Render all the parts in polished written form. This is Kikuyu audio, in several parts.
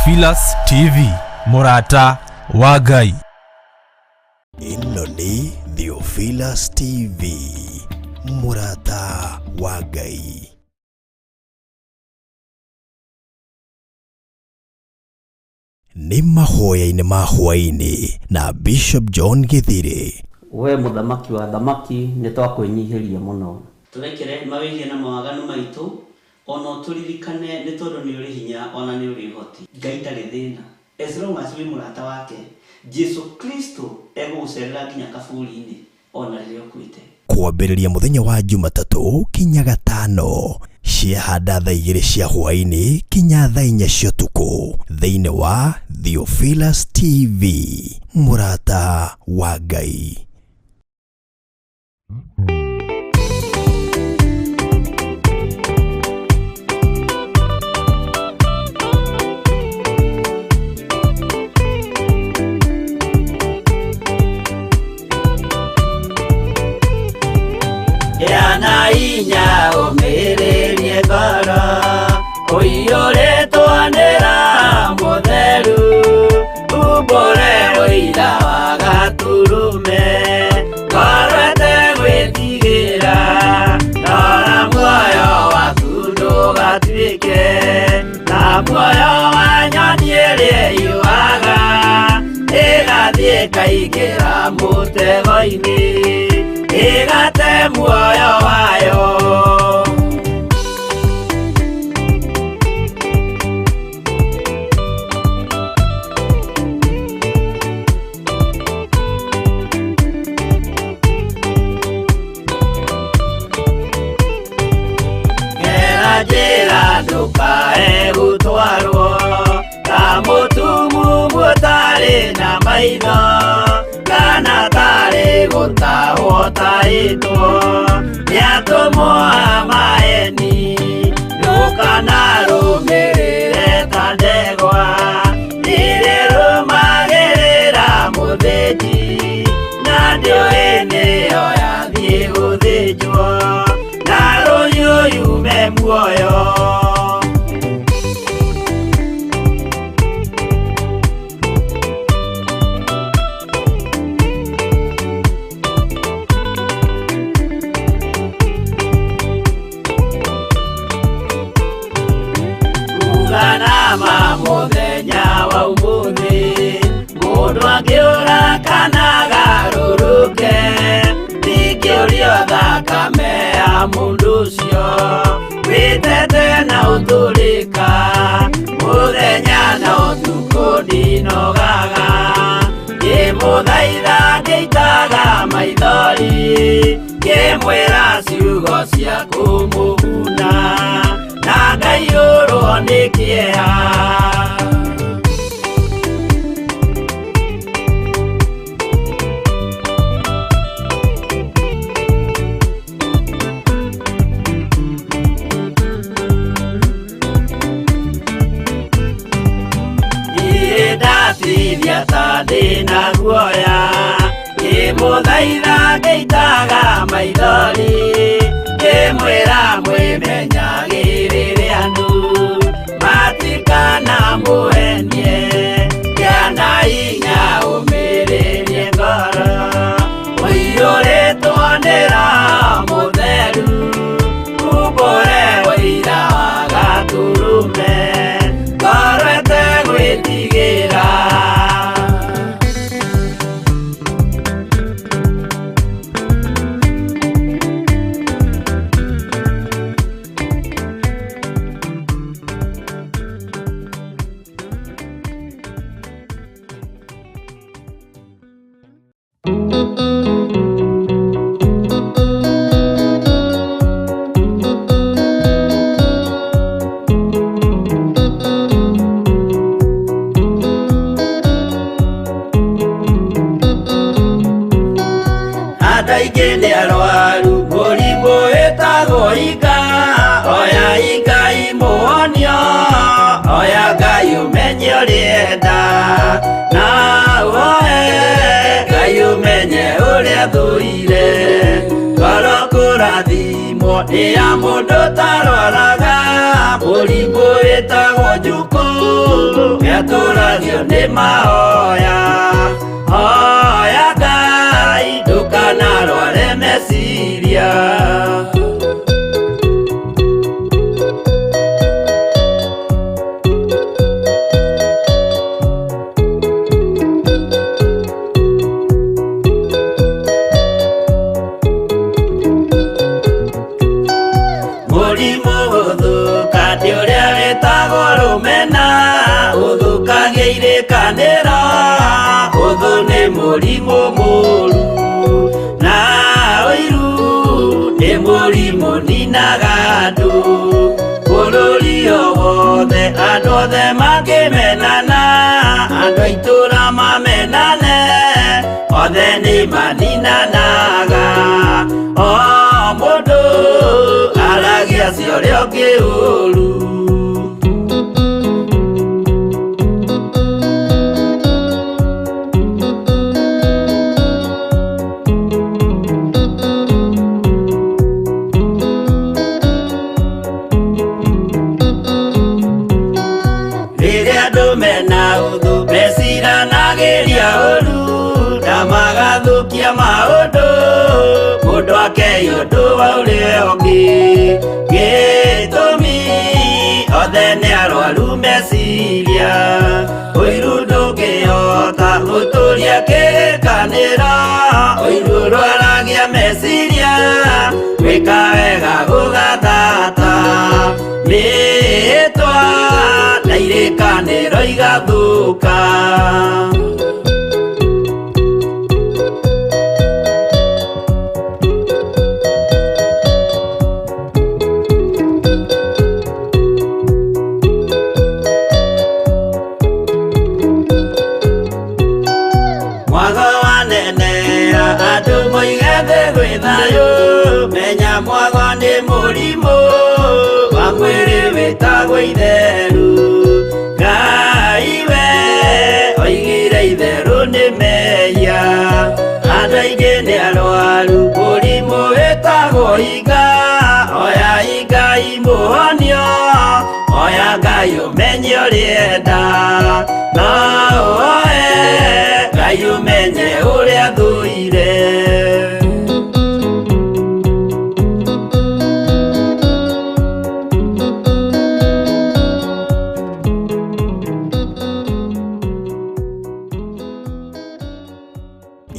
Theophilus TV, mũrata wa Ngai. Ĩno nĩ Theophilus TV, mũrata wa Ngai. Nĩ mahoya-inĩ ma hwaĩ-inĩ na Bishop John Gĩthirĩ. We mũthamaki wa athamaki nĩ twakwĩnyihĩria mũno. Tũrekere mawĩhia na mawaganu maitũ, o na ũtũririkane, nĩ tondũ nĩ ũrĩ hinya o na nĩ ũrĩ ũhoti. Ngai ndarĩ thĩna as long as wĩ mũrata wake, Jesu Kristo egũgũcerera nginya kaburi-inĩ o na rĩrĩa ũkuĩte. Kwambĩrĩria mũthenya wa Jumatatũ kinya Gatano ciahanda thaa igĩrĩ cia hwaĩ-inĩ kinya thaa inya cia ũtukũ thĩinĩ wa Theophilus TV, mũrata wa Ngai. Gĩa na hinya ũmĩrĩrie ngoro ũiyũrĩtwo nĩ Roho Mũtheru, umbũre ũira wa Gatũrũme, ngoro ĩtegwĩtigĩra, rora muoyo waku ndũgatuĩke ta muoyo wa nyoni ĩrĩa ĩũaga, ĩgathiĩ ĩkaingĩra mũtego-inĩ, ĩgate muoyo wayo. Gera njĩra ndũkae gũtwarwo ta mũtumumu ũtarĩ na maitho, kana tarĩ gũtahwo tahĩtwo nĩ atũmwo a maeni, ndũkanarũmĩrĩre ta ndegwa ĩrĩa ĩrũmagĩrĩra mũthĩnji, na ndĩũĩ nĩyo yathiĩ gũthĩnjwo, na rũhiũ yume muoyo. Uga na ma mũthenya wa ũmũthĩ, mũndũ angĩũra kana agarũrũke, ndingĩũrio thakame ya mũndũ ũcio, wĩtete na ũtũrĩka, mũthenya na ũtukũ ndinogaga, ngĩmũthaitha ngĩitaga maithori, ngĩmwĩra ciugo cia kũmũguna, na ngaiyũrwo nĩ kĩeha. Niĩ ndatithia ta ndĩna guoya, ngĩmũthaitha ngĩitaga maithori, ngĩmwĩra mwĩmenyagĩrĩre andũ, matikanamũhenie, gĩa na hinya ũmĩrĩrie ngoro, ũiyũrĩtwo nĩ Roho Mũtheru, umbũre ũira wa Gatũrũme, ngoro ĩtegwĩtigĩra. Andũ aingĩ nĩ arwaru mũrimũ wĩtagwo inga, oya Ngai mũhonio, oya Ngai ũmenye ũrĩa enda, na ũhoe Ngai ũmenye ũrĩa thũire, ngoro kũrathimwo nĩ ya mũndũ ũtarwaraga, mũrimũ wĩtagwo njukũ, Gĩatũragio nĩ mahoya. Hoya Ngai ndũkanarware meciria. Mũrimũ gũthũka ndĩ ũrĩa wĩtagwo rũmena, ũthũkagia irĩkanĩro, ũthũ nĩ mũrimũ mũru. Na ũiru nĩ mũrimũ ninaga andũ, bũrũri o wothe andũ othe mangĩmenana, andũ a itũũra mamenane, othe nĩ maninanaga. O mũndũ aragia cia ũrĩa ũngĩ ũru. Rĩrĩa andũ mena ũthũ meciranagĩria ũru, na magathũkia maũndũ, mũndũ akei ũndũ wa ũrĩa ũngĩ. Gĩtũmi othe nĩ arwaru meciria, ũiru ndũngĩhota gũtũria kĩrĩkanĩro, ũiru ũrwaragia meciria, gwĩka wega gũgathata. Mĩhĩtwa na irĩkanĩro igathũka. Mwago wanenea andũ moige thĩ gwĩ thayũ, menya mwago nĩ mũrimũ wa mwĩrĩ wĩtagwo itheru. Ngai we oigire itherũ nĩ mehia, andũ aingĩ nĩ arwaru mũrimũ wĩtagwo iga. Oya Ngai mũhonio, oya Ngai ũmenye ũrĩa enda, no ũoe Ngai ũmenye ũrĩa thũire.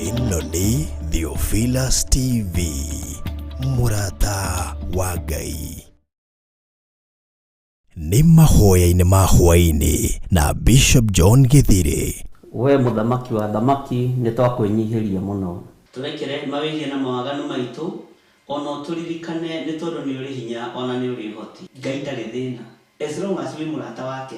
Ĩno nĩ Theophilus TV, mũrata wa Ngai. Nĩ mahoya-inĩ ma hwaĩ-inĩ na Bishop John Gĩthirĩ. We mũthamaki wa thamaki nĩ twakwĩnyihĩria mũno. Tũrekere mawĩhia na mawaganu maitũ, ona ũtũririkane nĩ tondũ nĩ ũrĩ hinya ona nĩ ũrĩ ũhoti. Ngai ndarĩ thĩna, as long as wĩ mũrata wake,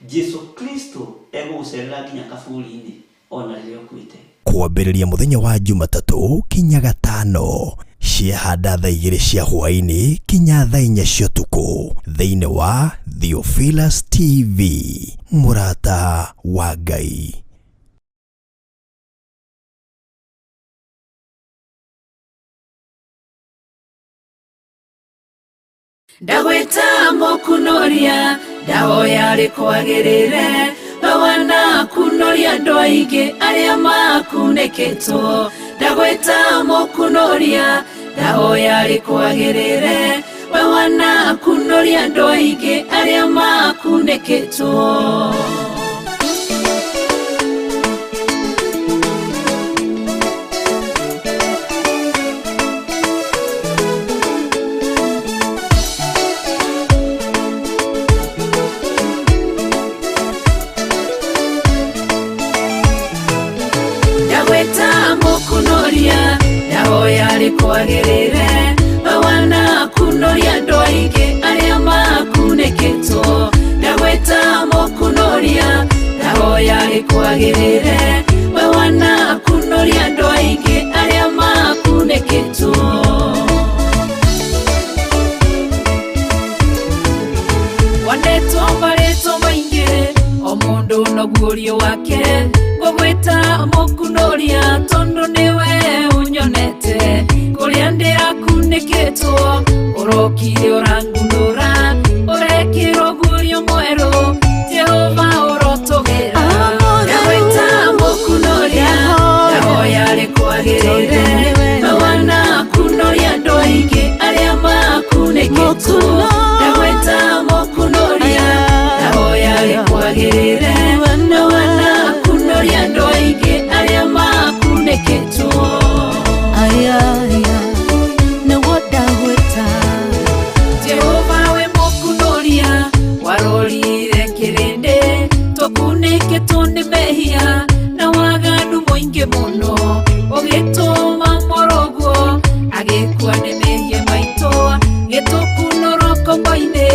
Jesu Kristo egũgũcerera nginya kaburi-inĩ ona rĩrĩa ũkuĩte. Kwambĩrĩria mũthenya wa Jumatatũ kinya gatano ciahanda thaa 2 cia hwaĩ-inĩ kinya thaa 4 cia ũtukũ thĩinĩ wa Theophilus TV, mũrata wa Ngai. Ndagwĩta mũkunoria, ndahoya rĩkwagĩrĩre, we wanakunoria andũ aingĩ arĩa makunĩkĩtwo. Ndagwĩta mũkunoria, ndahoya rĩkwagĩrĩre, we wanakunoria andũ aingĩ arĩa makunĩkĩtwo. Ndagwĩta mũkunoria, ndahoya rĩkwagĩrĩre, we wanakunoria andũ aingĩ arĩa makunĩkĩtwo. Ndagwĩta mũkunoria, ndahoya rĩkwagĩrĩre, we wanakunoria andũ aingĩ arĩa makunĩkĩtwo. Wanetwo marĩtwa maingĩ, o mũndũ noguo wake, ngũgwĩta mũkunoria tondũ nĩwe ũnyonete. Kũrĩa ndĩrakunĩkĩtwo, ũrokire ũrangunũra, ũrekĩrwo guorio mwerũ, Jehova ũro makunĩkĩtwo ndagwĩta mũkunoria ndahoya rĩkwagĩrĩre na wanakunoria andũ aingĩ arĩa makunĩkĩtwo. Aya, nĩguo ndagwĩta. Jehova we mũkunoria warorire kĩrĩndĩ tũkunĩkĩtwo nĩ mehia na waganu mũingĩ mũno ũgĩtũma mũrũguo agĩkua nĩ mehia maitũ gĩtũkunũrwo ngombo-inĩ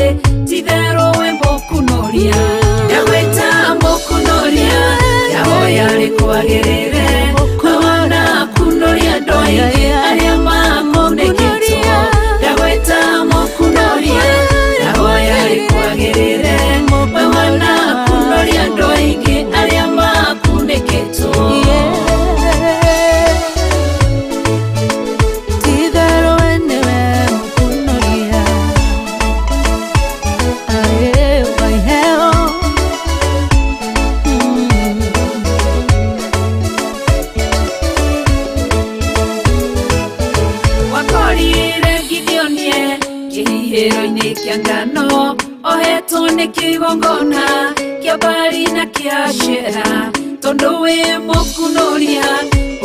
titherũ we mũkunoria ndagwĩta mũkunoria ndahoya rĩkwagĩrĩre wanakunoria andũ aingĩ arĩa makunĩkĩtwo ndagwĩta mũkunoria ndahoya rĩkwagĩrĩre wanakunoria andũ aingĩ arĩa makunĩkĩtwo. Titherũ we nĩwe mũkunoria. Ae, waiheo. Wakorire Gideonie kĩhihĩro-inĩ kĩa ngano ohetwo nĩ kĩgongona kĩa Baali na kĩa Ashera tondũ wĩ mũkunoria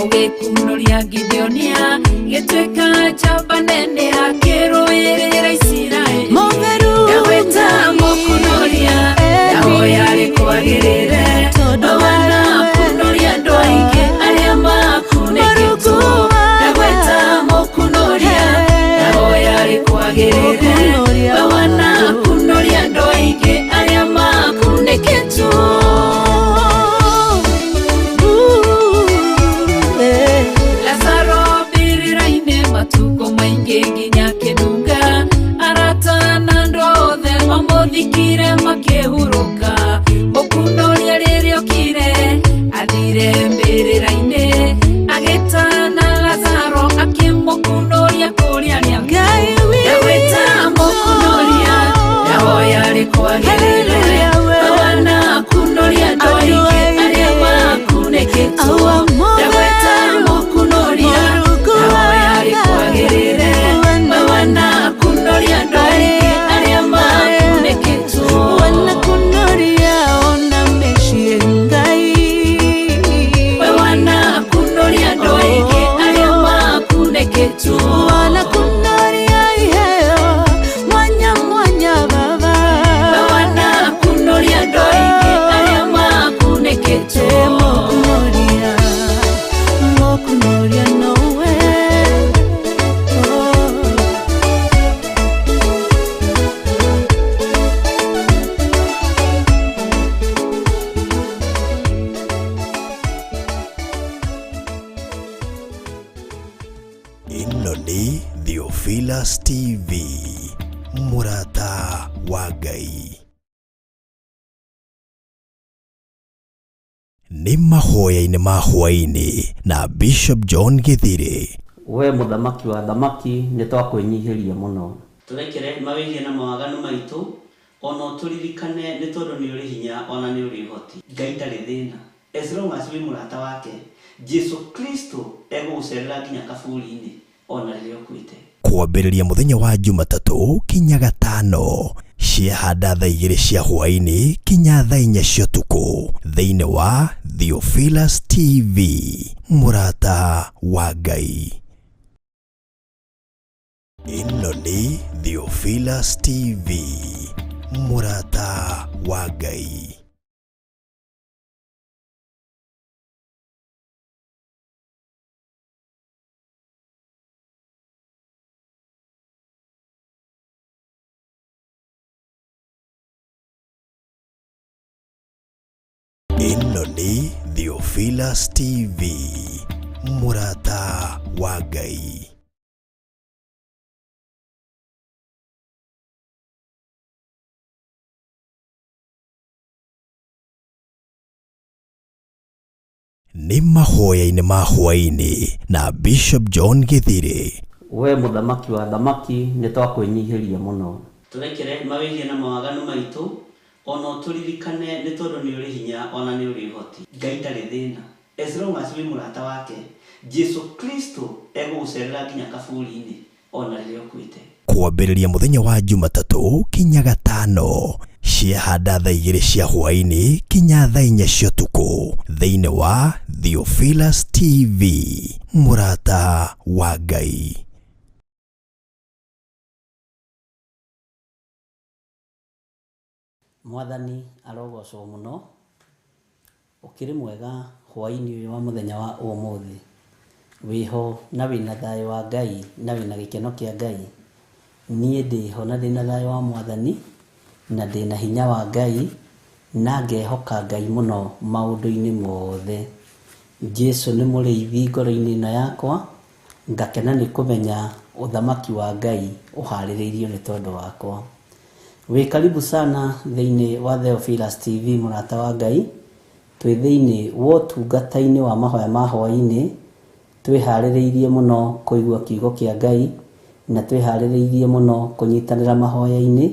ũgĩkunoria Gideonia gĩtuĩka njamba nene akĩrũĩrĩra Isiraeli. Mũtheru. Ndagwĩta mũkunoria ndahoya rĩkwagĩrĩre Tondũ wanakunoria andũ aingĩ arĩa makunĩkĩtwo ndagwĩta mũkunoria ndahoya rĩkwagĩrĩre wanakunoria andũ aingĩ arĩa makunĩkĩtwo. Lazaro mbĩrĩra-inĩ matukũ maingĩ nginya kĩnunga arata na andũ othe mamũthikire makĩhurũka mũkunoria rĩrĩa okire athire mbĩrĩra-inĩ agĩtana Lazaro akĩmũkunoria kũrĩa arĩa Ngai witũ. Ndagwĩta mũkunoria ndahoya rĩkwagĩrĩre Hallelujah, we. wanakunoria andũ aingĩ arĩa makunĩkĩtwo ndagwĩta mũkunoria ndahoya rĩkwagĩrĩre wanakunoria andũ aingĩ arĩa makunĩkĩtwo. Wanakunoria ona mĩciĩ Ngai. We wanakunoria andũ aingĩ arĩa makunĩkĩtwo. Wanakunoria iheo mwanya mwanya baba. We wanakunoria andũ aingĩ arĩa makunĩkĩtwo. Mũkunoria, mũkunoria nowe. Oh. Ĩno nĩ Theophilus TV, mũrata wa Ngai. Nĩ mahoya-inĩ ma hwaĩ-inĩ na Bishop John Gĩthirĩ. We mũthamaki wa thamaki nĩ twakwĩnyihĩria mũno tũrekere mawĩhia na mawaganu maitũ ona ũtũririkane nĩ tondũ nĩ ũrĩ hinya ona nĩ ũrĩ ũhoti. Ngai ndarĩ thĩna as long as wĩ mũrata wake Jesu Kristo egũgũcerera nginya kaburi-inĩ ona rĩrĩa ũkuĩte. Kwambĩrĩria mũthenya wa Jumatatũ kinya Gatano ciahanda thaa 2 cia hwaĩ-inĩ kinya thaa 4 cia ũtukũ thĩinĩ wa Theophilus TV, mũrata wa Ngai. Ĩno nĩ Theophilus TV, mũrata wa Ngai. Ĩno nĩ Theophilus TV, mũrata wa Ngai. Nĩ mahoya-inĩ ma hwaĩ-inĩ na Bishop John Gĩthirĩ. We mũthamaki wa thamaki nĩ twakwĩnyihĩria mũno tũrekere mawĩhia na mawaganu maitũ ona ũtũririkane nĩ tondũ nĩ ũrĩ hinya ona nĩ ũrĩ ũhoti. Ngai ndarĩ thĩna as long as wĩ mũrata wake Jesu Kristo egũgũcerera nginya kaburi-inĩ Ona rĩrĩa ũkuĩte. Kwambĩrĩria mũthenya wa Jumatatũ kinya Gatano ciahanda thaa 2 cia hwaĩ-inĩ kinya thaa 4 cia ũtukũ thĩinĩ wa Theophilus TV, mũrata wa Ngai. Mwathani arogocwo mũno. Ũkĩrĩ mwega hwaĩ-inĩ ũyũ wa mũthenya wa ũmũthĩ. Wĩho na wĩna thayũ wa Ngai na wĩna gĩkeno kĩa Ngai. Niĩ ndĩho na ndĩna thayũ wa Mwathani na ndĩna hinya wa Ngai na ngehoka Ngai mũno maũndũ-inĩ mothe. Jesu nĩ mũrĩithi ngoro-inĩ ĩno yakwa, ngakena nĩ kũmenya ũthamaki wa Ngai ũharĩrĩirio nĩ tondũ wakwa. Wĩ karibu sana thĩinĩ wa Theophilus TV, mũrata wa Ngai. Twĩ thĩinĩ wa ũtungata-inĩ wa mahoya ma hwaĩ-inĩ, twĩharĩrĩirie mũno kũigua kiugo kĩa Ngai, na twĩharĩrĩirie mũno kũnyitanĩra mahoya-inĩ,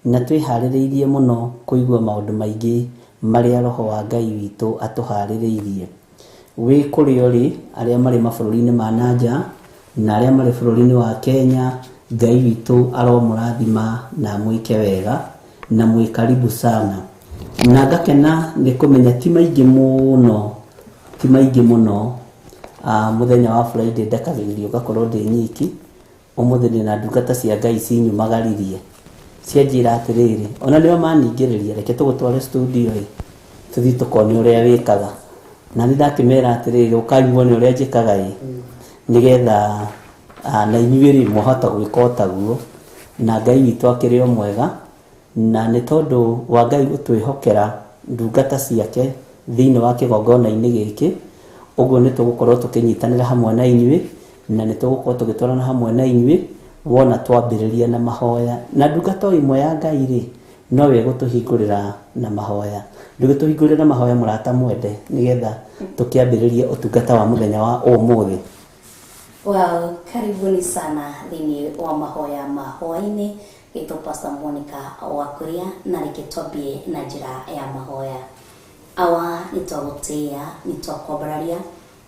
na twĩharĩrĩirie mũno kũigua maũndũ maingĩ marĩa Roho wa Ngai witũ atũharĩrĩirie. Wĩ kũrĩa ũrĩ, arĩa marĩ mabũrũri-inĩ ma nanja na arĩa marĩ bũrũri-inĩ wa Kenya, Ngai witũ aromũrathima na amwĩke wega, na mwĩ karibu sana. Na ngakena nĩ kũmenya ti maingĩ mũno, ti maingĩ mũno. Mũthenya wa Friday ndekagĩrĩrio ngakorwo ndĩ nyiki. Ũmũthĩ ndĩna ndungata cia Ngai cinyumagaririe, cianjĩra atĩrĩrĩ, ona nĩo maningĩrĩria, reke tũgũtware studio ĩ, tũthiĩ tũkone ũrĩa wĩkaga. Na nĩ ndakĩmera atĩrĩrĩ, ũkai muone ũrĩa njĩkaga ĩ, nĩgetha na inyuĩ rĩ mwahota gwĩka o taguo. Na Ngai witũ akĩrĩ o mwega, na nĩ tondũ wa Ngai gũtwĩhokera ndungata ciake thĩinĩ wa kĩgongona-inĩ gĩkĩ, ũguo nĩ tũgũkorwo tũkĩnyitanĩra hamwe na inyuĩ, na nĩ tũgũkorwo tũgĩtwarana hamwe na inyuĩ wona twambĩrĩria na mahoya. Na ndungata o ĩmwe ya Ngai rĩ, nowe ĩgũtũhingũrĩra na mahoya. Ndũgĩtũhingũrĩre na mahoya mũrata mwende, nĩgetha tũkĩambĩrĩrie ũtungata wa mũthenya wa ũmũthĩ. Well, karibuni sana thĩinĩ wa mahoya ma hwaĩ-inĩ. Gĩtwo Pastor Monica wa Kuria, na reke twambie na njĩra ya mahoya. Awa, nĩ twagũtĩĩa, nĩ twakwambararia,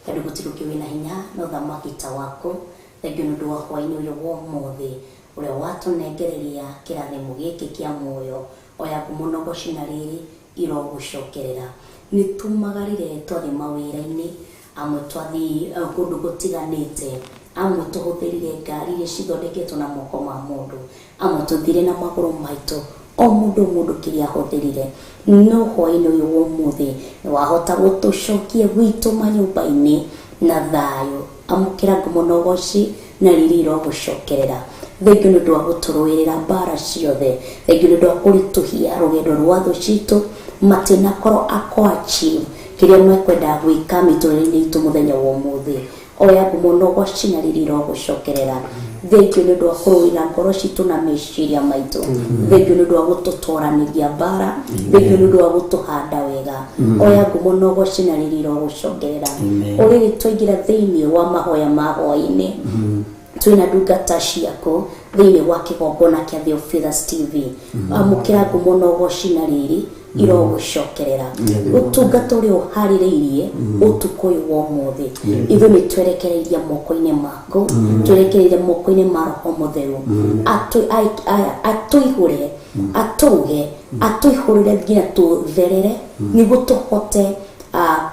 tondũ gũtirĩ ũngĩ wĩna hinya na ũthamaki ta waku. Thengiũ nĩ ũndũ wa hwaĩ-inĩ ũyũ wa ũmũthĩ ũrĩa watũnengereria kĩrathimo gĩkĩ kĩa muoyo. Oya ngumo na ũgoci na rĩrĩ irogũcokerera. Nĩ tumagarire twathiĩ mawĩra-inĩ, amwe twathiĩ kũndũ gũtiganĩte, amwe tũhũthĩrire ngari iria cithondeketwo na moko ma mũndũ, amwe tũthire na magũrũ maitũ, o mũndũ mũndũ kĩrĩa ahũthĩrire. No hwaĩ-inĩ ũyũ wa ũmũthĩ nĩ wahota gũtũcokia gwitũ manyũmba-inĩ na thayũ. Amũkĩra ngumo na ũgoci na riri irogũcokerera. Thengiũ nĩ ũndũ wa gũtũrũĩrĩra mbara ciothe, thengiũ nĩ ũndũ wa kũritũhia rũgendo rwa thũ citũ, matinakorwo akũ achieve kĩrĩa mekwendaga gwĩka mĩtũrĩre-inĩ itũ mũthenya wa ũmũthĩ. Oya ngumo na ũgoci na riri irogũcokerera. Thengiũ nĩ ũndũ wa kũrũĩra ngoro citũ na meciria maitũ. Thengiũ nĩ ũndũ wa gũtũtoranĩria mbara. Thengiũ nĩ ũndũ wa gũtũhanda wega. Oya ngumo na ũgoci na riri irogũcokerera. Ũrĩrĩ twaingĩra thĩinĩ wa mahoya ma hwaĩ-inĩ, twĩna ndungata ciaku thĩinĩ wa kĩgongona kĩa Theophilus TV. Amũkĩra ngumo na ũgoci na riri irogũcokerera. Ũtungata ũrĩa ũharĩrĩirie ũtukũ ũyũ wa ũmũthĩ, ithuĩ nĩ twerekereirie moko-inĩ maku, twerekereirie moko-inĩ ma Roho Mũtheru. Atũihũre, atũruge, atũihũrĩre nginya tũtherere, nĩguo tũhote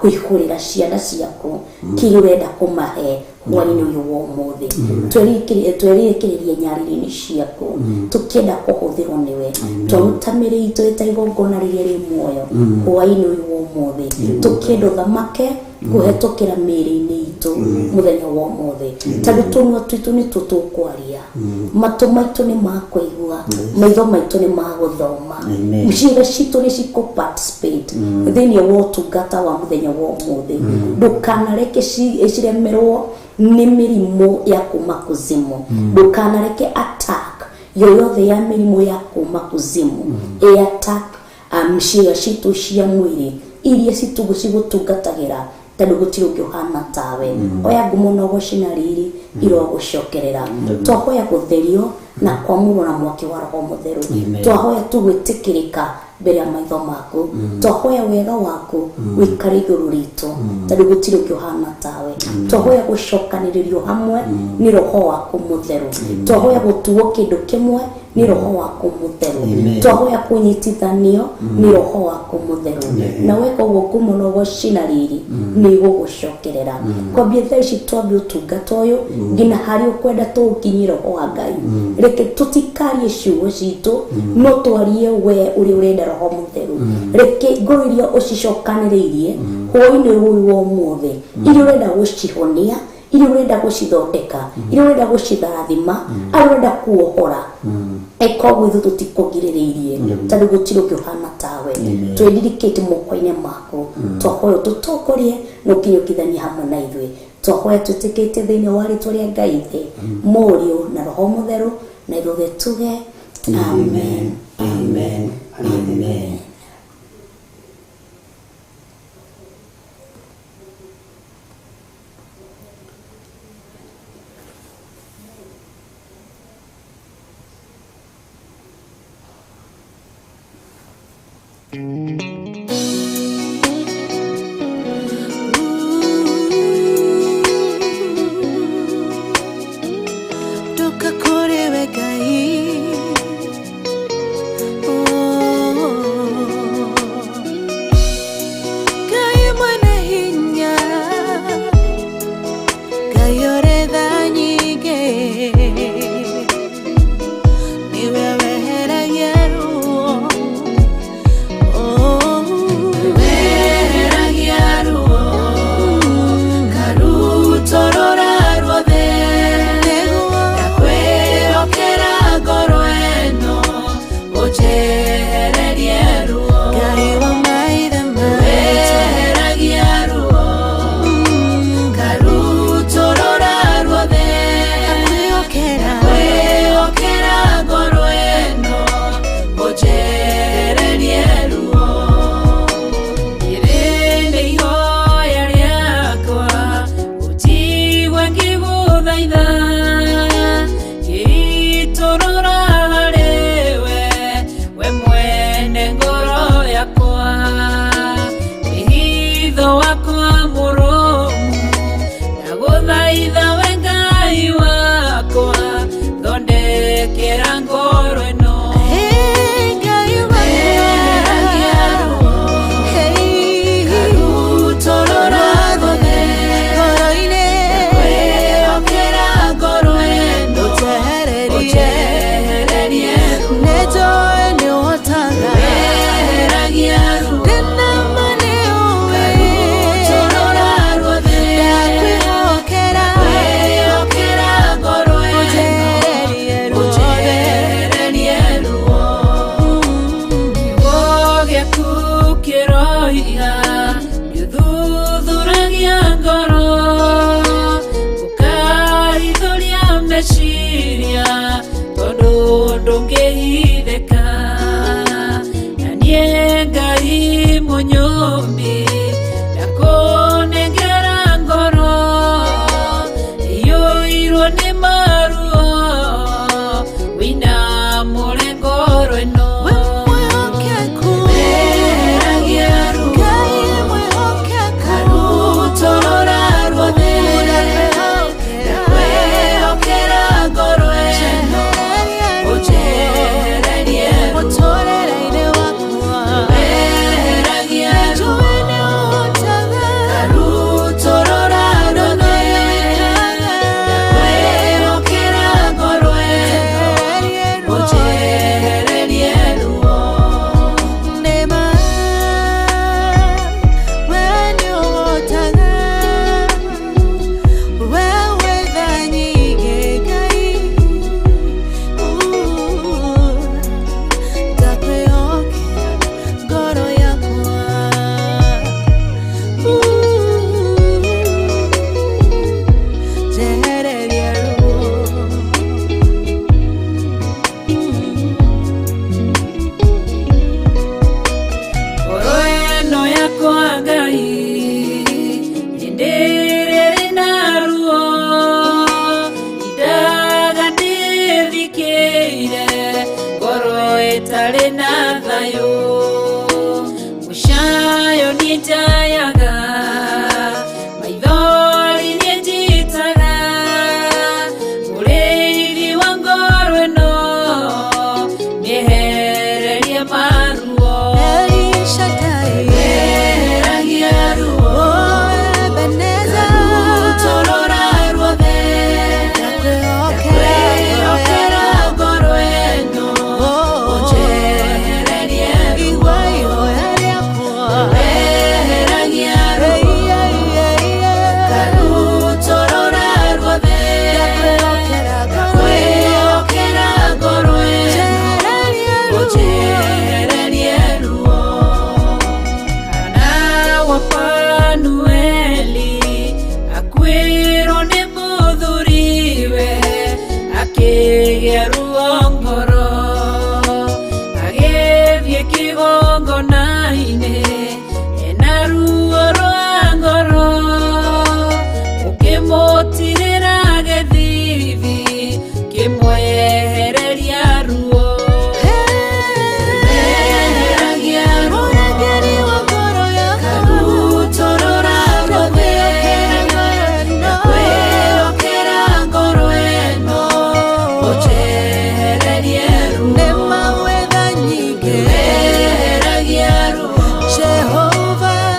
kũihũrĩra ciana ciaku kĩrĩa ũrenda kũmahe hwaĩ-inĩ ũyũ wa ũmũthĩ. Twerekereirie nyarĩrĩ-inĩ ciaku, tũkĩenda kũhũthĩrwo nĩwe. Twaruta mĩĩrĩ itũ ĩta igongona rĩrĩa rĩ muoyo hwaĩ-inĩ ũyũ wa ũmũthĩ, tũkĩenda ũthamake kũhetũkĩra mĩĩrĩ-inĩ itũ mũthenya wa ũmũthĩ. Tondũ tũnua twitũ nĩtuo tũkwaria, matũ maitũ nĩ ma kũigua, maitho maitũ nĩ ma gũthoma, ciĩga citũ nĩ cikũ participate thĩinĩ wa ũtungata wa mũthenya wa ũmũthĩ. Ndũkanareke ciremerwo nĩ mĩrimũ ya kuma kuzimu. Ndũkanareke attack yoyothe ya mĩrimũ ya kuma kuzimu ĩ attack ciĩga citũ cia mwĩrĩ iria cigũtungatagĩra, tondũ gũtirĩ ũngĩ ũhana tawe. Oya ngumo na ũgoci na riri irogũcokerera. Twahoya gũtherio na kwamũrwo na mwaki wa Roho Mũtheru. Twahoya tũgwĩtĩkĩrĩka Mbere ya maitho maku. Twahoya wega waku wikare igũrũ ritũ, tondũ gũtirĩ ũngĩ ũhana tawe. Twahoya gũcokanĩrĩrio hamwe nĩ roho waku mũtheru. Twahoya gũtuo kĩndũ kĩmwe nĩ roho waku mũtheru. Twahoya kũnyitithanio nĩ roho waku mũtheru, na weka ũguo ngumo na ũgoci na riri nĩ igũgũcokerera. Kwambia thaa ici twambie ũtungata ũyũ nginya harĩa ũkwenda tũũkinyie, roho wa Ngai, reke tũtikarie ciugo citũ, no twarie we ũrĩa ũrenda. Roho mũtheru, reke ngoro iria ũcicokanĩrĩirie hwainĩ ũyũ wa ũmũthĩ, iria ũrenda gũcihonia, iria ũrenda gũcithondeka, iria ũrenda gũcithathima, arĩa ũrenda kuohora, eka ũguo, ithuĩ tũtikũgirĩrĩirie, tondũ gũtirĩ ũngĩ ũhana tawe. Twĩririkĩte moko-inĩ maku. Twahoya ũtũtongorie na ũkinyũkithanie hamwe na ithuĩ. Twahoya twĩtĩkĩtie thĩinĩ wa rĩtwa rĩa Ngai Ithe, Mũriũ na Roho Mũtheru, na ithuothe tuge amen. Amen, amen. Ndoka kũrĩ we Ngai. Oh. Ngai mwene hinya, Ngai ũrĩ tha nyingĩ, nĩwe weheragia ruo. Oh. Weheragia ruo, karutorora ruothe. Nĩguo. Ndakwĩhokera ngoro ĩno, ũnjehererie ruo. Ngai wa maithe maitũ. Weheragia ruo, karutorora ruothe. Ndakwĩhokera. Ndakwĩhokera ngoro ĩno, ũnjehererie ruo. Rĩrĩ nĩ ihoya rĩakwa, ũnjigue ngĩgũthaitha, ngĩitũrũra harĩwe, we mwene ngoro yakwa. Wĩhitho wakwa mũrũmu, ndagũthaitha we Ngai wakwa, thondekera ngoro ĩno. Hey, Ngai wakwa. Weheragia ruo, Hey. karutorora ruothe. Ngoro-inĩ. Ndakwĩhokera ngoro ĩno, Ũnjehererie. ũnjehererie ruo. Nĩnjũĩ nĩũhotaga. Weheragia ruo, Ndĩna ma nĩũĩ. karutorora ruothe. Ndakwĩhokera. Ndakwĩhokera ngoro ĩno, Ũnjehererie ruothe. ũnjehererie ruo. Kiugo gĩaku kĩroiga gĩthuthuragia ngoro, ũkarithũria meciria, tondũ ndũngĩhithĩka. Na niĩ Ngai mũnyũmbi, ndakũnengera ngoro iyũirwo nĩ maruo, wĩinamũre ngoro ĩno. We mwĩhokeku. Weheragia ruo, Ngai mwĩhokeku. karutorora ruothe. Ndakwĩhokera. Ndakwĩhokera ngoro ĩno, ũnjehererie ruo. Mũtũũrĩre-inĩ wakwa. Weheragia ruo, Nĩnjũĩ nĩũhotaga. karutorora ruothe. Ndakwĩhokera ngoro ĩno, ũnjehererie ruo. Nĩma, we nĩũhotaga. We wĩ tha nyingĩ, Ngai. Ndakwĩhokera ngoro yakwa. Njehererie ruo. Ngoro ĩno yakwa Ngai, hĩndĩ ĩrĩa ĩrĩ na ruo, indaga ndĩthikĩire, ngoro ĩtarĩ na thayũ. Akĩgĩa ruo ngoro agĩthiĩ kĩgongona-inĩ ena ruo rwa ngoro ũkĩmũtirĩra gĩthithi kĩmwehereria ruo Eheragia ruo karutũrũra ruothe ndakwĩhokera ngoro ĩno ũnjehererie ruo Eheragia ruo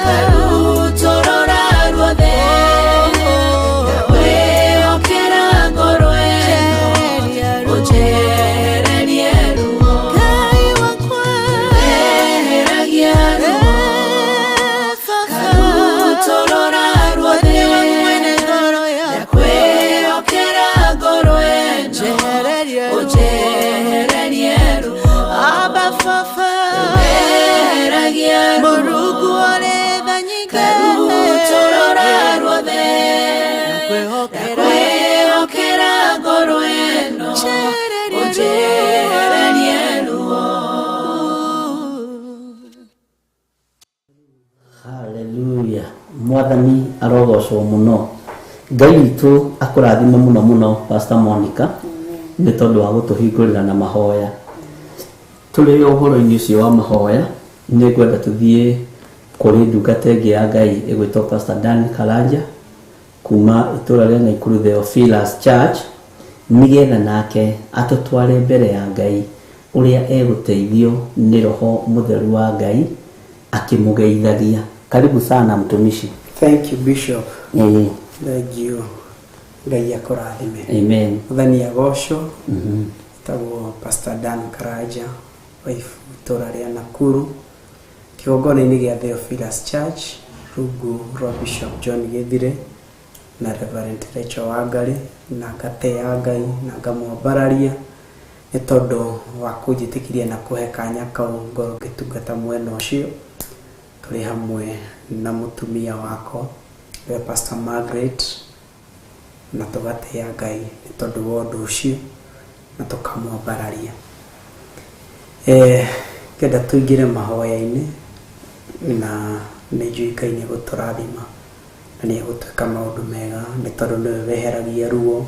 karutũrũra ruothe ndakwĩhokera ngoro ĩno ũnjehererie ruo Eheragia ruo karutũrũra ruothe ndakwĩhokera ngoro ĩno ũnjehererie ruo Eheragia ruo karutũrũra ruothe ndakwĩhokera ngoro ĩno ũnjehererie ruo. Haleluya, mwathani arogocwo muno. Ngai witũ akũrathime mũno mũno Pastor Monica nĩ tondũ wa gũtũhingũrĩra na mahoya. Tũrĩ ũhoro-inĩ ũcio wa mahoya nĩ ngwenda tũthiĩ kũrĩ ndungata ĩngĩ ya Ngai ĩgwĩtwo Pastor Dan Karanja kuma itũra rĩa Naikuru Theophilus Church nĩgetha nake atũtware mbere ya Ngai ũrĩa egũteithio nĩ Roho Mũtheru wa Ngai akĩmũgeithagia. Karibu sana mtumishi. Thank you Bishop. Eh, Thank you. Ngai akũrathime. amen. Mwathani agocwo. Etagwo Pastor Dan Karaja wa itũra rĩa Nakuru kĩgongona-inĩ gĩa Theophilus Church rungu rwa Bishop John Gĩthire na Reverend Rachel Wangari na ngatĩa Ngai na ngamwambararia nĩ tondũ wa kũnjĩtĩkĩria na kũhe kanya kau ngorwo ngĩtungata mwena ũcio tũrĩ hamwe na mũtumia wakwa we Pastor Margaret na tũgatĩa Ngai nĩ tondũ wa ũndũ ũcio na tũkamwambararia. Ngenda tũingĩre mahoya-inĩ na nĩ njũĩ Ngai nĩ egũtũrathima na nĩ egũtwĩka maũndũ mega nĩ tondũ nĩwe weheragia ruo,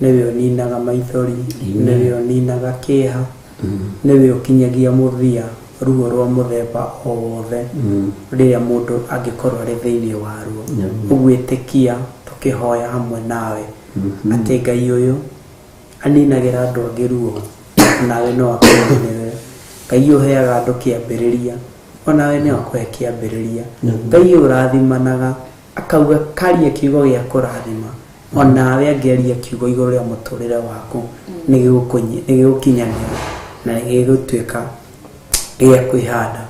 nĩwe ũninaga maithori, nĩwe ũninaga kĩeha, nĩwe ũkinyagia mũthia ruo rwa mũthemba o wothe rĩrĩa mũndũ angĩkorwo arĩ thĩinĩ wa ruo. Ũguo ĩtĩkia tũkĩhoya hamwe nawe atĩ Ngai ũyũ aninagĩra andũ angĩ ruo nawe no akũninĩre. Ngai ũheaga andũ kĩambĩrĩria onawe no akũhe kĩambĩrĩria. Ngai ũrathimanaga akauga karia kiugo gĩa kũrathima onawe angĩaria kiugo igũrũ rĩa mũtũrĩre waku nĩ gĩgũkinyanĩra na nĩ gĩgũtuĩka gĩa kwĩhanda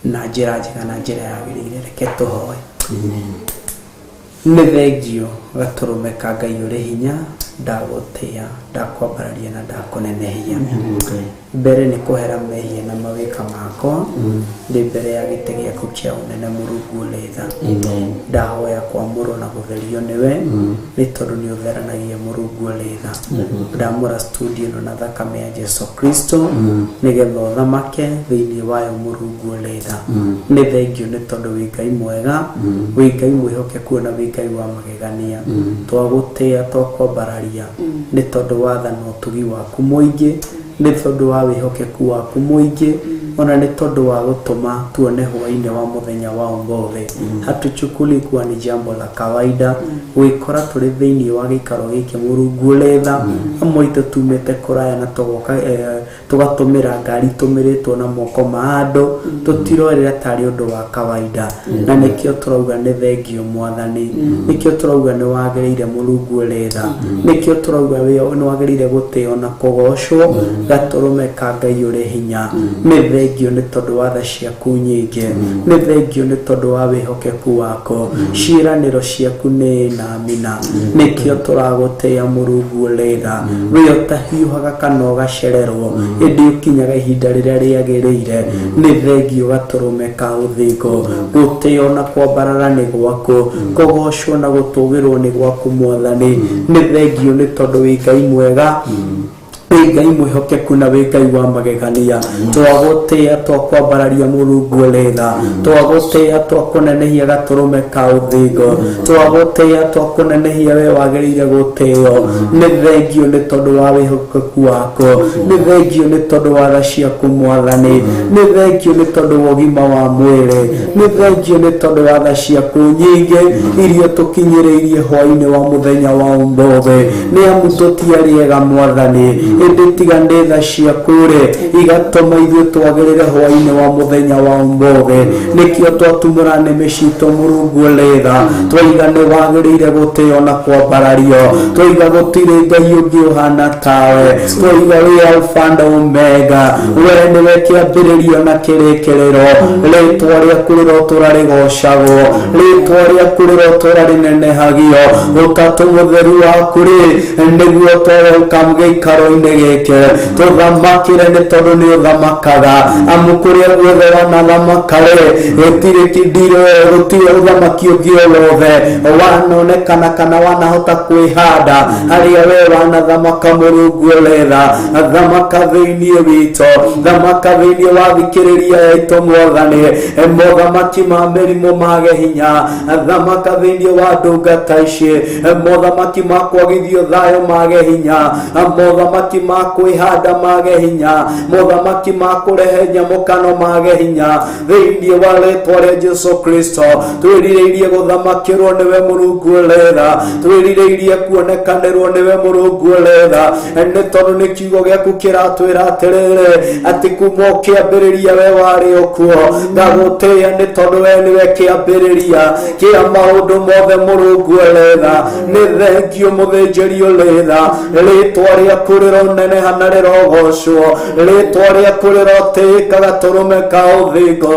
na njĩra njega na njĩra yagĩrĩire. Reke tũhoe. Nĩ thengio gatũrũme ka Ngai ũrĩ hinya, ndagũtĩa, ndakwambararia na ndakũnenehia. Mbere nĩ kũhera mehia na mawĩka makwa ndĩ mbere ya gĩtĩ gĩaku kĩa ũnene Mũrungu ũrĩ tha. Amen. Ndahoya kwamũrwo na gũtherio nĩwe nĩ tondũ nĩ ũtheranagia Mũrungu ũrĩ tha. Ndamũra studio ĩno na thakame ya Jesu Kristo nĩgetha ũthamake thĩinĩ wayo Mũrungu ũrĩ tha. Nĩ thengio nĩ tondũ wĩ Ngai mwega, wĩ Ngai mwĩhokeku na wĩ Ngai wa magegania. Twagũtĩa twakwambararia nĩ tondũ wa tha na ũtugi waku mũingĩ, nĩ tondũ wa wĩhokeku waku mũingĩ, ona nĩ tondũ wa gũtũma tuone hwaĩ-inĩ wa mũthenya wa ũmũthĩ. Hatuchukuli kuwa ni jambo la kawaida gwĩkora tũrĩ thĩinĩ wa gĩikaro gĩkĩ Mũrungu ũrĩ tha. Amwe aitũ tumĩte kũraya na tũgoka tũgatũmĩra ngari tũmĩrĩtwo na moko ma andũ, tũtiroerera tarĩ ũndũ wa kawaida na nĩkĩo tũrauga nĩ thengio Mwathani, nĩkĩo tũrauga nĩ wagĩrĩire Mũrungu ũrĩ tha, nĩkĩo tũrauga nĩ wagĩrĩire gũtĩo na kũgocwo gatũrũme ka Ngai ũrĩ hinya. Nĩ thengio nĩ tondũ wa tha ciaku nyingĩ, nĩ thengio nĩ tondũ wa wĩhokeku waku, ciĩranĩro ciaku nĩ na amina, nĩkĩo tũragũtĩa Mũrungu ũrĩ tha. We ũtahiũhaga kana ũgacererwo ĩndĩ ũkinyaga ihinda rĩrĩa rĩagĩrĩire. Nĩ thengio gatũrũme ka ũthingu, gũtĩo na kwambarara nĩ gwaku, kũgocwo na gũtũgĩrwo nĩ gwaku Mwathani. Nĩ thengio nĩ tondũ wĩ Ngai mwega Wĩ Ngai mwĩhokeku na wĩ Ngai wa magegania. Twagũtĩĩa, twakwambararia Mũrungu ũrĩ tha. Twagũtĩĩa, twakũnenehia gatũrũme ka ũthingo. Twagũtĩĩa, twakũnenehia we wagĩrĩire gũtĩĩo. Nĩ thengio nĩ tondũ wa wĩhokeku waku, nĩ thengio nĩ tondũ wa tha ciaku Mwathani, nĩ thengio nĩ tondũ wa ũgima wa mwĩrĩ, nĩ thengio nĩ tondũ wa tha ciaku nyingĩ iria tũkinyĩrĩirie hwainĩ wa mũthenya wa ũmũthĩ. Nĩ amu tũtiarĩega Mwathani, ĩndĩ tiga nĩ tha ciaku rĩ igatũma ithuĩ twagĩrĩre hwainĩ wa mũthenya wa ũmũthĩ. Nĩkĩo twatumũra nĩmĩ citũ Mũrungu ũrĩ tha, twaiga nĩ wagĩrĩire gũtĩo na kwambarario, twaiga gũtirĩ Ngai ũngĩ ũhana tawe, twaiga wĩ Alfa na Omega, we nĩwe kĩambĩrĩrio na kĩrĩkĩrĩro. Rĩtwa rĩaku rĩrotũra rĩgocagwo, rĩtwa rĩaku rĩrotũra rĩnenehagio. Ũtatũ mũtheru waku rĩ nĩguo twa welcome gĩikaro-inĩ gĩkĩ, tũthamakĩre nĩ tondũ nĩ ũthamakaga. Amu kũrĩa guothe wanathamaka rĩ, gũtirĩ kĩndiro, gũtirĩ ũthamaki ũngĩ o wothe wanonekana kana wanahota kwĩhanda harĩa we wanathamaka. Mũrungu ũrĩ tha, thamaka thĩinĩ witũ, thamaka thĩinĩ wa thikĩrĩria yaitũ Mwathani. Mothamaki ma mĩrimũ mage hinya, thamaka thĩinĩ wa ndungata ici. Mothamaki ma kwagithio thayũ mage hinya, mothamaki ma kwĩhanda mage hinya, mothamaki ma kũrehe nyamũkano mage hinya thĩinĩ wa rĩtwa rĩa Jesu Kristo. Twĩrirĩirie gũthamakĩrwo nĩwe Mũrungu ũrĩ tha, twĩrirĩirie kuonekanĩrwo nĩwe Mũrungu ũrĩ tha, nĩ tondũ nĩ kiugo gĩaku kĩratwĩra atĩrĩrĩ, atĩ kuma ũkĩambĩrĩria we warĩ o kuo. Ngagũtĩĩa nĩ tondũ we nĩwe kĩambĩrĩria kĩa maũndũ mothe. Mũrungu ũrĩ tha, nĩ thengio mũthĩnjĩri ũrĩ tha. Rĩtwa rĩaku rĩroneneha na rĩrogocwo, rĩtwa rĩaku rĩrotĩĩka gatũrũme ka ũthingo.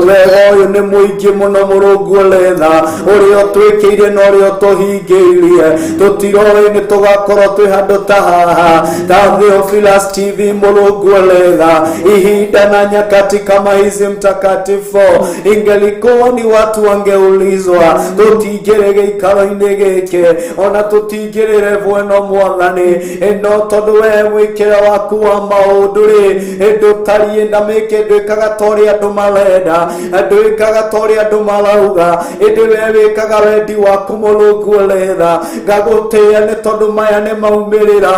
Wega ũyũ nĩ mũingĩ mũno Mũrungu ũrĩ tha, ũrĩa ũtwĩkĩire na ũrĩa ũtũhingĩirie. Tũtiroĩ nĩ tũgakorwo twĩ handũ ta haha ta Theophilus TV. Mũrungu ũrĩ tha, ihinda na nyakati kama hizi mtakatifu, ingelikuwa ni watu wangeulizwa, tũtingĩrĩ gĩikaro-inĩ gĩkĩ ona tũtingĩrĩ level ĩno Mwathani. No tondũ we mwĩkĩre waku wa maũndũ rĩ ndũtariĩ na mĩke, ndwĩkaga ta ũrĩa andũ marenda, ndwĩkaga ta ũrĩa andũ marauga, ĩndĩ we wĩkaga wendi waku Mũrungu ũrĩ tha. Ngagũtĩĩa nĩ tondũ maya nĩ maumĩrĩra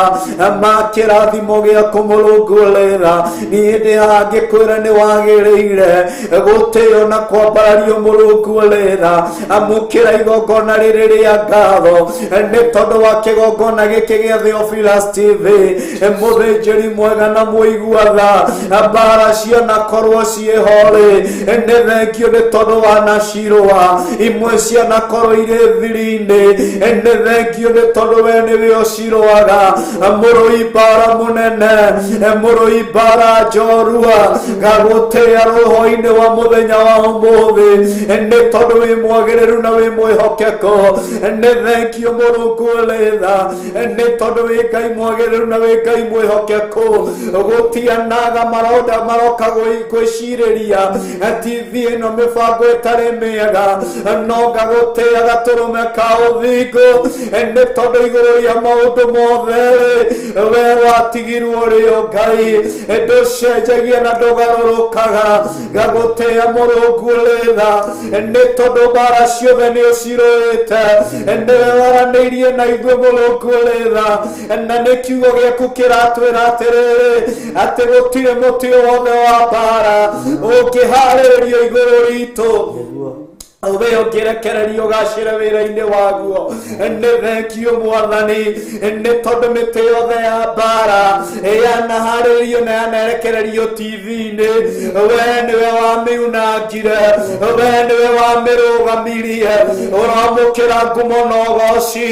ma kĩrathimo gĩaku Mũrungu ũrĩ tha. Niĩ ndĩ haha ngĩkwĩra nĩ wagĩrĩire gũtĩo na kwambarario Mũrungu ũrĩ tha. Amũkĩra igongona rĩrĩ rĩa ngatho nĩ tondũ wa kĩgongona gĩkĩ gĩa Theophilus TV. Mũthĩnjĩri mwega na mũigua tha, mbara cianakorwo ciĩho-rĩ, nĩ thengio nĩ tondũ wanacirũa. Imwe cianakorwo irĩ thiri-inĩ, nĩ thengio nĩ tondũ we nĩwe ũcirũaga. Mũrũi mbara mũnene, mũrũi mbara njorua, ngagũtĩĩa roho-inĩ wa mũthenya wa ũmũthĩ nĩ tondũ wĩ mwagĩrĩru na wĩ mwĩhokeku. Nĩ thengio Mũrungu ũrĩ tha nĩ tondũ wĩ Ngai mwagĩrĩru na wĩ Ngai mwĩhokeku. Gũtianaga maronda maroka gwĩcirĩria TV ĩno mĩbango ĩtarĩ mĩega, no ngagũtĩĩa gatũrũme ka ũthingu nĩ tondũ igũrũ rĩa maũndũ mothe rĩ, we watigirwo rĩo Ngai ndũcenjagia na ndũgarũrũkaga. Ngagũtĩĩa Mũrungu ũrĩ tha nĩ tondũ mbara ciothe nĩ ũcirũĩte, nĩwe waranĩirie na ithuĩ Mũrungu ũrĩ tha, na nĩ kiugo gĩaku kĩratwĩra atĩrĩrĩ, atĩ gũtirĩ mũtĩ wothe wa mbara ũngĩharĩrĩrio igũrũ ritũ we ũngĩrekererio ũgacĩre wĩra-inĩ waguo. Nĩ thengio Mwathani nĩ tondũ mĩtĩ yothe ya mbara yanaharĩrĩrio na yanarekererio TV-inĩ, we nĩwe wamĩunangire, we nĩwe wamĩrũgamirie. Ũramũkĩra ngumo na ũgoci,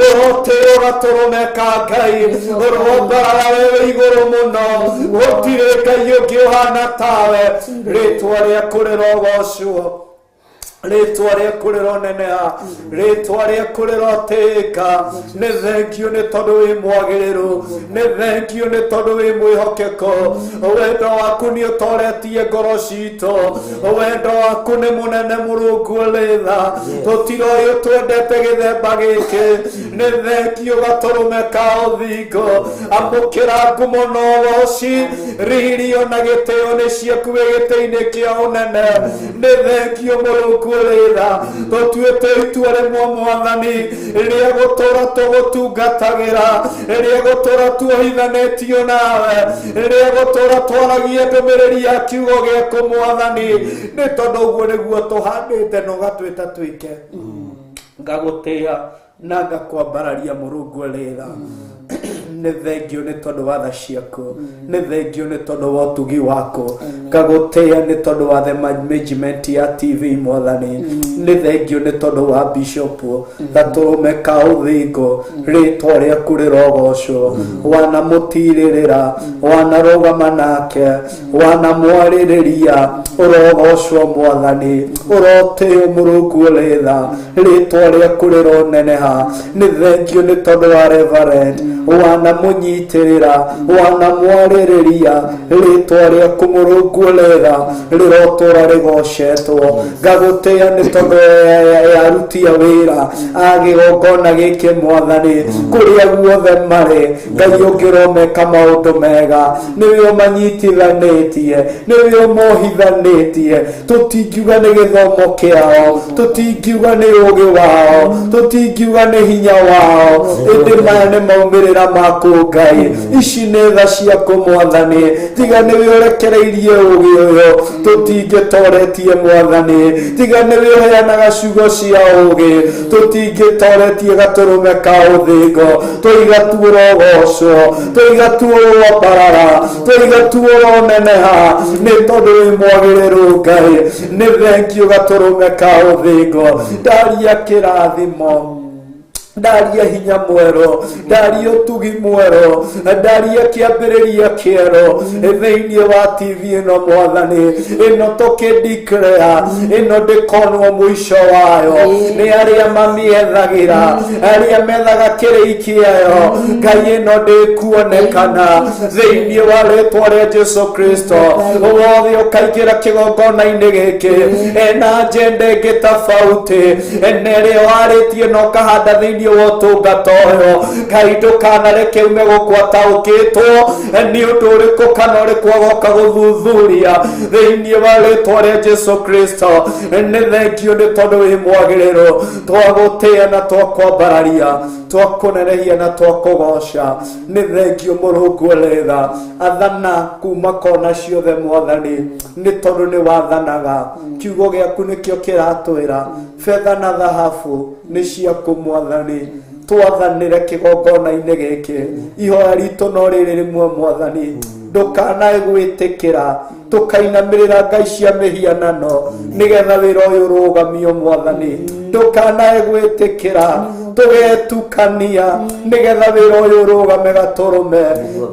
ũrotĩo gatũrũme ka Ngai, ũrombarara we wĩ igũrũ mũno. Gũtirĩ Ngai ũngĩ ũhana tawe. Rĩtwa rĩaku rĩrogocwo. Rĩtwa rĩaku rĩroneneha, rĩtwa rĩaku rĩrotĩĩka. Nĩ thengio nĩ tondũ wĩ mwagĩrĩru, nĩ thengio nĩ tondũ wĩ mwĩhokeko. Wendo waku nĩ ũtoretie ngoro citũ, wendo waku nĩ mũnene Mũrungu ũrĩ tha. Tũtiroĩ ũtwendete gĩthemba gĩkĩ. Nĩ thengio gatũrũme ka ũthingo. Amũkĩra ngumo na ũgoci, riri ona gĩtĩo nĩ ciaku wĩ gĩtĩ-inĩ kĩa ũnene. Nĩ thengio Mũrungu ũrĩ tha. Tũtuĩte itua rĩmwe Mwathani rĩa gũtũra tũgũtungatagĩra, rĩa gũtũra tuohithanĩtio nawe, rĩa gũtũra twaragie ndũmĩrĩri ya kiugo gĩaku Mwathani, nĩ tondũ ũguo nĩguo tũhandĩte na ũgatwĩta twĩke. Ngagũtĩĩa na ngakwambararia Mũrungu ũrĩ tha. Nĩ thengio nĩ tondũ wa tha ciaku, nĩ thengio nĩ tondũ wa ũtugi waku. Ngagũtĩĩa nĩ tondũ wa the management ya TV Mwathani. Nĩ thengio nĩ tondũ wa bishop gatũrũme ka ũthingo. Rĩtwa rĩaku rĩrogocwo. Wanamũtirĩrĩra, wanarũgama nake, wanamwarĩrĩria, ũrogocwo Mwathani, ũrotĩo Mũrungu ũrĩ tha. Rĩtwa rĩaku rĩroneneha. Nĩ thengio nĩ tondũ wa reverend, wanamũnyitĩrĩra, wanamwarĩrĩria. Rĩtwa rĩaku Mũrungu ũrĩ tha rĩrotũra rĩgocetwo. Ngagũtĩĩa nĩ tondũ ya aruti a wĩra a kĩgongona gĩkĩ Mwathani, kũrĩa guothe marĩ Ngai ũngĩromeka maũndũ mega. Nĩwe ũmanyitithanĩtie, nĩwe ũmohithanĩtie. Tũtingiuga nĩ gĩthomo kĩao, tũtingiuga nĩ ũgĩ wao, tũtingiuga nĩ hinya wao, ĩndĩ maya nĩ maumĩrĩra maku Ngai. Ici nĩ tha ciaku Mwathani. Tiga nĩwe ũrekereirie ũgĩ ũyũ, tũtingĩtoretie Mwathani. Tiga nĩwe ũheanaga ciugo cia ũgĩ, tũtingĩtoretie gatũrũme ka ũthingo. Tũiga tu ũrogocwo, tũiga tu ũrwambarara, tũiga tu ũroneneha, nĩ tondũ wĩ mwagĩrĩru Ngai. Nĩ thengio gatũrũme ka ũthingo. Ndaria kĩrathimo, ndaria hinya mwerũ, ndaria ũtugi mwerũ, ndaria kĩambĩrĩria kĩerũ thĩinĩ wa TV ĩno Mwathani. Ĩno tũkĩndeclare ĩno ndĩkonwo mũico wayo nĩ arĩa mamiethagĩra, arĩa methaga kĩrĩi kĩayo. Ngai ĩno ndĩkuonekana thĩinĩ wa rĩtwa rĩa Jesu Kristo. Wothe ũkaingĩra kĩgongona-inĩ gĩkĩ ena agenda ĩngĩ tofauti ena ĩrĩa warĩtie na ũkahanda thĩinĩ wa ũtungata ũyũ. Ngai ndũkanareke ume gũkũ ataũkĩtwo nĩ ũndũ ũrĩkũ kana ũrĩkũ agoka gũthuthuria thĩinĩ wa rĩtwa rĩa Jesu Kristo. Nĩ thengio nĩ tondũ wĩ mwagĩrĩru. Twagũtĩĩa na twakwambararia, twakũnenehia na twakũgoca. Nĩ thengio Mũrungu ũrĩ tha. Athana kuma kona ciothe Mwathani, nĩ tondũ nĩ wathanaga. Kiugo gĩaku nĩkĩo kĩratwĩra betha na thahabu nĩ ciaku Mwathani. Twathanĩre kĩgongona-inĩ gĩkĩ. Ihoya ritũ no rĩrĩ rĩmwe Mwathani, ndũkanae gwĩtĩkĩra tũkainamĩrĩra ngai cia mĩhianano nĩgetha wĩra ũyũ ũrũgamio Mwathani. Ndũkanae gwĩtĩkĩra tũgetukania nĩgetha wĩra ũyũ ũrũgame gatũrũme.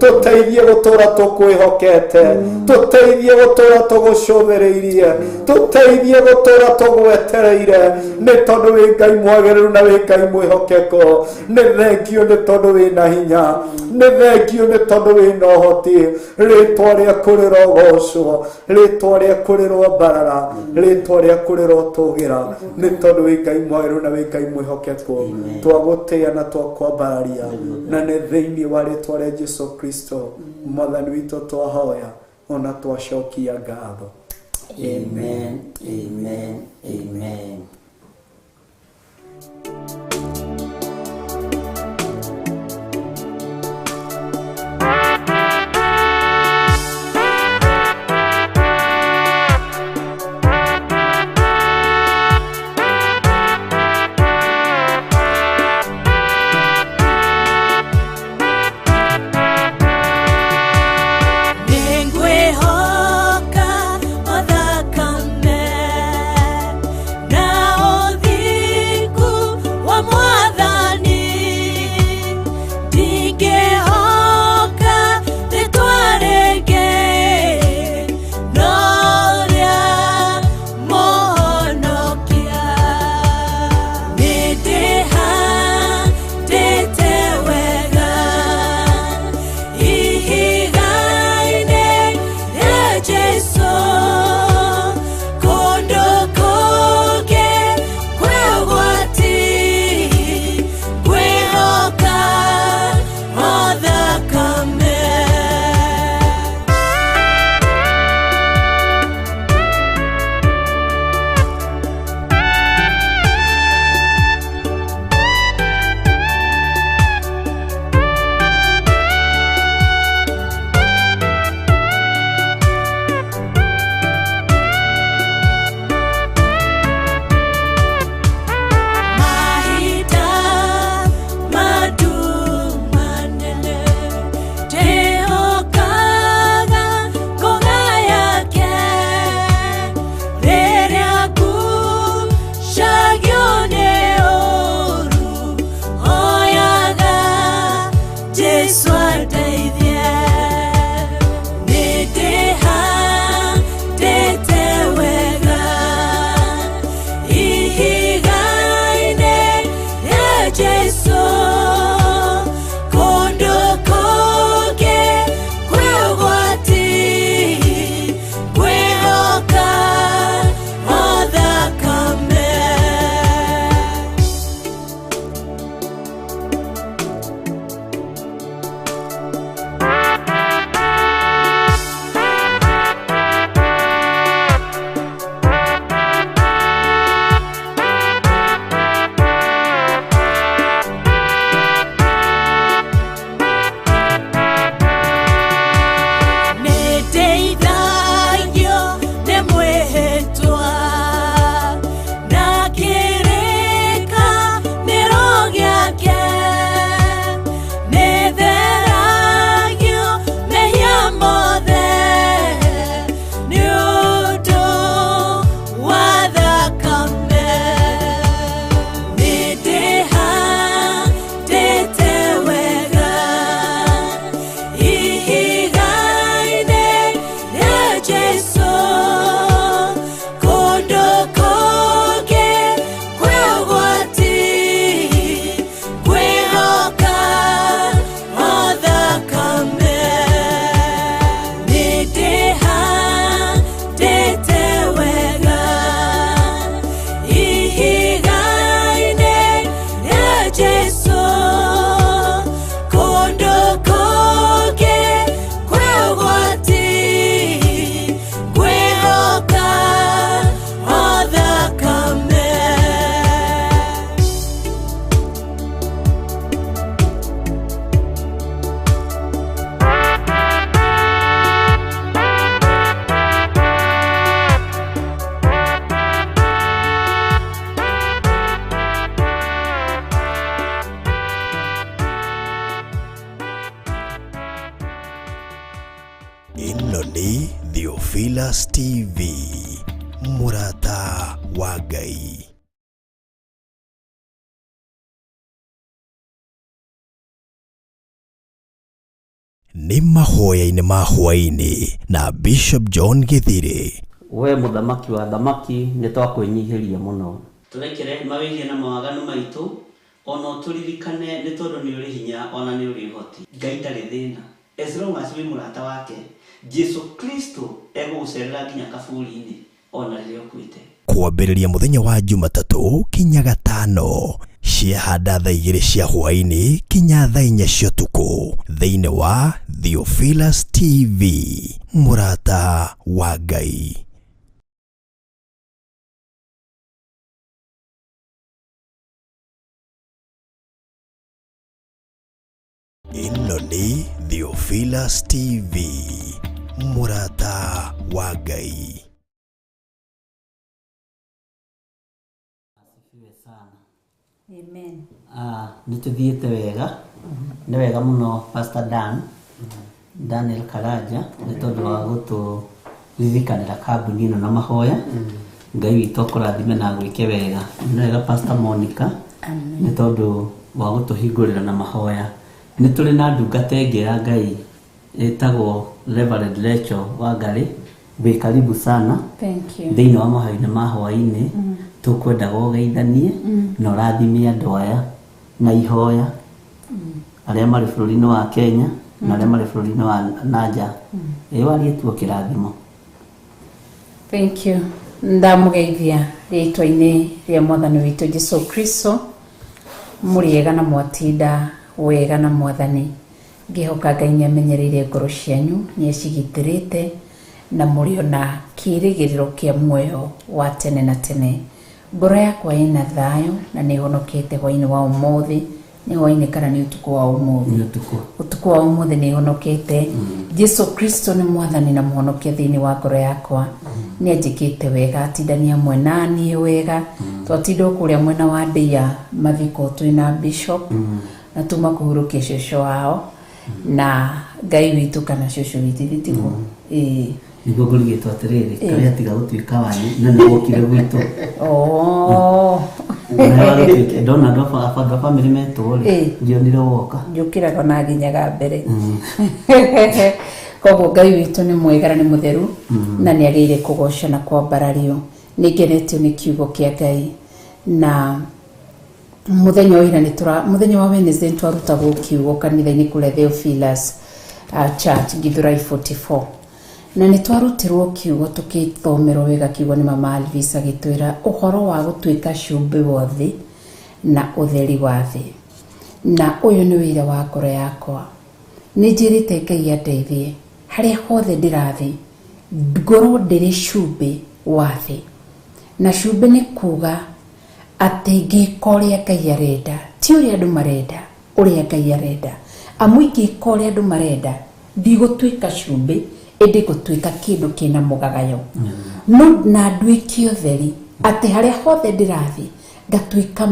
Tũteithie gũtũra tũkwĩhokete, tũteithie gũtũra tũgũcũthĩrĩirie, tũteithie gũtũra tũgwetereire, nĩ tondũ wĩ Ngai mwagĩrĩru na wĩ Ngai mwĩhokeko. Nĩ thengio nĩ tondũ wĩ na hinya, nĩ thengio nĩ tondũ wĩ na ũhoti. Rĩtwa rĩaku rĩrogocwo, rĩtwa rĩaku rĩrwambarara, rĩtwa rĩaku rĩrotũgĩra, nĩ tondũ wĩ Ngai mwagĩrĩru na wĩ Ngai mwĩhokeko. Twagũtĩĩa na twakwambararia, na nĩ thĩinĩ wa rĩtwa rĩa Jesu Kristo Mwathani witũ twahoya ona twacokia ngatho. Amen, amen, amen. Nĩngwĩhoka o thakame na ũthingu wa Ĩno nĩ Theophilus TV, mũrata wa Ngai. Nĩ mahoya-inĩ ma hwaĩ-inĩ na Bishop John Gĩthirĩ. We mũthamaki wa thamaki nĩ twakwĩnyihĩria mũno. Tũrekere mawĩhia na mawaganu maitũ, ona ũtũririkane nĩ tondũ nĩ ũrĩ hinya ona nĩ ũrĩ ũhoti. Ngai ndarĩ thĩna. As long as wĩ mũrata wake, Jesu Kristo egũgũcerera nginya kaburi-inĩ ona rĩrĩa ũkuĩte. Kwambĩrĩria mũthenya wa Jumatatũ kinya Gatano ciahanda thaa 2 cia hwaĩ-inĩ kinya thaa 4 cia ũtukũ thĩinĩ wa Theophilus TV, mũrata wa Ngai. Ĩno nĩ Theophilus TV, mũrata wa Ngai. Asifiwe sana. Amen. Nĩ tũthiĩte wega, nĩ wega mũno Pastor Dan, Daniel Karanja, nĩ tondũ wa gũtũririkanĩra kambuni ĩno na mahoya. Ngai witũ akũrathime na agwĩke wega. Nĩ wega Pastor Monica, nĩ tondũ wa gũtũhingũrĩra na mahoya. Nĩ tũrĩ na ndungata ĩngĩ ya Ngai ĩtagwo Reverend Rachel Wangari, wĩ karibu sana. Thank you. Thĩinĩ wa mahoya-inĩ ma hwaĩ-inĩ, tũkwendaga ũgeithanie na ũrathime andũ aya na ihoya arĩa marĩ bũrũri-inĩ wa Kenya na arĩa marĩ bũrũri-inĩ wa nanja. Ĩ warie tu kĩrathimo. Thank you. Ndamũgeithia rĩtwa-inĩ rĩa mwathani witũ Jesu Kristo, mũrĩega na mwatinda wega na mwathani. Ngĩhoka Ngai nĩ amenyereire ngoro cianyu, nĩ acigitĩrĩte na mũrĩ ona kĩĩrĩgĩrĩro kĩa muoyo wa tene na tene. Ngoro yakwa ĩna thayũ na nĩ honokete hwaĩ-inĩ wa ũmũthĩ. Nĩ hwaĩ-inĩ kana nĩ ũtukũ wa ũmũthĩ? Nĩ ũtukũ. Ũtukũ wa ũmũthĩ nĩ honokete. Jesu Kristo nĩ mwathani na mũhonokia thĩinĩ wa ngoro yakwa. Nĩ anjĩkĩte wega, atindania hamwe na niĩ wega. Twatinda kũrĩa mwena wa Ndeia mathiko twĩna Bishop na tuma kũhurũkia cũcũ wao na Ngai witũ kana cũcũ witũ ithe tiguo? Ĩĩ. Nĩguo ngũrigĩtwo atĩrĩrĩ, karĩa tiga gũtuĩka wanyu na nĩ wokire gwitũ. Ndona andũ a bamĩrĩ metwo rĩ, ndionire woka. Njũkĩraga na nginyaga mbere. Koguo Ngai witũ nĩ mwega na nĩ mũtheru na nĩ agĩrĩire kũgocwo na kwambarario. Nĩ ngenetio nĩ kiugo kĩa Ngai. Na mũthenya wa ira nĩ tũra mũthenya wa Wednesday nĩ twarutagwo kiugo kanitha-inĩ kũrĩa Theophilus Church Githurai 44. Na nĩ twarutirwo kiugo tũkĩthomerwo wega kiugo nĩ Mama Alvis agĩtwĩra ũhoro wa gũtuĩka cumbĩ wa thĩ na ũtheri wa thĩ. Na ũyũ nĩ wĩra wa ngoro yakwa. Nĩ njĩrĩte Ngai andeithie harĩa hothe ndĩrathiĩ ngorwo ndĩrĩ cumbĩ wa thĩ. Na cumbĩ nĩ kuga atĩ ngĩka ũrĩa Ngai arenda, ti ũrĩa andũ marenda, ũrĩa Ngai arenda. Amu ingĩka ũrĩa andũ marenda, ndigũtuĩka cumbĩ, ĩndĩ ngũtuĩka kĩndũ kĩna mũgagayo. No na nduĩke ũtheri, atĩ harĩa hothe ndĩrathiĩ ngatuĩka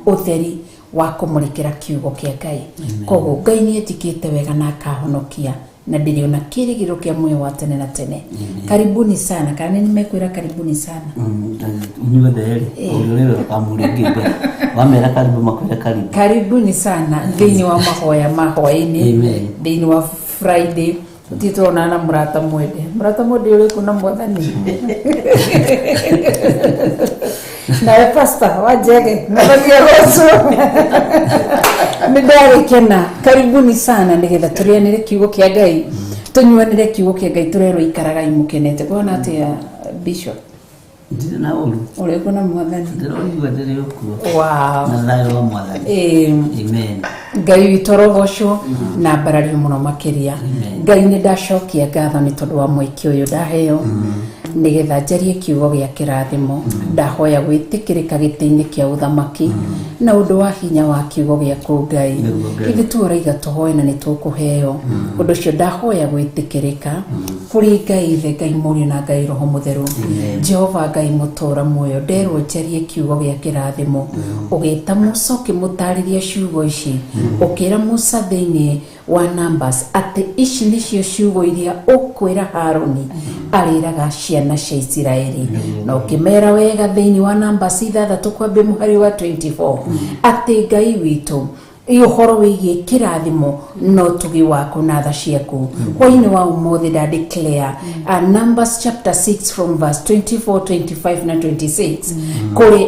ũtheri wa kũmũrĩkĩra kiugo kĩa Ngai. Koguo Ngai nĩ anjĩkĩte wega na akahonokia na ndĩrĩ ona kĩĩrĩgĩrĩro kĩa muoyo wa tene na tene. Karibuni sana. Kana nĩ mekwĩra karibuni sana? Inyuothe rĩ, ũrĩa ũrĩ kamũrĩngĩ mbere. Wamera karibu makwĩra karibu. Karibuni sana thĩinĩ wa mahoya ma hwaĩ-inĩ, thĩinĩ wa Friday. Tũthiĩ tũronana na mũrata mwende. Mũrata mwende ũrĩkũ na mwathani? Nawe pastor wanjege mwathani agocwo. Nĩ ndagĩkena. Karibuni sana nĩgetha tũrĩanĩre kiugo kĩa Ngai, tũnyuanĩre kiugo kĩa Ngai, tũrerwo ikaragai mũkenete. Kuona atĩa Bishop? Ndirĩ na ũru. Ũrĩkũ na mwathani? Ndĩroigua ndĩrĩ okuo. Wow. Na thayũ wa mwathani. Amen. Ngai witũ arogocwo na mbarario mũno makĩria. Ngai nĩ ndacokia ngatho nĩ tondũ wa mweke ũyũ ndaheo nĩgetha njarie kiugo gĩa kĩrathimo. Ndahoya gwĩtĩkĩrĩka gĩtĩ-inĩ kĩa ũthamaki na ũndũ wa hinya wa kiugo gĩaku Ngai. Ithuĩ tu ũraiga tũhoe na nĩ tũkũheo. Ũndũ ũcio ndahoya gwĩtĩkĩrĩka kũrĩ Ngai Ithe, Ngai Mũriũ na Ngai Roho Mũtheru. Jehova Ngai mũtũũra muoyo, nderwo njarie kiugo gĩa kĩrathimo. Ũgĩta Musa ũkĩmũtarĩria ciugo ici. Ũkĩra Musa thĩinĩ wa Numbers atĩ ici nĩcio ciugo iria ũkwĩra Harũni arĩraga ciana cia Isiraeli, na ũkĩmera wega thĩinĩ wa Numbers 6 kwambia mũhari wa 24 atĩ Ngai witũ ũhoro wĩgiĩ kĩrathimo no ũtugi waku na tha ciaku. Hwainĩ wa ũmũthĩ nda declare Numbers chapter 6 from verse 24, 25 na 26 kũrĩ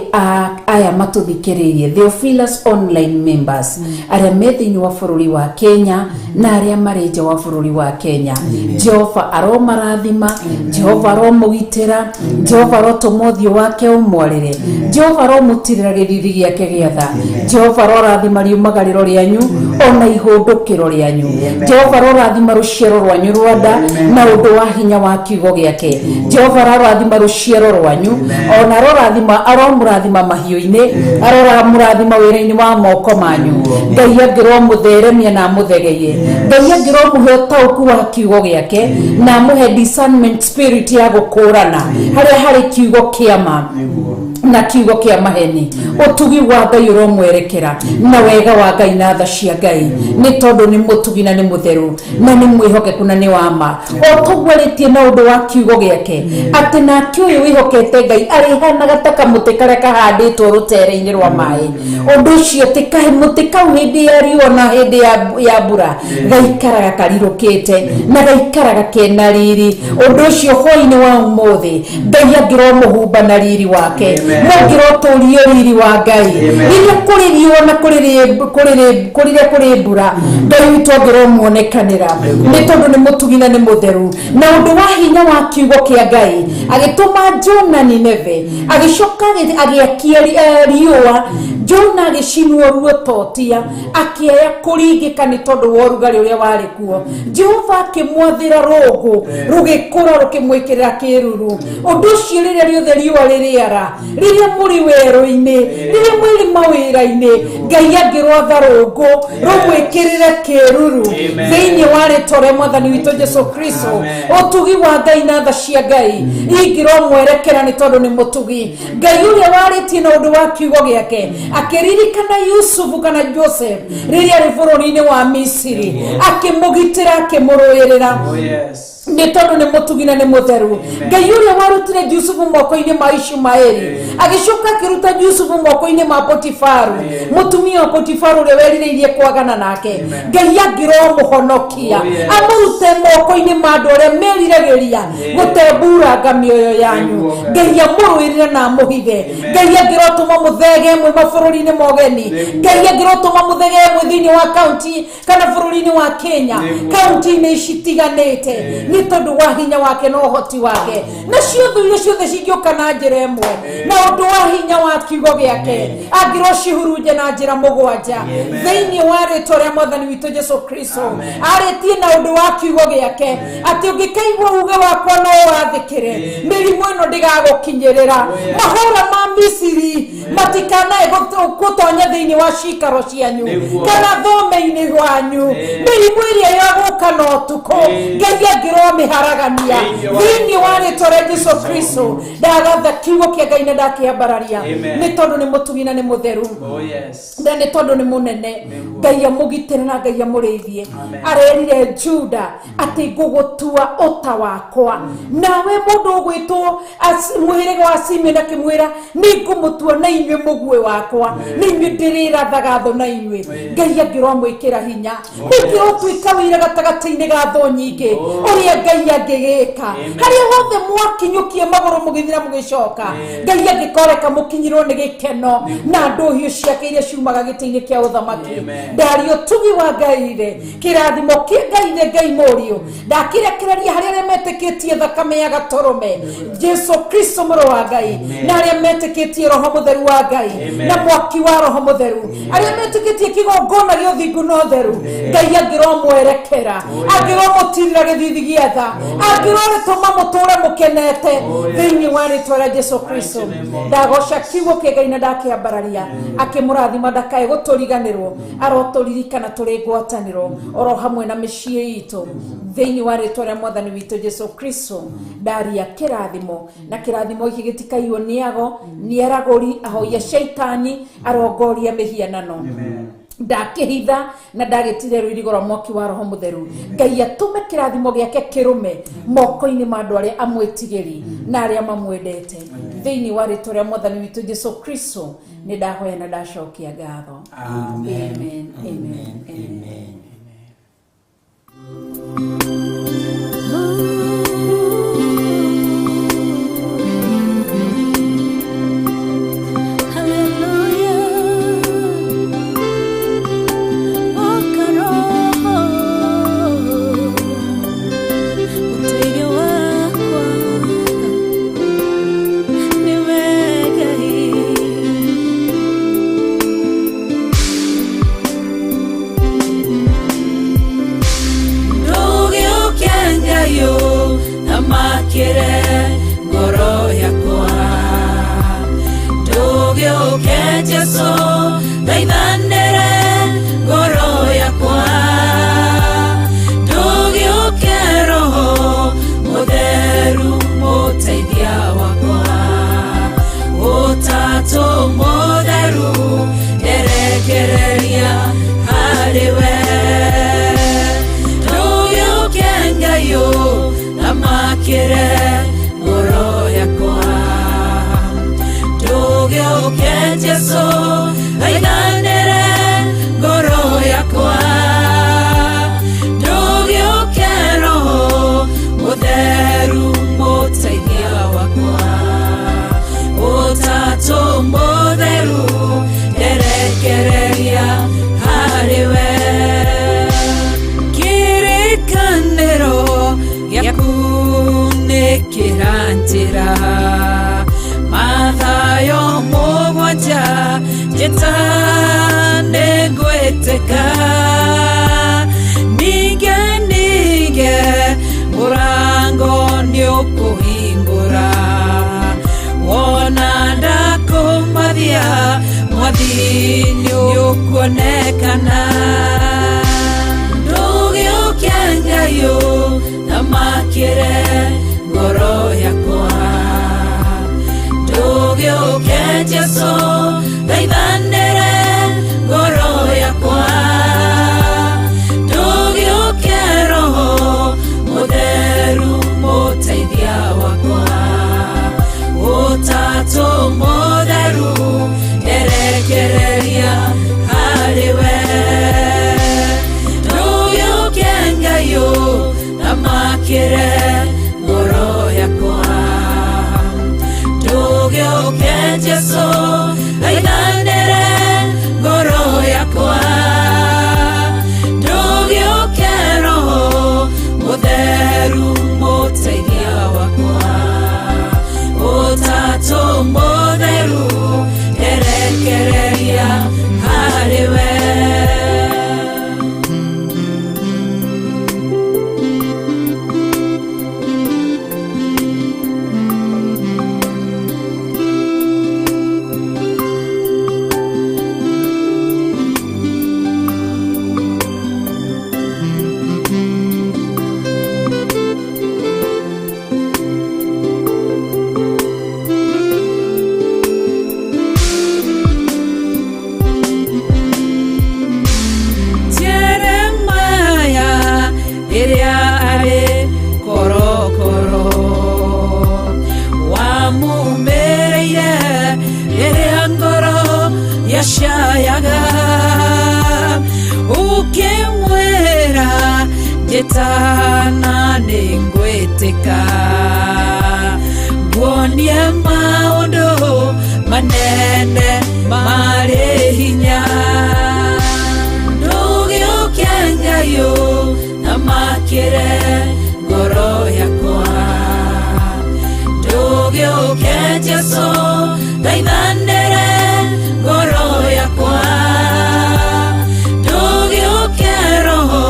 aya matũthikĩrĩirie, Theophilus online members arĩa me thĩinĩ wa bũrũri wa Kenya na arĩa marĩ nja wa bũrũri wa Kenya. Jehova aromarathima, Jehova aromũgitĩra, Jehova arotũma ũthiũ wake ũmwarĩre, Jehova aromũtirĩra gĩthithi gĩake gĩa tha, Jehova arorathima riumagarĩro rĩanyu ona ihũndũkĩro rĩanyu, Jehova arorathima rũciaro rwanyu rwa nda na ũndũ wa hinya wa kiugo gĩake, Jehova arorathima rũciaro rwanyu ona arorathima, aromũrathima mahiũ-inĩ, aromũrathima wĩra-inĩ wa moko manyu. Ngai angĩromũtheremia na amũthegeye, Ngai angĩromũhe ũtaũku wa kiugo gĩake na amũhe discernment spirit ya gũkũrana harĩa harĩ kiugo kĩa ma na kiugo kĩa maheni. Ũtugi wa Ngai ũromwerekera na wega wa Ngai na tha cia Ngai, nĩ tondũ nĩ mũtugi na nĩ mũtheru na nĩ mwĩhokeku na nĩ wa ma. O tũguarĩtie na ũndũ wa kiugo gĩake atĩ nake ũyũ wĩhokete Ngai arĩhanaga ta kamũtĩ karĩa kahandĩtwo rũtere-inĩ rwa maĩ. Ũndũ ũcio ti kamũtĩ kau hĩndĩ ya riũa na hĩndĩ ya mbura gaikaraga karirũkĩte na gaikaraga kena riri. Ũndũ ũcio hwainĩ wa ũmũthĩ Ngai angĩromũhumba na riri wake, mũngĩrotũrio riri wa Ngai rĩrĩa kũrĩ riũa na kũrĩ kũrĩ mbura, Ngai witũ angĩromuonekanĩra nĩ tondũ nĩ mũtugi na nĩ mũtheru. Na ũndũ wa hinya wa kiugo kĩa Ngai agĩtũma Jona Nineve, agĩcoka agĩakia riũa, Jona agĩcinwo ruototia akĩaya kũringĩka nĩ tondũ wa ũrugarĩ ũrĩa warĩ kuo. Jehova akĩmwathĩra rũngũ rũgĩkũra rũkĩmwĩkĩrĩra kĩruru. Ũndũ ũcio rĩrĩa rĩothe riũa rĩrĩara, rĩrĩa mũrĩ werũ-inĩ, rĩrĩa mwĩrĩ mawĩra-inĩ, Ngai angĩrwatha rũngũ rũmwĩkĩrĩre kĩruru thĩinĩ wa rĩtwa rĩa Mwathani witũ Jesu Kristo. Ũtugi wa Ngai na tha cia Ngai ingĩromwerekera nĩ tondũ nĩ mũtugi. Ngai ũrĩa warĩtie na ũndũ wa kiugo gĩake akĩririkana Yusufu kana Joseph rĩrĩa arĩ bũrũri-inĩ wa Misiri, akĩmũgitĩra, akĩmũrũĩrĩra nĩ tondũ nĩ mũtugi na nĩ mũtheru. Ngai ũrĩa warutire Jusufu moko-inĩ ma Ishumaeli agĩcoka akĩruta Jusufu moko-inĩ ma Potifaru, mũtumia wa Potifaru ũrĩa werirĩirie kwagana nake, Ngai angĩromũhonokia amũrute moko-inĩ ma andũ arĩa meriragĩria gũtemburanga mĩoyo yanyu. Ngai amũrũĩrĩre na amũhithe. Ngai angĩrotũma mũthege mwĩ mabũrũri-inĩ mogeni, Ngai angĩrotũma mũthege mwĩ thĩinĩ wa kaunti kana bũrũri-inĩ wa Kenya, kaunti-inĩ citiganĩte, nĩ tondũ wa hinya wake na ũhoti wake. Nacio thũ iria ciothe cingĩũka na njĩra ĩmwe na ũndũ wa hinya wa kiugo gĩake angĩrocihurunje na njĩra mũgwanja thĩinĩ wa rĩtwa rĩa Mwathani witũ Jesu Kristo. Arĩtie na ũndũ wa kiugo gĩake atĩ ũngĩkaigua uge wakwa no wathĩkĩre, mĩrimũ ĩno ndĩgagũkinyĩrĩra, mahũra ma Misiri matikanae gũtonya thĩinĩ wa cikaro cianyu kana thome-inĩ wanyu, mĩrimũ ĩrĩa ya gũka na ũtukũ Ngai angĩromĩharagania thĩinĩ wa rĩtwa rĩa Jesu Kristo. Ndagatha kiugo kĩa Ngai na ndakĩambararia nĩ tondũ nĩ mũtugi na nĩ mũtheru na nĩ tondũ nĩ mũnene. Ngai amũgitĩre na Ngai amũrĩithie. Arerire Juda atĩ ngũgũtua ũta wakwa, nawe mũndũ ũgwĩtwo mũhĩrĩga wa Simeoni akĩmwĩra nĩ ngũmũtua na inyuĩ mũguĩ wakwa, nĩ inyuĩ ndĩrĩrathaga thũ na inyuĩ. Ngai angĩromwĩkĩra hinya, ũngĩrotuĩka wĩra gatagatĩ-inĩ ga thũ nyingĩ ũrĩa Ngai angĩgĩka. Harĩa hothe mwakinyũkie magũrũ mũgĩthiĩ na mũgĩcoka, Ngai angĩkoreka mũkinyirwo nĩ gĩkeno na ndũhiũ ciake iria ciumaga gĩtĩ-inĩ kĩa ũthamaki. Ndaria ũtugi wa Ngai rĩ, kĩrathimo kĩa Ngai rĩ, Ngai mũriũ ndakĩrekereria harĩ arĩa metĩkĩtie thakame ya gatũrũme Jesu Kristo mũrũ wa Ngai, na arĩa metĩkĩtie Roho Mũtheru wa Ngai na mwaki wa Roho Mũtheru, arĩa metĩkĩtie kĩgongona gĩa ũthingu na ũtheru. Ngai angĩromwerekera, angĩromũtirĩra gĩthithi gĩa tha, angĩrorĩtũma mũtũre mũkenete thĩinĩ wa rĩtwa rĩa Jesu Kristo. Ndagoca kiugo kĩa Ngai na ndakĩambararia, akĩmũrathima ndakae gũtũriganĩrwo, arotũririkana tũrĩ ngwatanĩro oro hamwe na mĩciĩ itũ thĩinĩ wa rĩtwa rĩa Mwathani witũ Jesu Kristo. Ndaria kĩrathimo na kĩrathimo gĩkĩ gĩtikaiywo nĩ ago, nĩ aragũri, ahoia shaitani, arongoria mĩhianano. Ndakĩhitha na ndagĩtire rũirigo rwa mwaki wa roho mũtheru. Ngai atũme kĩrathimo gĩake kĩrũme moko-inĩ ma andũ arĩa amwĩtigĩri na arĩa mamwendete. Thĩinĩ wa rĩtwa rĩa mwathani witũ Jesu Kristo nĩ ndahoya na ndacokia ngatho. Amen. Amen. Amen. Amen. Thamakĩre ngoro yakwa ndũgĩũke Jesũ thaithanĩre ngoro yakwa ndũgĩũke Roho Mũtheru mũteithia wakwa Ũtatũ Mũtheru nderekereria harĩ we ndũgĩũke Ngai thamakĩre ngoro yakwa ndũgĩũke Jesũ thaithanĩre ngoro yakwa ndũgĩũke Roho Mũtheru mũteithia wakwa Ũtatũ Mũtheru nderekereria harĩ we kĩrĩkanĩro gĩaku nĩ kĩranjĩra Mathayo mũgwanja njĩta nĩngwĩtĩka ninge ninge mũrango nĩũkũhingũra wona ndakũmathia mwathi nĩũkuonekana ndũgĩũke Ngai thamakĩre ngoro yakwa ndũgĩũke Jesũ thaithanĩre ngoro yakwa ndũgĩũke Roho Mũtheru mũteithia wakwa Ũtatũ Mũtheru nderekereria harĩ we ndũgĩũke Ngai thamakĩre ngoro yakwa ndũgĩũke Jesũ thaithanĩre ngoro yakwa ndũgĩũke Roho Mũtheru mũteithia wakwa Ũtatũ Mũtheru nderekereria harĩ we. Jeremiah ĩrĩa arĩ korokoro wamumĩrĩire rĩrĩa ngoro yacayaga ũkĩmwĩra njĩtana nĩngwĩtĩka nguonie maũndũ manene marĩ hinya ndũgĩũke Ngai thamakĩre ngoro yakwa ndũgĩũke Jesũ thaithanĩre ngoro yakwa ndũgĩũke Roho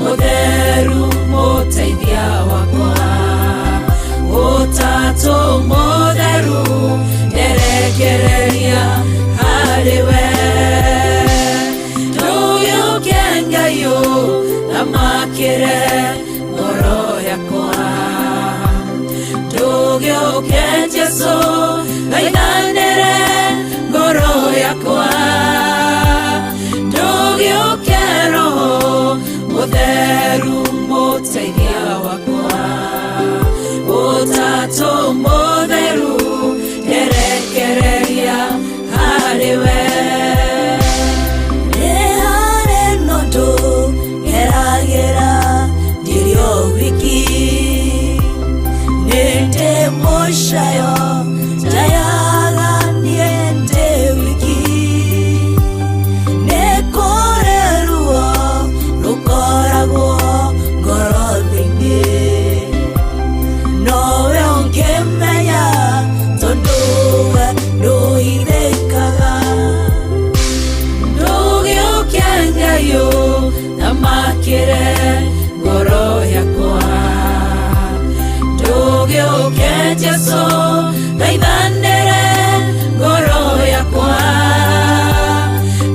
Mũtheru mũteithia wakwa Ũtatũ Mũtheru nderekereria harĩ we ndũgĩũke Ngai thamakĩre ngoro yakwa ndũgĩũke Jesũ thaithanĩre ngoro yakwa. Mũteithia wakwa, Ũtatũ Mũtheru, nderekereria harĩ we. Nĩ harĩ na ũndũ ngeragĩra ndĩrĩ o wiki, nĩ ndĩ mũcayo njayaga niĩ ndĩ wiki, nĩ kũrĩ ruo rũkoragwo ngoro thĩinĩ, nowe ũngĩmenya tondũ we ndũhithĩkaga. Ndũgĩũke Ngai ũthamakĩre ngoro yakwa, ndũgĩũke Jesũ thaithanĩre ngoro yakwa,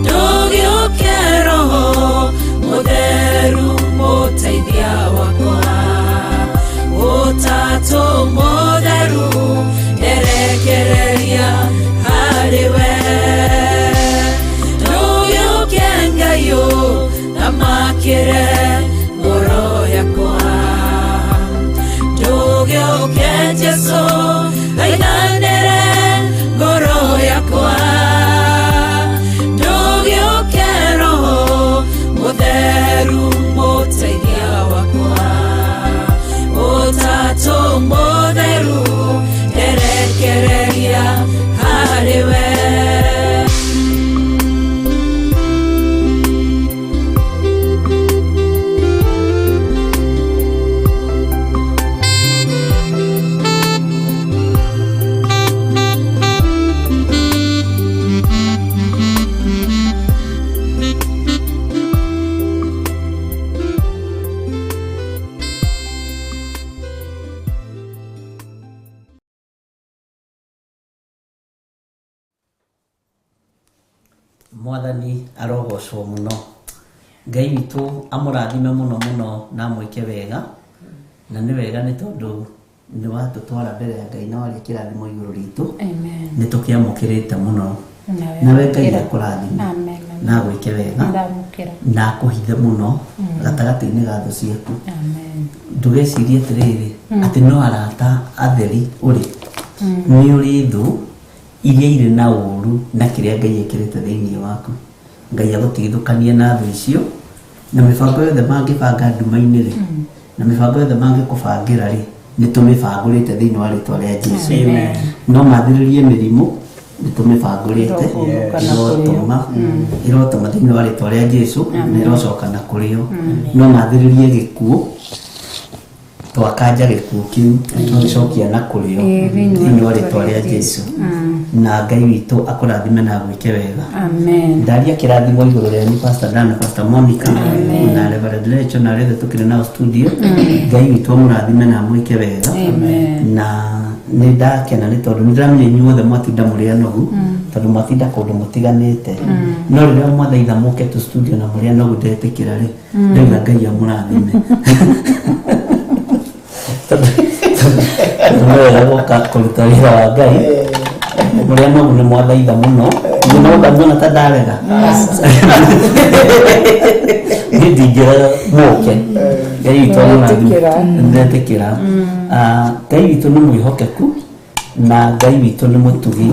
ndũgĩũke Roho Mũtheru Mũteithia wakwa, Ũtatũ Mũtheru nderekereria harĩ we. Ndũgĩũke Ngai ũthamakĩre ngoro yakwa, ndũgĩũke Jesũ thaithanĩre ngoro yakwa, ndũgĩũke Roho Mũtheru Mũteithia wakwa, Ũtatũ Mũtheru nderekereria harĩ we. Mwathani arogocwo muno. Ngai witũ amũrathime mũno mũno na amwĩke wega, na nĩ wega nĩ tondũ nĩ watũtwara mbere ya Ngai na waria kĩrathimo igũrũ ritũ. Amen. Nĩ tũkĩamũkĩrĩte mũno. Nawe Nawe Ngai amũkĩra. akũrathime Amen. na agwĩke wega Ndamũkĩra. na akũhithe mũno gatagatĩ-inĩ ga thũ ciaku. Amen. Ndũgecirie atĩrĩrĩ atĩ no arata atheri ũrĩ, nĩ ũrĩ thũ iria irĩ na ũru na kĩrĩa Ngai ekĩrĩte thĩinĩ waku. Ngai agũtigithũkanie na thũ icio, na mĩbango yothe mangĩbanga nduma-inĩ rĩ, na mĩbango yothe mangĩkũbangĩra rĩ, nĩ tũmĩbangũrĩte thĩinĩ wa rĩtwa rĩa Jesu. Amen. No mathĩrĩrie mĩrimũ, nĩ tũmĩbangũrĩte. Ĩrohũmũka na kũrĩo. Ĩrotũma, ĩrotũma thĩinĩ wa rĩtwa rĩa Jesu, na ĩrocoka na kũrĩo. No mathĩrĩrie gĩkuũ, twakanja gĩkuũ kĩu tũgĩcokia na kũrĩo Ĩĩ, thĩinĩ wa thĩinĩ wa rĩtwa rĩa Jesu. Na Ngai witũ akũrathime na agwĩke wega. Amen. Ndaria kĩrathimo igũrũ rĩanyu Pastor Dan na Pastor Monica na Reverend Lecho na arĩa othe tũkĩrĩ nao studio. Ngai witũ amũrathime na amwĩke wega. Amen. Na nĩ ndakena nĩ tondũ nĩ ndĩramenya inyuothe mwatinda mũrĩ anogu, tondũ mwatinda kũndũ mũtiganĩte, no rĩrĩa mwathaitha mũke tu studio na mũrĩ anogu ndetĩkĩra rĩ, ndauga Ngai amũrathime, tondũ nĩ wega gũka kũruta wĩra wa Ngai mũrĩ anogu. Nĩ mwathaitha mũno, no muona ta ndarega, niĩ ndingĩrega mũke. Ngai witũ amũrathime. Ndetĩkĩra. Ndetĩkĩra. Ngai witũ nĩ mwĩhokeku na Ngai witũ nĩ mũtugi.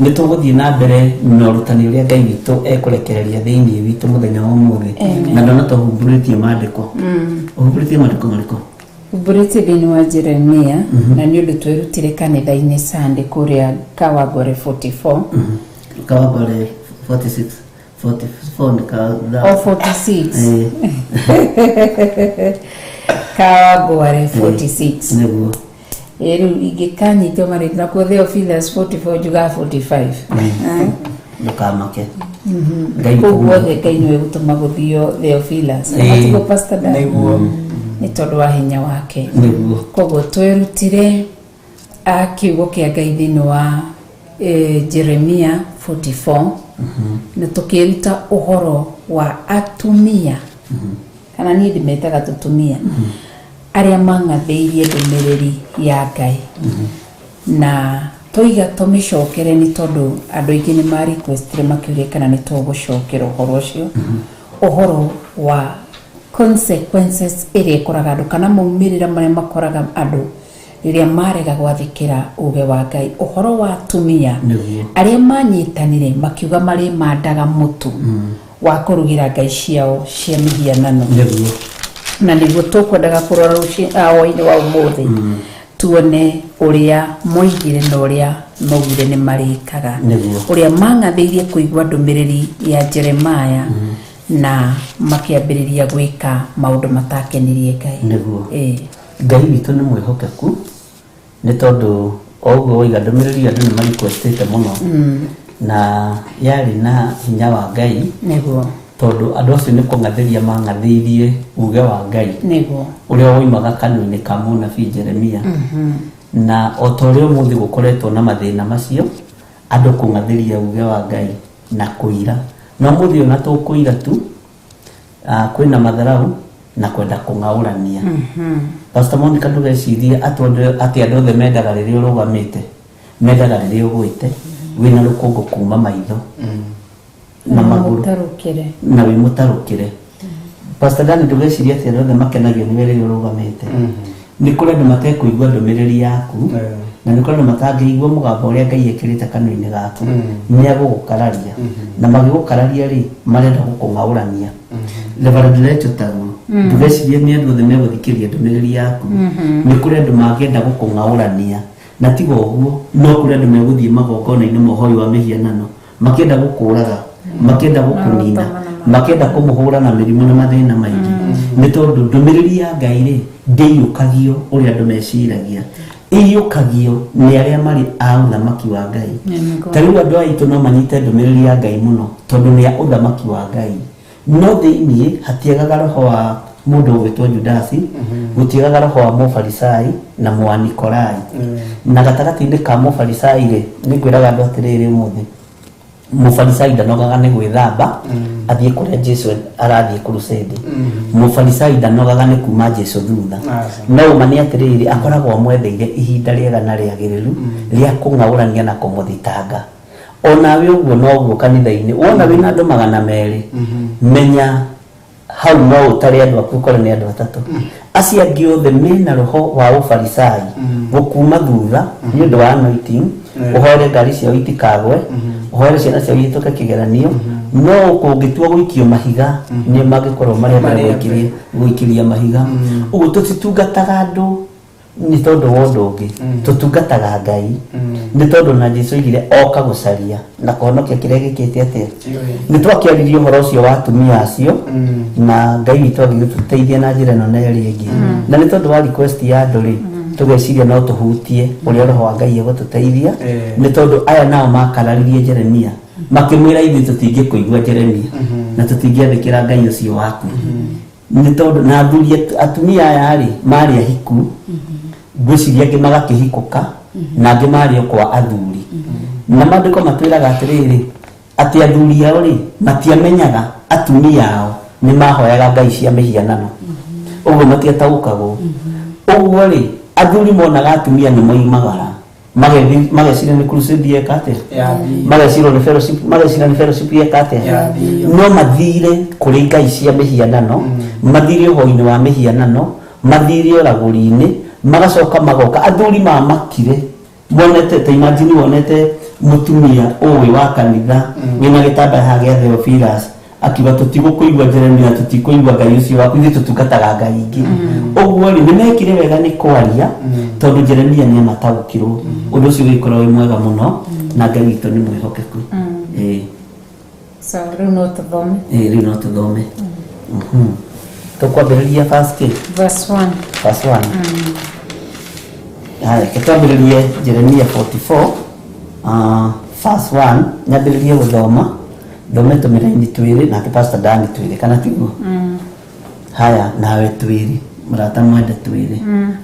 Nĩ tũgũthiĩ na mbere na ũrutani ũrĩa Ngai witũ ekũrekereria thĩinĩ witũ mũthenya wa ũmũthĩ, na ndona tũhumbũrĩtie maandĩko. Ũhumbũrĩtie maandĩko marĩkũ? Humbũrĩtie thĩinĩ wa Jeremia, na nĩ ũndũ twerutire kanitha-inĩ Sunday kũrĩa Kawangware 44. Kawangware 46, 44 nĩ O 46. Kawangware 46. Nĩguo. Ĩ rĩu ingĩkanyitwo marĩtwa nakuo Theophilus 44 njugaga 45. Eh? Ndũkamake. Ngai Kũu witũ guothe Ngai nĩwe gũtũma gũthio Theophilus. Ĩĩ. Matiguo Pastor Dan? Nĩguo. Nĩ tondũ wa hinya wake. Nĩguo. Koguo twerutire a kiugo kĩa Ngai thĩinĩ wa Jeremia 44, na tũkĩruta ũhoro wa atumia, kana niĩ ndĩmetaga tũtumia arĩa mang'athĩirie ndũmĩrĩri ya Ngai, na toiga tũmĩcokere nĩ tondũ andũ aingĩ nĩ ma requestire makĩũria kana nĩ tũgũcokera ũhoro ũcio, ũhoro wa Consequences ĩrĩa ĩkoraga andũ kana maumĩrĩra marĩa makoraga andũ rĩrĩa marega gwathĩkĩra uge wa Ngai, ũhoro wa atumia arĩa manyitanire makiuga marĩ mandaga mũtu wa kũrugĩra ngai ciao cia mĩhianano. Na nĩguo tũkwendaga kũrora hwaĩ-inĩ wa ũmũthĩ, tuone ũrĩa moigire na ũrĩa maugire nĩ marĩkaga, ũrĩa mang'athĩirie kũigua ndũmĩrĩri ya Jeremaya na makĩambĩrĩria gwĩka maũndũ matakenirie Ngai. Ngai witũ nĩ mwĩhokeku, nĩ tondũ o ũguo waiga ndũmĩrĩri andũ nĩ marequestĩte mũno na yarĩ na hinya wa Ngai, tondũ andũ acio nĩ kũng'athĩria mang'athĩirie uge wa Ngai ũrĩa woimaga kanua-inĩ ka mũnabii Jeremia. Na o ta ũrĩa ũmũthĩ gũkoretwo na mathĩna macio, andũ kũng'athĩria uge wa Ngai na kũira, na ũmũthĩ ona tũkũira tu, kwĩna matharau na kwenda kũng'aũrania. Pastor Monica, ndũgecirie atĩ andũ othe mendaga rĩrĩa ũrũgamĩte, mendaga rĩrĩa ũgwĩte wĩna rũkũngũ kuma maitho na magũrũ mũtarũkĩre. Na wĩ mũtarũkĩre. Pastor Dani, ndũgecirie atĩ andũ othe makenagio nĩwe rĩrĩa ũrũgamĩte. Nĩ kũrĩ andũ matekũigua ndũmĩrĩri yaku, na nĩ kũrĩ andũ matangĩigua mũgambo ũrĩa Ngai ekĩrĩte kanua-inĩ gaku. Nĩ agũgũkararia, na magĩgũkararia rĩ, marenda gũkũng'aũrania. Reverend Rachel, taguo ndũgecirie nĩ andũ othe megũthikĩrĩria ndũmĩrĩri yaku. Nĩ kũrĩ andũ mangĩenda gũkũng'aũrania, na tiga ũguo no kũrĩ andũ megũthiĩ magongona-inĩ ma ũhoi wa mĩhianano makĩenda gũkũraga, makĩenda gũkũnina, makĩenda kũmũhũra na mĩrimũ na mathĩna maingĩ, nĩ tondũ ndũmĩrĩri ya Ngai rĩ, ndĩiyũkagio ũrĩa andũ meciragia, ĩiyũkagio nĩ arĩa marĩ a ũthamaki wa Ngai. Ta rĩu andũ aitũ no manyite ndũmĩrĩri ya Ngai mũno tondũ nĩ a ũthamaki wa Ngai, no thĩiniĩ hatiagaga roho wa mũndũ ũgwĩtwo Judasi, gũtiagaga roho wa mũfarisai na mũanikorai. Na gatagatĩ-inĩ ka mũfarisai rĩ, nĩ ngwĩraga andũ atĩrĩrĩ, ũmũthĩ mũfarisai ndanogaga nĩ gwĩthamba athiĩ kũrĩa Jesu arathiĩ crusade. Mũfarisai ndanogaga nĩ kuma Jesu thutha. No ũma nĩ atĩrĩrĩ, akoragwo amwetheire ihinda rĩega na rĩagĩrĩru rĩa kũng'aũrania na kũmũthitanga. Onawe ũguo noguo kanitha-inĩ, wona wĩna andũ 200, menya hau no ũtare andũ aku ũkore nĩ andũ atatũ. Acio angĩ othe mena roho wa ũfarisai, gũkuma thutha nĩ ũndũ wa anointing, ũhoere ngari ciao itikagwe, ũhoere ciana ciao ihĩtũke kĩgeranio, no kũngĩtua gũikio mahiga nĩ mangĩkorwo marĩa mbere gũikĩria mahiga. Ũguo tũtitungataga andũ nĩ tondũ wa ũndũ ũngĩ, tũtungataga Ngai, nĩ tondũ na Jesu oigire oka gũcaria na kũhonokia kĩrĩa gĩkĩte atĩa. Nĩ twakĩaririe ũhoro ũcio wa atumia acio, na Ngai witũ agĩgĩtũteithia na njĩra ĩno na ĩrĩa ĩngĩ. Na nĩ tondũ wa request ya andũ rĩ, tũgeciria no tũhutie ũrĩa roho wa Ngai egũtũteithia, nĩ tondũ aya nao makararirie Jeremia makĩmwĩra, ithuĩ tũtingĩkũigua Jeremia, na tũtingĩathĩkĩra Ngai ũcio waku. Nĩ tondũ na athuri atumia aya rĩ, marĩ ahiku, ngwĩciria angĩ magakĩhikũka na angĩ marĩ o kwa athuri. Na maandĩko matwĩraga atĩrĩrĩ, atĩ athuri ao rĩ, matiamenyaga atumia ao nĩ mahoyaga ngai cia mĩhianano. Ũguo matiataũkagwo. Ũguo rĩ, athuri monaga atumia nĩ moimagara, mageciria nĩ crusade yeka atĩa, mageciria nĩ fellowship, mageciria nĩ fellowship yeka atĩa, no mathire kũrĩ ngai cia mĩhianano, mathire ũhoi-inĩ wa mĩhianano, mathire ũragũri-inĩ, magacoka magoka. Athuri mamakire monete, ta imagine wonete mũtumia ũĩ wa kanitha wĩna gĩtambaya haha gĩa Theophilus akiuga, tũtigũkũigua Jeremia, tũtikũigua Ngai ũcio waku, ithuĩ tũtungataga ngai ingĩ. Ũguo rĩ, nĩ mekire wega nĩ kwaria, tondũ Jeremia nĩ amataũkirwo. Ũndũ ũcio ũgĩkorwo wĩ mwega mũno, na Ngai witũ nĩ mwĩhokeku. Ĩĩ. So rĩu no tũthome. Ĩĩ, rĩu no tũthome. Tũkwambĩrĩria verse kĩ? Verse 1. Verse 1. Haya, reke twambĩrĩrie Jeremia 44 verse 1. Nyambĩrĩrie gũthoma, thome tũmĩraini twĩrĩ, nake Pastor Dani twĩrĩ, kana tiguo? Haya, nawe twĩrĩ, mũrata mwende twĩrĩ.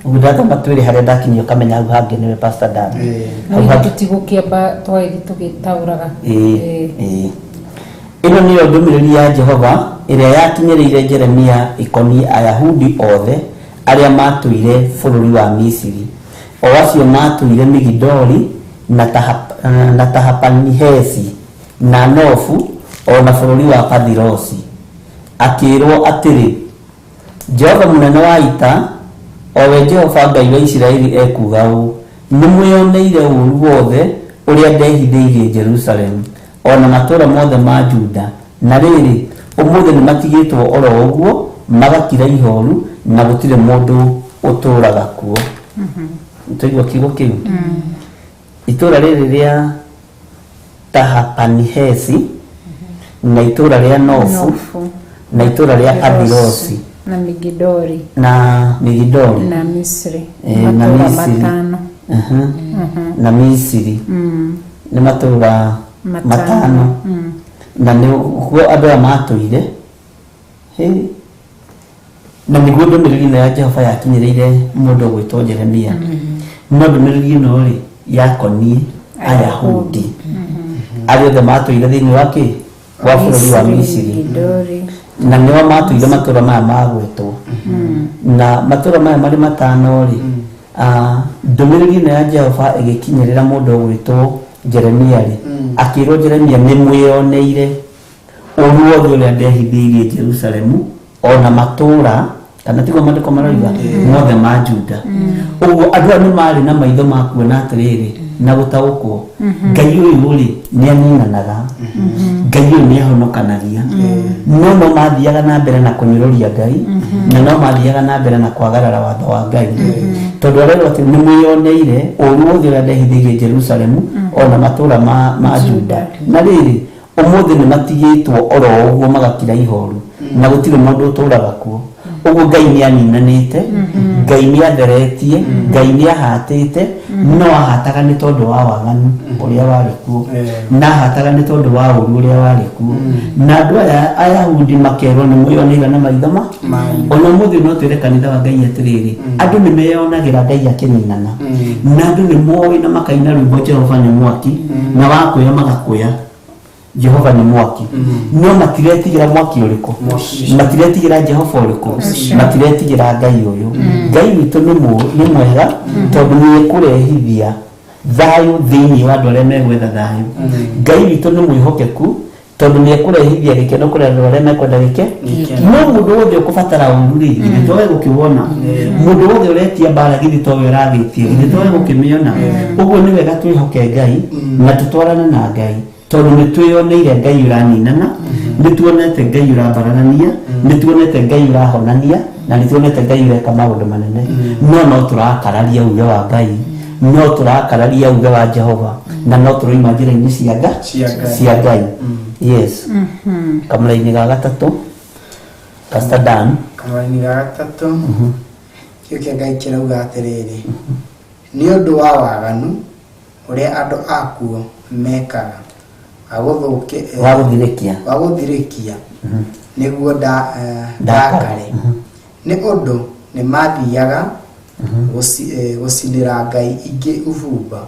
Ũguo ndathoma twĩrĩ, harĩa ndakinyia ũkamenya hau hangĩ nĩwe Pastor Dani. No Hau ithuĩ hangĩ. Tũtigũkĩamba twagĩthiĩ tũgĩtaũraga. Ĩĩ, ĩĩ. Ĩno nĩyo ndũmĩrĩri ya Jehova ĩrĩa yakinyĩrĩire Jeremia ĩkoniĩ Ayahudi othe arĩa maatũire bũrũri wa Misiri, o acio maatũire Migidoli na Tahapanihesi na Nofu o na bũrũri wa Pathirosi, akĩĩrwo atĩrĩ. Jehova mũnene wa ita, o we Jehova Ngai wa Isiraeli ekuuga ũũ, nĩ mwĩoneire ũũru wothe ũrĩa ndehithĩirie Jerusalemu, o na matũũra mothe ma Juda. Na rĩrĩ, ũmũthĩ nĩ matigĩtwo oro ũguo, magakira ihooru, na gũtirĩ mũndũ ũtũũraga kuo. Twaigua kiugo kĩu? Itũũra rĩrĩ rĩa Tahapanihesi na itũũra rĩa Nofu Nofu. na itũũra rĩa Athirosi na Migidori na Migidoli na Misri na matũũra Misiri. matano. Na Misiri nĩ matũũra Matano. matano na nĩguo andũ aya matũire. Hĩ. Na nĩguo ndũmĩrĩri ĩno ya Jehova yakinyĩrĩire mũndũ ũgwĩtwo Jeremia, no ndũmĩrĩri ĩno rĩ yakoniĩ Ayahudi arĩa othe matũire thĩinĩ wa kĩ wa bũrũri wa Misiri Migidori. Na nĩo matũire matũũra maya magwetwo, na matũũra maya marĩ matano rĩ, ndũmĩrĩri ĩno ya Jehova ĩgĩkinyĩrĩra mũndũ ũgwĩtwo Jeremia rĩ, akĩrwo Jeremia, nĩ mwĩoneire ũru wothe ũrĩa ndehithĩirie Jerusalemu ona matũũra, kana tiguo maandĩko maroiga, mothe ma Juda. Ũguo andũ aya nĩ marĩ na maitho ma kuona atĩrĩrĩ na gũtaũkwo, Ngai ũyũ rĩ nĩ aninanaga, Ngai ũyũ nĩ ahonokanagia, no no mathiaga na mbere na kũnyũrũria Ngai, na no mathiaga na mbere na kwagarara watho wa Ngai, tondũ arerwo atĩ nĩ mwĩoneire ũru wothe ũrĩa ndehithĩirie Jerusalemu ona matũũra ma Juda, na rĩrĩ, ũmũthĩ nĩ matigĩtwo oro ũguo magakira ihoru na gũtirĩ mũndũ ũtũũraga kuo. Ũguo Ngai nĩ aninanĩte, Ngai nĩ atheretie, Ngai nĩ ahatĩte, no ahataga nĩ tondũ wa waganu ũrĩa warĩ kuo, na ahataga nĩ tondũ wa ũru ũrĩa warĩ kuo, na andũ aya Ayahudi makerwo nĩ mwĩoneire na maitho ma ona ũmũthĩ. No twĩre kanitha wa Ngai atĩrĩrĩ, andũ nĩ meyonagĩra Ngai akĩninana, na andũ nĩ moĩ na makaina rwĩmbo Jehova nĩ mwaki, na wakwĩra magakwĩra Jehova nĩ mwaki, no matiretigĩra mwaki ũrĩkũ, matiretigĩra Jehova ũrĩkũ, matiretigĩra Ngai ũyũ. Ngai witũ nĩ mwega tondũ nĩ ekũrehithia thayũ thĩinĩ wa andũ arĩa megwetha thayũ. Ngai witũ nĩ mwĩhokeku tondũ nĩ ekũrehithia gĩkeno kũrĩ andũ arĩa mekwenda gĩke, no mũndũ wothe ũkũbatara ũru rĩ, githĩ towe gũkĩwona? Mũndũ wothe ũretia mbara, githĩ towe ũragĩtia? Githĩ towe gũkĩmĩona? Ũguo nĩ wega twĩhoke Ngai na tũtwarane na Ngai, tondũ nĩ twĩyoneire Ngai ũraninana, nĩ tuonete Ngai ũrambararania, nĩ tuonete Ngai ũrahonania, na nĩ tuonete Ngai ũreka maũndũ manene, no no tũrakararia uge wa Ngai, no tũrakararia uge wa Jehova, na no tũroima njĩra-inĩ cia nga Cia Ngai. Cia Ngai, yes. Kamũraini ga gatatũ, Pastor Dan. Kamũraini ga gatatũ, kĩo kĩa Ngai kĩrauga atĩrĩrĩ, nĩ ũndũ wa waganu ũrĩa andũ akuo mekaga wa gũthirĩkia, wa gũthirĩkia nĩguo ndakare, nĩ ũndũ nĩ mathiaga gũcinĩra ngai ingĩ ũbumba,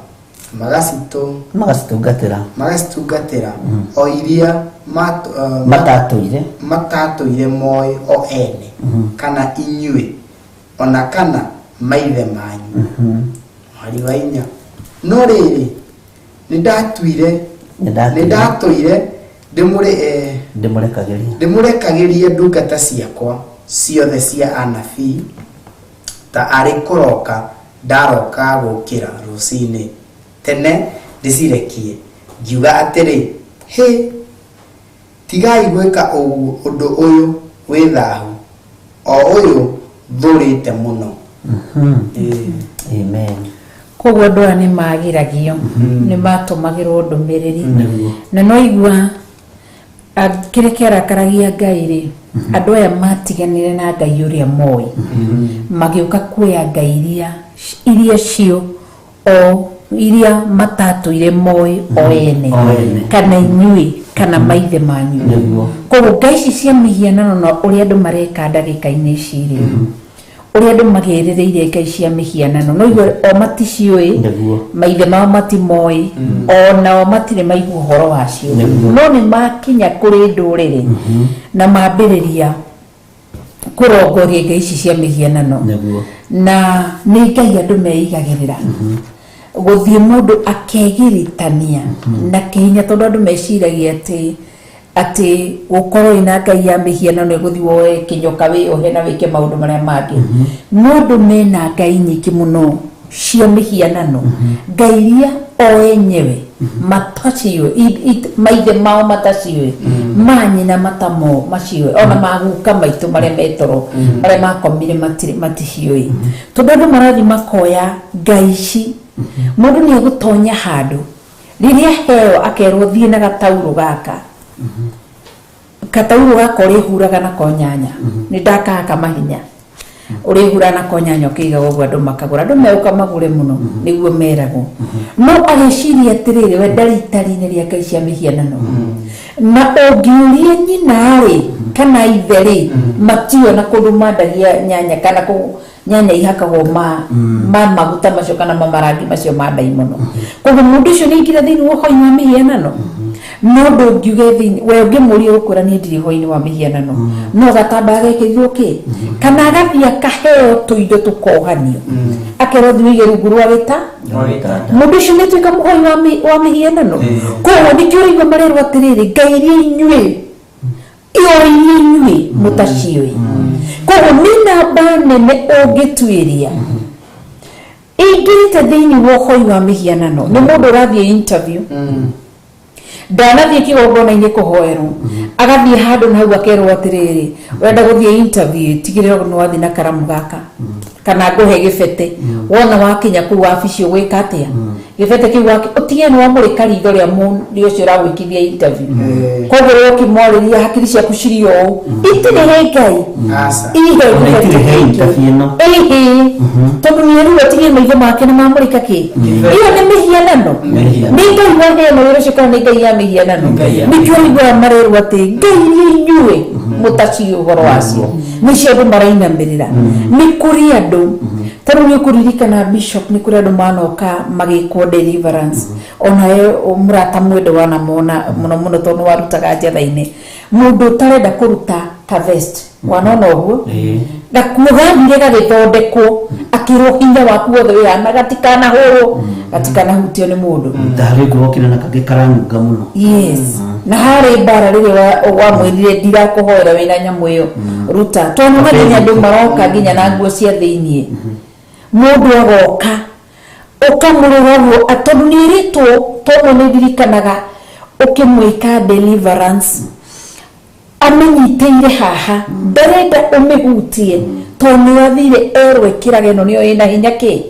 magacitungatĩra, magacitungatĩra, o iria matatũire, matatũire moĩ o ene, kana inyuĩ, ona kana maithe manyu. Mũhari wa inya, no rĩrĩ, nĩ ndatũire ndĩmũrekagĩria, ndĩmũrekagĩrie ndungata ciakwa ciothe cia anabii, ta arĩ kũroka ndaroka gũkĩra rũcinĩ tene ndĩcirekie, ngiuga atĩrĩ, hĩ, tigai gwĩka ũndũ ũyũ wĩ thahu, o ũyũ thũrĩte mũno. Amen. Koguo andũ aya nĩ magiragio, nĩ matũmagĩrwo ndũmĩrĩri, na no igua kĩrĩa kĩarakaragia Ngai rĩ, andũ aya matiganire na Ngai ũrĩa moĩ, magĩũka kuoya ngai iria cio o iria matatũire moĩ o ene, O ene. kana inyuĩ kana maithe manyu. Koguo ngai ici cia mĩhianano, na ũrĩa andũ mareka ndagĩka-inĩ ici rĩ, ũrĩa andũ magĩrĩrĩire ngai cia mĩhianano, no igua o maticiũĩ, maithe mao matimoĩ, o nao matirĩ maigua ũhoro wacio, no nĩ makinya kũrĩ ndũrĩrĩ na mambĩrĩria kũrongoria ngai ici cia mĩhianano. Na nĩ ngai andũ meigagĩrĩra gũthiĩ mũndũ akegiritania na kĩhinya, tondũ andũ meciragia atĩ Atĩ gũkorwo ina ngai ya mĩhianano ĩgũthiĩ woe kĩnyoka wĩyohe na wĩke maũndũ marĩa mangĩ. No andũ mena ngai nyingĩ mũno cia mĩhianano, ngai iria o enyewe mataciũĩ, maithe mao mataciũĩ, manyina matamo maciũĩ, ona maguka maitũ marĩa metoro marĩa makomire maticiũĩ, tondũ andũ marathiĩ makoya ngai ici. Mũndũ nĩ egũtonya handũ rĩrĩa heo akerwo thiĩ na gataurũ gaka, kataurũ gaka ũrĩhuraga nako nyanya, nĩ ndakahaka mahinya, ũrĩhura nako nyanya ũkĩigaga ũguo, andũ makagũra, andũ megũka magũre mũno nĩguo meragwo. No agĩciria atĩrĩrĩ, we ndarĩ itari-inĩ rĩa ngai cia mĩhianano, na ũngĩũria nyina rĩ kana ithe rĩ, matiũĩ na kũndũ mandagia nyanya kana kũ nyanya ihakagwo ma maguta macio kana ma marangi macio ma ndaimono. Koguo mũndũ ũcio nĩ aingĩra thĩinĩ wa ũhoi wa mĩhianano, no ndũngiuge thĩinĩ we ũngĩmũria gũkwĩra niĩ ndirĩ ũhoi-inĩ wa mĩhianano, no gatambaya gekĩrirwo kĩ kana agathiĩ akaheo tũindo tũkohanio, akerwo thiĩ ũige rungu rwa gĩta. Mũndũ ũcio nĩ atuĩka mũhoi wa mĩhianano. Koguo nĩkĩo ũraigua marerwo atĩrĩrĩ, ngai iria inyuĩ o iria inyuĩ mũtaciũĩ. Koguo nĩ namba nene ũngĩtuĩria ingĩrĩte thĩinĩ wa ũhoi wa mĩhianano nĩ mũndũ ũrathiĩ interview, ndanathiĩ kĩgongona-inĩ kũhoerwo, agathiĩ handũ na hau akerwo atĩrĩrĩ, ũrenda gũthiĩ interview, tigĩrĩra nĩ wathiĩ na karamu gaka kana ngũhe gĩbete. Wona wakinya kũu wabici ũgwĩka atĩa gĩbete kĩu ũtige nĩ wamũrĩka ritho rĩa mũndũ ũcio ũragwĩkithia interview. Koguo rĩrĩa ũkĩmwarĩria hakiri ciaku cirĩ ũũ itirĩ he ngai. Aca. Ihe. Ona gĩbete itirĩ he gĩkĩ. interview ĩno. Ĩhĩ, tondũ nĩ erĩirwo atige maitho make nĩ mamũrĩka kĩ. Ĩyo nĩ mĩhianano. Mĩhianano. Nĩ ngai waheana wĩra ũcio kana nĩ ngai ya mĩhianano? Ngai ya. Nĩkĩo ũiguaga marerwo atĩ ngai iria inyuĩ mũtaciũĩ ũhoro wacio nĩcio andũ marainamĩrĩra. Nĩ kũrĩ andũ, ta rĩu nĩ ũkũririkana, bishop, nĩ kũrĩ andũ manoka magĩkwo deliverance, onawe mũrata mwende wanamona mũno mũno tondũ nĩ warutaga njetha-inĩ, mũndũ ũtarenda kũruta ka vest wanona ũguo gakuo gathire gagĩthondekwo, akĩrwo hinya waku wothe wĩ na gatikanahũrwo, gatikanahutio nĩ mũndũ. Ndarĩ ngũrokire na kangĩ karanunga mũno. Yes, na harĩ mbara rĩrĩa wamwĩrire ndirakũhoera wĩna nyamũ ĩyo ruta, twanona nginya andũ maroka nginya na nguo cia thĩiniĩ. Mũndũ agoka ũkamũrora ũguo tondũ nĩ ĩrĩtwo tomwe nĩ ndirikanaga ũkĩmwĩka deliverance, amĩnyitĩire haha, ndarenda ũmĩhutie tondũ nĩ athire erwo ĩkĩrage ĩno nĩyo ĩna hinya kĩ.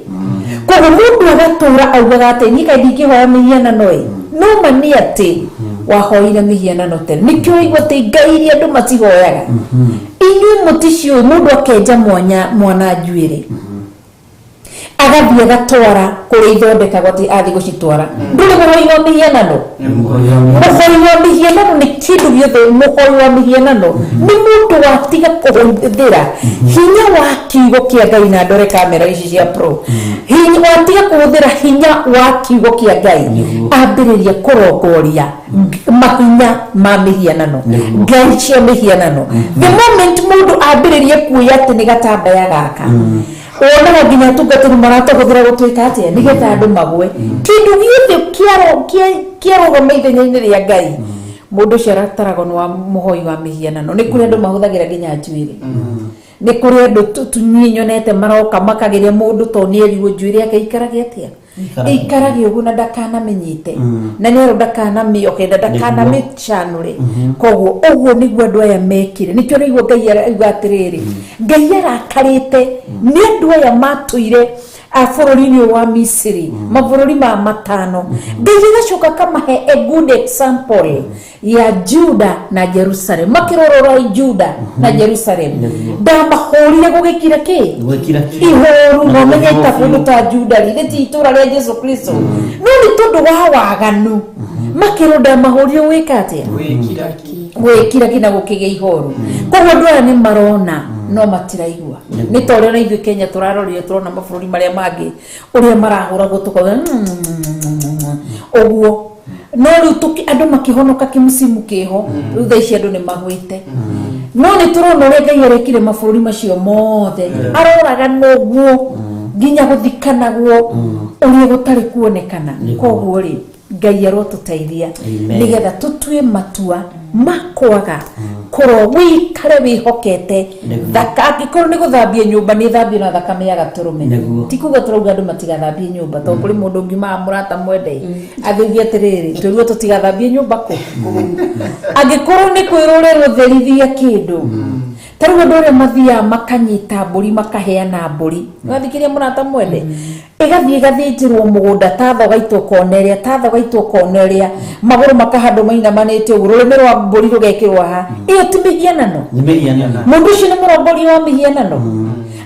Koguo mũndũ agatũra augaga atĩ niĩ kaĩ ndingĩhoya mĩhianano ĩ, no ma nĩ atĩ wahoire mĩhianano tene. Nĩkĩo ũigua atĩ ngai iria andũ macihoyaga inyuĩ mũticiũĩ. Mũndũ akenja mwanya mwana njuĩrĩ, agathiĩ agatwara kũrĩa ithondekagwo atĩ athiĩ gũcitwara. Ndũrĩ mũhoi wa mĩhianano. Mũhoi wa mĩhianano nĩ kĩndũ gĩothe. Mũhoi wa mĩhianano nĩ mũndũ watiga kũhũthĩra hinya wa kiugo kĩa Ngai, na ndore kamera ici cia pro, hinya watiga kũhũthĩra hinya wa kiugo kĩa Ngai, ambĩrĩria kũrongoria mahinya ma mĩhianano, ngai cia mĩhianano. The moment mũndũ ambĩrĩrie kuoya atĩ nĩ gatambaya gaka, wonaga nginya atungatĩri maratũhũthĩra gũtuĩka atĩa nĩgetha andũ magwe, kĩndũ gĩothe kĩarũgama ithenya-inĩ rĩa Ngai, mũndũ ũcio arataragwo nĩ wa mũhoi wa mĩhianano. Nĩ kũrĩ andũ mahũthagĩra nginya njuĩrĩ, nĩ kũrĩ andũ tunyui nyonete maroka makageria mũndũ to nĩ erirwo njuĩrĩ yake ikarage atĩa, ikarage ũguo na ndakanamĩnyite, na nĩ erwo ndakanamĩohe na ndakanamĩcanũre. Koguo ũguo nĩguo andũ aya mekire. Nĩkĩo nĩguo Ngai arauga atĩrĩrĩ, Ngai arakarĩte nĩ andũ aya matũire bũrũri-inĩ ũyũ wa Misiri mabũrũri ma matano. Ngai agacoka akamahe a good example ya Juda na Jerusalem, makĩrorora Juda na Jerusalem, ndamahũrire gũgĩkira kĩ? Gwĩkira kĩ? Ihoru. Na No menye ta gũthirwo kũndũ biũ. ta Juda rĩ ti itũra rĩa Jesu Kristo, no nĩ tondũ wa waganu makĩrwo ndamahũrire gwĩka atĩa? Gwĩkira kinya gũkĩgĩa ihoru. Koguo andũ aya nĩ marona no matiraigua. Nĩ ta ũrĩa ona ithuĩ Kenya tũrarorire, tũrona mabũrũri marĩa mangĩ ũrĩa marahũragwo, tũkauga ũguo, no rĩu andũ makĩhonoka kĩmũcimu kĩho. Rĩu thaa ici andũ nĩ magwĩte, no nĩ tũrona ũrĩa Ngai arekire mabũrũri macio mothe, aroraga noguo nginya gũthikanagwo ũrĩa gũtarĩ kuonekana. Koguo rĩ Ngai arotũteithia Amen. nĩgetha tũtue matua makwaga korwo wĩikare wĩhokete Nĩguo. thaka angĩkorwo nĩ gũthambia nyũmba nĩ thambio na thakame ya gatũrũme Nĩguo. ti kuga tũrauga andũ matigathambie nyũmba tondũ kũrĩ mũndũ ũngiumaga mũrata mwende athiugie atĩrĩrĩ twĩrwo tũtigathambie nyũmba kũ angĩkorwo nĩ kwĩrwo ũrerũtherithia kĩndũ ta rĩu andũ arĩa mathiaga makanyita mbũri makaheana mbũri wathikĩria mũrata mwende ĩgathiĩ ĩgathĩnjĩrwo mũgũnda ta thogaitwo kona ĩrĩa ta thogaitwo kona ĩrĩa magũrũ makahandwo mainamanĩte ũguo rũrĩmĩ rwa mbũri rũgekĩrwo haha ĩyo ti mĩhianano Nĩ mĩhianano. mũndũ ũcio nĩ mũrongoria wa mĩhianano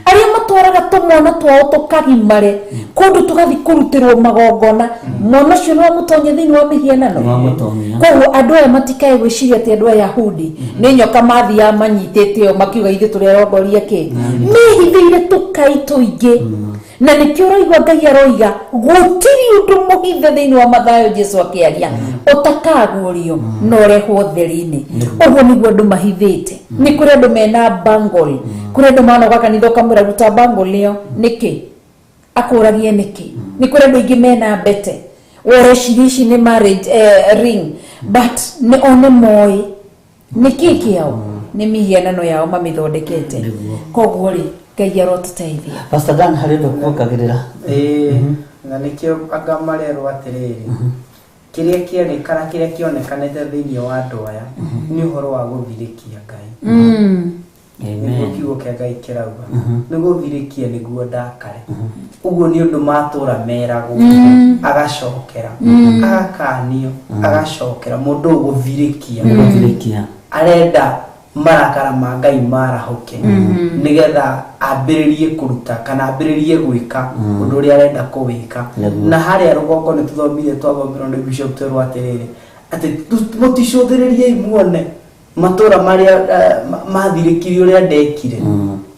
arĩa matwaraga tũmwana twao tũkagimare kũndũ tũgathiĩ kũrutĩrwo magongona mwana ũcio nĩ wamũtonya thĩinĩ wa mĩhianano Nĩ wamũtonya. koguo andũ aya matikae gwĩciria atĩ andũ a Yahudi nĩ nyoka mathiaga manyitĩte ĩyo makiuga ithuĩ tũrĩ arongoria kĩ mehithĩire tũkai tũingĩ na nĩkĩo ũraigua Ngai aroiga gũtirĩ ũndũ mũhithe thĩinĩ wa Mathayo Jesu akĩaria ũtakaguũrio na ũrehwo ũtheri-inĩ ũguo nĩguo andũ mahithĩte nĩ kũrĩ andũ mena bangle kũrĩ andũ manoga kanitha ũkamwĩra ruta bangle ĩyo nĩkĩ akũragie nĩkĩ nĩ kũrĩ andũ aingĩ mena mbete ũreciria ici nĩ marriage ring but nĩ o nĩ moĩ nĩkĩ kĩao nĩ mĩhianano yao mamĩthondekete Nĩguo. koguo rĩ Ngai arotũteithia Pastor Dan harĩ ũndũ kuongagĩrĩra. Ĩĩ, na nĩkĩo anga marerwo atĩrĩrĩ kĩrĩa kĩonekana kĩrĩa kĩonekanĩte thĩinĩ wa andũ aya nĩ ũhoro wa gũthirĩkia Ngai nĩguo Amen. kiugo kĩa Ngai kĩrauga nĩ gũthirĩkia nĩguo ndakare ũguo nĩ ũndũ matũra meragwo agacokera agakanio agacokera mũndũ ũyũ gũthirĩkia Nĩ gũthirĩkia. arenda marakara ma Ngai marahũke nĩgetha ambĩrĩrie kũruta kana ambĩrĩrie gwĩka ũndũ ũrĩa arenda kũwĩka Nĩguo. na harĩa rũgongo nĩ tũthomire twathomirwo nĩ bishop twerwo atĩrĩrĩ atĩ mũticũthĩrĩriei muone matũra marĩa mathirĩkirie ũrĩa ndekire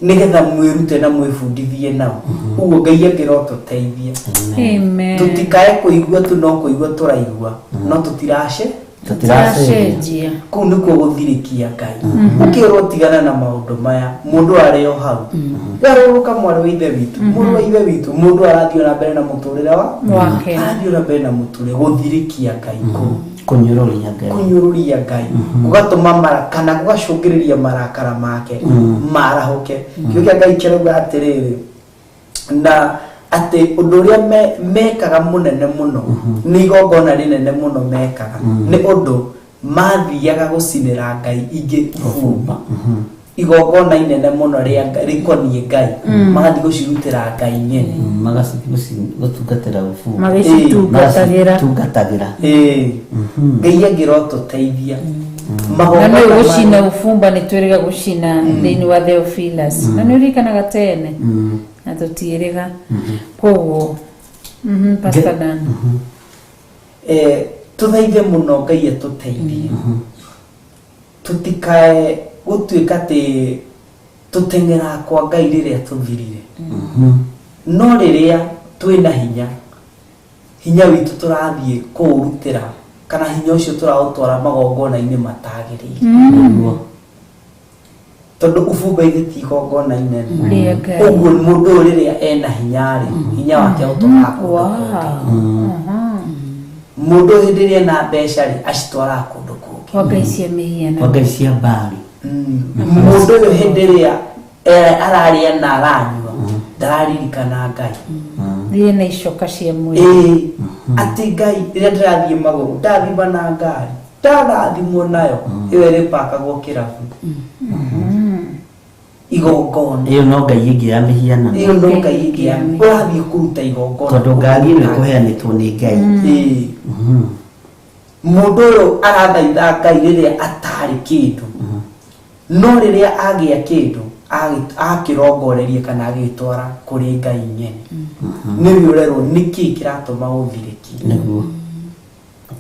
nĩgetha mwĩrute na mwĩbundithie nao ũguo Ngai angĩrotũteithia Amen. tũtikae kũigua tu no kũigua tũraigua no tũtirace Tũtiracenjia. kũu nĩkuo gũthirĩkia Ngai ũkĩrwo tigana na maũndũ maya mũndũ arĩ o hau garũrũka mwarĩ wa ithe witũ mũrũ wa ithe witũ mũndũ arathiĩ na mbere na mũtũrĩre wa Wake. arathiĩ na mbere na mũtũrĩre gũthirĩkia Ngai kũu Kũnyũrũria Ngai. kũnyũrũria Ngai gũgatũma mara kana gũgacũngĩrĩria marakara make marahũke kĩo kĩa Ngai kĩrauga atĩrĩrĩ na atĩ ũndũ ũrĩa mekaga mũnene mũno nĩ igongona rĩnene mũno mekaga nĩ ũndũ mathiaga gũcinĩra Ngai ingĩ ũbumba igongona inene mũno rĩa rĩkoniĩ Ngai magathiĩ gũcirutĩra Ngai nyene Magaci gũtungatĩra ũbumba. Magĩcitungatagĩra. Magacitungatagĩra. Ĩĩ. Ngai angĩrotũteithia Na magongona nĩ gũcina marĩa- ũbumba nĩ twĩrĩga gũcina thĩinĩ wa Theophilus na nĩ ũririkanaga tene na tũtiĩrĩga koguo Pastor Dan Tũthaithe mũno Ngai atũteithie tũtikae gũtuĩka atĩ tũteng'eraga kwa Ngai rĩrĩa tũthirire no rĩrĩa twĩna hinya hinya witũ tũrathiĩ kũũrutĩra kana hinya ũcio tũraũtwara magongona-inĩ matagĩrĩire Nĩguo. tondũ ũbumba ithe ti igongona inene Rĩa Ngai. ũguo mũndũ ũyũ rĩrĩa ena hinya rĩ hinya wake ũtwaraga kũndũ Wow. kũngĩ mũndũ ũyũ hĩndĩ ĩrĩa ena mbeca rĩ acitwaraga kũndũ kũngĩ Kwa Ngai cia mĩhianano. Kwa Ngai cia Baali. Mũndũ ũyũ hĩndĩ ĩrĩa ararĩa na aranyua ndararirikana Ngai Thiĩ na icoka cia mwĩrĩ. Ĩĩ atĩ Ngai rĩrĩa ndĩrathiĩ magũrũ ndathima na ngari ndarathimwo nayo ĩyo ĩrĩpakagwo kĩrabu igongona Ĩyo no Ngai ĩngĩ ya mĩhianano. ĩyo no Ngai ĩngĩ ya ũrathiĩ kũruta igongona Tondũ ngari ĩno ĩkũheanĩtwo nĩ Ngai. Ĩĩ. Mũndũ ũyũ arathaitha Ngai rĩrĩa atarĩ kĩndũ no rĩrĩa agĩa kĩndũ akĩrongoreria kana agĩtwara kũrĩ Ngai nyene nĩwe ũrerwo nĩkĩ kĩratũma ũthirĩkie Nĩguo.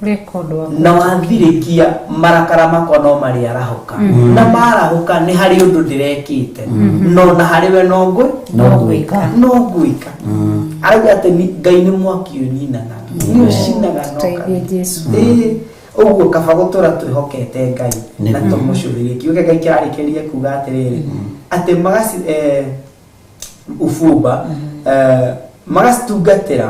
Record wa na wathirĩkia marakara makwa no marĩarahũka na marahũka nĩ harĩ ũndũ ndĩrekĩte no na harĩ we no ngwĩ No ngwĩka. no ngwĩka arauga atĩ Ngai nĩ mwaki ũninanaga nĩ ũcinaga na Tũteithie ũkathira. Jesu. Ĩĩ, ũguo kaba gũtũra twĩhokete Ngai na Nĩguo. tũmũcũthĩrĩrie kiugo kĩa Ngai kĩrarĩkĩrĩria kuga atĩrĩrĩ atĩ magaci ũbumba magacitungatĩra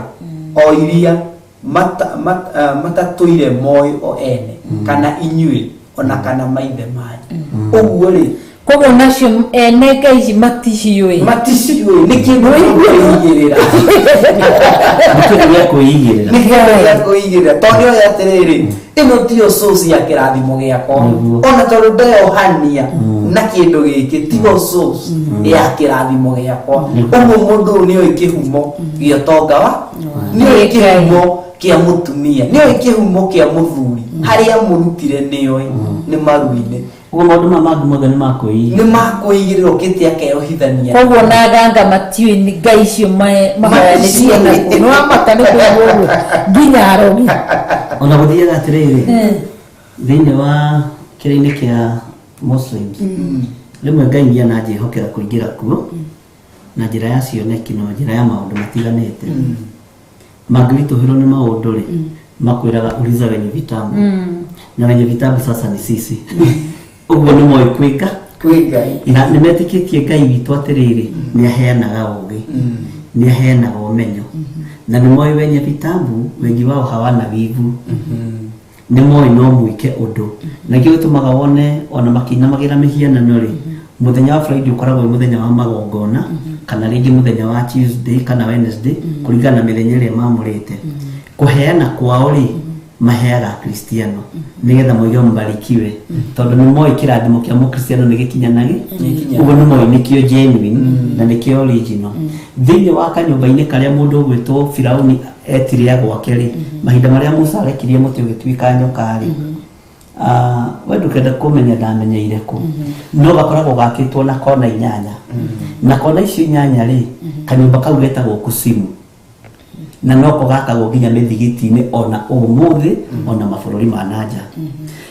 o iria Matatũire moĩ o ene kana inyuĩ ona kana maithe manyu. Ũguo rĩ, koguo nacio ene ngai ici maticiũĩ. Maticiũĩ nĩ kĩndũ kwĩigĩrĩra. Nĩ kĩndũ gĩa kwĩigĩrĩra. Nĩ kĩndũ gĩa kwĩigĩrĩra, tondũ nĩoĩ atĩrĩrĩ, ĩno tiyo source ya kĩrathimo gĩakwa. Ona tondũ ndeohania na kĩndũ gĩkĩ, tigo source ya kĩrathimo gĩakwa. Ũguo mũndũ ũyũ nĩoĩ kĩhumo gĩa ũtonga wa, nĩoĩ kĩhumo kĩa mũtumia, nĩoĩ kĩhumo kĩa mũthuri, harĩa mũrutire nĩoĩ nĩ maru-inĩ. Ũguo maũndũ maya mangĩ mothe nĩ makwĩigĩrĩra. Nĩ makwĩigĩrĩra ũkĩte akeohithania. Koguo na ganga matiũĩ nĩ ngai icio mahoyanĩtie nakuo. Nĩ wamaka nĩ kũigua ũguo nginya arogi. Ona gũthiaga atĩrĩrĩ, thĩinĩ wa kĩrĩa-inĩ kĩa Muslims, rĩmwe Ngai nĩ ananjĩhokera kũingĩra kuo na njĩra ya cioneki na njĩra ya maũndũ matiganĩte. Mangĩritũhĩrwo nĩ maũndũ rĩ, makwĩraga uliza wenye vitabu, na wenye vitabu sasa ni sisi. Ũguo nĩ moĩ kwĩ kwĩ Ngai, na nĩ metĩkĩtie Ngai witũ atĩrĩrĩ, nĩ aheanaga ũgĩ, nĩ aheanaga ũmenyo, na nĩ moĩ wenye vitabu wengi wao hawana wivu. Nĩ moĩ no mwĩke ũndũ, na kĩo gĩtũmaga wone ona makĩinamagĩra mĩhianano rĩ, mũthenya wa Friday ũkoragwo wĩ mũthenya wa magongona, kana rĩngĩ mũthenya wa Tuesday kana Wednesday, kũringana na mĩthenya ĩrĩa mamũrĩte. Kũheana kwao rĩ, maheaga Akristiano nĩgetha moige mbarikiwe, tondũ nĩ moĩ kĩrathimo kĩa mũkristiano nĩ gĩkinyanagĩ. Ũguo nĩ moĩ nĩkĩo genuine na nĩkĩo original. Thĩinĩ wa kanyũmba-inĩ karĩa mũndũ ũgwĩtwo Firauni etire gwake rĩ, mahinda marĩa Musa arekirie mũtĩ ũgĩtuĩka nyoka rĩ, we ndũkenda kũmenya ndamenyeire kũ, no gakoragwo gakĩtwo na kona inyanya, na kona icio inyanya rĩ, kanyũmba kau getagwo kusimu, na noko gakagwo nginya mĩthigiti-inĩ ona ũmũthĩ, ona mabũrũri ma nanja.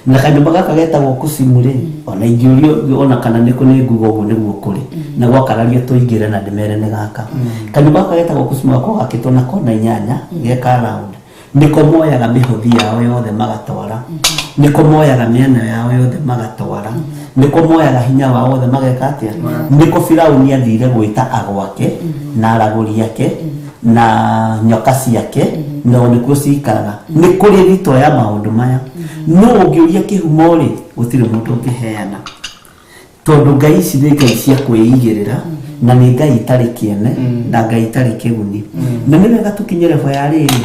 Na kanyũmba gaka getagwo kusimu rĩ, ona ingĩũrio ona kana nĩkũ, nĩ nguga ũguo nĩguo kũrĩ, na gwakararia tũingĩre na ndĩmere nĩ gaka. Kanyũmba gaka getagwo kusimu gakoragwo gakĩtwo na kona inyanya, geka round. Nĩko moyaga mĩhothi yao yothe magatwara, nĩko moyaga mĩena yao yothe magatwara, nĩko moyaga hinya wao wothe mageka atĩa. Nĩko Firauni athire gwĩta agwake na aragũri ake na nyoka ciake, no nĩkuo cikaraga. Nĩ kũrĩ thito ya maũndũ maya, no ũngĩũria kĩhumo rĩ, gũtirĩ mũndũ ũngĩheana, tondũ ngai ici nĩ ngai cia kwĩigĩrĩra, na nĩ ngai itarĩ kĩene na ngai itarĩ kĩguni. Na nĩ wega tũkinye level ya rĩrĩ,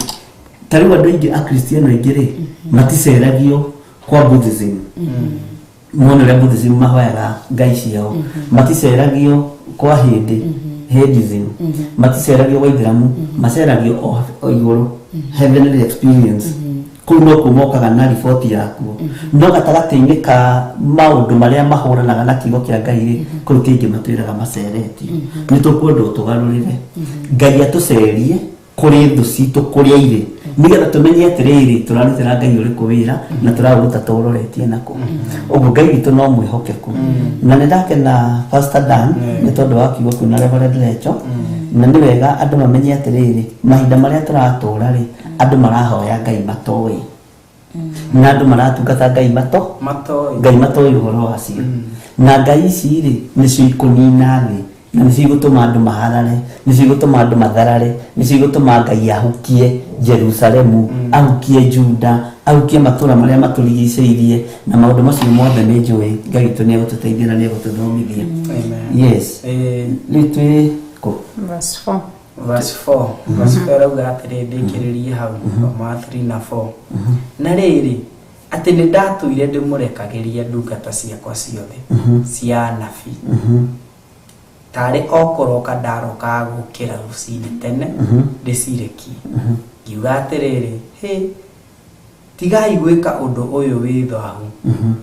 ta rĩu andũ aingĩ akristiano aingĩ rĩ, maticeragio kwa Buddhism, mone ũrĩa Buddhism mahoyaga ngai ciao, maticeragio kwa Hindi Hinduism, maticeragio kwa Ithĩramu, maceragio o igũrũ heavenly experience. Kũu no kuo mokaga na riboti yakuo, no gatagatĩ-inĩ ka maũndũ marĩa mahũranaga na kiugo kĩa Ngai rĩ, kũu ti aingĩ matwĩraga maceretio. Nĩ tũkwenda ũtũgarũrĩre, Ngai atũcerie kũrĩ thũ citũ kũrĩa irĩ, nĩgetha tũmenye atĩrĩrĩ, tũrarutĩra Ngai ũrĩkũ wĩra na tũraũruta tũũroretie nakũ. Ũguo Ngai witũ no mwĩhokeku. Na nĩ ndakena, Pastor Dan, nĩ tondũ wa kiugo kĩu na Reverend Lecho. Na nĩ wega andũ mamenye atĩrĩrĩ, mahinda marĩa tũratũra rĩ, andũ marahoya Ngai matoĩ, na andũ maratungata Ngai mato matoĩ, Ngai matoĩ ũhoro wacio. Na ngai ici rĩ, nĩcio ikũnina thĩ, na nĩcio igũtũma andũ maharare, nĩcio igũtũma andũ matharare, nĩcio igũtũma Ngai ahukie Jerusalemu, ahukie Juda, ahukie matũra marĩa matũrigicĩirie. Na maũndũ macio mothe nĩ njũĩ Ngai witũ nĩ egũtũteithia na nĩ egũtũthomithia. Yes. Rĩu twĩ kũ? Verse 4. Verse 4. Verse 4 arauga atĩrĩ, ndĩkĩrĩrie hau ma 3 na 4, na rĩrĩ, atĩ nĩ ndatũire ndĩmũrekagĩria ndungata ciakwa ciothe cia anabii, tarĩ o kũroka ndarokaga gũkĩra rũcinĩ tene ndĩcirekie, ngiuga atĩrĩrĩ, hĩ, tigai gwĩka ũndũ ũyũ wĩ thahu,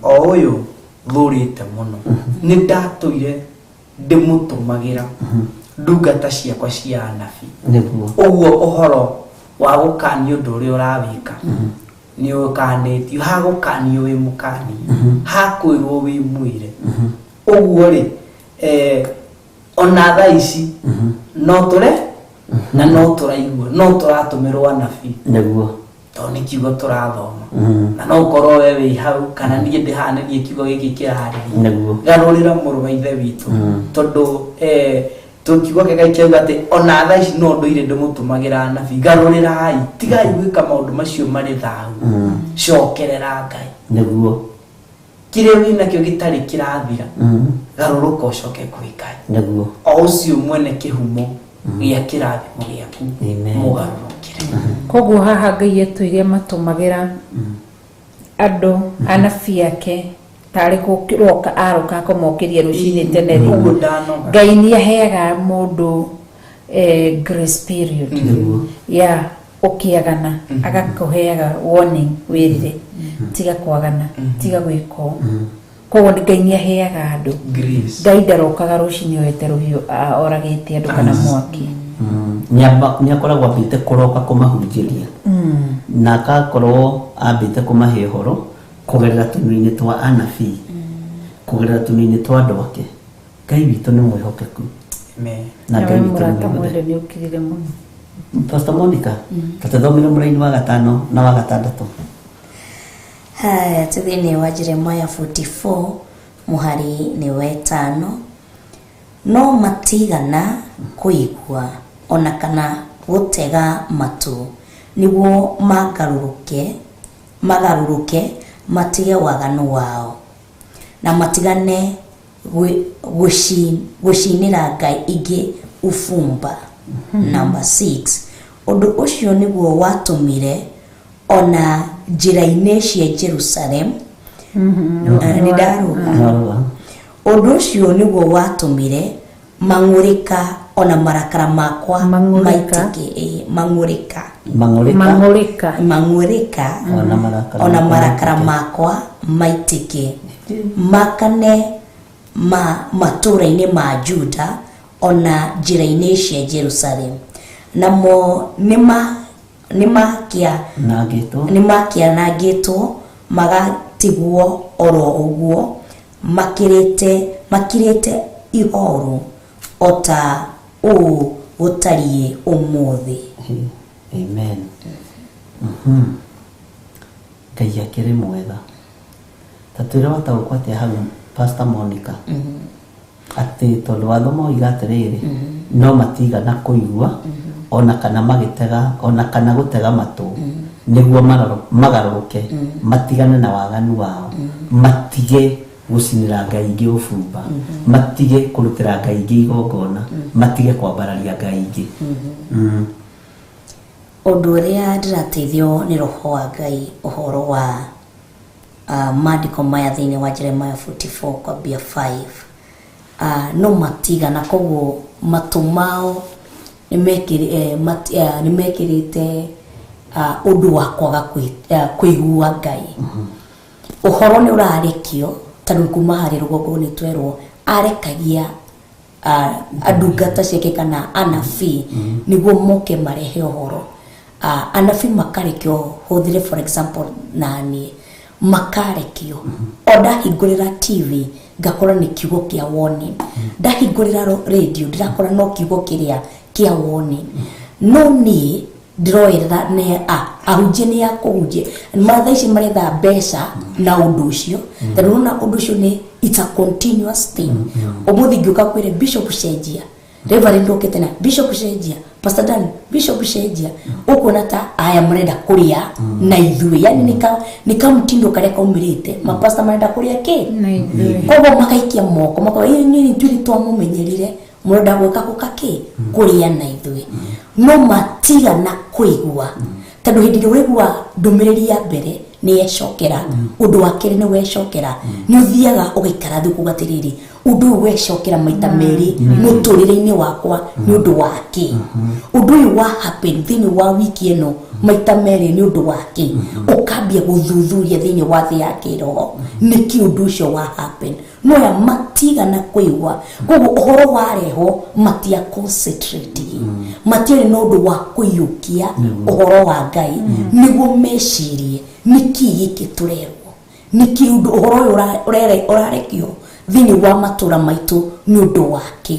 o ũyũ thũrĩte mũno. Nĩ ndatũire ndĩmũtũmagĩra ndungata ciakwa cia anabii. Ũguo ũhoro wa gũkanio ũndũ ũrĩa ũrawĩka nĩ ũkanĩtio, hagũkanio wĩ mũkanie, hakwĩrwo wĩ mwĩre. Ũguo rĩ, ona thaa ici no tũre na no tũraigua, no tũratũmĩrwo anabii, tondũ nĩ kiugo tũrathoma. Na no ũkorwo we wĩ hau kana niĩ ndĩ haha, nĩ niĩ kiugo gĩkĩ kĩrarĩria. Garũrĩra mũrũ wa ithe witũ, tondũ Tũkiugo kĩa Ngai kĩauga atĩ ona thaa ici no ndũire ndĩmũtũmagĩra anabii, garũrĩrai, tigai gwĩka maũndũ macio marĩ thahu, cokerera Ngai. Nĩguo. Kĩrĩa wĩnakĩo gĩtarĩ kĩrathira, garũrũka ũcoke kwĩ Ngai. Nĩguo. O ũcio mwene kĩhumo gĩa kĩrathimo gĩaku, mũgarũrũkĩre. Koguo haha Ngai etwĩre matũmagĩra andũ anabii ake tarĩ gũkĩroka aroka akamokĩria rũcinĩ tene rĩ. Ũguo ndanoga. Ngai nĩ aheaga mũndũ grace period ya ũkĩagana, agakũheaga warning wĩrire, tiga kwagana, tiga gwĩka ũũ. Koguo Ngai nĩ aheaga andũ Grace. Ngai ndarokaga rũcinĩ oete rũhiũ oragĩte andũ kana mwaki. Nĩ akoragwo ambĩte kũroka kũmahunjĩria na akakorwo ambĩte kũmahe ũhoro kũgerera tũnua-inĩ twa anabii, kũgerera tũnua-inĩ twa andũ ake. Ngai witũ nĩ mwĩhokeku. Amen. Na Ngai Nawe witũ nĩ mũrata mwĩhokeku. mwende nĩ ũkirire mũno. Pastor Monica, tũtũthomere mũraini wa gatano na wa gatandatũ. Haya, twĩ thĩinĩ wa Jeremiah 44 mũhari nĩ wetano. No matigana kũigua ona kana gũtega matũ nĩguo magarũrũke matige waganu wao na matigane gũcinĩra ngai ingĩ ũbumba. Number 6, ũndũ ũcio nĩguo watũmire ona njĩra-inĩ cia Jerusalem. Nĩ ndarũga. Ũndũ ũcio nĩguo watũmire mang'ũrĩka ona marakara makwa maitĩke. Mang'ũrĩka. Mang'ũrĩka. Mang'ũrĩka ona marakara makwa maitĩke makane matũũra-inĩ ma Juda ona njĩra-inĩ cia Jerusalem, namo nĩmakĩanangĩtwo magatigwo oro ũguo makirĩte ihoru o ta ũũ gũtariĩ ũmũthĩ. Amen. Ngai akĩrĩ mwega. Ta twĩre wataũkwo atĩa hau Pastor Monica, atĩ tondũ watho moiga atĩrĩrĩ, no matigana kũigua ona kana magĩtega ona kana gũtega matũ nĩguo magarũrũke matigane na waganu wao, matige gũcinĩra ngai ingĩ ũbumba, matige kũrutĩra ngai ingĩ igongona, matige kwambararia ngai ingĩ. Ũndũ ũrĩa ndĩrateithio nĩ roho wa Ngai ũhoro wa maandĩko maya thĩinĩ wa Jeremiah 44 kwambia 5, no matigana, koguo matũ mao nĩmekĩrĩte ũndũ wa kwaga kũigua Ngai. Ũhoro nĩ ũrarekio tondũ kuma harĩ rũgongo nĩ twerwo arekagia andungata ciake kana anabii nĩguo moke marehe ũhoro. Anabii makarekio, hũthĩre for example naniĩ makarekio, o ndahingũrĩra TV ngakora nĩ kiugo kĩa warning, ndahingũrĩra radio ndĩrakora no kiugo kĩrĩa kĩa warning. No niĩ ndĩroerera nĩ ahunjia nĩ akũhunjia mathaa ici maretha mbeca na ũndũ ũcio, tondũ nona ũndũ ũcio nĩ it's a continuous thing. Ũmũthĩ ngĩũka kwĩre Bishop cenjia, Reverend okĩte na Bishop cenjia, Pastor Dan Bishop cenjia, ũkuona ta aya marenda kũrĩa na ithuĩ, yani nĩ kamũtindo karĩa kaumĩrĩte mapasta marenda kũrĩa kĩ, koguo makaikia moko makoiga inyuĩ ithuĩ twamũmenyerire mũrenda gwĩka gũka kĩ kũrĩa na ithuĩ. No matigana kũigua, tondũ hĩndĩ ĩrĩa ũraigua ndũmĩrĩri ya mbere nĩ yecokera, ũndũ wa kerĩ nĩ wecokera, nĩ ũthiaga ũgaikara thĩ ũkauga atĩrĩrĩ, ũndũ ũyũ wecokera maita merĩ mũtũrĩre-inĩ wakwa nĩ ũndũ wa kĩ? Ũndũ ũyũ wa happen thĩinĩ wa wiki ĩno maita merĩ nĩ ũndũ wa kĩ? Ũkambia gũthuthuria thĩinĩ wa thĩ ya kĩroho nĩkĩ ũndũ ũcio wa happen. No ya matigana kũigua, koguo ũhoro warehwo matia concentrate, matiarĩ na ũndũ wa kũiyũkia ũhoro wa Ngai nĩguo mecirie nĩkĩ gĩkĩ tũrerwo, nĩkĩ ũndũ ũhoro ũyũ ũrarekio thĩinĩ wa matũra maitũ nĩ ũndũ wa kĩ.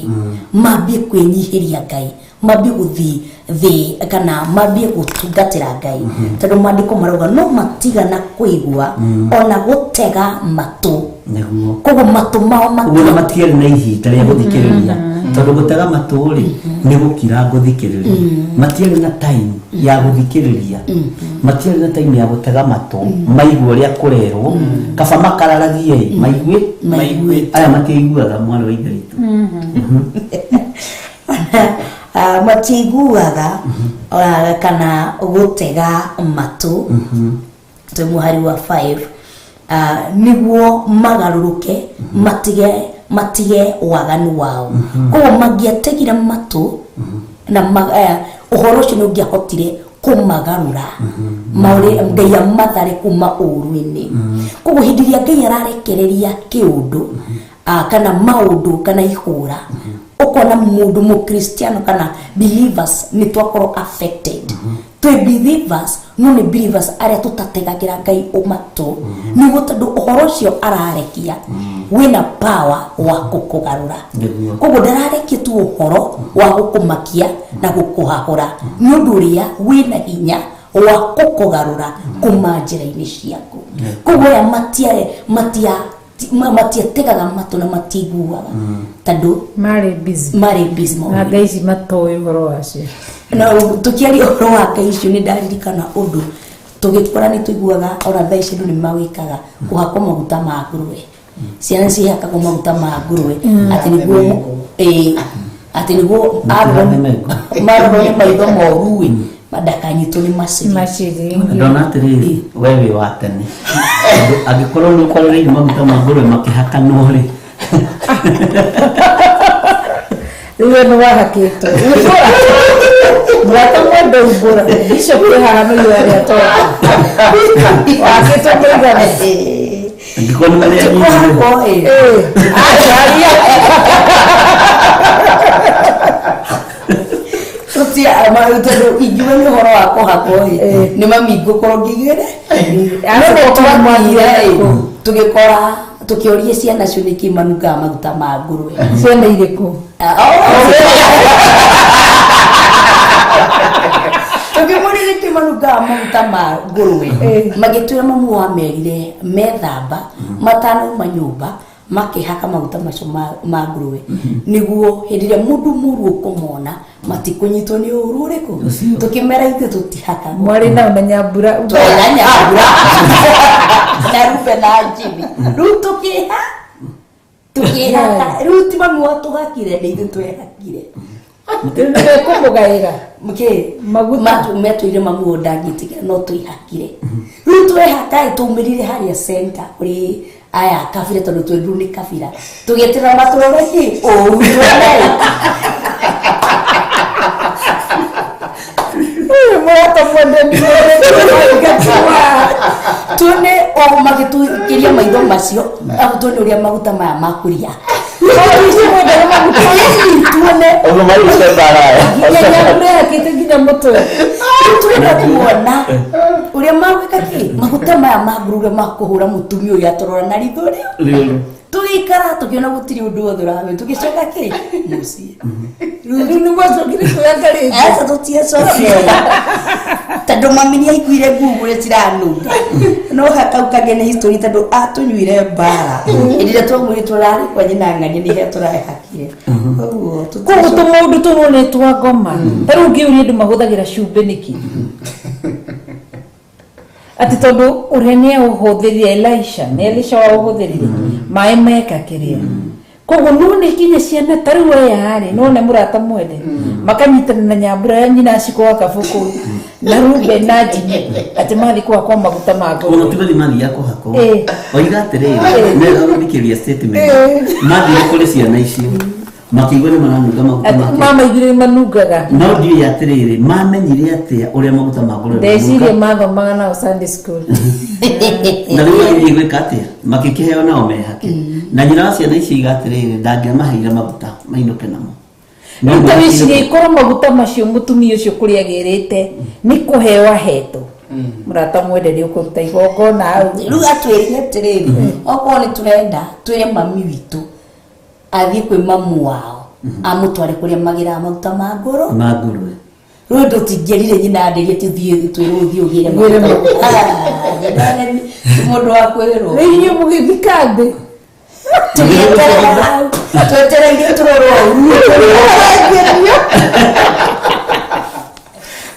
Mambie kwĩnyihĩria Ngai, mambie gũthiĩ thĩ kana mambie gũtungatĩra Ngai, tondũ maandĩko marauga no matigana kũigua ona gũtega matũ Nĩguo. Koguo matũ mao Ũguo na matiarĩ na ihinda rĩa gũthikĩrĩria, tondũ gũtega matũ rĩ nĩ gũkira ngũthikĩrĩria. Matiarĩ na time ya gũthikĩrĩria, matiarĩ na time ya gũtega matũ maigue ũrĩa kũrerwo. Kaba makararagie ĩ, maigue. Maigue. Aya matiaiguaga, mwana wa ithe witũ. Matiiguaga kana gũtega matũ. Twĩ mũhari wa 5, nĩguo magarũrũke matige waganu wao. Koguo mangĩategire matũ na ũhoro ũcio nĩ ũngĩahotire kũmagarũra maũrĩ Ngai amathare kuma ũũru-inĩ. Koguo hĩndĩ ĩrĩa Ngai ararekereria kĩũndũ kana maũndũ kana ihũra, ũkona mũndũ mũkristiano kana believers nĩ twakorwo affected. Twĩ believers, no nĩ believers arĩa tũtategagĩra Ngai matũ, nĩguo tondũ ũhoro ũcio ararekia wĩna power wa gũkũgarũra. Koguo ndararekia tu ũhoro wa gũkũmakia na gũkũhahũra, nĩ ũndũ ũrĩa wĩna hinya wa gũkũgarũra kuma njĩra-inĩ ciaku. Koguo aya matiategaga matũ na matiiguaga tondũ marĩ busy. Marĩ busy na maũndũ. Ngai ici matoĩ ũhoro wacio. Na tukiaria ũhoro wa Ngai icio, nĩ ndaririkana ũndũ tũgĩkũra nĩ tũiguaga ona thaa ici andũ nĩ mawĩkaga, kũhakwo maguta ma ngũrwe. Ciana cihakagwo maguta ma ngũrwe atĩ nĩguo atĩ nĩguo marorwo nĩ maitho moru ĩ, ndakanyitwo nĩ maciri. Maciri. Ndona atĩrĩrĩ, we wĩ wa tene. Tondũ angĩkorwo nĩ ũkorereire maguta ma ngũrwe makĩhakanwo rĩ, Rĩu we nĩ wahakĩtwo, mũrata mwende umbũra bishop ĩ haha no arĩa toka wahakĩtwo mũigana. Angĩkorwo nĩ marĩa Kũhakwo ĩ. Acaria. Tũtia tondũ ingiuga nĩ ũhoro wa kũhakwo ĩ, nĩ mami ngũkorwo ngĩgĩre no nĩ twathire ĩ, tũgĩkora tũkĩũria ciana cio nĩkĩ manungaga maguta ma ngũrwe. Ciana irĩkũ? Tũkĩmũria nĩkĩ manungaga maguta ma ngũrwe, magĩtwĩra mamu wamerire methamba matanauma nyũmba makĩhaka maguta macio ma ngũrwe, nĩguo hĩndĩ ĩrĩa mũndũ mũru ũkũmona matikũnyitwo nĩ ũru ũrĩkũ. Tũkĩmera ithuĩ tũtihakagwo. Mwarĩ nao na Nyambura? Twarĩ na Nyambura na Rube na Jimmy. Rĩu tũkĩhaka, rĩu ti mami watũhakire, nĩ ithuĩ twehakire. Kũmũgaĩra Mkĩ maguta. Metwĩire mamu ũyũ ndangĩtĩkĩra no twĩhakire. Rĩu twehaka ĩ, twaumĩrire harĩa center kũrĩ aya kabira, tondũ twerirwo nĩ kabira, tũgĩeterera matũrore kĩ ũru tuone. Ũyũ mũrata mwende nĩ tuone o magĩtũikĩria maitho macio, arabu tuone ũrĩa maguta maya makũria tuone. Ũguo marĩte mbara. Nginya Nyambura ĩhakĩte nginya mũtwe. Turenda kuona ũrĩa magwĩka kĩ maguta maya ma nguru, ũrĩa makũhũra mũtumia ũyũ atũrora na ritho rĩu. Tũgĩikara tũkĩona gũtirĩ ũndũ wothe ũrahamĩa, tũgĩcoka kĩ mũciĩ. Rĩu nĩ mwacokire kwĩhaka rĩngĩ? Aca, tũtiacokire tondũ mami nĩ aiguire ngugu ũrĩa ciranunga. No hakau kangĩ nĩ history, tondũ atũnyuire mbara hĩndĩ ĩrĩa twamwĩrire tũrarĩ kwa nyina ng'ania nĩ he tũrahakire. Koguo Koguo tũmaũndũ tũrũ nĩ twa ngoma. Ta rĩu ngĩũria, andũ mahũthagĩra cumbĩ nĩkĩ? Atĩ tondũ ũrĩa nĩ aũhũthĩrire Elisha, nĩ Elisha waũhũthĩrire maĩ meka kĩrĩa. Koguo no nĩ nginya ciana ta rĩu aya rĩ, none mũrata mwende makanyitana na Nyambura ya nyina aciko kabuku na Rube na Jimmy atĩ mathiĩ kũhakwo maguta ma Ũguo ngũrwe. tigo mathiaga kũhakwo. Oiga atĩrĩrĩ, nĩ ũthikĩria statement. Mathire kũrĩ ciana icio makĩigua nĩ maranunga maguta Atĩ make. mamaiguire nĩ manungaga. No ndiũĩ atĩrĩrĩ, mamenyire atĩa ũrĩa maguta ma ngũrwe Ndeciria manungaga? mathomaga nao Sunday school. Na rĩu magĩthiĩ gwĩka atĩa? Makĩkĩheo nao mehake, na nyina wa ciana icio iga atĩrĩrĩ, ndangĩamaheire maguta mainũke namo. No Rĩu ta mwakire- wĩcirie ikorwo maguta macio mũtumia ũcio kũrĩa agĩrĩte nĩ kũheo ahetwo, mũrata mwende nĩ ũkũruta igongona hau. Rĩu atwĩrire atĩrĩrĩ, okorwo nĩ tũrenda twĩre mami witũ athiĩ kwĩ mamu wao amũtware kũrĩa magĩraga maguta ma ngũrũ. Ma ngũrwe. Rĩu tũtingĩerire nyina ndĩrie tũthiĩ twĩrwo ũthiĩ ũgĩre Ũgĩre maguta. Ah, ti mũndũ wa kwĩrwo. Rĩu inyuĩ mũgĩthika thĩ. Tũgĩeterera hau twetereire tũrorwo ũru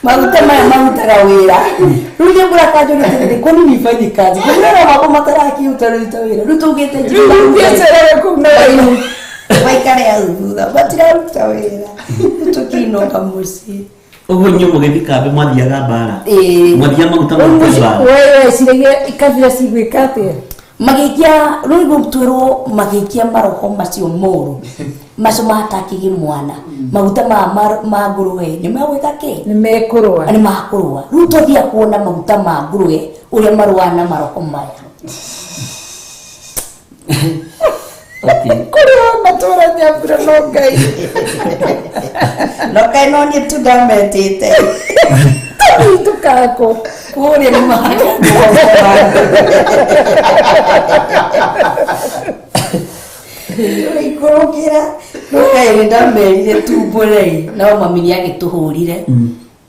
maguta maya marutaga wĩra. Rĩu nyambura kanjũria atĩrĩrĩ, kwani nifanye kazi kumera mako matarakiruta ruta wĩra? Rĩu tũgĩte Rĩu kũu na waihu. Waikare hau thutha matiraruta wĩra. Rĩu tũkĩinũka mũciĩ. Ũguo inyuĩ mũgĩthiĩ kambĩ mwathiaga mbara? Ĩĩ. Mwathiaga maguta marute mbara? Wewe weciragia kabira cigwĩka atĩa? Magĩikia rĩu gũtwĩrwo magĩikia maroho macio moru macio matakĩgĩ mwana maguta ma ma ngũrũwe nĩ magwĩka kĩ? Nĩ mekũrũa. Nĩ makũrũa. Rĩu twathia kuona maguta ma ngũrũwe ũrĩa marũaga na maroho maya. Okay. Kũrĩ ona tũra nyambura no Ngai. No kaĩ no niĩ tu ndametĩte. Tũkako. Kũrĩa nĩ mahaka. Ikũrũkĩra no kaĩ nĩ ndamerire tumbũrei no mami nĩ agĩtũhũrire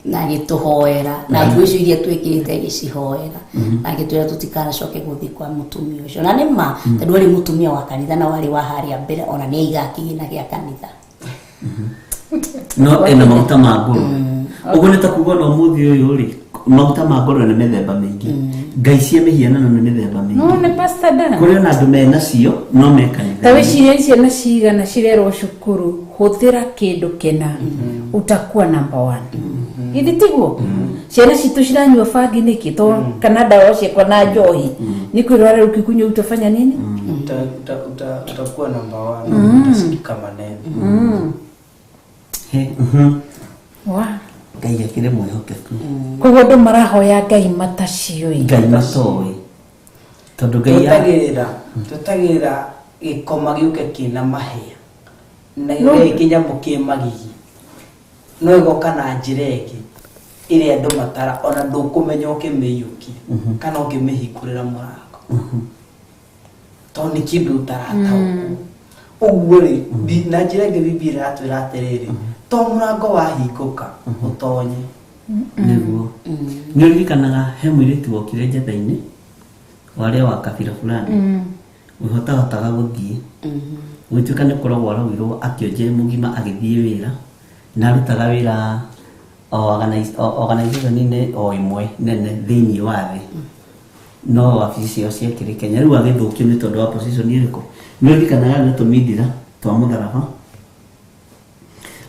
na agĩtũhoera na nguo icio iria twĩkĩrĩte agĩcihoera na agĩtwĩra tũtikanacoke gũthiĩ kwa mũtumia ũcio. Na nĩ ma, tondũ arĩ mũtumia wa kanitha na warĩ wa harĩa mbere, ona nĩ aigaga kĩgĩna gĩa kanitha. No ĩna maguta ma ngũrwe. Ũguo nĩ ta kuga ona ũmũthĩ ũyũ rĩ, maguta ma ngũrwe nĩ mĩthemba mĩingĩ, ngai cia mĩhianano nĩ mĩthemba No mĩingĩ. nĩ Pastor Dan. Kũrĩ ona andũ menacio no me Ta kanitha. wĩcirie ciana cigana cirerwo cukuru hũthĩra kĩndũ kĩna utakuwa number one. Githĩ tiguo? Ciana citũ ciranyua bangi nĩkĩ? To kana ndawa ciakwa na njohi. Nĩ kwĩrwo rĩu ũkĩkunyua utafanya nini? Utakuwa namba one, utasikika maneno. He, mhm. Wa. Ngai akĩrĩ mwĩhokeku. Koguo andũ marahoya ngai mataciũĩ. Ngai matoĩ tondũ ngai Twetagĩrĩra gĩkoma gĩũke kĩna mahĩa na gĩũke kĩnyamũ kĩ magigi, no ĩgoka na njĩra ĩngĩ ĩrĩa andũ matara ona ndũkũmenya ũkĩmĩiyũkia kana ũkĩmĩhingũrĩra mũrango, tondũ nĩ kĩndũ ũtarataũkwo. Ũguo rĩ, na njĩra ĩngĩ Bibilia ĩratwĩra atĩrĩrĩ, to mũrango wahingũka ũtonye. Nĩguo nĩ ũririkanaga he mũirĩtu wokire njetha-inĩ warĩa wa kabira fulani wĩhotahotaga gũthiĩ gũtuĩka nĩ kũrogwo arogirwo akĩonje mũgima agĩthiĩ wĩra na arutaga wĩra o organization-inĩ o ĩmwe nene thĩinĩ wa thĩ, no wabici ciao ciakĩrĩ Kenya. Rĩu agĩthũkio nĩ tondũ wa position ĩrĩkũ? Nĩ ũririkanaga nĩ tũmindira twa mũtharaba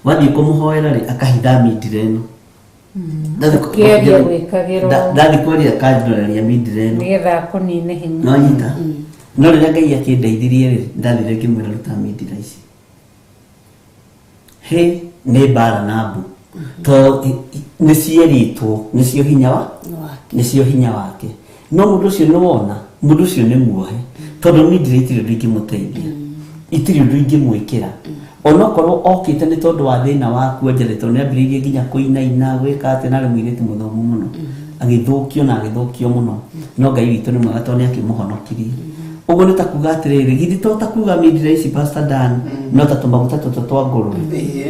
wathiĩ kũmũhoera rĩ, akahitha mindira ĩno. Kĩaria gwĩkagĩrwo. Ndathiĩ kwaria akanjoreria mindira ĩno nĩgetha akũnine hinya. No nyita no rĩrĩa Ngai akĩndeithirie rĩ, ndathire ngĩmwĩra ruta mindira ici he nĩ mbara na mbu to nĩ cierĩtwo nĩcio hinya wa nĩcio hinya wake. No mũndũ ũcio nĩ wona mũndũ ũcio nĩ muohe tondũ mindira itirĩ ũndũ ingĩmũteithia, itirĩ ũndũ ingĩmwĩkĩra, onokorwo okĩte nĩ tondũ wa thĩna waku njethe, tondũ nĩ ambĩrĩirie nginya kũinaina gwĩka atĩ narĩ mũirĩtu mũthomu mũno agĩthũkio na agĩthũkio mũno. No Ngai witũ nĩ mwega tondũ nĩ akĩmũhonokirie. Ũguo nĩ ta kuga atĩrĩrĩ, githĩ to ta kuga mindira ici, Pastor Dan, no ta tũmaguta tũtũ twa ngũrũwe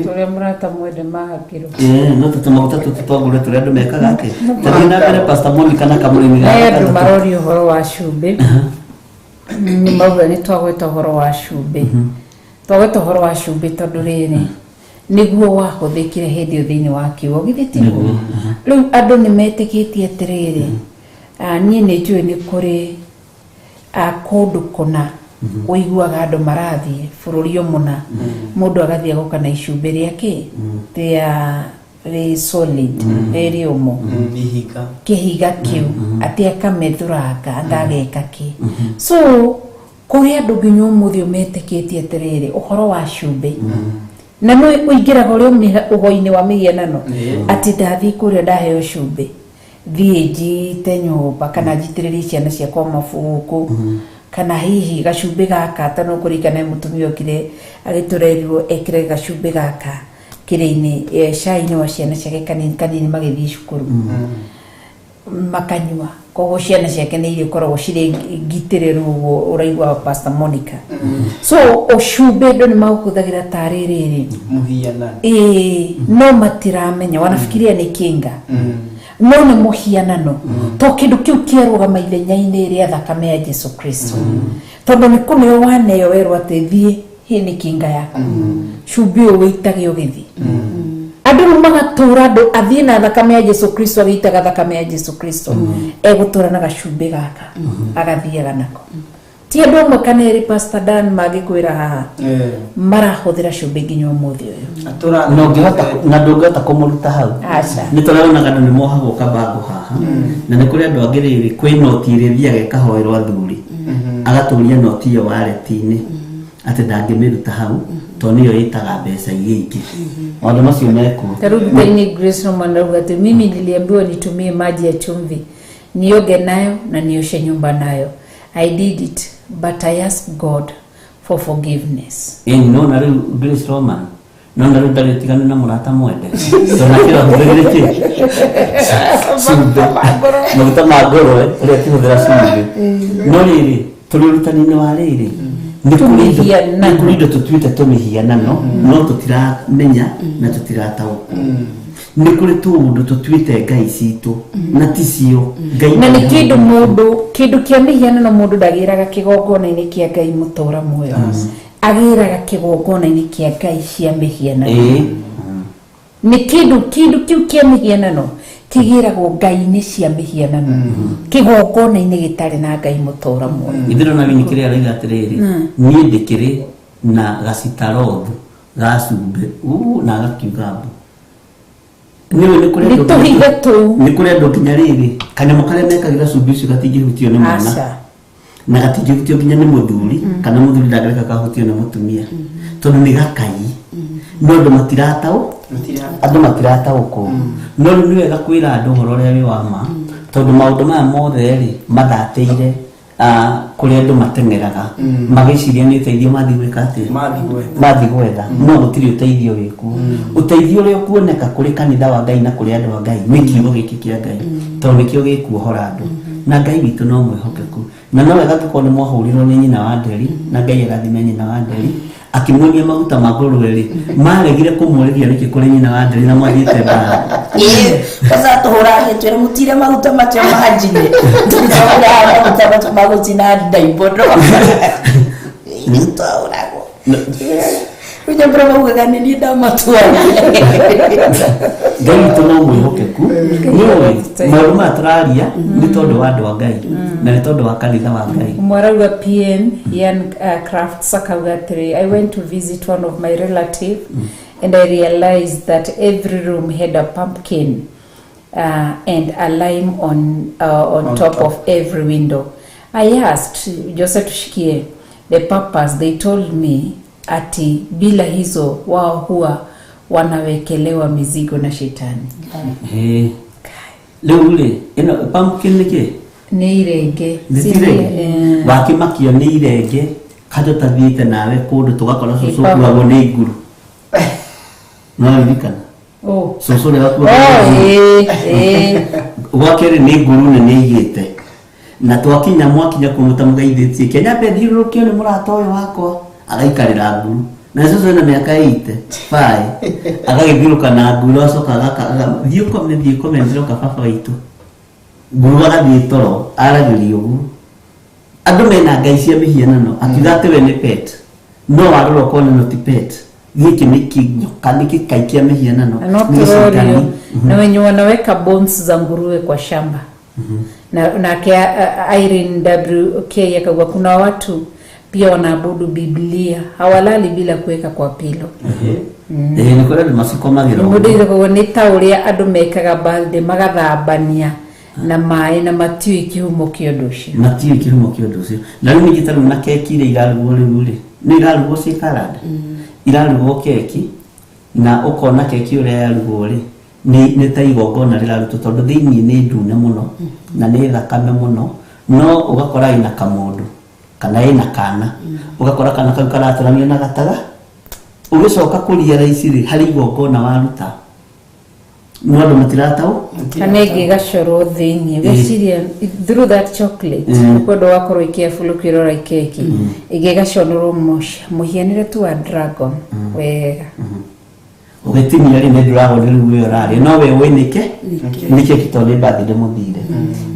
tũrĩa mũrata mwende mahakĩrwo. Ĩĩ, no ta tũmaguta tũtũ twa ngũrũwe tũrĩa andũ mekaga atĩ tathiĩ na mbere, Pastor Monica na kamũrĩmi He gaka andũ gatatũ. maroria ũhoro wa cumbĩ, nĩ mauga nĩ twagweta ũhoro wa cumbĩ, twagweta ũhoro wa cumbĩ tondũ rĩrĩ nĩguo wahũthĩkire hĩndĩ ĩyo thĩinĩ wa kiugo, githĩ tiguo? Rĩu andũ nĩ metĩkĩtie atĩrĩrĩ, niĩ nĩ njũĩ nĩ kũrĩ kũndũ kũna ũiguaga andũ marathiĩ bũrũri o mũna, mũndũ agathiĩ agoka na icumbĩ rĩa kĩ rĩa rĩ solid rĩ rĩũmũ. Ihiga. Kĩhiga kĩu atĩ akamethũranga anga ageka kĩ. So kũrĩ andũ nginya ũmũthĩ metĩkĩtie atĩrĩrĩ ũhoro wa cumbĩ na no ũingĩraga ũrĩ ũhoi-inĩ wa mĩhianano atĩ ndathiĩ kũrĩa ndaheo cumbĩ thiĩ njite nyũmba kana njitĩrĩrie ciana ciakwa mabuku kana hihi gacumbĩ gaka ta no kũririkana mũtumia okire agĩtũrerirwo ekĩre gacumbĩ gaka kĩrĩ-inĩ cai-inĩ wa ciana ciake kanini kanini magĩthiĩ cukuru makanyua, koguo ciana ciake nĩ irĩkoragwo cirĩ ngitĩrĩru ũguo ũraigua, Pastor Monica. So ũcumbĩ andũ nĩ maũhũthagĩra tarĩ rĩrĩ Mũhianano. Ĩĩ, no matiramenya wanafikiria nĩ kinga. No nĩ mũhianano to kĩndũ kĩu kĩarũgama ithenya-inĩ rĩa thakame ya Jesu Kristo, tondũ nĩ kũneo waneo werwo atĩ thiĩ, hĩ nĩ kinga yaku, cumbĩ ũyũ wĩitage ũgĩthiĩ. Andũ rĩu magatũra andũ athiĩ na thakame ya Jesu Kristo, agĩitaga thakame ya Jesu Kristo, egũtũra na gacumbĩ gaka agathiaga nako. Ti andũ amwe kana erĩ, Pastor Dan, mangĩkwĩra haha marahũthĩra cumbĩ nginya ũmũthĩ ũyũ. Na ũngĩhota na ndũngĩhota kũmũruta hau. Aca. Nĩ tũronaga andũ nĩ mohagwo kabango haha, na nĩ kũrĩ andũ angĩ rĩrĩ kwĩ noti ĩrĩthiaga ĩkahoerwo athuri, agatũria noti ĩyo wallet-inĩ atĩ ndangĩmĩruta hau tondũ nĩyo ĩtaga mbeca iria ingĩ. Maũndũ macio mekuo. Tarudi thĩinĩ Grace Roman arauga atĩ mimi niliambiwa nitumie maji ya chumvi nioge nayo na nioshe nyumba nayo. I did it, but I asked God for forgiveness. Ĩni nona rĩu Grace Roman, nona rĩu ndarĩ ũtiganu na mũrata mwende, tondũ nake ahũthĩrire kĩ cumbĩ, maguta ma ngũrwe, ũrĩa akĩhũthĩra cumbĩ. No rĩrĩ, tũrĩ ũrutani-inĩ wa rĩrĩ, nĩ kũrĩ indo- Tũmĩhianano. nĩ kũrĩ indo tũtuĩte tũmĩhianano no tũtiramenya na tũtirataũkwo. Nĩ kũrĩ tũũndũ tũtuĩte ngai citũ na ticio ngai. Na nĩ kĩndũ mũndũ, kĩndũ kĩa mĩhianano, mũndũ ndagĩraga kĩgongona-inĩ kĩa Ngai mũtũra muoyo, agĩraga kĩgongona-inĩ kĩa ngai cia mĩhianano. Nĩ kĩndũ kĩu kĩa mĩhianano kĩgĩragwo ngai-inĩ cia mĩhianano, kĩgongona-inĩ gĩtarĩ na Ngai mũtũra muoyo. Ithirona wini kĩrĩa arauga atĩrĩrĩ, niĩ ndĩkĩrĩ na gacitarothu ga cumbĩ uu, na agakiuga mbu nĩũĩ nĩ kũrĩ Nĩ andũ tũhiga tũu. Nĩ kũrĩ andũ nginya rĩrĩ kanyamũ karĩa mekagĩra cumbĩ ũcio gatingĩhutio nĩ mwana Aca. na gatingĩhutio nginya nĩ mũthuri, kana mũthuri ndangĩreka kahutio nĩ mũtumia tondũ nĩ gakai. No andũ matirataũ, andũ matirataũkwo. No rĩu nĩ wega kwĩra andũ ũhoro ũrĩa wĩ wa ma, tondũ maũndũ maya mothe rĩ mathatĩire kũrĩa andũ mateng'eraga magĩciria nĩ ũteithio mathiĩ gwĩka atĩa, mathiĩ gwetha, no gũtirĩ ũteithio wĩkuo. Ũteithio ũrĩa ũkuoneka kũrĩ kanitha wa Ngai na kũrĩ andũ a Ngai nĩ kiugo gĩkĩ kĩa Ngai, tondũ nĩkĩo gĩkuohora andũ, na Ngai witũ no mwĩhokeku. Na no wega tũkorwo nĩ mwahũrirwo nĩ nyina wa Nderi, na Ngai arathime nyina wa Nderi akĩmuonia maguta ma ngũrwe rĩ, maregire kũmũrĩria nĩkĩ kũrĩ nyina wa Nderi na mwathiĩte mbara. Kwanza tũhũra agĩtwĩra mũtire maguta macio manjine, tũhũraga maguta macio ma gũcina ndaimbono nĩtwahũragwo. Rĩu maugaga nĩ niĩ ndamatwarire. Ngai witũ no mwĩhokeku. Nĩũĩ maũndũ maya tũraria nĩ tondũ wa andũ a Ngai na nĩ tondũ wa kanitha wa Ngai. Mwarauga PN Ian Crafts akauga atĩrĩ, I went to visit one of my relative and I realized that every room had a pumpkin and a lime on On top, top. Of every window. I asked Jose tushikie the purpose. They told me ati bila hizo wao huwa wanawekelewa mizigo na shetani. Ĩĩ. Rĩu rĩ, ĩno pumpkin nĩ kĩ? Nĩ irenge. Nĩ Si irenge? Eh. Wakĩmakio nĩ irenge kandũ tathiĩte nawe kũndũ tũgakora cũcũ Ĩpapa. ũkuagwo nĩ nguru, no ririkana Oh. cũcũ ũrĩa wakuagwo Oh, nĩ nguru. ĩĩ, ĩĩ. Gwake rĩ nĩ nguru nene igĩte, na twakinya mwakinya kũu mũtamũgeithĩtie, kĩanyambe thiũrũrũkio nĩ mũrata ũyũ wakwa, agaikarĩra nguru, na cũcũ ena mĩaka 85 agagĩthiũrũka na nguru, acoka thiĩ ũkome, thiĩ ũkome, ndĩroka baba witũ. Nguru agathiĩ toro aragĩria ũguo. Andũ mena ngai cia mĩhianano, akiuga atĩ we nĩ pet, no warora ũkona no ti pet, gĩkĩ nĩ kĩnyoka, nĩ gĩkai kĩa mĩhianano. Na no nĩ gĩcukani. turorio na wenye wanaweka bones za nguruwe kwa shamba. Na nake Irene WK akauga kuna watu pia wanaabudu Biblia, hawalali bila kuweka kwa pilo. Ĩĩ, nĩ kũrĩ andũ macikomagĩra ũguo. Mũndũ ithe nĩ ta ũrĩa andũ mekaga birthday, magathambania na maĩ na matiũĩ kĩhumo kĩa ũndũ ũcio. Matiũĩ kĩhumo kĩa ũndũ ũcio. Na rĩu ningĩ ta rĩu na keki iria irarugwo rĩu rĩ, nĩ irarugwo ciĩ karanda, irarugwo keki na ũkona keki ũrĩa yarugwo rĩ nĩ ta igongona rĩrarutwo, tondũ thĩiniĩ nĩ ndune mũno na nĩ thakame mũno, no ũgakora ĩna kamũndũ kana ĩna kana, ũgakora kana kau karatũranio na gataga. Ũgĩcoka kũria raici rĩ, harĩ igongona waruta, no andũ matirataũ. Kana ĩngĩ ĩgacorwo thĩiniĩ, ũgeciria through that chocolate ũkwenda wakorwo ĩ careful ũkĩrora keki ĩngĩ ĩgacorwo mũhianĩre tu wa dragon wega. Ũgĩtinia rĩ nĩ ndũragwo nĩ rĩu we ũrarĩa no we ũĩ nĩkĩ nĩkĩ tondũ nĩ birthday mũthire.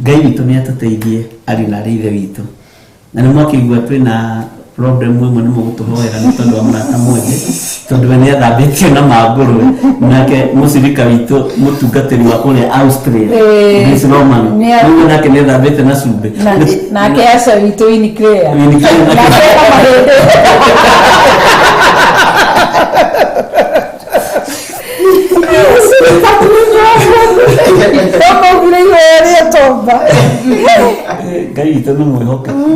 Ngai witũ nĩ atũteithie arĩ na arĩ ithe witũ. Na nĩ mwakĩigua twĩna problem ĩmwe nĩ mũgũtũhoera nĩ tondũ wa mũrata mwende tondũ we nĩ athambĩtio na mangũrwe nake mũcirika witũ mũtungatĩri wa kũrĩa Austria Grace Roman rĩu nake nĩ athambĩte na cumbĩ. Nake aca witũ Winnie Claire. Winnie Claire nake- Nake ena mahĩndĩ. Ndamaugire ihoya rĩa tomba. Ngai witũ nĩ mwĩhokeku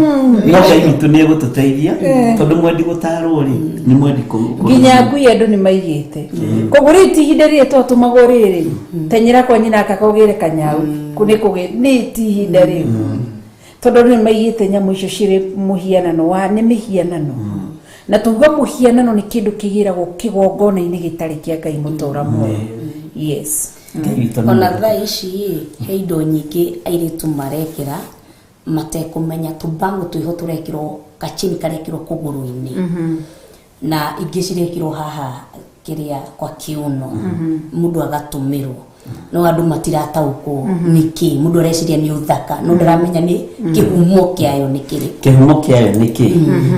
no Ngai witũ nĩ egũtũteithia tondũ mwendi gũtarwo rĩ nĩ mwendi Nginya ngui andũ nĩ maigĩte. Koguo rĩu ti ihinda rĩrĩa twatũmagwo rĩrĩ tenyera kwa nyina akakũgĩre kanyau nĩ kũgĩ nĩ ti ihinda rĩu tondũ andũ nĩ maigĩte nyamũ icio cirĩ mũhianano wa nĩ mĩhianano na tuga mũhianano nĩ kĩndũ kĩgĩragwo kĩgongona-inĩ gĩtarĩ kĩa Ngai mũtũra muoyo. Yes. Ngai witũ nĩ Ona mwĩhokeku. thaa ici ĩ, he indo nyingĩ airĩtu marekĩra matekũmenya tũbango twĩho tũrekĩrwo gachini karekĩrwo kũgũrũ-inĩ na ingĩ cirekĩrwo haha kĩrĩa kwa kĩũno mũndũ agatũmĩrwo no andũ matirataũkwo nĩkĩ mũndũ areciria nĩ ũthaka no ndaramenya nĩ kĩhumo kĩayo nĩ kĩrĩkũ. Kĩhumo kĩayo nĩ kĩ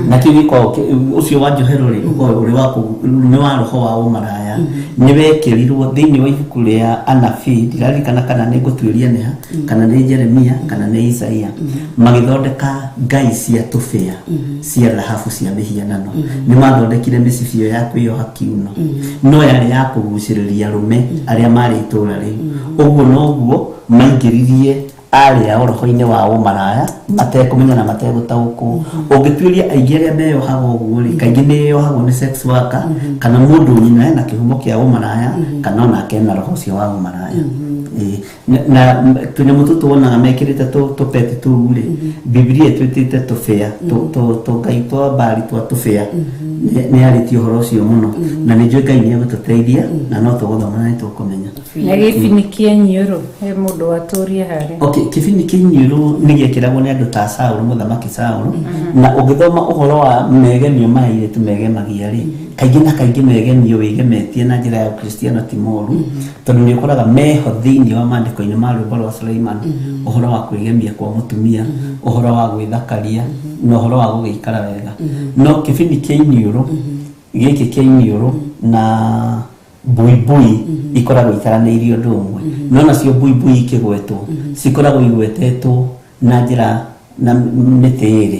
na kĩu gĩkoragwo ũcio wa njohero rĩ ũkoragwo ũrĩ wa nĩ wa roho wa ũmaraya nĩ wekĩrirwo thĩinĩ wa ibuku rĩa anabii ndiraririkana kana nĩ ngũtuĩria nĩha kana nĩ Jeremia kana nĩ Isaia magĩthondeka ngai cia tũbĩa cia thahabu cia mĩhianano nĩ mathondekire mĩcibi ĩyo ya kwĩyoha kiuno no yarĩ ya kũgucĩrĩria arũme arĩa marĩ itũũra rĩu ũguo noguo maingĩririe arĩ ao roho-inĩ wa ũmaraya matekũmenya na mategũtaũkwo. Ũngĩtuĩria aingĩ arĩa meyohaga ũguo rĩ kaingĩ nĩ yohagwo nĩ sex worker kana mũndũ nyina ena kĩhumo kĩa ũmaraya kana onake ena roho ũcio wa ũmaraya. Ĩĩ. Na tũnyamũ tũtũ wonaga mekĩrĩte tũpeti tũu rĩ Bibilia ĩtwĩtĩte tũbĩa tũngai twa mbari twa tũbĩa nĩ yarĩtie ũhoro ũcio mũno na nĩ njũĩ Ngai nĩ egũtũteithia na no tũgũthoma na nĩ tũkũmenya. Na gĩbini kĩa nyiũrũ he mũndũ watũria harĩa. Okay, kĩbini kĩa nyiũrũ nĩ gĩekĩragwo nĩ andũ ta Saũlũ, mũthamaki Saũlũ na ũngĩthoma ũhoro wa megemio ma airĩtu megemagia rĩ kaingĩ na kaingĩ megemio wĩgemetie na njĩra ya Ũkristiano ti moru tondũ nĩ ũkoraga meho thĩinĩ wa maandĩko-inĩ ma rwĩmbo rwa Suleiman ũhoro wa kwĩgemia kwa mũtumia ũhoro wa gwĩthakaria na ũhoro wa gũgĩikara wega no kĩbini kĩa iniũrũ gĩkĩ kĩa iniũrũ na buibui ikoragwo itaranĩirie ũndũ ũmwe no nacio buibui ikĩgwetwo cikoragwo igwetetwo na njĩra na mĩtĩ ĩrĩ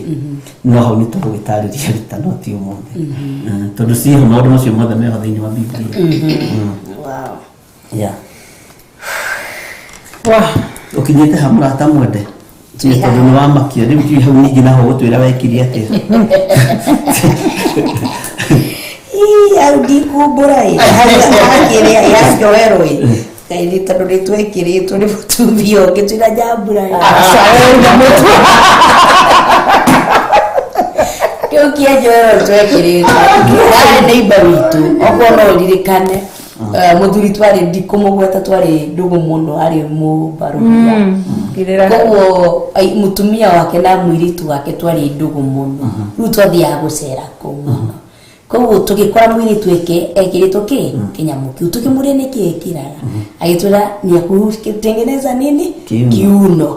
no hau nĩ tũgũgĩtarĩria rita no ti ũmũthĩ tondũ ciĩho maũndũ macio mothe meho thĩinĩ wa Bibilia. Wow. Yeah. Wah. Ũkinyĩte ha mũrata mwende tondũ nĩ wamakia rĩu ndiũĩ hau ningĩ naho ũgũtwĩra wekire atĩa. Ii, hau ndikumbũra ĩ hakĩrĩa ya njohero ĩ Ngai nĩ tondũ nĩ twekĩrĩtwo nĩ mũtumia ũngĩ twĩna nyambura ĩ. Kĩu kĩa njohero twekĩrĩtwo warĩ neighbor witũ okorwo no ũririkane mũthuri twarĩ ndikũmũgweta twarĩ ndũgũ mũno arĩ mũbarũhia koguo mũtumia wake na mũirĩtu wake twarĩ ndũgũ mũno rĩu twathiaga gũcera kũu mũno koguo tũgĩkora mũirĩtu ekĩrĩtwo kĩ kĩnyamũ kĩu tũkĩmũria nĩkĩ ekĩraga agĩtwĩra nĩ akutengeneza nini kiuno.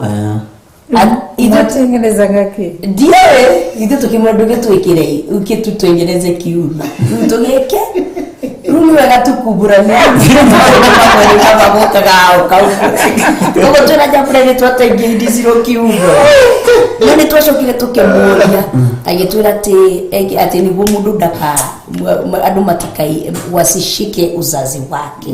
Mwatengenezaga kĩ? Ndiũĩ ithuĩ tũkĩmwĩra ndũgĩtwĩkĩre ũkĩtũtengeneze kiuno rĩu tũgĩke rĩu nĩ wega tũkumbũranie magũkaga kau koguo twĩna njambura nĩ twatengeithicirwo kiuno no nĩ twacokire tũkĩmũria agĩtwĩra atĩ nĩguo mũndũ ndaka andũ matikai wasishike uzazi wake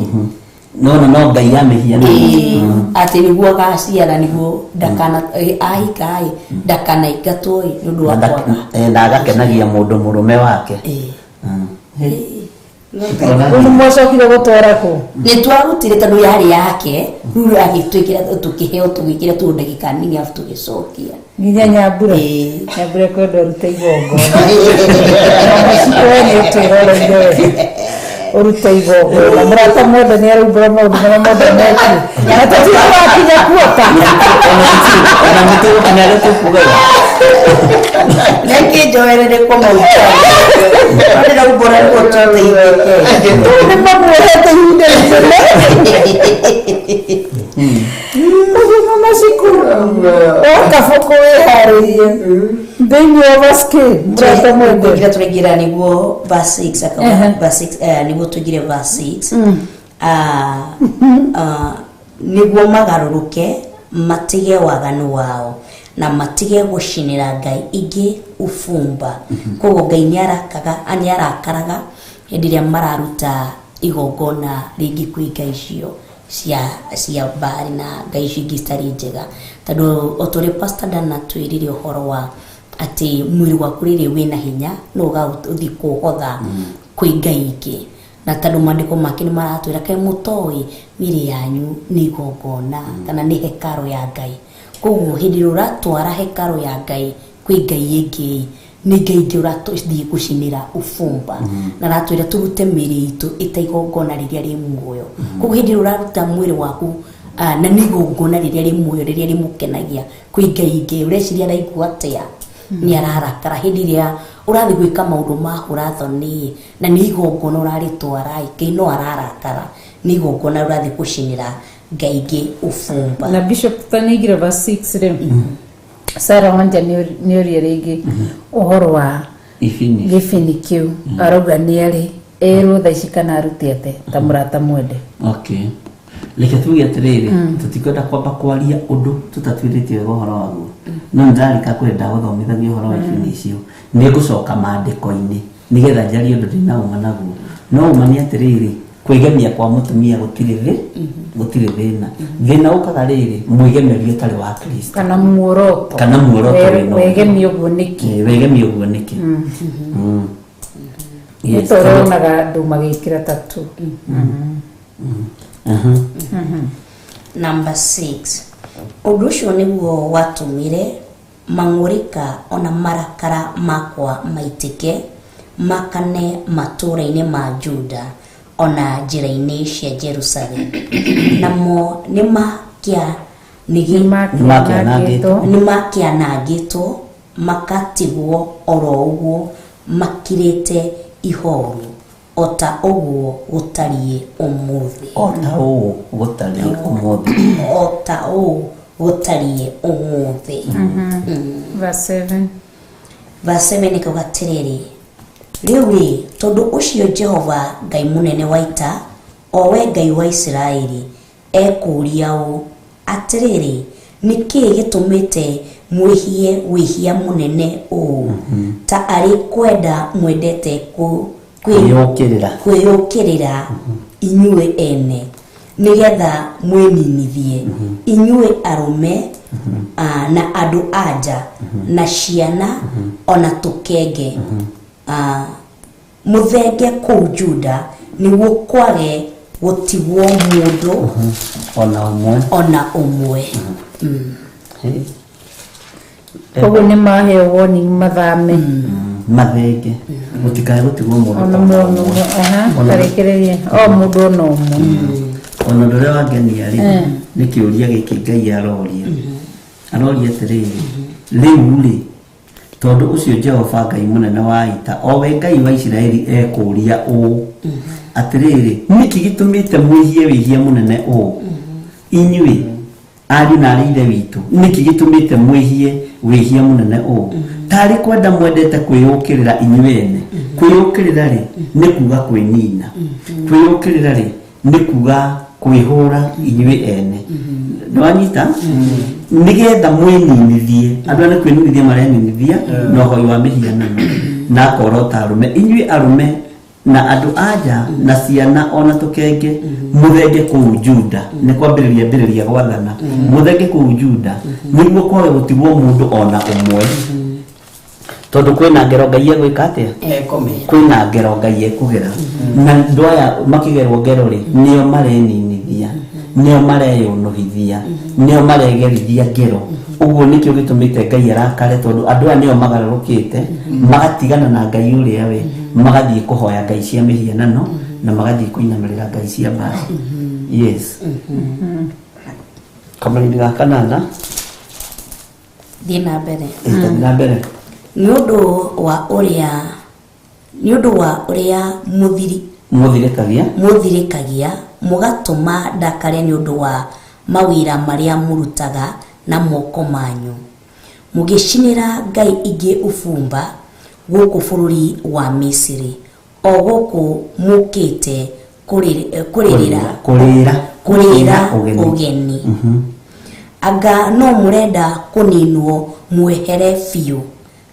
no no ngai ya mĩhianano atĩ nĩguo agaciara nĩguo ndakana ahika ĩ ndakanaingatwo ĩ nĩ ũndũ wa kwaga na agakenagia mũndũ mũrũme wake. Rĩu mwacokire gũtwara kũ? Nĩ twarutire tondũ yarĩ yake rĩu agĩtwĩkĩra tũkĩheo tũgĩkĩra tũ ndagĩka nini arabu tũgĩcokia nginya nyambura nyambura kwenda rute igongona we nĩ twĩroreire we. Ũrute igongona. Mũrata mwende nĩ araumbũra maũndũ marĩa mothe mekire. Na tũtirakinya kuota. Ona mũtũgũkinya arĩa tũkugaga. Reke njoerere kwa maguta. Ndĩraumbũra nĩguo tũteithĩke. Nĩ mamuohete ihinda inene. Ũguo mama Shikuru. Ũkabũkũ wĩharĩrie. Thĩinĩ wa verse K, mũrata mwende. Kũingĩra tũraingĩra nĩguo verse 6 akauga Ehe. verse 6 nĩguo tũingĩre verse 6. Nĩguo magarũrũke matige waganu wao na matige gũcinĩra ngai ingĩ ũbumba. Koguo Ngai nĩarakaga nĩarakaraga hĩndĩ ĩrĩa mararuta igongona rĩngĩ kwĩ ngai icio cia Baali na ngai icio ingĩ citarĩ njega, tondũ o ta ũrĩa Pastor Dan atwĩrire ũhoro wa atĩ mwĩrĩ waku rĩrĩ wĩna hinya no ũgathiĩ kũhotha kwĩ ngai ingĩ, na tondũ maandĩko make nĩ maratwĩra kaĩ mũtoĩ mĩĩrĩ yanyu nĩ igongona kana nĩ hekaro ya Ngai. Koguo hĩndĩ ĩrĩa ũratwara hekaro ya Ngai kwĩ ngai ĩngĩ, nĩ ngai ingĩ ũrathiĩ gũcinĩra ũbumba, na aratwĩra tũrute mĩĩrĩ itũ ĩta igongona rĩrĩa rĩ muoyo. Koguo hĩndĩ ĩrĩa ũraruta mwĩrĩ waku na nĩ igongona rĩrĩa rĩ muoyo rĩrĩa rĩmũkenagia kwĩ ngai ingĩ, ũreciria araigua atĩa? Nĩ ararakara hĩndĩ ĩrĩa ũrathiĩ gwĩka maũndũ ma hũra-thoni na nĩ igongona ũrarĩtwara, Ngai no ararakara, nĩ igongona ũrathiĩ gũcinĩra ngai ingĩ ũbumba. Na Bishop tũtanaingĩra verse 6 rĩ, Sarah Wanja nĩ oria rĩngĩ ũhoro wa Ibini. Gĩbini kĩu, arauga nĩ arĩ erwo thaa ici kana arute ate ta mũrata mwende. Okay. Reke tuge atĩrĩrĩ, tũtikwenda kwamba kwaria ũndũ tũtatuĩrĩtie wega ũhoro waguo, no nĩ ndarika kwenda gũthomithagia ũhoro wa ibini icio, nĩ ngũcoka maandĩko-inĩ nĩgetha njarie ũndũ ndĩna ũma naguo. No ũma nĩ atĩrĩrĩ, kwĩgemia kwa mũtumia gũtirĩ thĩ gũtirĩ thĩna. Thĩna ũkaga rĩrĩ mwĩgemerio ũtarĩ wa Kristo kana muoroto. Kana muoroto wĩna ũguo. Wegemia ũguo nĩkĩ? Wĩgemia ũguo nĩkĩ? Nĩ Yes, ta tondũ- ũronaga andũ magĩkĩra tatu. Number 6, ũndũ ũcio nĩguo watũmire mang'ũrĩka ona marakara makwa maitĩke makane matũũra-inĩ ma Juda ona njĩra-inĩ cia Jerusalem, namo Nĩmakĩanangĩtwo. nĩmakĩanangĩtwo makatigwo oro ũguo makirĩte ihoru, o ta ũguo gũtariĩ ũmũthĩ. O ta ũũ gũtariĩ ũmũthĩ. O ta ũũ gũtariĩ ũmũthĩ. Verse 7. Verse 7 ĩkauga atĩrĩrĩ, rĩu rĩ, tondũ ũcio Jehova Ngai mũnene wa ita, o we Ngai wa Isiraeli, ekũũria ũũ, atĩrĩrĩ, nĩkĩĩ gĩtũmĩte mwĩhie wĩhia mũnene ũũ, ta arĩ kwenda mwendete kwĩyũkĩrĩra kwĩyũkĩrĩra inyuĩ ene, nĩgetha mwĩninithie inyuĩ arũme na andũ a nja na ciana ona tũkenge, mũthenge kũu Juda nĩguo kwage gũtigwo mũndũ ona ũmwe. Ona ũmwe. Hey. Koguo nĩ maheo warning mathame. Mathenge gũtikae gũtigwo mũndũ ona ona mũndũ ũmwe. Aha. Ona- Tarekereria o mũndũ ona ũmwe. Ona ũndũ ũrĩa wangenia rĩ, nĩ kĩũria gĩkĩ Ngai aroria, aroria atĩrĩrĩ, rĩu rĩ, tondũ ũcio Jehova Ngai mũnene wa ita, o we Ngai wa Isiraeli, ekũũria ũũ, atĩrĩrĩ, nĩkĩ gĩtũmĩte mwĩhie wĩhia mũnene ũũ, inyuĩ ariũ na arĩ ithe witũ? Nĩkĩ gĩtũmĩte mwĩhie wĩhia mũnene ũũ, tarĩ kwenda mwendete kwĩyũkĩrĩra inyuĩ ene? Kwĩyũkĩrĩra rĩ, nĩ kuga kwĩnina. Kwĩyũkĩrĩra rĩ, nĩ kuga kwĩhũra inyuĩ ene. Nĩwanyita? Nĩgetha mwĩninithie. Andũ aya nĩ kwĩninithia mareninithia na ũhoi wa mĩhianano na akorota arũme, inyuĩ arũme na andũ a nja na ciana ona tũkenge, mũthenge kũu Juda. Nĩ kwambĩrĩria mbĩrĩria gwathana, mũthenge kũu Juda nĩguo kwage gũtigwo mũndũ ona ũmwe, tondũ kwĩna ngero Ngai egwĩka atĩa? Kwĩna ngero Ngai ekũgera, na andũ aya makĩgerwo ngero rĩ, nĩo mareninithia, nĩo mareyũnũhithia, nĩo maregerithia ngero. Ũguo nĩkĩo gĩtũmĩte Ngai arakare, tondũ andũ aya nĩo magarũrũkĩte magatigana na Ngai ũrĩa we, magathiĩ kũhoya ngai cia mĩhianano. Na magathiĩ kũinamĩrĩra ngai cia Baali. Yes, kamũraini ga kanana. Thiĩ na mbere. Ĩĩ, na mbere. Nĩ ũndũ wa ũrĩa, nĩ ũndũ wa ũrĩa mũthiri Mũthirĩkagia. Mũthirĩkagia mũgatũma ndakare nĩ ũndũ wa mawĩra marĩa mũrutaga na moko manyu, mũgĩcinĩra ngai ingĩ ũbumba gũkũ bũrũri wa Misiri, o gũkũ mũkĩte kũrĩrĩra Kũrĩra. Kũrĩra ũgeni. Ũgeni. Anga no mũrenda kũninwo mwehere biũ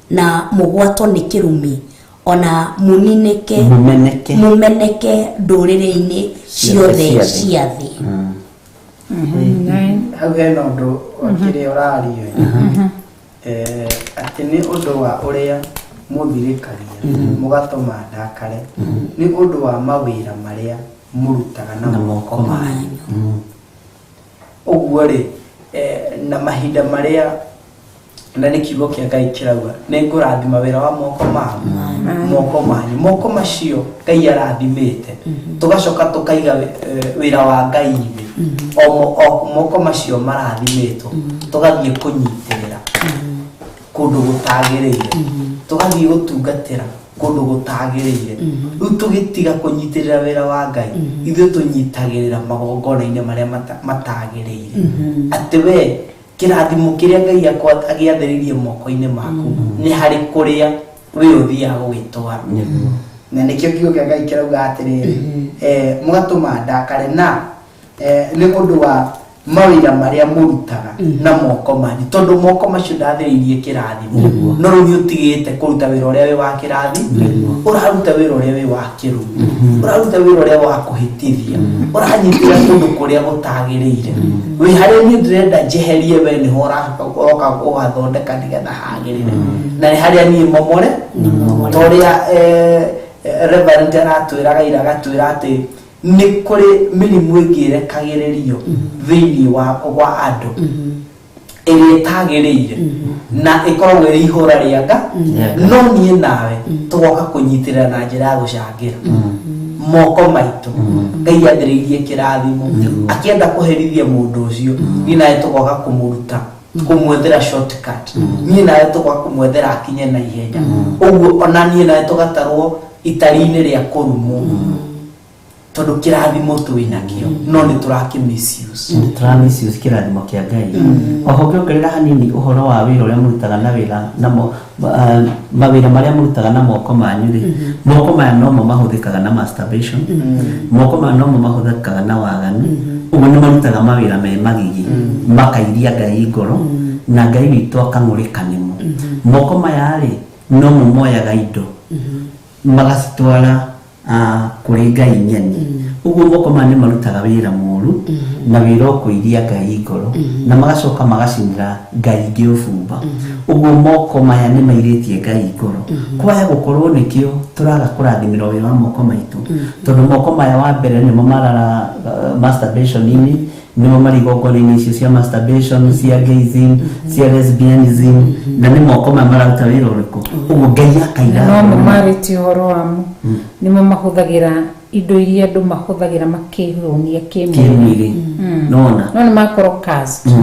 na mũgwatwo nĩ kĩrumi, ona mũninĩke, Mũmeneke. Mũmeneke ndũrĩrĩ-inĩ ciothe ciothe cia thĩ. Cia thĩ. Hau hena ũndũ wa kĩrĩa ũrario, atĩ nĩ ũndũ wa ũrĩa mũthirĩkagia mũgatũma ndakare nĩ ũndũ wa mawĩra marĩa mũrutaga na na moko moko manyu. Manyu. Ũguo rĩ, na mahinda marĩa, na nĩ kiugo kĩa Ngai kĩrauga nĩ ngũrathima wĩra wa moko moko manyu, moko macio Ngai arathimĩte, tũgacoka tũkaiga wĩra wa Ngai thĩ, o moko macio marathimĩtwo, tũgathiĩ kũnyitĩrĩra kũndũ gũtagĩrĩire, tũgathiĩ gũtungatĩra kũndũ gũtagĩrĩire. Rĩu tũgĩtiga kũnyitĩrĩra wĩra wa Ngai, ithuĩ tũnyitagĩrĩra magongona-inĩ marĩa matagĩrĩire, atĩ we kĩrathimo kĩrĩa Ngai agĩathĩrĩirie moko-inĩ maku nĩ harĩ kũrĩa wĩ ũthiaga gũgĩtwara. Na nĩkĩo kiugo kĩa Ngai kĩrauga atĩrĩrĩ, mũgatũma ndakare na nĩ ũndũ wa mawĩra marĩa mũrutaga na moko manyu, tondũ moko macio ndathĩrĩirie kĩrathimo, no rĩu nĩ ũtigĩte kũruta wĩra ũrĩa wĩ wa kĩrathi, ũraruta wĩra ũrĩa wĩ wa kĩrumi, ũraruta wĩra ũrĩa wa kũhĩtithia, ũranyitĩra kũndũ kũrĩa gũtagĩrĩire. Wĩ harĩa niĩ ndĩrenda njeherie, we nĩho ũroka ũgathondeka nĩgetha hagĩrĩre, na nĩ harĩa niĩ momore, ta ũrĩa Reverend aratwĩraga ira, agatwĩra atĩ nĩ kũrĩ mĩrimũ ĩngĩ ĩrekagĩrĩrio thĩinĩ wa andũ ĩrĩa ĩtagĩrĩire na ĩkoragwo ĩrĩ ihũra rĩa nga, no niĩ nawe tũgoka kũnyitĩrĩra na njĩra ya gũcangĩra moko maitũ. Ngai athĩrĩirie kĩrathimo, akĩenda kũherithia mũndũ ũcio, niĩ nawe tũgoka kũmũruta, kũmwethera shortcut, niĩ nawe tũgoka kũmwethera akinye na ihenya. Ũguo ona niĩ nawe tũgatarwo itari-inĩ rĩa kũrumwo, tondũ kĩrathimo twĩ nakĩo no nĩ tũrakĩ misuse. Tũra misuse kĩrathimo kĩa Ngai. Oho ngĩongerera hanini ũhoro wa wĩra ũrĩa mũrutaga na wĩra namo, mawĩra marĩa mũrutaga na moko manyu rĩ, moko maya nomo mahũthĩkaga na masturbation, moko maya nomo mahũthĩkaga na waganu. Ũguo nĩ marutaga mawĩra me magigi, makairia Ngai ngoro na Ngai witũ akang'ũrĩka nĩmo. Moko maya rĩ, nomo moyaga indo magacitwara kũrĩ ngai ng'eni. Ũguo moko maya nĩ marutaga wĩra mũru na wĩra ũkũiria Ngai ngoro, na magacoka magacinĩra ngai ingĩ ũbumba. Ũguo moko maya nĩ mairĩtie Ngai ngoro, kwaya gũkorwo nĩkĩo tũraga kũrathimĩrwo wĩra wa moko maitũ, tondũ moko maya wa mbere nĩmo marara masturbation-inĩ, nĩmo marĩ igongona-inĩ icio cia masturbation, cia gayism, cia lesbianism, na nĩ moko maya mararuta wĩra ũrĩkũ. Ũguo Ngai akaira No mo ngoro. Marĩtie ũhoro wamo, nĩmo mahũthagĩra indo iria andũ mahũthagĩra makĩhũnia kĩmwĩrĩ. Kĩmwĩrĩ, nona. No nĩ makorwo cursed.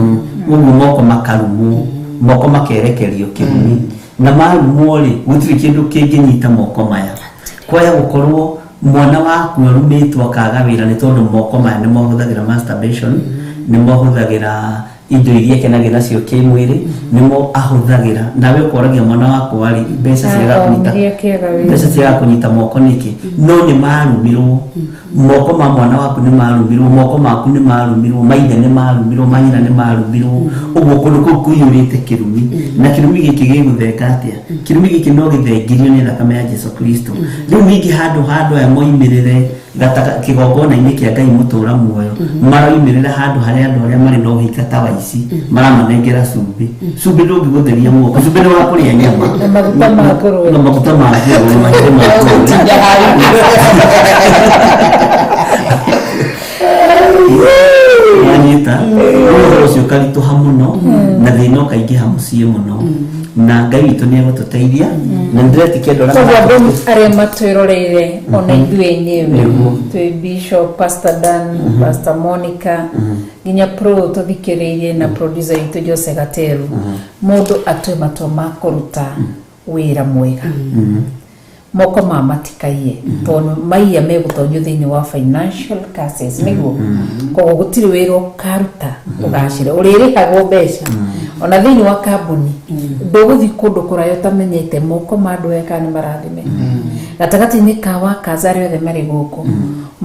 Ũguo moko makarumwo, moko makerekerio kĩrumi, na marumwo rĩ, gũtirĩ kĩndũ kĩngĩnyita moko maya. Kwaya gũkorwo mwana waku arumĩtwo akaga wĩra nĩ tondũ moko maya nĩ mahũthagĩra masturbation, nĩ mahũthagĩra indo iria ekenagĩra nacio kĩmwĩrĩ, nĩmo ahũthagĩra. Nawe ũkoragia mwana wakwa rĩ, mbeca ciaga kũnyita Athomithie akĩaga wĩra. Mbeca ciaga kũnyita moko nĩkĩ? No nĩ marumirwo moko ma mwana waku, nĩ marumirwo moko maku, nĩ marumirwo maithe, nĩ marumirwo manyina, nĩ marumirwo. Ũguo kũndũ kũu kũiyũrĩte kĩrumi. Na kĩrumi gĩkĩ gĩgũthenga atĩa? Kĩrumi gĩkĩ no gĩthengirio nĩ thakame ya Jesu Kristo. Rĩu ningĩ handũ handũ aya moimĩrĩre kĩgongona-inĩ kĩa Ngai mũtũra muoyo, maroimĩrĩra handũ harĩa andũ arĩa marĩ na ũhinga ta waici maramanengera cumbĩ. Cumbĩ ndũngĩgũtheria moko, cumbĩ nĩ wa kũrĩa nyama. Na maguta ma ngũrwe. Na maguta ma ngũrwe, mahĩndĩ ma ngũrwe. Wanyita? Rĩu ũhoro ũcio ũkaritũha mũno na thĩna ũkaingĩha mũciĩ mũno. Na Ngai witũ nĩ egũtũteithia na nĩndĩretĩkia andũ arĩa Koguo andũ maratũthikĩrĩria- arĩa matwĩroreire ona ithuĩ enyewe Nĩguo. twĩ Bishop, Pastor Dan, Pastor Monica nginya pro tũthikĩrĩirie na producer witũ Jose Gateru, mũndũ atue matua ma kũruta wĩra mwega, moko ma matikaiye, tondũ maiya megũtonyio thĩinĩ wa financial curses, nĩguo. Koguo gũtirĩ wĩra ũkaruta ũgacĩre ũrĩrĩhagwo mbeca ona thĩinĩ wa kambuni. Ndũgũthiĩ kũndũ kũraya ũtamenyete moko ma andũ aya kana nĩ marathime gatagatĩ-inĩ ka wakaza arĩa othe marĩ gũkũ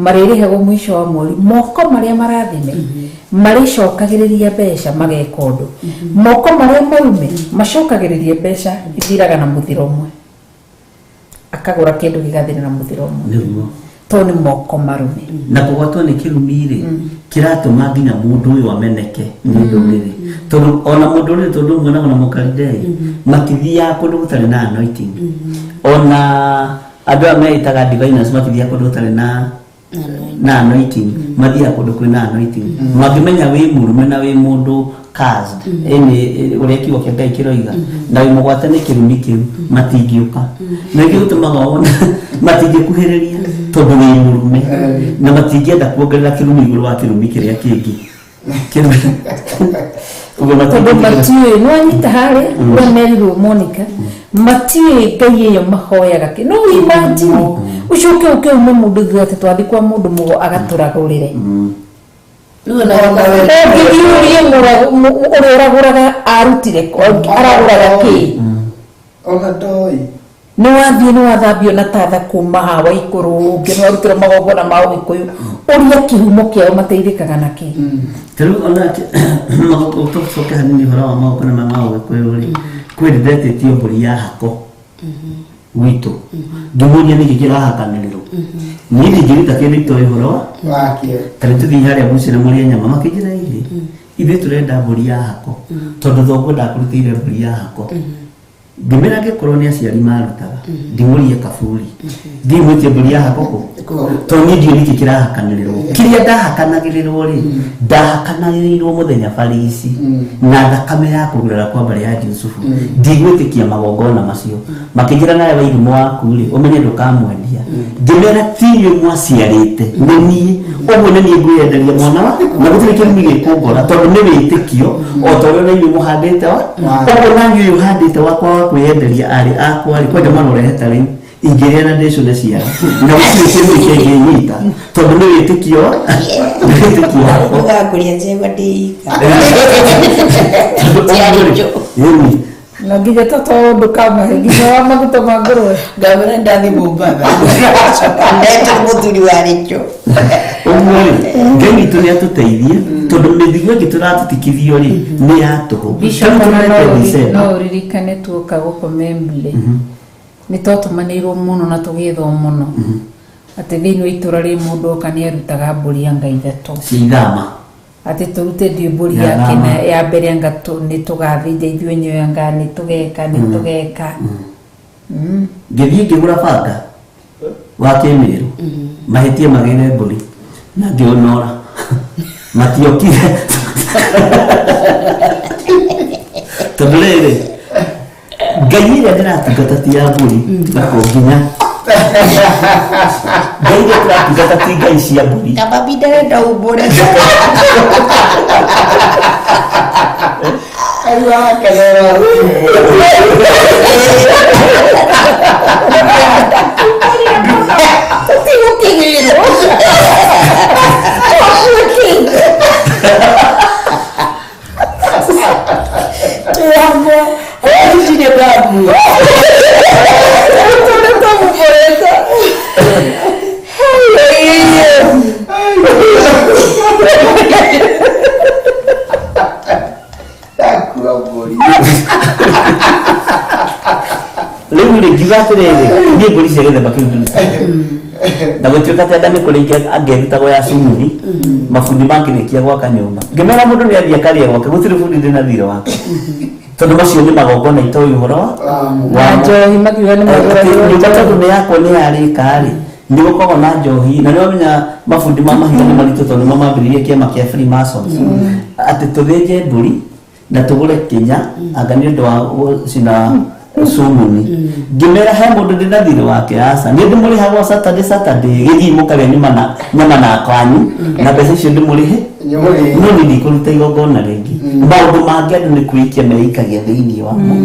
marĩrĩhagwo mũico wa mweri. Moko marĩa marathime marĩcokagĩrĩria mbeca mageka ũndũ, moko marĩa marume macokagĩrĩria mbeca ithiraga na mũthiro ũmwe, akagũra kĩndũ gĩgathira na mũthiro ũmwe. Nĩguo. Tondũ nĩ moko marume. Na kũgwatwo nĩ kĩrumi rĩ, kĩratũma nginya mũndũ ũyũ ameneke nĩ ndũrĩrĩ, tondũ ona mũndũ ũrĩ, tondũ muonaga na mũkalidei matithiaga kũndũ gũtarĩ na anointing, ona andũ aya meĩtaga diviners matithiaga kũndũ gũtarĩ na anointing, mathiaga kũndũ kwĩna anointing. Mangĩmenya wĩ mũrume na wĩ mũndũ cursed, ĩnĩ ũrĩa kiugo kĩa Ngai kĩroiga, na wĩ mũgwate nĩ kĩrumi kĩu, matingĩũka na gĩkĩ gĩtũmaga wone matingĩkuhĩrĩria tondũ wĩ mũrume na matingĩenda kuongerera kĩrumi igũrũ wa kĩrumi kĩrĩa kĩngĩ. Ũguo tondũ matingĩtĩkĩra. Matiũĩ nĩwanyita harĩa ũrĩa merirwo Monica, matiũĩ Ngai ĩyo mahoyaga kĩ no imagine ũcoke ũke ume mũndũ thutha atĩ twathiĩ kwa mũndũ mũgo agatũragũrĩre. Ũngĩthiĩ ũrie ũrĩa ũragũraga arutire kũ, aragũraga kĩ? Ona ndoi. Nĩ wathiĩ nĩ wathambio na tatha kuma hawa ikũrũ ũngĩ nĩ warutĩrwo magongona ma ũgĩkũyũ, ũria kĩhumo kĩao mateithĩkaga na kĩ. Ta rĩu ona tũcoke hanini ũhoro wa magongona maya ma ũgĩkũyũ rĩ, kwĩ ndĩretĩtio mbũri ya hako gwitũ, ngĩmũria nĩkĩ kĩrahakanĩrĩrwo, niĩ ndingĩruta kĩndũ itoĩ ũhoro wa wakĩo. Ta rĩu tũthiĩ harĩa bucĩrĩ mũrĩe nyama, makĩnjĩra ĩrĩ ithuĩ tũrenda mbũri ya hako tondũ thoguo ndakũrutĩire mbũri ya hako. Ngĩmĩra angĩkorwo nĩ aciari marutaga ndimũrie kaburi thiĩ mwĩtie mbũri ya hako kũ, tondũ niĩ ndiũĩ nĩkĩ kĩrahakanĩrĩrwo. Kĩrĩa ndahakanagĩrĩrwo rĩ, ndahakanagĩrĩirwo mũthenya barici na thakame ya kũgurara kwa mbarĩ ya Jusufu, ndigwĩtĩkia magongona macio. Makĩnjĩra nawe wairimũ waku rĩ, ũmenye ndũkamwendia. Ngĩmera ti inyuĩ mwaciarĩte, nĩ niĩ, ũguo nĩ niĩ ngwĩyenderia mwana wa na gũtirĩ kĩrumi gĩkũngora tondũ nĩ wĩtĩkio o ta ũrĩa na inyuĩ mũhandĩte wa ũguo nanyi ũyũ ũhandĩte wakwa wa kwĩyenderia arĩ akwa rĩ, kwanja mwana ũrehe ta rĩu ingĩrĩa na ndĩcũne ciara na gũtirĩ kĩrumi kĩngĩnyita tondũ nĩ wĩtĩkio, nĩ wĩtĩkio wakwa. Ndũgakũria njegwa ndĩika. Tondũ ũguo rĩ, ĩni. Na nginya tata ndũkamahe nginya wa maguta ma ngũrwe. Ngamwĩra ndathiĩ Mombatha ndete mũthuri wa rĩcho. Ũguo rĩ, Ngai witũ nĩ atũteithie tondũ mĩthigo ĩngĩ tũratũtikithio rĩ nĩ ya tũhũ. Bishop, Tarĩu ona tũrete December. no ũririkane tuoka gũkũ Membley nĩ twatũmanĩirwo mũno na tũgĩthwo mũno atĩ thĩinĩ wa itũra rĩ mũndũ oka nĩ arutaga mbũri anga ithatũ cia ithama atĩ tũrute ndiũ mbũri Ya yake thama. na ya mbere anga nĩ tũgathĩnja ithuĩ enyewe anga nĩ tũgeka nĩ tũgeka. Ngĩthiĩ ngĩgũra banga wa kĩmĩrũ mahĩtie magĩre mbũri na ngĩũnora matiokire tondũ rĩrĩ Ngai ĩrĩa ndĩratungata ti ya mbũri na ko nginya Ngai ĩrĩa tũratungata ti Ngai cia mbũri. Kaba ndarenda umbũre. Rĩu arakenera. Tũtigũkĩgĩrwo. Twĩhamwe. Ndirĩ ndakua. Tũmũborete. Ndakua mbũri. Rĩu rĩ, ngiuga atĩrĩrĩ, niĩ mbũri cia gĩthemba kĩu ndirutaga na gũtuĩka atĩ anga nĩ kũrĩ ingĩ angĩrutagwo ya cumuri mabundi makĩrĩkia gwaka nyũmba. Ngĩmera mũndũ nĩ athiĩ akarĩe gwake, gũtirĩ bundi ndĩ na thirĩ wake tondũ macio nĩ magongona itoĩ ũhoro wa Na njohi makiuga nĩ magũragĩrwo. Nyũmba tondũ nĩ yakwa nĩ yarĩka rĩ, nĩ gũkoragwo na njohi na nĩ wamenya mabundi ma mahiga nĩ maritũ tondũ nĩmo mambĩrĩirie kĩama kĩa Freemasons, atĩ tũthĩnje mbũri Na tũgũre kinya anga nĩ ũndũ wa gũcina cumuni. Ngĩmera he mũndũ ndĩ na thirĩ wake, aca, nĩ ndĩmũrĩhagwo Saturday Saturday, gĩthiĩ mũkarĩa nyama na nyama na kwanyu na mbeca icio ndĩmũrĩhe, no nĩ ndikũruta igongona rĩngĩ. Maũndũ mangĩ andũ nĩ kwĩikia meikagia thĩinĩ wamo,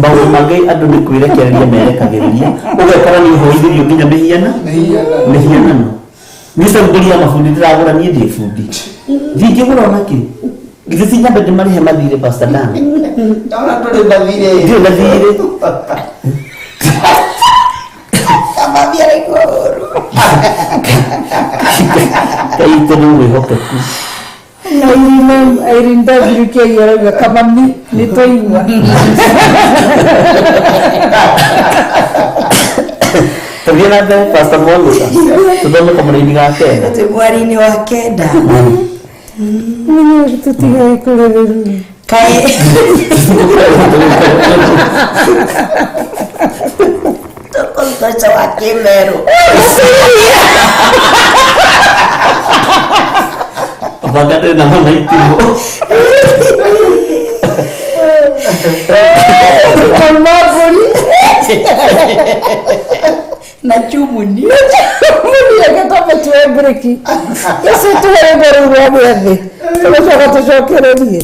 maũndũ mangĩ andũ nĩ kwĩrekereria merekagĩrĩria, ũgekora nĩ ũhoithĩrio nginya mĩhianano. Niĩ mbũri ya mabundi ndĩragũra, niĩ ndĩ bundi, ndingĩgũra ona kĩ. Githĩ ti nyambe ndĩmarĩhe mathirĩ, Pastor Dan? Ndona ndũrĩ na thirĩ. Ndirĩ na thirĩ. Kamami araigua ũru. Kaitũ nĩ mwĩhokeku. Irene, Irene W K arauga kamami nĩ twaigua. Tũthiĩ na mbere, Pastor Monica, tũthome kamũraini ga kenda. Twĩ mweri-inĩ wa kenda. Tũtigae kũrĩrĩria. Kaĩ tũkũruta ũcio wa kĩmerũ. Banga ndĩrĩ na mwana itimũ. Kauma mbũri. Na chumuni. Chumuni, reke twambe tuoe mburĩki. Ici tuhe rwĩmbo rũu rwa gĩathĩ, tũgũcoka tũcokererie.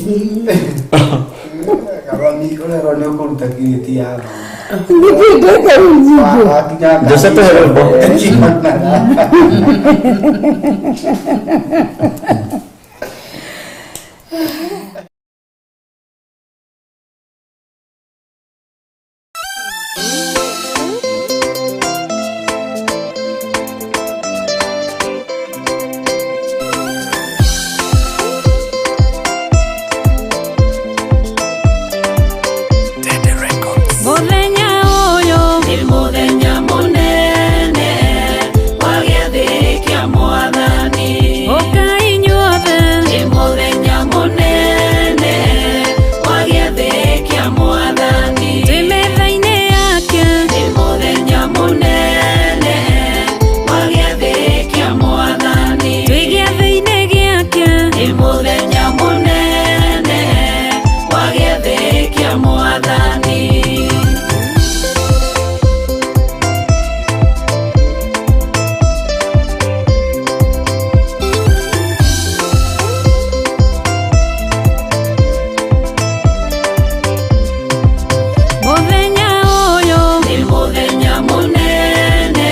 Kamami ũrerwo nĩ ũkũruta kirĩti ya Nĩkĩ ndeka rĩu nyingĩ? Jose, tũhe rwĩmbo. Mũthenya ũyũ nĩ mũthenya mũnene wa gĩathĩ kĩa Mwathani. Ũkai inyuothe, nĩ mũthenya mũnene wa gĩathĩ kĩa Mwathani. Twĩ metha-inĩ yake, nĩ mũthenya mũnene wa gĩathĩ kĩa Mwathani. Twĩ gĩathĩ-inĩ gĩake, nĩ mũthenya mũnene wa gĩathĩ kĩa Mwathani. Mũthenya ũyũ nĩ mũthenya mũnene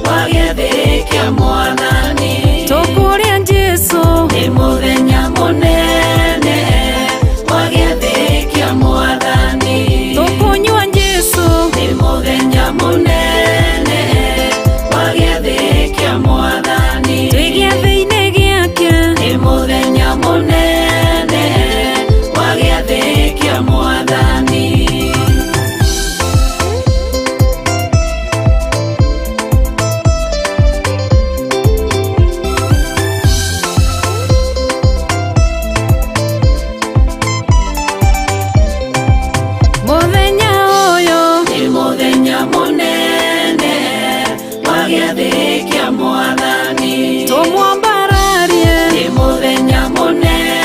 wa gĩathĩ kĩa Mwathani. Tũkũrĩa Jesũ, nĩ mũthenya mũnene wa gĩathĩ kĩa Mwathani. Tũkũnyua Jesũ, nĩ mũthenya mũnene wa gĩathĩ kĩa Mwathani. Twĩ gĩathĩ-inĩ gĩake, nĩ mũthenya mũnene wa gĩathĩ kĩa Mwathani. Mũthenya ũyũ nĩ mũthenya mũnene wa gĩathĩ kĩa Mwathani. Tũmwambararie, nĩ mũthenya mũnene.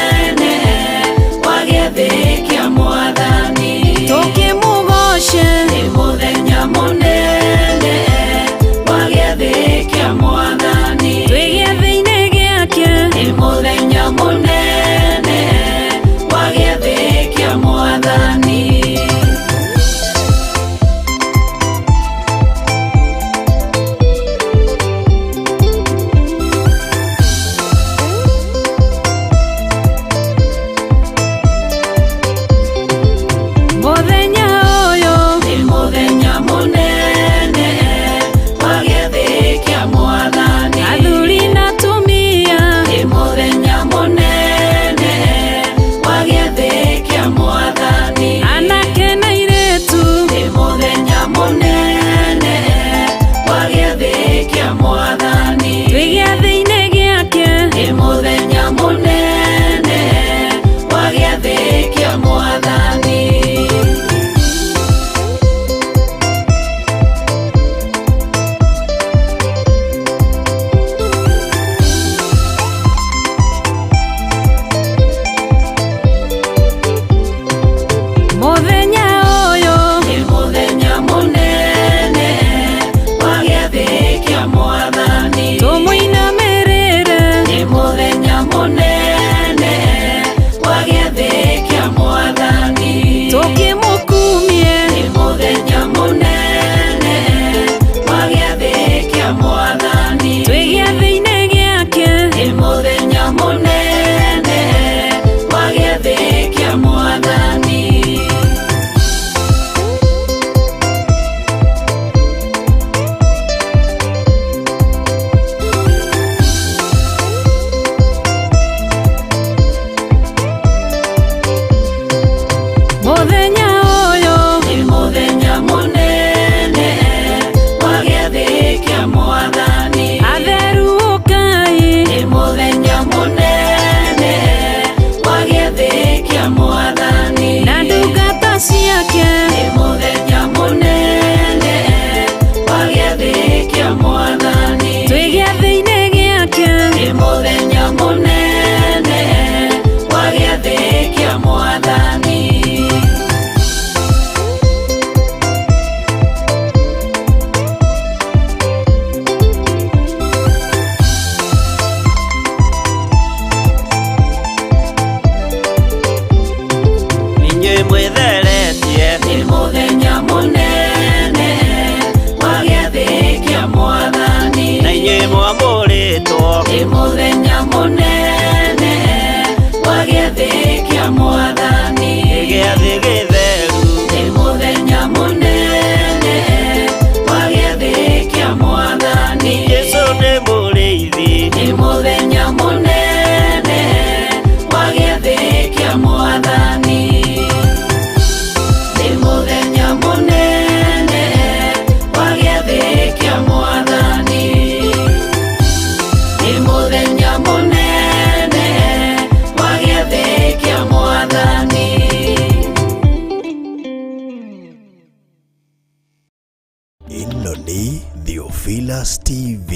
Theophilus TV,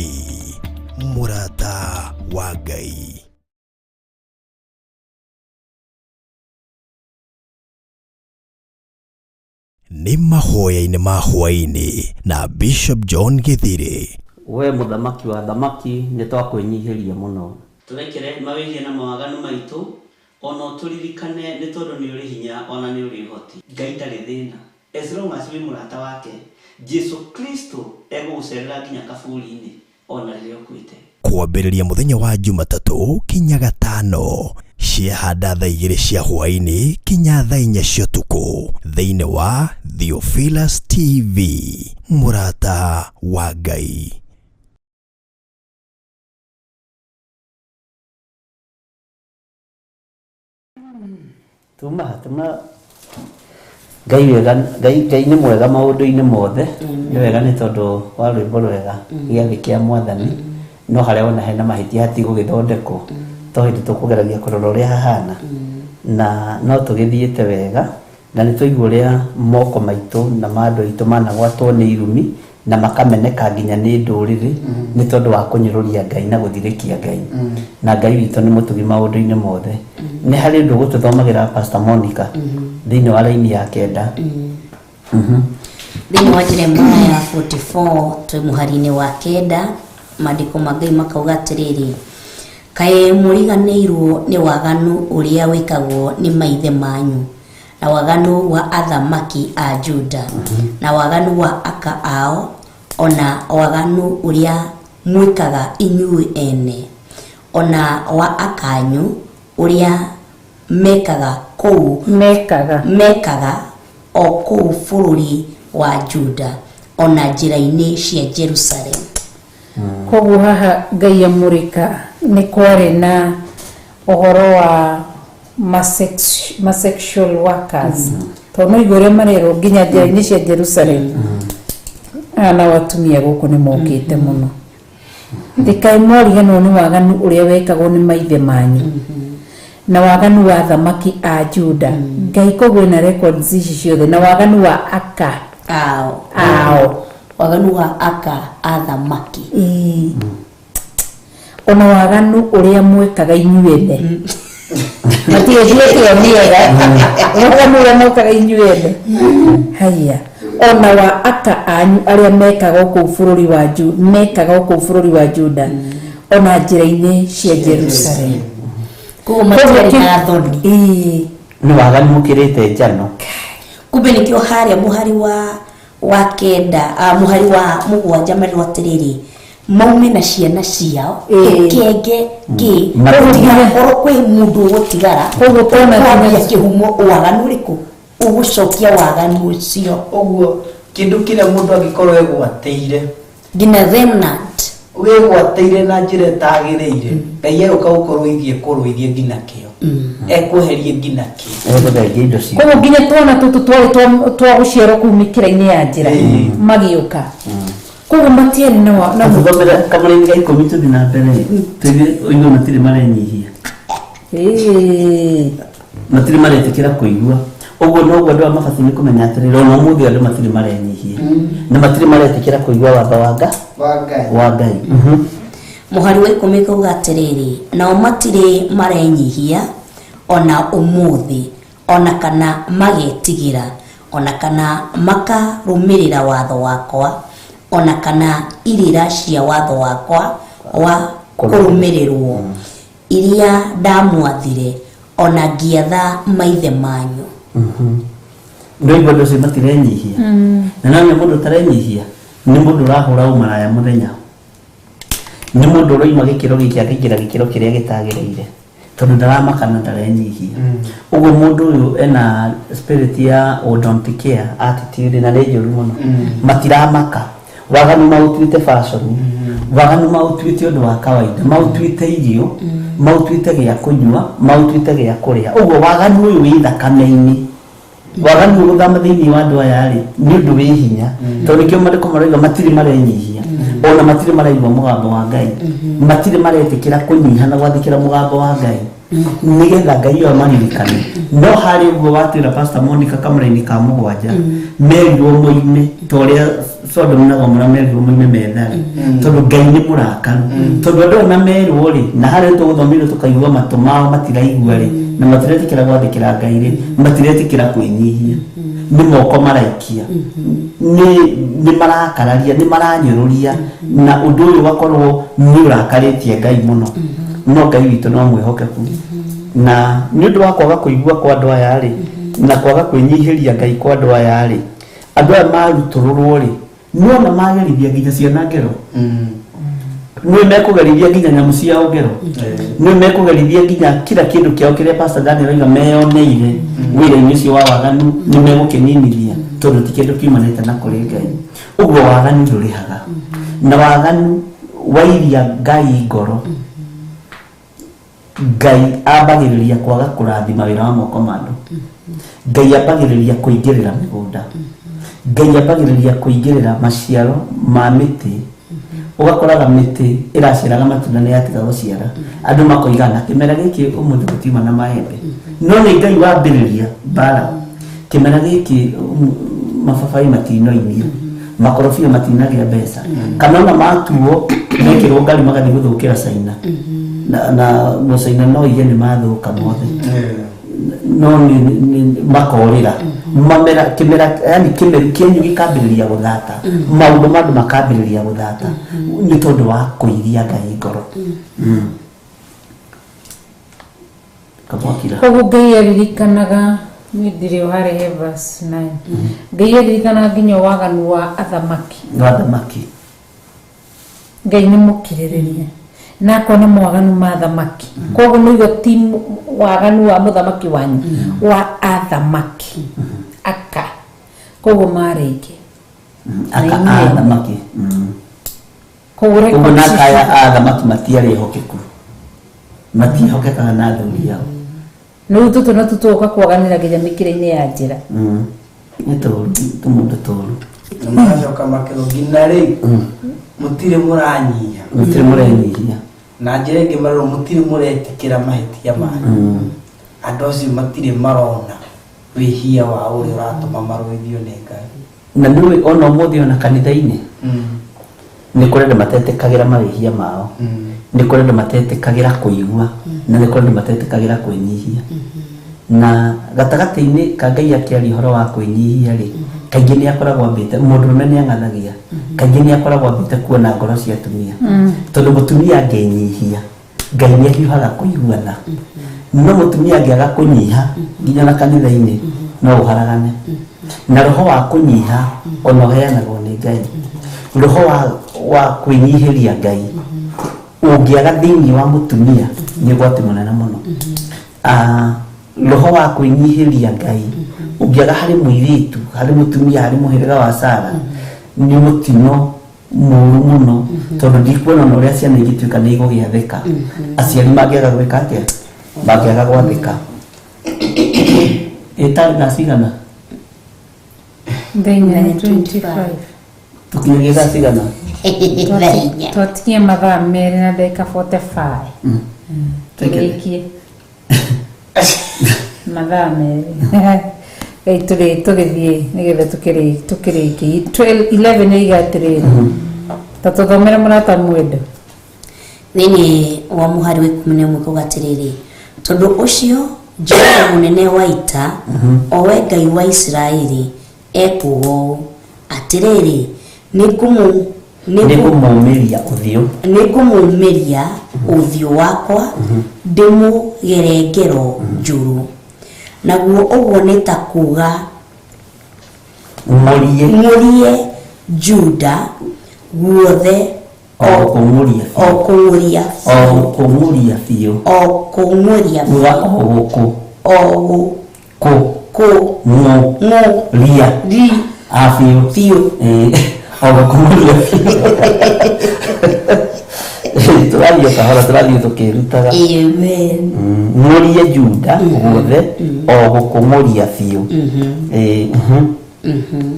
mũrata wa Ngai. Nĩ mahoya-inĩ ma hwaĩ-inĩ na Bishop John Gĩthirĩ. We mũthamaki wa thamaki nĩ twakwĩnyihĩria mũno. Tũrekere mawĩhia na mawaganu maitũ, ona ũtũririkane nĩ tondũ nĩ ũrĩ hinya ona nĩ ũrĩ ũhoti. Ngai ndarĩ thĩna as long as wĩ mũrata wake, Jesu Kristo egũgũcerera nginya kaburi-inĩ ona rĩrĩa ũkuĩte. Kwambĩrĩria mũthenya wa Jumatatũ kinya Gatano, ciahanda thaa igĩrĩ cia hwaĩ-inĩ kinya thaa inya cia ũtukũ thĩinĩ wa Theophilus TV, mũrata wa Ngai. Tuma tuma Ngai wega Ngai Ngai nĩ mwega maũndũ-inĩ mothe. Nĩ wega nĩ tondũ wa rwĩmbo rwega gĩathĩ kĩa mwathani. No harĩa wona hena mahĩtia hatigũgĩthondekwo to hĩndĩ tũkũgeragia kũrora ũrĩa hahana. Na no tũgĩthiĩte wega na nĩ twaigua ũrĩa moko maitũ na ma andũ aitũ managwatwo nĩ irumi na makameneka nginya nĩ ndũrĩrĩ nĩ tondũ wa kũnyũrũria Ngai na gũthirĩkia Ngai. Na Ngai witũ nĩ mũtugi maũndũ-inĩ mothe. Nĩ harĩ ũndũ ũgũtũthomagĩra Pastor Monica thĩinĩ wa raini ya kenda. Thĩinĩ wa Jeremiah 44 twĩ mũhari-inĩ wa kenda, maandĩko ma Ngai makauga atĩrĩrĩ, kaĩ mũriganĩirwo nĩ waganu ũrĩa wĩkagwo nĩ maithe manyu, na waganu wa athamaki a Juda, na waganu wa aka ao, ona waganu ũrĩa mwĩkaga inyuĩ ene, ona wa akanyu ũrĩa mekaga kũu mekaga o kũu bũrũri wa Juda, ona njĩra-inĩ cia Jerusalem. Koguo haha Ngai amũrĩka nĩ kwarĩ na ũhoro wa ma sexual workers, tondũ no igua ũrĩa marerwo nginya njĩra-inĩ cia Jerusalem. Aya nao atumia gũkũ nĩ mokĩte mũno. Thikaĩ mwariganĩrwo nĩ waganu ũrĩa wekagwo nĩ maithe manyu, na waganu wa athamaki a Juda. Ngai koguo ena records ici ciothe, na waganu wa aka ao, ao. Waganu wa aka athamaki. Ĩĩ. Ona waganu ũrĩa mwekaga inyuĩ ene, matirĩ ĩyo mĩega, waganu ũrĩa mwekaga inyuĩ ene, haya, ona wa aka anyu arĩa mekaga kũu bũrũri wa Ju mekaga kũu bũrũri wa Juda, ona njĩra-inĩ cia Jerusalem. Koguo matiarĩ na thoni. Ĩĩ. Nĩ waganu ũkĩrĩte njano. Kumbe nĩkĩo harĩa mũhari wa kenda, mũhari wa mũgwanja merwo atĩrĩrĩ, maume na ciana ciao tũkenge kĩ gũtigakorwo kwĩ mũndũ ũgũtigara. Koguo twana kwambia kĩhumo waganu ũrĩkũ ũgũcokia waganu ũcio. Ũguo kĩndũ kĩrĩa mũndũ angĩkorwo egwatĩire nginya remnant wĩgwatĩire na njĩra ĩtagĩrĩire, Ngai egũka gũkũrũithie kũrũithie nginya kĩo, ekweherie nginya kĩo. Egũthengia indo ciothe. Koguo nginya twana tũtũ twarĩ twa gũciarwo kũu mĩkĩra-inĩ ya njĩra magĩũka, koguo matiarĩ na Tũthomere kamũraini ga 10 tũthiĩ na mbere, tũigue ũigue matirĩ marenyihia. Ĩĩ. Matirĩ maretĩkĩra kũigua. Ũguo noguo andũ aya mabatiĩ nĩ kũmenya atĩrĩrĩ, ona ũmũthĩ andũ matirĩ marenyihia na matirĩ maretĩkĩra kũigua watho wa Ngai wa Ngai. Mũhari wa 10 kauga atĩrĩrĩ, nao matirĩ marenyihia ona ũmũthĩ, ona kana magetigĩra, ona kana makarũmĩrĩra watho wakwa, ona kana irĩra cia watho wakwa wa kũrũmĩrĩrwo iria ndamwathire, ona ngĩatha maithe manyu. Ndoigua andũ acio matirenyihia. Na no nĩ mũndũ ũtarenyihia, nĩ mũndũ ũrahũra ũmaraya mũthenya, nĩ mũndũ ũroima gĩkĩro gĩkĩ akĩingĩra gĩkĩro kĩrĩa gĩtagĩrĩire, tondũ ndaramaka na ndarenyihia. Ũguo mũndũ ũyũ ena spirit ya o don't care attitude, na nĩ njũru mũno. Matiramaka, waganu maũtuĩte fashion, waganu maũtuĩte ũndũ wa kawaida, maũtuĩte irio, maũtuĩte gĩa kũnyua, maũtuĩte gĩa kũrĩa. Ũguo waganu ũyũ wĩ thakame-inĩ, waganu ũyũ gũthama thĩinĩ wa andũ aya rĩ, nĩ ũndũ wĩ hinya, tondũ nĩkĩo maandĩko maroiga matirĩ marenyihia, ona matirĩ maraigua mũgambo wa Ngai, matirĩ maretĩkĩra kũnyiha na gwathĩkĩra mũgambo wa Ngai. Nĩgetha Ngai ũyũ amaririkane. No harĩ ũguo watwĩra Pastor Monica kamũra-inĩ ka mũgwanja, merirwo moime ta ũrĩa Sodom na Gomora merirwo moime methare, tondũ Ngai nĩ mũrakaru. Tondũ andũ aya na merwo rĩ, na harĩa tũgũthomire tũkaigua matũ mao matiraigua rĩ, na matiretĩkĩra gwathĩkĩra Ngai rĩ, matiretĩkĩra kwĩnyihia, nĩ moko maraikia, nĩ marakararia, nĩ maranyũrũria, na ũndũ ũyũ ũgakorwo nĩ ũrakarĩtie Ngai mũno. No Ngai witũ no mwĩhokeku, na nĩ ũndũ wa kwaga kũigua kwa andũ aya rĩ, na kwaga kwĩnyihĩria Ngai kwa andũ aya rĩ, andũ aya marutũrũrwo rĩ, nĩwona magerithia nginya ciana ngero, nĩ mekũgerithia nginya nyamũ ciao ngero, nĩ mekũgerithia nginya kila kĩndũ kĩao kĩrĩa Pastor Daniel oiga meyoneire wĩra-inĩ ũcio wa waganu, nĩ megũkĩninithia, tondũ ti kĩndũ kiumanĩte na kũrĩ Ngai. Ũguo waganu ndũrĩhaga, na waganu wairia Ngai ngoro, Ngai ambagĩrĩria kwaga kũrathima wĩra wa moko ma andũ. Ngai ambagĩrĩria kũingĩrĩra mĩgũnda. Ngai ambagĩrĩria kũingĩrĩra maciaro ma mĩtĩ. Ũgakoraga mĩtĩ ĩraciaraga matunda nĩ yatiga gũciara, andũ makoiga na kĩmera gĩkĩ ũmũthĩ gũtiuma na maembe, no nĩ Ngai wambĩrĩria mbara. Kĩmera gĩkĩ mababaĩ matinoimia, makorobia matinagĩa mbeca, kana ona matuo mekĩrwo ngari magathiĩ gũthũkĩra Caina, na mũcaina no ige nĩ mathũka mothe, no nĩ makorĩra mamera kĩmera, yani kĩmeru kĩanyu gĩkambĩrĩria gũthata, maũndũ ma andũ makambĩrĩria gũthata nĩ tondũ wa kũiria Ngai ngoro. Kamwakira. Koguo Ngai aririkanaga, niĩ ndirĩ o harĩa he verse 9, Ngai aririkanaga nginya waganu wa athamaki. Wa athamaki. Ngai nĩ mũkirĩrĩria na akona mawaganu ma athamaki. Koguo nĩguo ti waganu wa mũthamaki wanyu, wa athamaki aka, koguo marĩ aingĩ. Aka Na inyuĩ. Athamaki. Koguo Ũguo record na ici kaya athamaki matiarĩ ehokeku, matiehokekaga na athuri ao. Rĩu tũtũ na tũtũgoka kwaganĩra nginya mĩkĩra-inĩ ya njĩra. Nĩ tũru, tũmũndũ tũru. Na magacoka makerwo nginya rĩ mũtirĩ mũranyiha. Mũtirĩ mũrenyihia. Na njĩra ĩngĩ marerwo mũtirĩ mũretĩkĩra mahĩtia manyu. Andũ acio matirĩ marona wĩhia wa ũrĩa ũratũma marũithio nĩ Ngai. Na nĩũĩ ona ũmũthĩ ona kanitha-inĩ nĩ kũrĩ andũ matetĩkagĩra mawĩhia mao, nĩ kũrĩ andũ matetĩkagĩra kũigua, na nĩ kũrĩ andũ matetĩkagĩra kwĩnyihia. Na gatagatĩ-inĩ ka Ngai akĩaria ũhoro wa kwĩnyihia rĩ, kaingĩ nĩ akoragwo ambĩte mũndũrũme nĩ ang'athagia, kaingĩ nĩ akoragwo ambĩte kuona ngoro cia atumia, tondũ mũtumia angĩnyihia Ngai nĩ ahiũhaga kũigua tha. No mũtumia angĩaga kũnyiha nginya na kanitha-inĩ no ũharagane. Na roho wa kũnyiha ona ũheanagwo nĩ Ngai, roho wa kwĩnyihĩria Ngai ũngĩaga thĩinĩ wa mũtumia nĩ ũgwati mũnene mũno. Roho wa kwĩnyihĩria Ngai ũngĩaga harĩ mũirĩtu, harĩ mũtumia, harĩ mũhĩrĩga wa Sara, nĩ mũtino mũru mũno, tondũ ndikuona ona ũrĩa ciana ingĩtuĩka nĩ igũgĩathĩka aciari mangĩaga gwĩka atĩa, mangĩaga gwathĩka. Ĩtarĩ thaa cigana? Thaa 4:25. Tũkinyagia thaa cigana? Twatigia mathaa 2 na ndagĩka 45. Tũrĩkie mathaa 2. Ngai tũgĩthiĩ nĩgetha tũkĩrĩkie. 11 ĩiga atĩrĩrĩ, ta tũthomere mũrata mwendo. Thĩinĩ wa mũhari wa 11 kuga atĩrĩrĩ, tondũ ũcio Jehova mũnene wa ita, o we Ngai wa Isiraeli, ekuuga ũũ, atĩrĩrĩ, nĩngũmũmĩria ũthiũ, nĩngũmũmĩria ũthiũ wakwa ndĩmũgere ngero njũru, naguo ũguo nĩ ta kuga ng'ũrie, ng'ũrie Juda guothe, o kũng'ũria, o kũng'ũria, o kũng'ũria biũ, o kũng'ũria, uga o gũkũ, o gũ, kũ, kũ, ng'ũ, ng'ũ, ria, ri, a biũ, biũ, o gũkũng'ũria biũ. Tũrathiĩ kahora, tũrathiĩ tũkĩrutaga. Amen. Ng'ũrie Juda guothe o gũkũng'ũria biũ.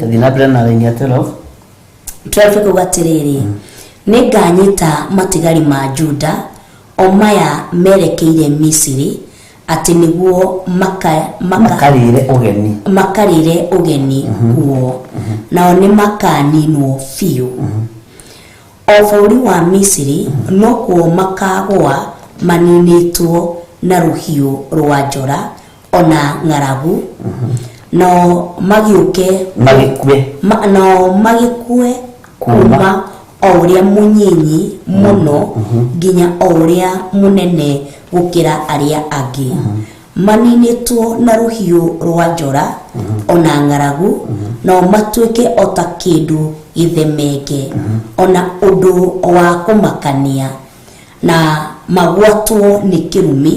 Tathiĩ na mbere na raini ya 12. 12 kuga atĩrĩrĩ, nĩnganyita matigari ma Juda O maya merekeire Misiri, atĩ nĩguo makarĩre ũgeni, makarĩre ũgeni kuo, nao nĩ makaninwo biũ. O bũrũri wa Misiri nokuo makagũa maninĩtwo na rũhiũ rwa njora ona ng'aragu, nao magĩũke magĩkue, nao magĩkue kuma o ũrĩa mũnyinyi mũno nginya o ũrĩa mũnene gũkĩra arĩa angĩ, maninĩtwo na rũhiũ rwa njora ona ng'aragu, nao matuĩke o ta kĩndũ gĩthemenge ona ũndũ wa kũmakania, na magwatwo nĩ kĩrumi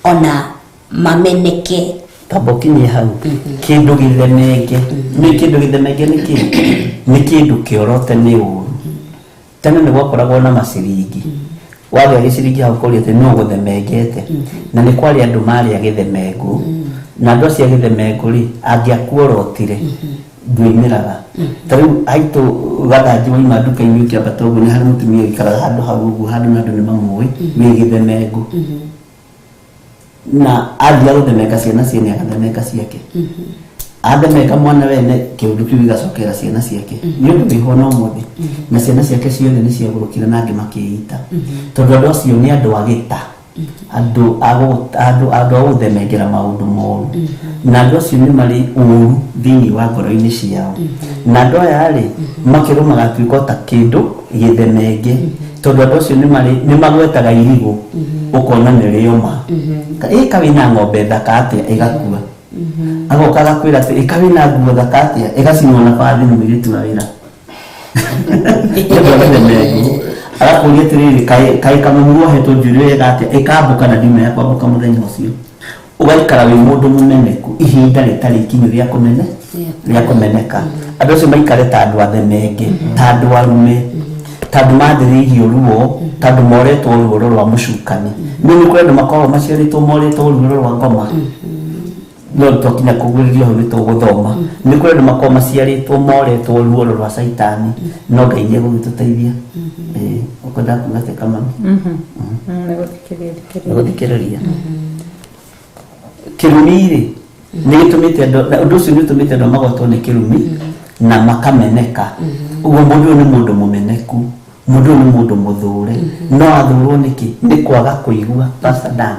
ona mameneke. Tamba ũkinyie hau. Kĩndũ gĩthemenge, nĩ kĩndũ gĩthemenge nĩ kĩ? Nĩ kĩndũ kĩorote nĩ ũru. Tene nĩ gwakoragwo na maciringi, wagĩa gĩciringi hau ũkoria atĩ nũ gũthemengete, na nĩ kwarĩ andũ marĩ a gĩthemengũ, na andũ acio a gĩthemengũ rĩ, angĩakuorotire ndwĩmĩraga. Ta rĩu haitũ gathanji waima nduka-inĩ ũkĩambata ũguo, nĩ harĩ mũtumia ũikaraga handũ hau ũguo, handũ na andũ nĩ mamũĩ wĩ gĩthemengũ, na athiĩ gũthemenga ciana ciene agathemenga ciake, athemenga mwana wene kĩũndũ kĩu gĩgacokera ciana ciake, nĩ ũndũ wĩho na ũmũthĩ, na ciana ciake ciothe nĩ ciagũrũkire na angĩ makĩita, tondũ andũ acio nĩ andũ a gĩta, andũ a gũthemengera maũndũ moru, na andũ acio nĩ marĩ ũru thĩinĩ wa ngoro-inĩ ciao, na andũ aya rĩ makĩrwo magatuĩka ta kĩndũ gĩthemenge, tondũ andũ acio nĩ magwetaga irigũ ũkona nĩ rĩoma, ĩka wĩna ng'ombe thaka atĩa ĩgakua, agoka agakwĩra atĩ ĩka wĩna nguo thaka atĩa ĩgacinwo na bathi nĩ mũirĩtu wa wĩra, agakũria atĩrĩrĩ kaĩ kamũhu wohetwo njuĩrĩ wega atĩa ĩkambũka na ndima ya kwambũka mũthenya ũcio, ũgaikara wĩ mũndũ mũmeneku ihinda rĩtarĩ ikinyu rĩa kũmeneka. Andũ acio maikare ta andũ athemenge, ta andũ arume, ta andũ mathĩrĩirio ruo, ta andũ moretwo ruoro rwa mũcukani. Nĩ nĩ kũrĩ andũ makoragwo maciarĩtwo moretwo ruoro rwa ngoma, no twakinya kũgũrĩrio hau nĩ tũgũthoma. Nĩ kũrĩ andũ makoragwo maciarĩtwo moretwo ruoro rwa caitani, no Ngai nĩ egũgĩtũteithia. Ũkwenda kuuga atĩa Kamami? Nĩ gũthikĩrĩria. Kĩrumi rĩ nĩ gĩtũmĩte andũ, ũndũ ũcio nĩ ũtũmĩte andũ magwatwo nĩ kĩrumi na makameneka. Ũguo mũndũ ũyũ nĩ mũndũ mũmeneku, mũndũ ũyũ nĩ mũndũ mũthũre, no athũrwo nĩkĩ? Nĩ kwaga kũigua Pastor Dan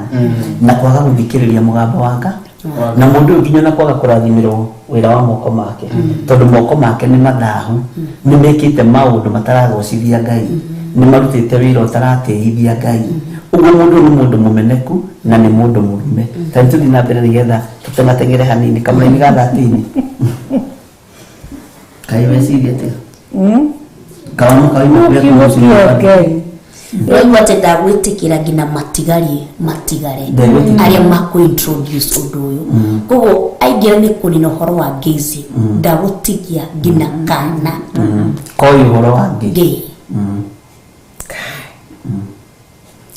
na kwaga gũthikĩrĩria mũgambo wa Ngai, na mũndũ ũyũ nginya na kwaga kũrathimĩrwo wĩra wa moko make, tondũ moko make nĩ mathahu, nĩ mekĩte maũndũ mataragocithia Ngai, nĩ marutĩte wĩra ũtaratĩithia Ngai. Ũguo mũndũ ũyũ nĩ mũndũ mũmeneku na nĩ mũndũ mũrume. Ta tũthiĩ na mbere nĩgetha tũtengateng'ere hanini kamũraini ga 13. Kaĩ weciria atĩa? Kauma kauma Kiugo kĩa Ngai. Ũraigua atĩ ndagwĩtĩkĩra nginya matigari matigare arĩa makũ-introduce ũndũ ũyũ, koguo aingĩra nĩ kũnina ũhoro wa gayism, ndagũtigia nginya kana koĩ ũhoro wa gay.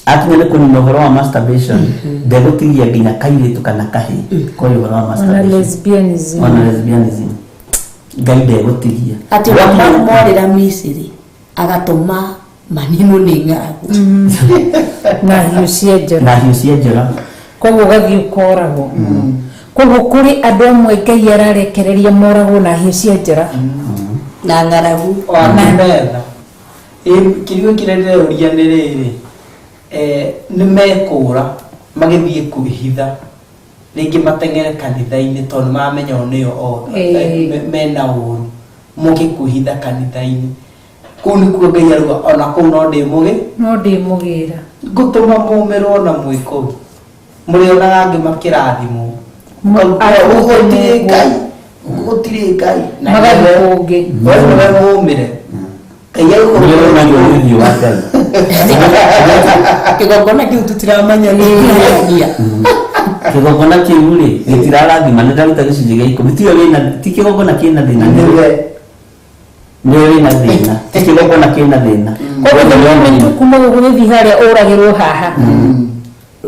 Akinya nĩ kũnina ũhoro wa masturbation, ndegũtigia nginya kairĩtu kana kahĩĩ koĩ ũhoro wa Ona masturbation, lesbianism. Ona lesbianism Ngai ndegũtigia. Atĩ morĩra Misiri agatũma maninwo nĩ ng'aragu na hiũ cia njora, na hiũ cia njora, koguo ũgathiĩ ũkoragwo. Koguo kũrĩ andũ amwe Ngai ararekereria moragwo na hiũ cia njora na ng'aragu. Metha kĩrigo kĩrĩa ndĩreuria nĩ rĩrĩ, nĩ mekũra magĩthiĩ kwĩhitha rĩngĩ mateng'ere kanitha-inĩ tondũ mamenya o nĩo othe mena ũru, moke kwĩhitha kanitha-inĩ kũu nĩkuo Ngai aruga, ona kũu no ndĩmũgĩ, no ndĩmũgĩra ngũtũma mũmĩrwo na mwĩ kũu mũrĩonaga angĩ makĩrathimwo, gũtirĩ Ngai, gũtirĩ Ngai, magathiĩ kũngĩ, we nĩwe mũmĩre. Ngai ũthiũ wa Ngai. Kĩgongona kĩu tũtiramenya nĩ kĩragia. Kĩgongona kĩu rĩ gĩtirarathima, nĩ ndaruta gĩcunjĩ gĩa 10, tiwe wĩna, ti kĩgongona kĩna thĩna, nĩwe wĩna thĩna, ti kĩgongona kĩna thĩna. Koguo the moment kuma gũkũ gũthiĩ harĩa ũragĩrwo haha,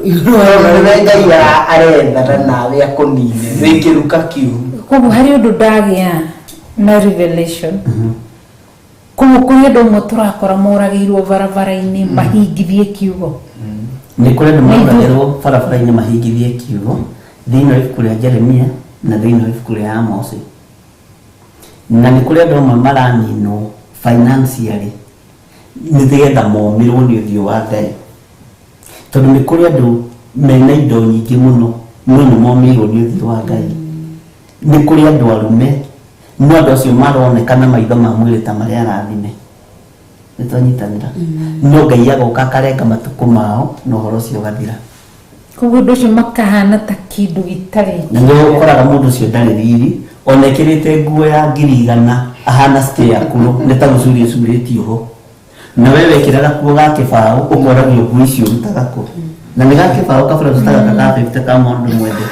nĩwe Ngai arethana nawe akũnine wĩ kĩruka kĩu. Koguo harĩ ũndũ ndagĩa na revelation, koguo kũrĩ andũ amwe tũrakora moragĩirwo barabara-inĩ mahingithie kiugo. Nĩ kũrĩ andũ maroragĩrwo barabara-inĩ mahingithie kiugo thĩinĩ wa ibuku rĩa Jeremia na thĩinĩ wa ibuku rĩa Amosi. Na nĩ kũrĩ andũ amwe maraninwo financially nĩgetha momĩrwo nĩ ũthiũ wa Ngai. Tondũ nĩ kũrĩ andũ mena indo nyingĩ mũno no nĩ momĩirwo nĩ ũthiũ wa Ngai. Nĩ kũrĩ andũ arume no andũ acio maroneka na maitho ma mwĩrĩ ta marĩ arathime. Nĩ twanyitanĩra. No Ngai agoka akarenga matukũ mao na ũhoro ũcio ũgathira. Koguo ũndũ ũcio makahana ta kĩndũ gĩtarĩ. Na nĩ ũkoraga mũndũ ũcio ndarĩ riri ona ĩkĩrĩte nguo ya 100,000 ahana scarecrow nĩ ta gũcuria ĩcurĩtio ho. Na we wekĩra gakuo ga kĩbaũ ũkoragio nguo icio ũrutaga kũ. Na nĩ ga kĩbaũ kabura tũtaga ka 50 ka mũndũ mwende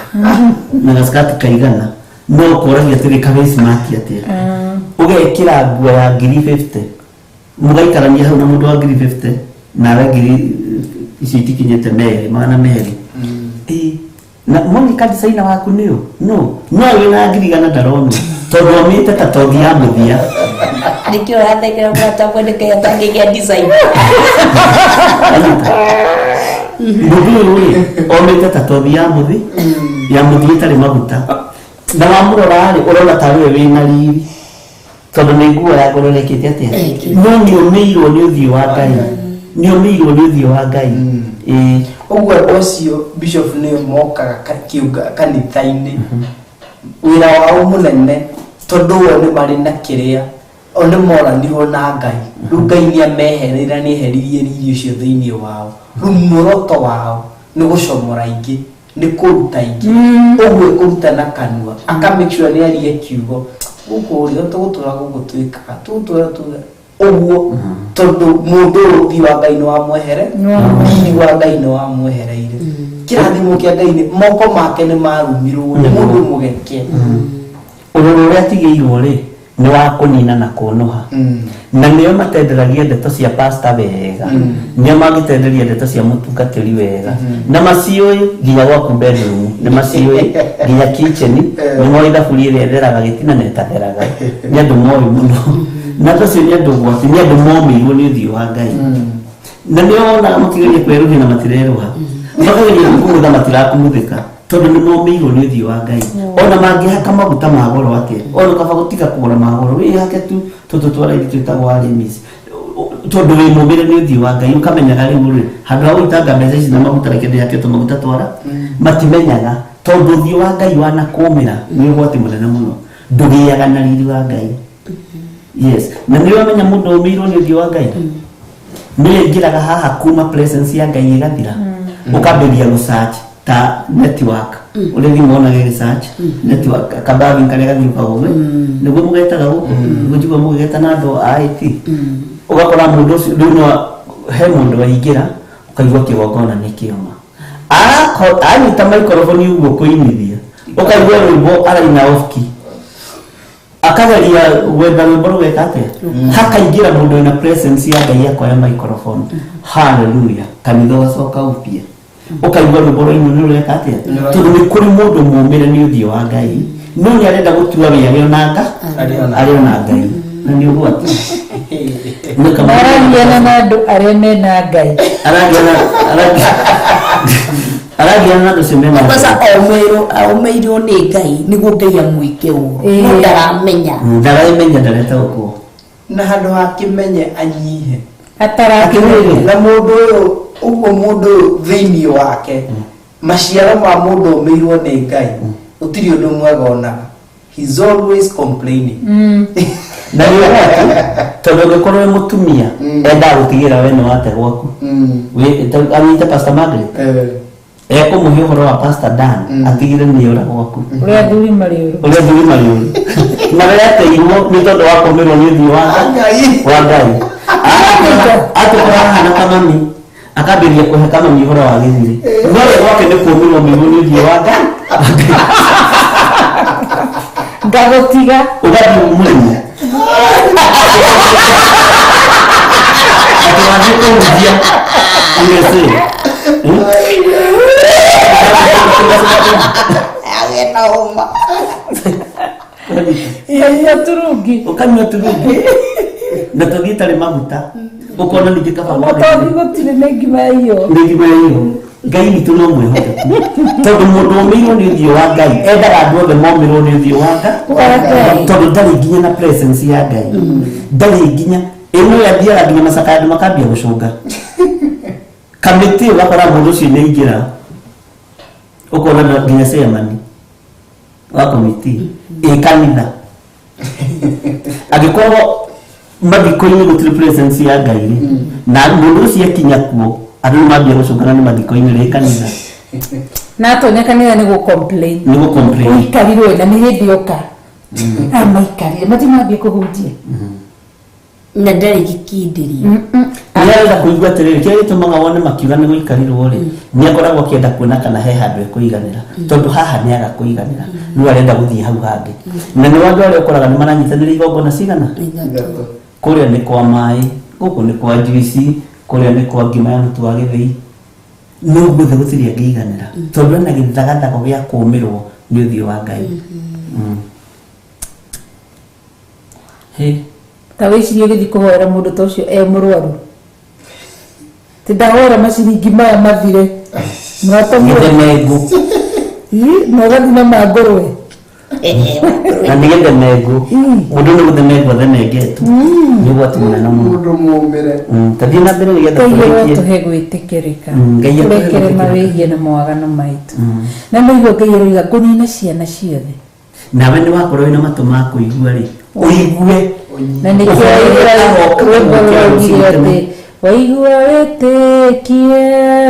na gacikati kaigana no ũkoragia atĩrĩ kabe smart atĩa. Ũgekĩra nguo ya 50,000 mũgaikarania hau na mũndũ wa 50,000 nawe ngiri icio itikinyĩte merĩ 200. Ĩĩ. Na Monica designer waku nĩũ no no wĩna 100,000 ndaronwo tondũ omĩte ta tothi ya mũthia. Nĩkĩo ũrathekera mũrata mwene atangĩgĩa design. Mũndũ ũyũ rĩ omĩte ta tothi ya mũthi ya mũthia ĩtarĩ maguta na wamũrora rĩ ũrona ta we wĩna riri tondũ nĩ nguo ya goro ĩrekĩte atĩa no nĩ ũmĩirwo nĩ ũthiũ wa Ngai, nĩ ũmĩirwo nĩ ũthiũ wa Ngai. Ĩĩ. Ũguo andũ acio bishop nĩo mokaga kanitha-inĩ wĩra wao mũnene tondũ o nĩ marĩ na kĩrĩa o nĩ moranirwo na Ngai. Rĩu Ngai nĩ amehereire nĩ eheririe riri ũcio thĩinĩ wao. Rĩu muoroto wao nĩ gũcomora ingĩ, nĩ kũruta ingĩ. Ũguo ĩkũruta na kanua aka make sure nĩ arie kiugo gũkũ rĩ tũgũtũra gũkũ twĩkaga tũgũtũra tuga ũguo tondũ mũndũ ũyũ ũthiũ wa Ngai nĩ wamwehere, riri wa Ngai nĩ wamwehereire, kĩrathimo kĩa Ngai nĩ moko make nĩ marumirwo nĩ mũndũ mũgeke. Ũrũrũ ũrĩa atigĩirwo rĩ nĩ wa kũnina na kũnũha na nĩo matenderagia ndeto cia pasta wega, nĩo mangĩtenderia ndeto cia mũtungatĩri wega na maciũĩ nginya gwaku bedroom, nĩ maciũĩ nginya kitchen, nĩ moĩ thaburia ĩrĩa ĩtheraga gĩtina na ĩtatheraga. Nĩ andũ moĩ mũno na andũ acio nĩ andũ ũgwati, nĩ andũ momĩirwo nĩ ũthiũ wa Ngai na nĩo wonaga makĩgeria kwerũhia na matirerũha, makageria gũkumutha matirakumuthĩka tondũ nĩ momĩirwo nĩ ũthiũ wa Ngai. Ona mangĩhaka maguta ma goro atĩa, ona kaba gũtiga kũgũra ma goro wĩhake tu tũtũ twa raithi twĩtagwo Arimis tondũ wĩ mũmĩre nĩ ũthiũ wa Ngai. Ũkamenyaga rĩu rĩ handũ ha gũitanga mbeca ici na maguta reke ndĩhake tũmaguta twara matimenyaga tondũ ũthiũ wa Ngai wanakũmĩra nĩ ũgwati mũnene mũno, ndũgĩaga na riri wa Ngai. Yes, na nĩ wamenya mũndũ ũmĩirwo nĩ ũthiũ wa Ngai nĩ aingĩraga haha kuma presence ya Ngai ĩgathira, ũkambĩrĩria gũ-search ta network ũrĩa thimũ wonaga ĩgĩ-search network kabagi karĩa gathiũkaga ũguo nĩguo mũgetaga gũkũ nĩguo njigua mũgĩgeta na andũ a IT. Ũgakora mũndũ ũcio rĩu no he mũndũ waingĩra ũkaigua kĩgongona nĩ kĩoma. Anyita microphone ũguo kũinithia ũkaigua rwĩmbo araina off key, akageria gwetha rwĩmbo rũgeka atĩa hakaingĩra mũndũ wĩna presence ya Ngai akoya microphone, hallelujah, kanitha ũgacoka upya, ũkaigua rwĩmbo rwainwo nĩ rũreka atĩa tondũ nĩ kũrĩ mũndũ mũmĩre nĩ ũthiũ wa Ngai no nĩ arenda gũtua wĩ arĩ ona nga arĩ ona Ngai na nĩ ũgwati. Nĩ kama- Maragiana na andũ arĩa mena Ngai. Aragiana na andũ acio mena Ngai. Kwanza omĩirwo nĩ Ngai nĩguo Ngai amwĩke ũru no ndaramenya. Ndaramenya, ndaretaũkwo. Na handũ ha kĩmenye anyihe Atarakĩmenya. Na mũndũ ũyũ ũguo mũndũ ũyũ thĩinĩ wake maciaro ma mũndũ ũmĩirwo nĩ Ngai gũtirĩ ũndũ mwega onaga. He's always complaining. Na nĩ ũgwati tondũ ũngĩkorwo wĩ mũtumia endaga gũtigĩra we nĩ wate gwaku. Anyite Pastor Margaret ekũmũhe ũhoro wa Pastor Dan atigĩre nĩ ora gwaku. Ũrĩa athuri marĩ ũru. Ũrĩa athuri marĩ ũru na we ateirwo nĩ tondũ wa kũmĩrwo nĩ ũthiũ wa Ngai. Atũkora hahana kamami akambĩrĩria kũhe kamami ũhoro wa gĩthirĩ no we gwake nĩ kũmĩrwo mĩrwo nĩ ũthiũ wa Ngai. Ngagũtiga. Ũgathiĩ mũrĩmo atĩ wathiĩ kũhunjia USA. Agena homa. Kanyua turungi. Ũkanyua turungi na tũthiĩ itarĩ maguta. Ũkona ningĩ kaba Tondũ gũtirĩ nĩ ngima ya iyo. Nĩ ngima ya iyo. Ngai witũ no mwĩhokeku tondũ mũndũ ũmĩirwo nĩ ũthiũ wa Ngai endaga andũ othe momĩrwo nĩ ũthiũ wa Ngai tondũ ndarĩ nginya na presence ya Ngai ndarĩ nginya ĩno yathiaga nginya macakaya andũ makambia gũcũnga kamĩtĩ ũgakora mũndũ ũcio nĩ aingĩra ũkona no nginya chairman wa komiti ĩ kanitha angĩkorwo mathiko-inĩ gũtirĩ presence ya Ngai rĩ na mũndũ ũcio akinya kuo andũ nĩ mambia gũcũngana nĩ mathiko-inĩ rĩ kanitha Na atonya kanitha nĩ gũ-complain. Nĩ gũ-complain. Ũikarirwo na nĩ hĩndĩ oka. Amaikarire matimambie kũhunjia. Na ndarĩ gĩkindĩrio. Nĩ arenda kũigua atĩrĩrĩ kĩrĩa gĩtũmaga wone makiuga nĩ gũikarirwo rĩ nĩ akoragwo akĩenda kuona kana he handũ ekũiganĩra tondũ haha nĩ aga kũiganĩra rĩu arenda gũthiĩ hau hangĩ na nĩ andũ arĩa ũkoraga nĩ maranyitanĩra igongona cigana kũrĩa nĩ kwa maĩ gũkũ nĩ kwa juici kũrĩa nĩ kwa ngima ya mũtu wa gĩthĩi no guothe gũtirĩ angĩiganĩra tondũ ena gĩthagathago gĩa kũũmĩrwo nĩ ũthiũ wa Ngai. Ta wĩcirie ũgĩthiĩ kũhoera mũndũ ta ũcio e mũrwaru ti ndahoera maciringi maya mathire mũrata Gĩthemengũ. Na ũgathiĩ na mangũrwe Na nĩ gĩthemengũ mũndũ nĩ gũthemengwo athemengetwo nĩ ũgwati mũnene mũno mũndũ mũmĩre. Tathiĩ na mbere nĩgetha Ngai tũrĩkie. arotũhe gwĩtĩkĩrĩka Ngai atũhe tũrekere gwĩtĩkĩrĩka. mawĩhia na mawaganu maitũ na nĩguo Ngai aroiga ngũnina ciana ciothe Nawe nĩ wakorwo wĩna matũ ma kũigua rĩ ũigue na nĩkĩo rwĩmbo rwaugire atĩ waigua wĩtĩkie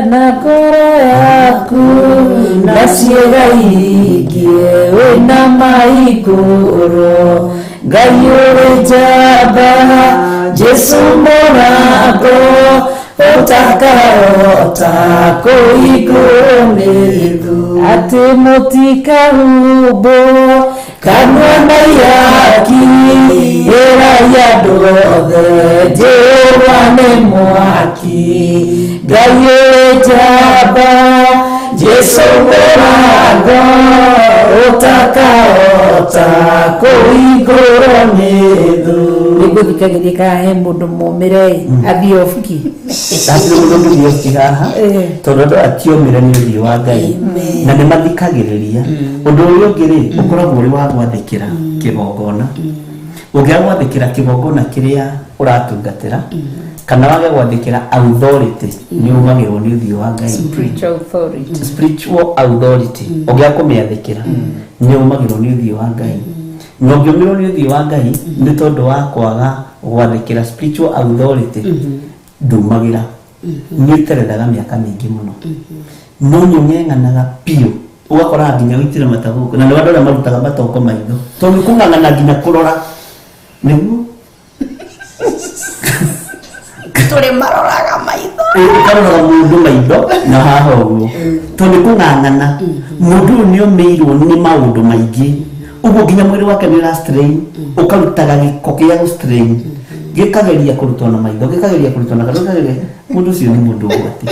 na ngoro yaku na ciĩga ingie wĩna maigũrũ Ngai ũrĩ njamba Jesũ mũrango ũtakarota kũhingũrwo nĩ thũ atĩ mũtikahumbwo kanua na ihaki ĩrai andũ othe Jehova nĩ mwaki Ngai ũrĩ njamba Jesũ mũrango ũtakahota kũhingũrwo nĩ thũ. Nĩngũthikagĩria kana he mũndũ mũmĩre athiĩ obuki hatirĩ mũndũ ũngĩthiĩ obuki haha tondũ andũ aya ti omĩre nĩ ũthiũ wa Ngai na nĩ mathikagĩrĩria ũndũ ũrĩa ũngĩ rĩ ũkoragwo ũrĩ wa gwathĩkĩra kĩgongona ũngĩaga gwathĩkĩra kĩgongona kĩrĩa ũratungatĩra kana wage gwathĩkĩra authority nĩ umagĩrwo nĩ ũthiũ wa Ngai. Spiritual authority. Spiritual authority ũngĩaga kũmĩathĩkĩra nĩ umagĩrwo nĩ ũthiũ wa Ngai na ũngĩũmĩrwo nĩ ũthiũ wa Ngai nĩ tondũ wa kwaga gwathĩkĩra spiritual authority ndumagĩra nĩ ũterethaga mĩaka mĩingĩ mũno no nĩ ũng'eng'anaga biũ ũgakoraga nginya ũitire mata gũkũ na nĩ andũ arĩa marutaga matongo maitho tondũ kũng'ang'ana nginya kũrora nĩguo tũrĩ maroraga maitho ũkaroraga mũndũ maitho na haha ũguo tondũ kũng'ang'ana mũndũ ũyũ nĩ omĩirwo nĩ maũndũ maingĩ ũguo nginya mwĩrĩ wake nĩ ũra strain ũkarutaga gĩko kĩa gũ strain gĩkageria kũrutwo na maitho gĩkageria kũrutwo na kanua gĩkageria mũndũ ũcio nĩ mũndũ ũgwati.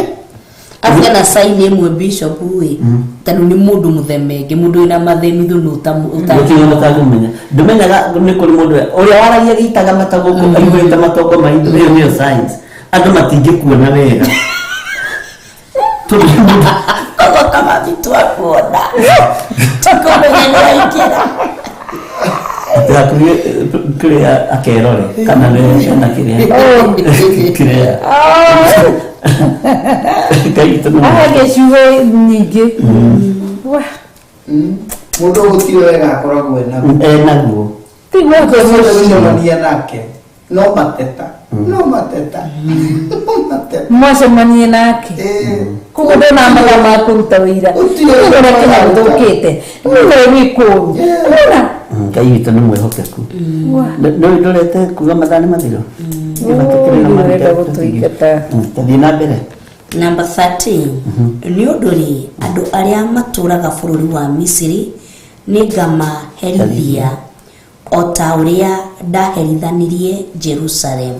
Abuga na sign ĩmwe bishop ĩ tondũ nĩ mũndũ mũthemenge mũndũ wĩna mathemitho nĩ gũtirĩ ũndũ ũtangĩmenya ndũmenyaga nĩ kũrĩ mũndũ ũrĩa waragia gĩitaga mata gũkũ aihũrĩte matongo maitho ĩyo nĩyo science andũ matingĩkuona wega tondũ mũndũ koguo kamathi twakuona tũkũmenya nĩ waingĩra atĩ hakuhĩ kĩrĩa akerore kana nĩ ena kĩrĩa kĩrĩa Ngai witũ nĩ mwega. Aragia ciugo nyingĩ. Wah. Mũndũ gũtirĩ wega akoragwo enaguo enaguo Tiguo ũcemania nake no mateta no mateta no mateta mwacemanie nake koguo ndona mathaa ma kũruta wĩira ũrĩa kĩnya gũthũkĩte nĩwe wĩ kũũru ona Ngai witũ nĩ mwĩhokeku nĩ ndorete kuga mathaa nĩ mathiru ũrenda gũtũingata tathiĩ na mbere. Number 13 nĩ ũndũ rĩ andũ arĩa matũũraga bũrũri wa Misiri nĩngamaherithia o ta ũrĩa ndaherithanirie Jerusalem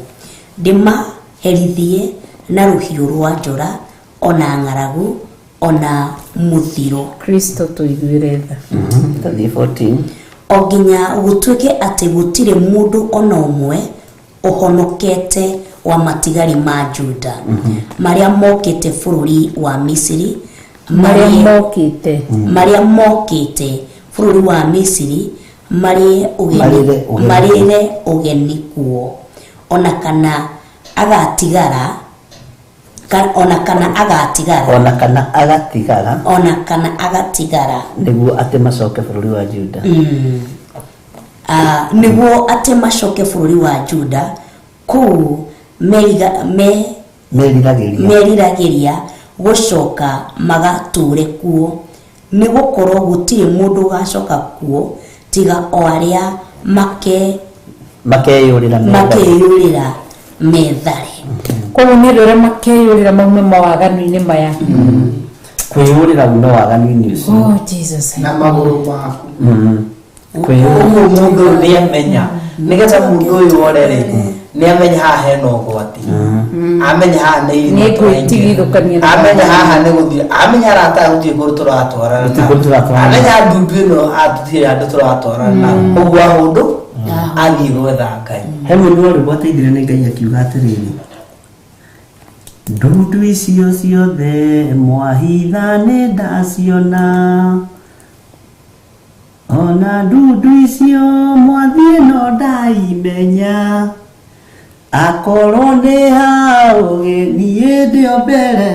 ndĩmaherithie na rũhiũ rwa njora ona ng'aragu ona mũthiro. Kristo tũiguĩre tha. Tathiĩ 14 O nginya gũtuĩke atĩ gũtirĩ mũndũ ona ũmwe ũhonokete Wa matigari ma Juda marĩa mokĩte bũrũri wa Misiri. Marĩa mokĩte. Marĩa mokĩte bũrũri wa Misiri marĩe ũgeni. Marĩre ũgeni. Marĩre ũgeni kuo, ona kana agatigara ona kana agatigara. Ona kana agatigara. Ona kana agatigara. Nĩguo atĩ macoke bũrũri wa Juda. Ah, nĩguo atĩ macoke bũrũri wa Juda kũu meriragĩria. Meriragĩria gũcoka magatũũre kuo, nĩ gũkorwo gũtirĩ mũndũ ũgacoka kuo tiga o arĩa makeyũrĩra methare. Makeyũrĩra methare. Koguo nĩ andũ arĩa makeyũrĩra maume mawaganu-inĩ maya. Kwĩyũrĩra ume waganu-inĩ ũcio. Oh Jesus. Na magũrũ maku. Kwĩyũrĩra. Ũguo mũndũ ũyũ nĩ amenya nĩgetha mũndũ ũyũ ore rĩ, nĩ amenya haha hena ũgwati, amenya haha nĩ irima. Nĩ gwĩtigithũkania na amenya haha nĩ gũthiĩ, amenya arata aya gũtirĩ kũndũ tũratwarana. Gũtirĩ kũndũ tũratwarana. Amenya ndundu ĩno tũtirĩ handũ tũratwarana, ũguo ahũndũ athiĩ gwetha Ngai. He mũndũ warĩ gwateithire nĩ Ngai akiuga atĩrĩrĩ, ndundu icio ciothe mwahitha nĩ ndaciona, ona ndundu icio mwathiĩ no ndaimenya, akorwo nĩ haũgĩ niĩ ndĩo mbere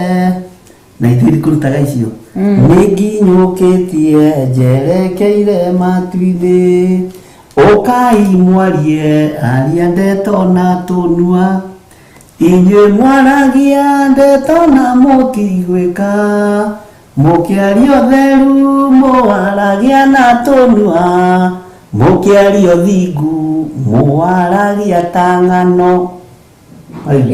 na ithuĩ kũrutaga icio nĩ nginyũkĩtie njerekeire matu-inĩ, ũkai mwarie aria ndeto na tũnua, inyuĩ mwaragia ndeto na mũtigwĩka, mũkĩaria ũtheru mũwaragia na tũnua, mũkĩaria ũthingu mũwaragia ta ng'ano.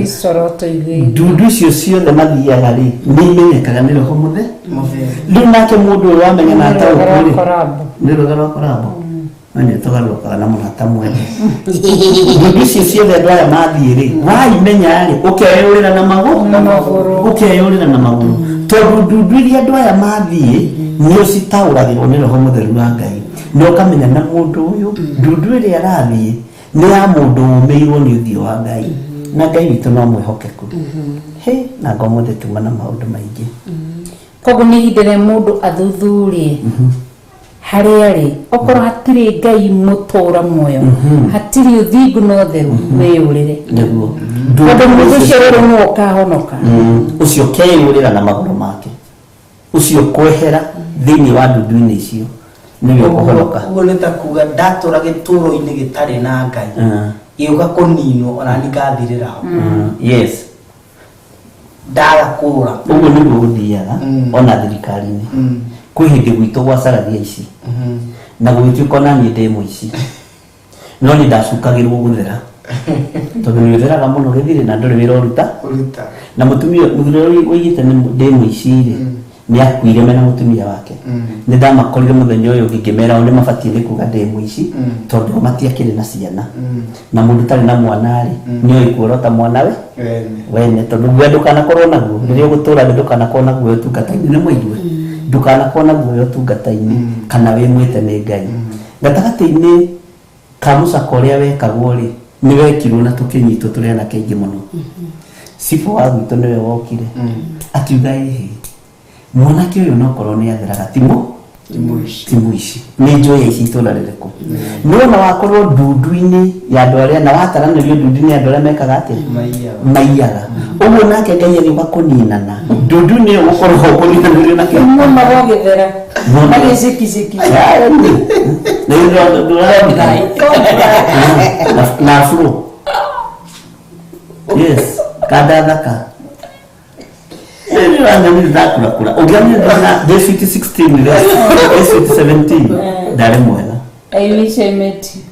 Icoroto igĩrĩ. Ndundu icio ciothe mathiaga rĩ, nĩ imenyekaga nĩ roho mũthe rĩu nake mũndũ ũyũ wamenya na Nĩ rũga ataũkwo rwa rĩ Korambo. Nĩ rũga rwa Korambo no nĩ tũgarũrũkaga na mũrata mwene. Ndundu icio ciothe andũ aya mathiĩ rĩ, waimenya rĩ, ũkeyũrĩra na magũrũ. Na magũrũ. Ũkeyũrĩra na magũrũ tondũ ndundu iria andũ aya mathiĩ nĩ ũcitaũragĩrwo nĩ roho mũtheru wa Ngai na ũkamenya na mũndũ ũyũ ndundu ĩrĩa arathiĩ nĩ ya mũndũ ũmĩirwo nĩ ũthiũ wa Ngai, na Ngai witũ no mwĩhokeku. He na ngomothe tuma na maũndũ maingĩ. Koguo nĩ ihinda rĩa mũndũ athuthurie harĩa rĩ, okorwo hatirĩ Ngai mũtũra muoyo, hatirĩ ũthingu na ũtheru, wĩyũrĩre. Nĩguo. Tondũ mũndũ ũcio rĩrĩ nĩwe ũkahonoka. Ũcio keyũrĩra na magũrũ make, ũcio kwehera thĩinĩ wa ndundu-inĩ icio nĩwe ũkũhonoka. Ũguo nĩ ta kuga ndatũra gĩtũũro-inĩ gĩtarĩ na Ngai, gĩũka kũninwo ona niĩ ngathirĩra ho. Yes. Ndaga kũra. Ũguo nĩguo gũthiaga ona thirikari-inĩ. Kwĩ hĩndĩ gwitũ gwacaragia ici na gũgĩtuĩka ona niĩ ndĩ mũici, no nĩ ndacukagĩrwo gũthera tondũ nĩ ũtheraga mũno gĩthirĩ na ndũrĩ wĩra ũruta. Ũruta. Na mũtumia mũthuri ũrĩa ũigĩte nĩ ndĩ mũici rĩ, nĩ akuire mena mũtumia wake. Nĩ ndamakorire mũthenya ũyũ ũngĩ ngĩmera o nĩ mabatiĩ nĩ kuga ndĩ mũici tondũ o matiakĩrĩ na ciana, na mũndũ ũtarĩ na mwana rĩ, nĩ oĩ kuorota mwana we Wene. Wene tondũ guoya ndũkanakorwo naguo rĩrĩa ũgũtũra thĩ, ndũkanakorwo na guoya ũtungata-inĩ, nĩ mũigue ndũkanakorwo na guoya ũtungata-inĩ kana wĩ mwĩte nĩ Ngai. Gatagatĩ-inĩ ka mũcako ũrĩa wekagwo rĩ, nĩ wekirwo na tũkĩnyitwo tũrĩ anake aingĩ mũno. Cibũ wa gwitũ nĩwe wokire akiuga, ĩhĩ, mwanake ũyũ nokorwo nĩ atheraga ti mũici, nĩ njũĩ aici itũra rĩrĩkũ, no ona wakorwo ndundu-inĩ ya andũ arĩa na wataranĩrio ndundu-inĩ ya andũ arĩa mekaga atĩa? Maiyaga. Maiyaga ũguo, nake Ngai agĩũka kũninana ndundu-inĩ ĩyo gũkorwo kũninanĩrio nake. Mumaga ũgĩthera. Magĩcikiciki. Na afro, yes, kanda thaka ndakũrakũra ũngĩamenya ndĩ 16 rĩ, 17 ndarĩ mwega. I wish I met you.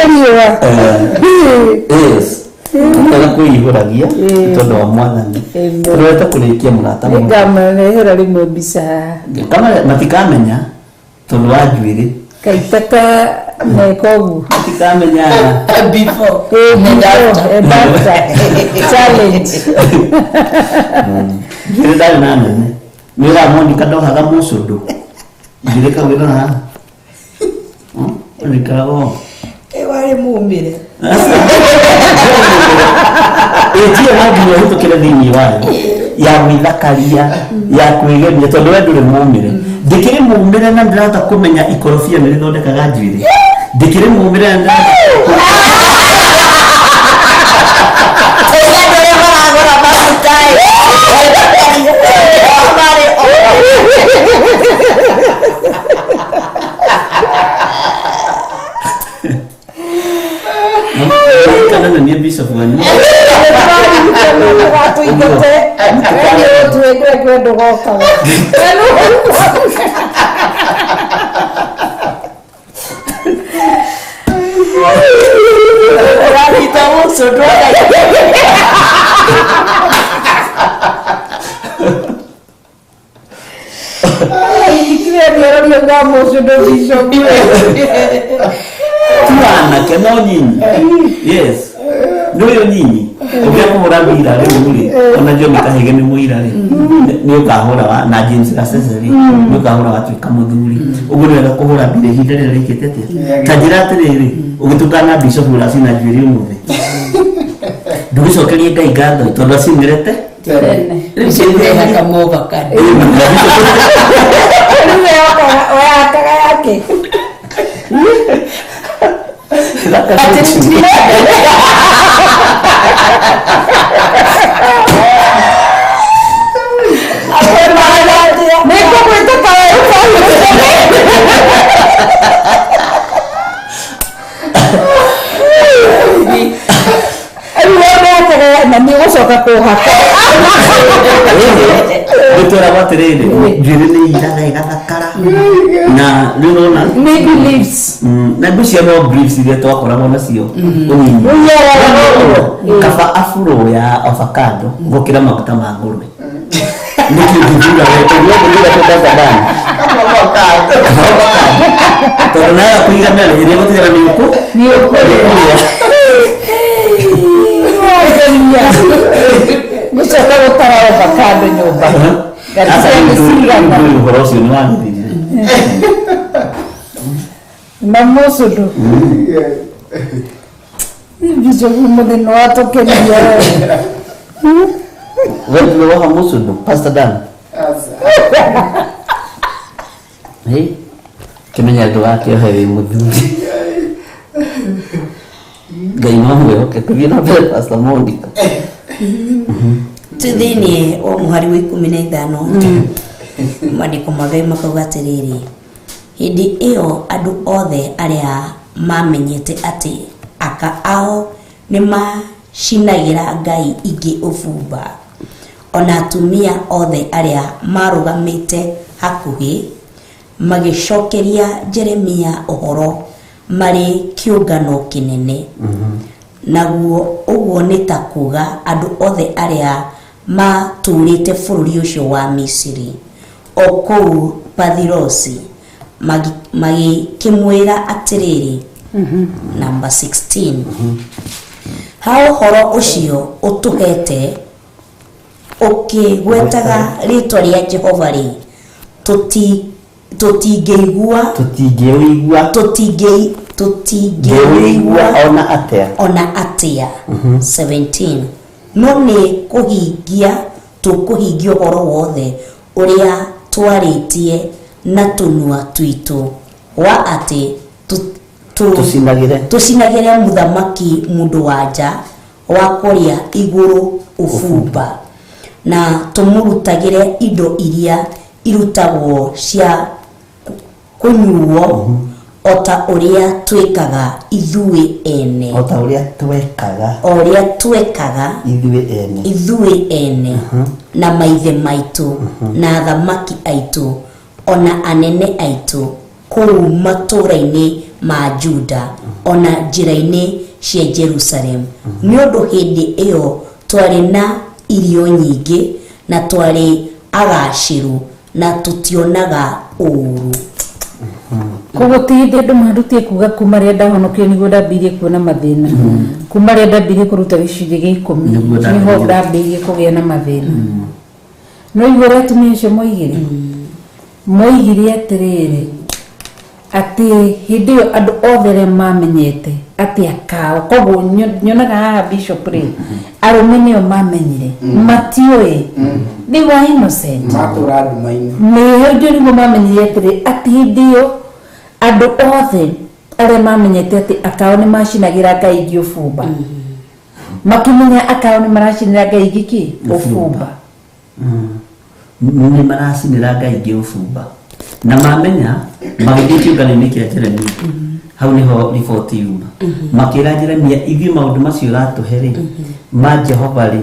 Riũa. Yes, tũkaga kwĩihũragia tondũ wa mwathani tũrorete kũrĩkia mũrata mũno. Nĩngamarehera rĩmwe mbica haha. Kama matikamenya tondũ wa njuĩrĩ. Kaitaka meka ũguo. Matikamenya. Before. Eh, before and after challenge. Njuĩrĩ ndarĩ na nene nĩ ũramonika ndohaga mũcũndũ. Njuĩrĩ kagwĩrora haha. Ũrĩkaragwo. Kaĩ warĩ mũmĩre. Ĩtio no nginya ũhĩtũkĩre thĩinĩ wayo ya gwĩthakaria, ya kwĩgemia, tondũ we ndũrĩ mũmĩre. Ndĩkĩrĩ mũmĩre na ndĩrahota kũmenya ikorobia nĩ rĩthondekaga njuĩrĩ. Ndĩkĩrĩ mũmĩre na ndĩrahota Andũ arĩa maragũra maguta ĩ. Marĩ o. Kana na niĩ bishop wanyu. Tũingate we nĩ ũtwĩkwe ndũgokaga. Ũranyita mũcũ ndwona. Ikire nĩaroria gwa mũcũndũ bishop. Ti anake no nyinyi. Yes. Nĩ ũyũ nyinyi. Ũngĩa kũhũra mbira rĩu rĩ, ona John Kahĩge nĩ mũira rĩ, nĩ ũkahũra na James Gacece rĩ, nĩ ũkahũra watuĩka mũthuri. Ũguo nĩ wega kũhũra mbira ihinda rĩrĩa rĩkĩte atĩa. Ta njĩra atĩrĩrĩ, ũgĩtukana na bishop ũracina njuĩrĩ ũmũthĩ. Ndũgĩcokerie Ngai ngatho tondũ acinĩrete. Rĩu cirehaga movakado. Rĩu weyakaga yake. Nĩngũgwĩta kawerũ rĩu weyakaga na nĩ ũgũcoka kũhaka. Nĩtwĩragwo atĩrĩrĩ, njuĩrĩ nĩ iraga ĩgathakara. Na rĩu ũrona Nĩ beliefs. Na ngwĩciria no briefs iria twakoragwo nacio ũnyinyi. Kaba afro ya avocado gũkĩra maguta ma ngũrwe. Nĩkĩ ũngĩthura we? Ũguo ũngĩthura kũ Pastor Dan? Avocado. Tondũ nayo kũigana rĩ, ĩrĩa ĩgũtigara nĩ ũkũ? Nĩ ũkũrĩa. Gũcoka gũtara avocado nyũmba. Aca Garcia rĩu nĩ cigana. ndũĩ ũhoro ũcio nĩ wagĩthirire. Na mũcũndũ. Bishop mũthĩ nĩ watũkenia. We ndũĩ woha mũcũndũ, Pastor Dan? Hey, kĩmenya ndũgakĩohe wĩ mũthuri. Ngai no mwĩhoke. Tũthiĩ na mbere, Pastor Monica. Tu thĩinĩ wa mũhari wa 15, maandĩko matheru makauga atĩrĩrĩ, hĩndĩ ĩyo andũ othe arĩa mamenyete atĩ aka ao nĩ macinagĩra ngai ingĩ ũbumba, ona atumia othe arĩa marũgamĩte hakuhĩ, magĩcokeria Jeremia ũhoro marĩ kĩũngano kĩnene. Naguo ũguo nĩ ta kuga andũ othe arĩa matũũrĩte bũrũri ũcio wa Misiri, o kũu Pathirosi, magĩkĩmwĩra atĩrĩrĩ, namba 16, ha ũhoro ũcio ũtũhete ũkĩgwetaga rĩtwa rĩa Jehova rĩ, tũtingĩigua Tũtingĩũigua. Tũtingĩũigua ona atĩa. Ona atĩa. 17, no nĩ kũhingia tũkũhingia ũhoro wothe ũrĩa twarĩtie na tũnua twitũ wa atĩ Tũcinagĩre. Tũcinagĩre mũthamaki mũndũ wa nja wa kũrĩa igũrũ ũbumba, na tũmũrutagĩre indo iria irutagwo cia kũnyuo, o ta ũrĩa twĩkaga ithuĩ ene. O ta ũrĩa twekaga. O ũrĩa twekaga ithuĩ ene. Ithuĩ ene na maithe maitũ na athamaki aitũ ona anene aitũ kũu matũũra-inĩ ma Juda ona njĩra-inĩ cia Jerusalem, nĩ ũndũ hĩndĩ ĩyo twarĩ na irio nyingĩ na twarĩ agacĩru na tũtionaga ũũru. Koguo ti hĩndĩ andũ mandutie kuga kuma rĩrĩa ndahonokire nĩguo ndambĩrĩirie kuona mathĩna. Kuma rĩrĩa ndambĩrĩirie kũruta gĩcunjĩ gĩa 10 Nĩguo nĩho ndambĩrĩirie. ndambĩrĩirie kũgĩa na mathĩna. No igua ũrĩa atumia acio moigire. Moigire atĩrĩrĩ atĩ hĩndĩ ĩyo andũ othe arĩa mamenyete atĩ akao koguo nyonaga haha bishop rĩ arũme nĩo mamenyire matiũĩ they were innocent Matũra nduma-inĩ. nĩyo ndio nĩguo mamenyire atĩrĩ atĩ hĩndĩ ĩyo andũ othe arĩa mamenyete atĩ akao nĩ macinagĩra ngai ingĩ ũbumba makĩmenya akao nĩ maracinĩra ngai ingĩ kĩ ũbumba. Nĩ maracinĩra ngai ingĩ ũbumba na mamenya magĩthiĩ kĩũngano-inĩ kĩa Jeremia hau nĩho riboti yuma makĩra Jeremia ithuĩ maũndũ macio ũratũhe rĩ ma Jehova rĩ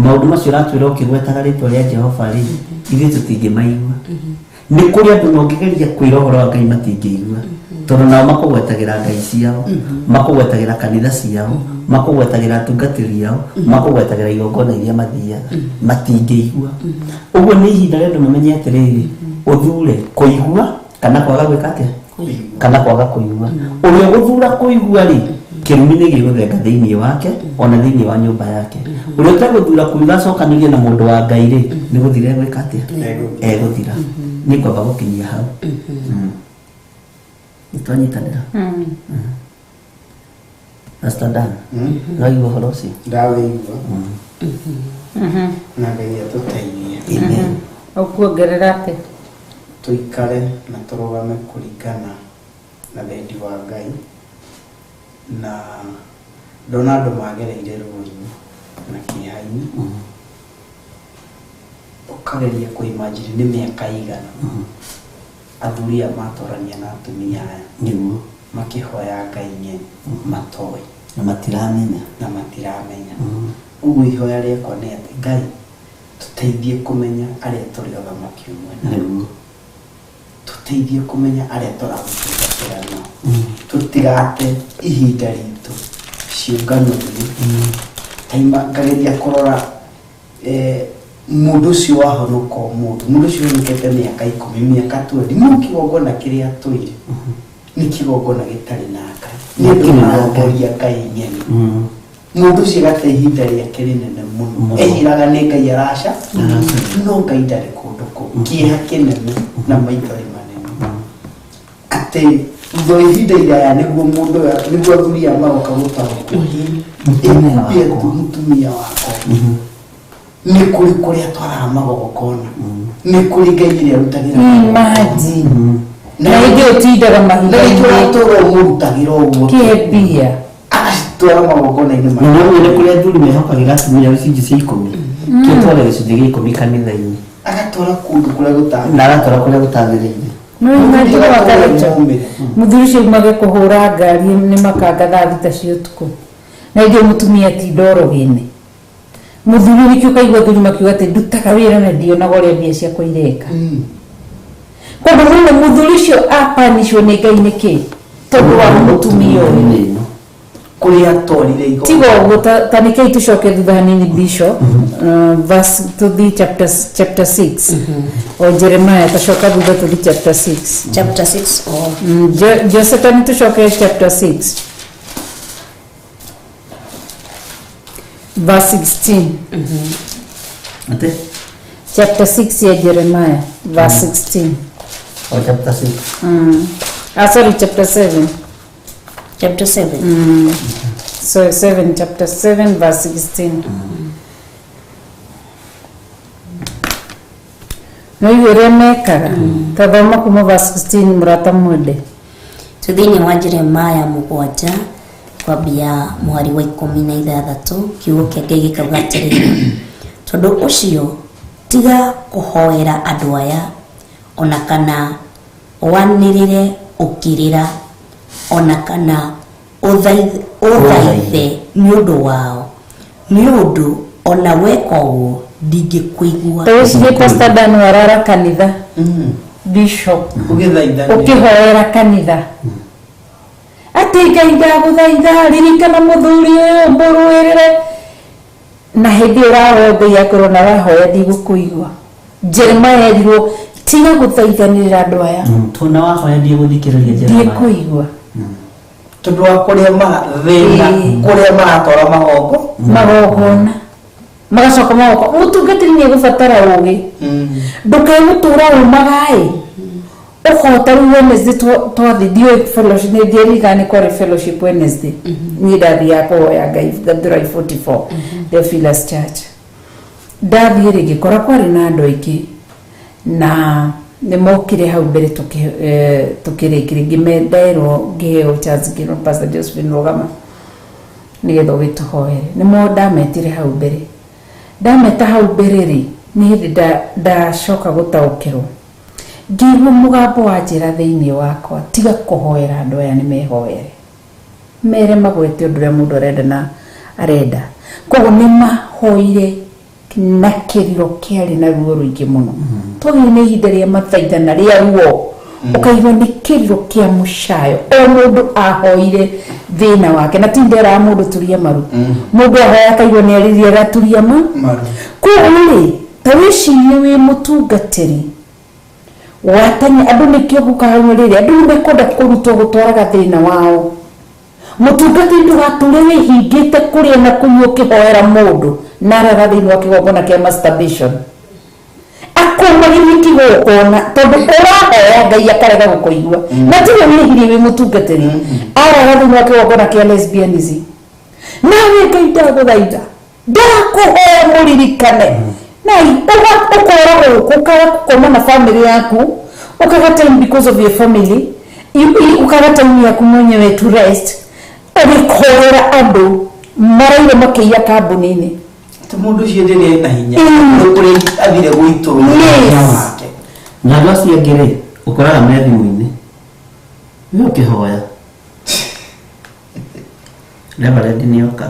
maũndũ macio ũratwĩra ũkĩgwetaga rĩtwa rĩa Jehova rĩ ithuĩ tũtingĩmaigua nĩ kũrĩ andũ mangĩgeria kwĩra ũhoro wa Ngai matingĩigua tondũ nao makũgwetagĩra ngai ciao makũgwetagĩra kanitha ciao makũgwetagĩra atungatĩri ao makũgwetagĩra igongona iria mathiaga matingĩigua ũguo nĩ ihinda rĩa andũ mamenye atĩrĩrĩ ũthure kũigua kana kwaga gwĩka atĩa kana kwaga kũigua ũrĩa ũgũthura kũigua rĩ kĩrumi nĩ gĩgũthenga thĩinĩ wake ona thĩinĩ wa nyũmba yake ũrĩa ũtegũthura kũigua acokanĩrie na mũndũ wa Ngai rĩ nĩ gũthira egwĩka atĩa egũthira nĩ ngwamba gũkinyia hau nĩ twanyitanĩra Pastor Dan no igua ũhoro ũcio Ndawĩigua. Na Ngai atũteithie. Amen. Ũkuongerera atĩa? Tũikare na tũrũgame kũringana na wendi wa Ngai na ndona andũ magereire ruo-inĩ na kĩeha-inĩ ũkageria kũ-imagine nĩ mĩaka igana athuri aya matwarania na atumia aya nĩguo makĩhoya Ngai ng'eni matoĩ na matiramenya na matiramenya ũguo ihoya rĩakwa nĩ atĩ Ngai tũteithie kũmenya arĩa tũrĩ ũthamaki ũmwe nao nĩguo tũteithie kũmenya arĩa tũramũtungatĩra nao tũtigate ihinda ritũ ciũngano-inĩ taima ngageria kũrora mũndũ ũcio wahonoka ũmũthĩ mũndũ ũcio ũhonokete mĩaka 10 mĩaka 20 no kĩgongona kĩrĩa atũire nĩ kĩgongona gĩtarĩ na Ngai nĩ andũ Gĩtirĩ na Ngai. marongoria Ngai ng'eni mũndũ ũcio gate ihinda rĩake rĩnene mũno ehiraga nĩ Ngai araca no Ngai ndarĩ kũndũ kũu kĩeha kĩnene na maithori manene atĩ thutha wa ihinda iraya nĩguo mũndũ ũyũ nĩguo athuri aya maroka gũtaũkwo Mũtumia ĩkumbie wakwa. mũtumia wakwa nĩ kũrĩ kũrĩa twaraga magongona nĩ kũrĩ Ngai ĩrĩa arutagĩra Imagine. Na rĩngĩ ũtindaga mahinda na rĩngĩ maingĩ. ũratũra ũmũrutagĩra ũguo Kĩmbia. agacitwara magongona-inĩ na no nĩ kũrĩa athuri mehokagĩra atumia gĩcunjĩ cia 10 kĩtwara gĩcunjĩ gĩa 10 kanitha-inĩ agatwara kũndũ kũrĩa gũtagĩrĩire na agatwara kũrĩa gũtagĩrĩire No imagine wakarĩcha. Mũthuri ũcio umage kũhũra ngari nĩ makanga thaa 6 cia ũtukũ na ingĩ mũtumia atinda orogi-inĩ mũthuri nĩkĩo ũkaigua athuri makiuga atĩ ndutaga wĩra na ndionaga ũrĩa mbia ciakwa ireka koguo mũno mũthuri ũcio apanicwo nĩ Ngai nĩkĩ tondũ wa mũtumia ũyũ kũrĩa atwarire igongona tiga ũguo ta nĩkĩi tũcoke thutha hanini bishop verse tũthiĩ chapter 6 o Jeremiah tacoka thutha tũthiĩ chapter 6 Chapter 6 o Jose tani tũcoke chapter 6 verse 16 atĩ chapter 6 ya Jeremiah verse 16 o chapter 6 sorry chapter 7 chapter 7 so 7 chapter 7 verse 16 no igu ũrĩa mekaga tathoma kuma verse 16 mũrata mwende twĩ thĩinĩ wa Jeremiah 7 kwambia mũhari wa 16 kiugo kĩa Ngai gĩkauga atĩrĩrĩ tondũ ũcio tiga kũhoera andũ aya ona kana wanĩrĩre ũkĩrĩra ona kana ũthaithe nĩ ũndũ wao nĩ ũndũ ona weka ũguo ndingĩkũigua ta wĩcirie Pastor Dan warara kanitha bishop ũgĩthaithanĩra ũkĩhoera kanitha atĩ Ngai ndagũthaitha ririkana mũthuri ũyũ mbũrũĩrĩre na hĩndĩ ĩyo ũrahoya Ngai akorwo na wahoya ndigũkũigua Jeremiah erirwo tiga gũthaithanĩrĩra andũ aya tona wahoya ndigũthikĩrĩria Jeremiah ndikũigua tondũ wa kũrĩa thĩna kũrĩa maratwara magongo magongona Magacoka magoka mũtungatĩri nĩ egũbatara ũgĩ. Ndũkae gũtũra ũmagaĩ ũkahota rĩu Wednesday twathi ndiũĩ fellowship nĩ ndiririkana nĩ kwarĩ fellowship Wednesday. Niĩ ndathiaga kũhoya Ngai Githurai 44 Theophilus Church. Ndathiĩ rĩ ngĩkora kwarĩ na andũ aingĩ na nĩ mokire hau mbere tũkĩrĩkĩrĩ nderwo ngĩheo chance ngĩrwo Pastor Josephine rũgama nĩgetha ũgĩtũhoere. Nĩmo ndametire hau mbere. Ndameta hau mbere rĩ nĩ hĩndĩ ndacoka gũtaũkĩrwo ngĩigua mũgambo wa njĩra thĩinĩ wakwa tiga kũhoera andũ aya nĩ mehoere mere magwete ũndũ ũrĩa mũndũ arenda na arenda. Koguo nĩ mahoire na kĩrĩro kĩarĩ na ruo rũingĩ mũno. Twagĩrĩire nĩ ihinda rĩa mathaithana rĩa ruo. Ũkaigua nĩ kĩrĩro kĩa mũcayo. O mũndũ ahoire thĩna wake na ti nderaga mũndũ turia maru. Mũndũ ahoya akaigua nĩ arĩria araturia maru. Koguo rĩ ta wĩcirie wĩ mũtungatĩri watanya andũ nĩkĩo gũkaga rĩrĩ andũ nĩ mekwenda kũrutwo gũtwaraga thĩna wao. Mũtungatĩri ndũgatũre wĩhingĩte kũrĩa na kũnyua ũkĩhoera mũndũ na arara thĩinĩ wa kĩgongona kĩa masturbation. Akũmagĩria kĩgongona tondũ ũrahoya Ngai akarega gũkũigua. Na tiwe wĩhirie wĩ mũtungatĩri. Arara thĩinĩ wa kĩgongona kĩa lesbianism. Nawe Ngai ndagũthaitha ndakũhoya mũririkane. Na ũkora gũkũ ũkaga gũkoma na family yaku ũkaga time because of your family ũkaga time yaku mwenyewe to rest ũgĩkũhoera andũ maraire makĩiya kambuni-inĩ. Ti mũndũ ũcio ndĩrĩ ena hinya kũrĩ athire gũitũrũra hinya wake. Na andũ acio angĩ rĩ ũkoraga me thimũ-inĩ we ũkĩhoya Reverend nĩoka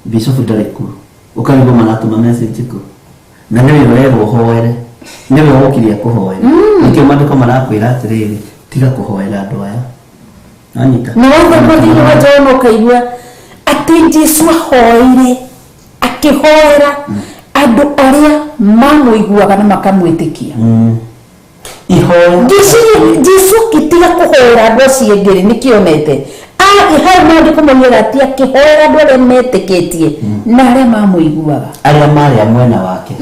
Bishop ndarĩ kuo ũkarigwo maratũma message kũ na nĩwe ũrerwo ũhoere nĩwe wokire akũhoere. Nĩkĩo maandĩko marakwĩra atĩrĩrĩ tiga kũhoera andũ aya. Nanyita. Na wathoma thĩinĩ wa John ũkaigua atĩ Jesu ahoire akĩhoera andũ arĩa mamũiguaga na makamwĩtĩkia. Ihoya Jesu akĩtiga kũhoera andũ acio angĩ rĩ nĩkĩonete hau maandĩko maugaga atĩ akĩhoera andũ arĩa metĩkĩtie na arĩa mamũiguaga arĩa marĩ a mwena wake.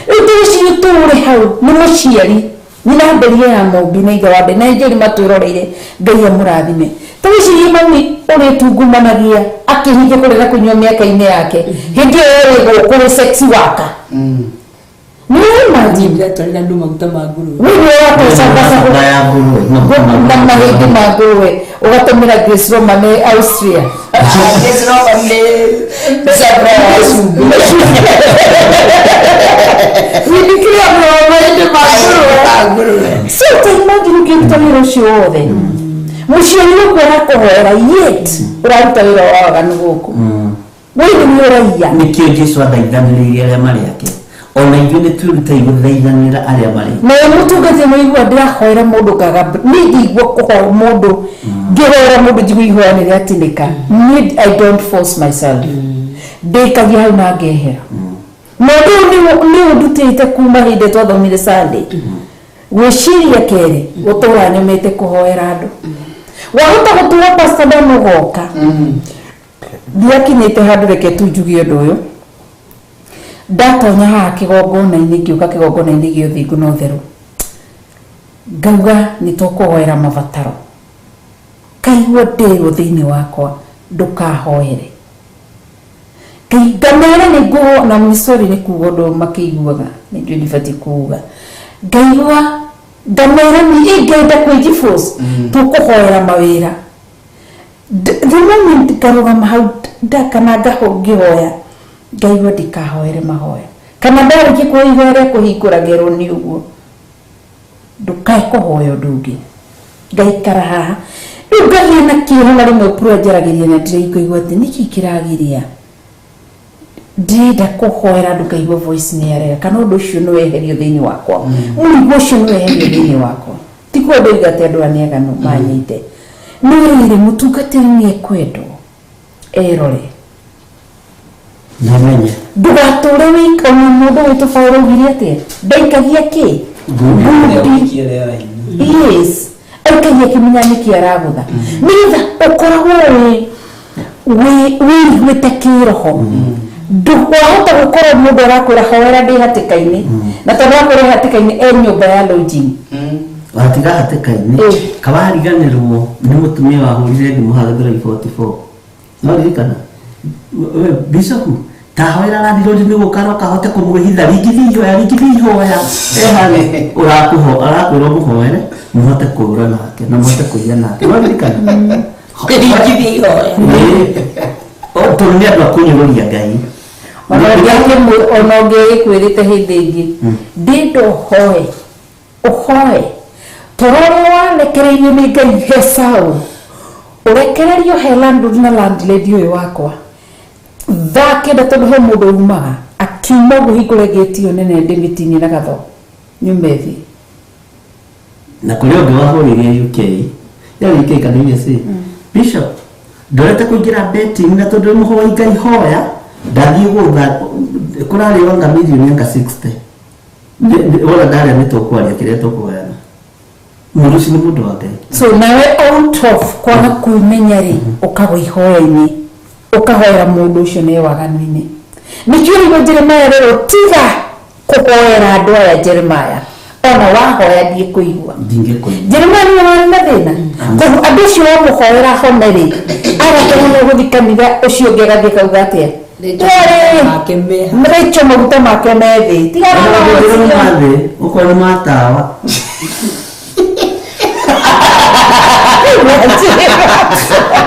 Rĩu tũgĩciria tũũre hau nĩ mũciari nyina mberie ya mũmbi na ithe wa mbere na njũri matwĩroreire Ngai amũrathime. Tũgĩcirie mami ũrĩa tungumanagia akĩhinga kũrĩa na kũnyua mĩaka-inĩ yake hĩndĩ ĩyo ĩrĩ gũkũ wĩ sex worker. Nĩ imagine Ndĩratwarĩra andũ maguta ma ngũrũwe. wewe Na ya ngũrũwe na mahĩndĩ ma ngũrũwe ũgatũmĩra Grace Roma nĩ Austria. Grace Roma nĩ zabra ya cumbĩ. Windikire mahĩndĩ ma ngũrũwe. So ta imagine ũkĩruta wĩra ũcio wothe mũciari waku arakũhoera yet ũraruta wĩra wa waganu gũkũ. We nĩwe ũraiya. Nĩkĩo Jesu athaithanĩrĩire arĩa marĩ ake. Ona ithuĩ nĩ twĩrutei gũthaithanĩra arĩa marĩ. Nawe mũtungatĩri nĩwaigua ndĩrahoera mũndũ ngaga niĩ ndingĩigua kũhoera mũndũ ngĩhoera mũndũ njigua ihoya nĩ rĩatinĩka. Niĩ I don't force myself. Ndĩkagia hau na ngehera. Na ũndũ ũyũ nĩ ũndutĩte kuma hĩndĩ twathomire Sunday. Gwĩciria kerĩ gũtũra nyũmĩte kũhoera andũ. Wahota gũtura pastor ndamũgoka. Ndiakinyĩte handũ reke tu njuge ũndũ ũyũ. Ndatonya haha kĩgongona-inĩ ngĩũka kĩgongona-inĩ gĩa ũthingu na ũtheru. Ngauga nĩ tũkũhoera mabataro. Kaigua ndĩrwo thĩinĩ wakwa ndũkahoere. Ngamera nĩ ngũho na nĩ sorry nĩ kuga ũndũ makĩiguaga nĩ njũĩ ndibatiĩ kuga. Ngaigua ngamera nĩ ingĩenda kwĩdivorce tũkũhoera mawĩra. The moment ngarũgama hau kana ngĩhoya ngaigua ndikahoere mahoya. Kana ndarĩkia kũhoya ihoya rĩa kũhingũra ngerwo nĩ ũguo. Ndũkae kũhoya ũndũ ũngĩ. Ngaikara haha. Rĩu ngagĩa na kĩeha na rĩmwe pura njaragĩria na ndĩraigua atĩ nĩkĩ kĩragiria. Ndĩrenda kũhoera andũ ngaigua voice nĩ yarega kana ũndũ ũcio nĩ weherio thĩinĩ wakwa. Mũrigo ũcio nĩ weherio thĩinĩ wakwa. Ti kuo ndoiga atĩ andũ aya nĩ aganu manyite. No rĩrĩ mũtungatĩri nĩ ekwendwo erore. Namenye. Ndũgatũre wĩka ona mũndũ wĩtũ Paul augire atĩa? Ndaikagia kĩ? Ngundi. Yes. Aikagia kĩmenya nĩkĩ aragũtha. Nĩgetha ũkoragwo wĩ Wĩiguĩte kĩroho, ndwahota gũkorwo mũndũ arakwĩra hoera ndĩ hatĩka-inĩ, na tondũ akwĩra hatĩka-inĩ e nyũmba ya lodging. Watiga hatĩka-inĩ, kawariganĩrwo nĩ mũtumia wahũrire thimũ hagethũra 44, no ririkana we bishop tahoera landlord nĩ gũka aroka ahote kũmwĩhitha ringithia ihoya, ringithia ihoya eharĩ ũrakũho arakwĩra ũmũhoere mũhote kũũra nake na mũhote kũiya nake, no ririkana. Ringithia ihoya. Ĩĩ. O, tondũ nĩ andũ a kũnyũrũria Ngai. Ona ona ũngĩ ĩkwĩrĩte hĩndĩ ĩngĩ ndĩnda ũhoe ũhoe toro ũrĩa warekereirio nĩ Ngai he Saũlũ, ũrekererio he landlord na landlady ũyũ wakwa thaa 9, tondũ he mũndũ umaga akiuma ũguo hingũre gĩti ĩyo nene ndĩmĩtinie na gatho nyume thĩ. Na kũrĩ ũngĩ wahũrĩire UK, yarĩ UK kana USA, bishop ndorete kũingĩra betting, na tondũ nĩ mũhoi Ngai hoya ndathiĩ gũtha kũrarĩo anga mirioni anga 60. Wona ndarĩa nĩ tũkwaria kĩrĩa tũkũgayana, mũndũ ũcio nĩ mũndũ wa Ngai. So nawe out of kwaga kwĩmenya rĩ, ũkagwa ihoya-inĩ, ũkahoera mũndũ ũcio nĩ waganu-inĩ. Nĩkĩo rĩu Jeremiah rĩrwo tiga kũhoera andũ aya. Jeremiah, ona wahoya ndiĩ kũigua. Ndingĩkũigua. Jeremiah nĩwe warĩ na thĩna, koguo andũ acio wamũhoera hone rĩ, agakena nĩ gũthiĩ kanitha, ũcio ũngĩ agathiĩ akauga atĩa? Make meha. Rĩcho maguta make me thĩ, tigana na Maũndũ ũcio. ma thĩ ũkorwo nĩ matawa.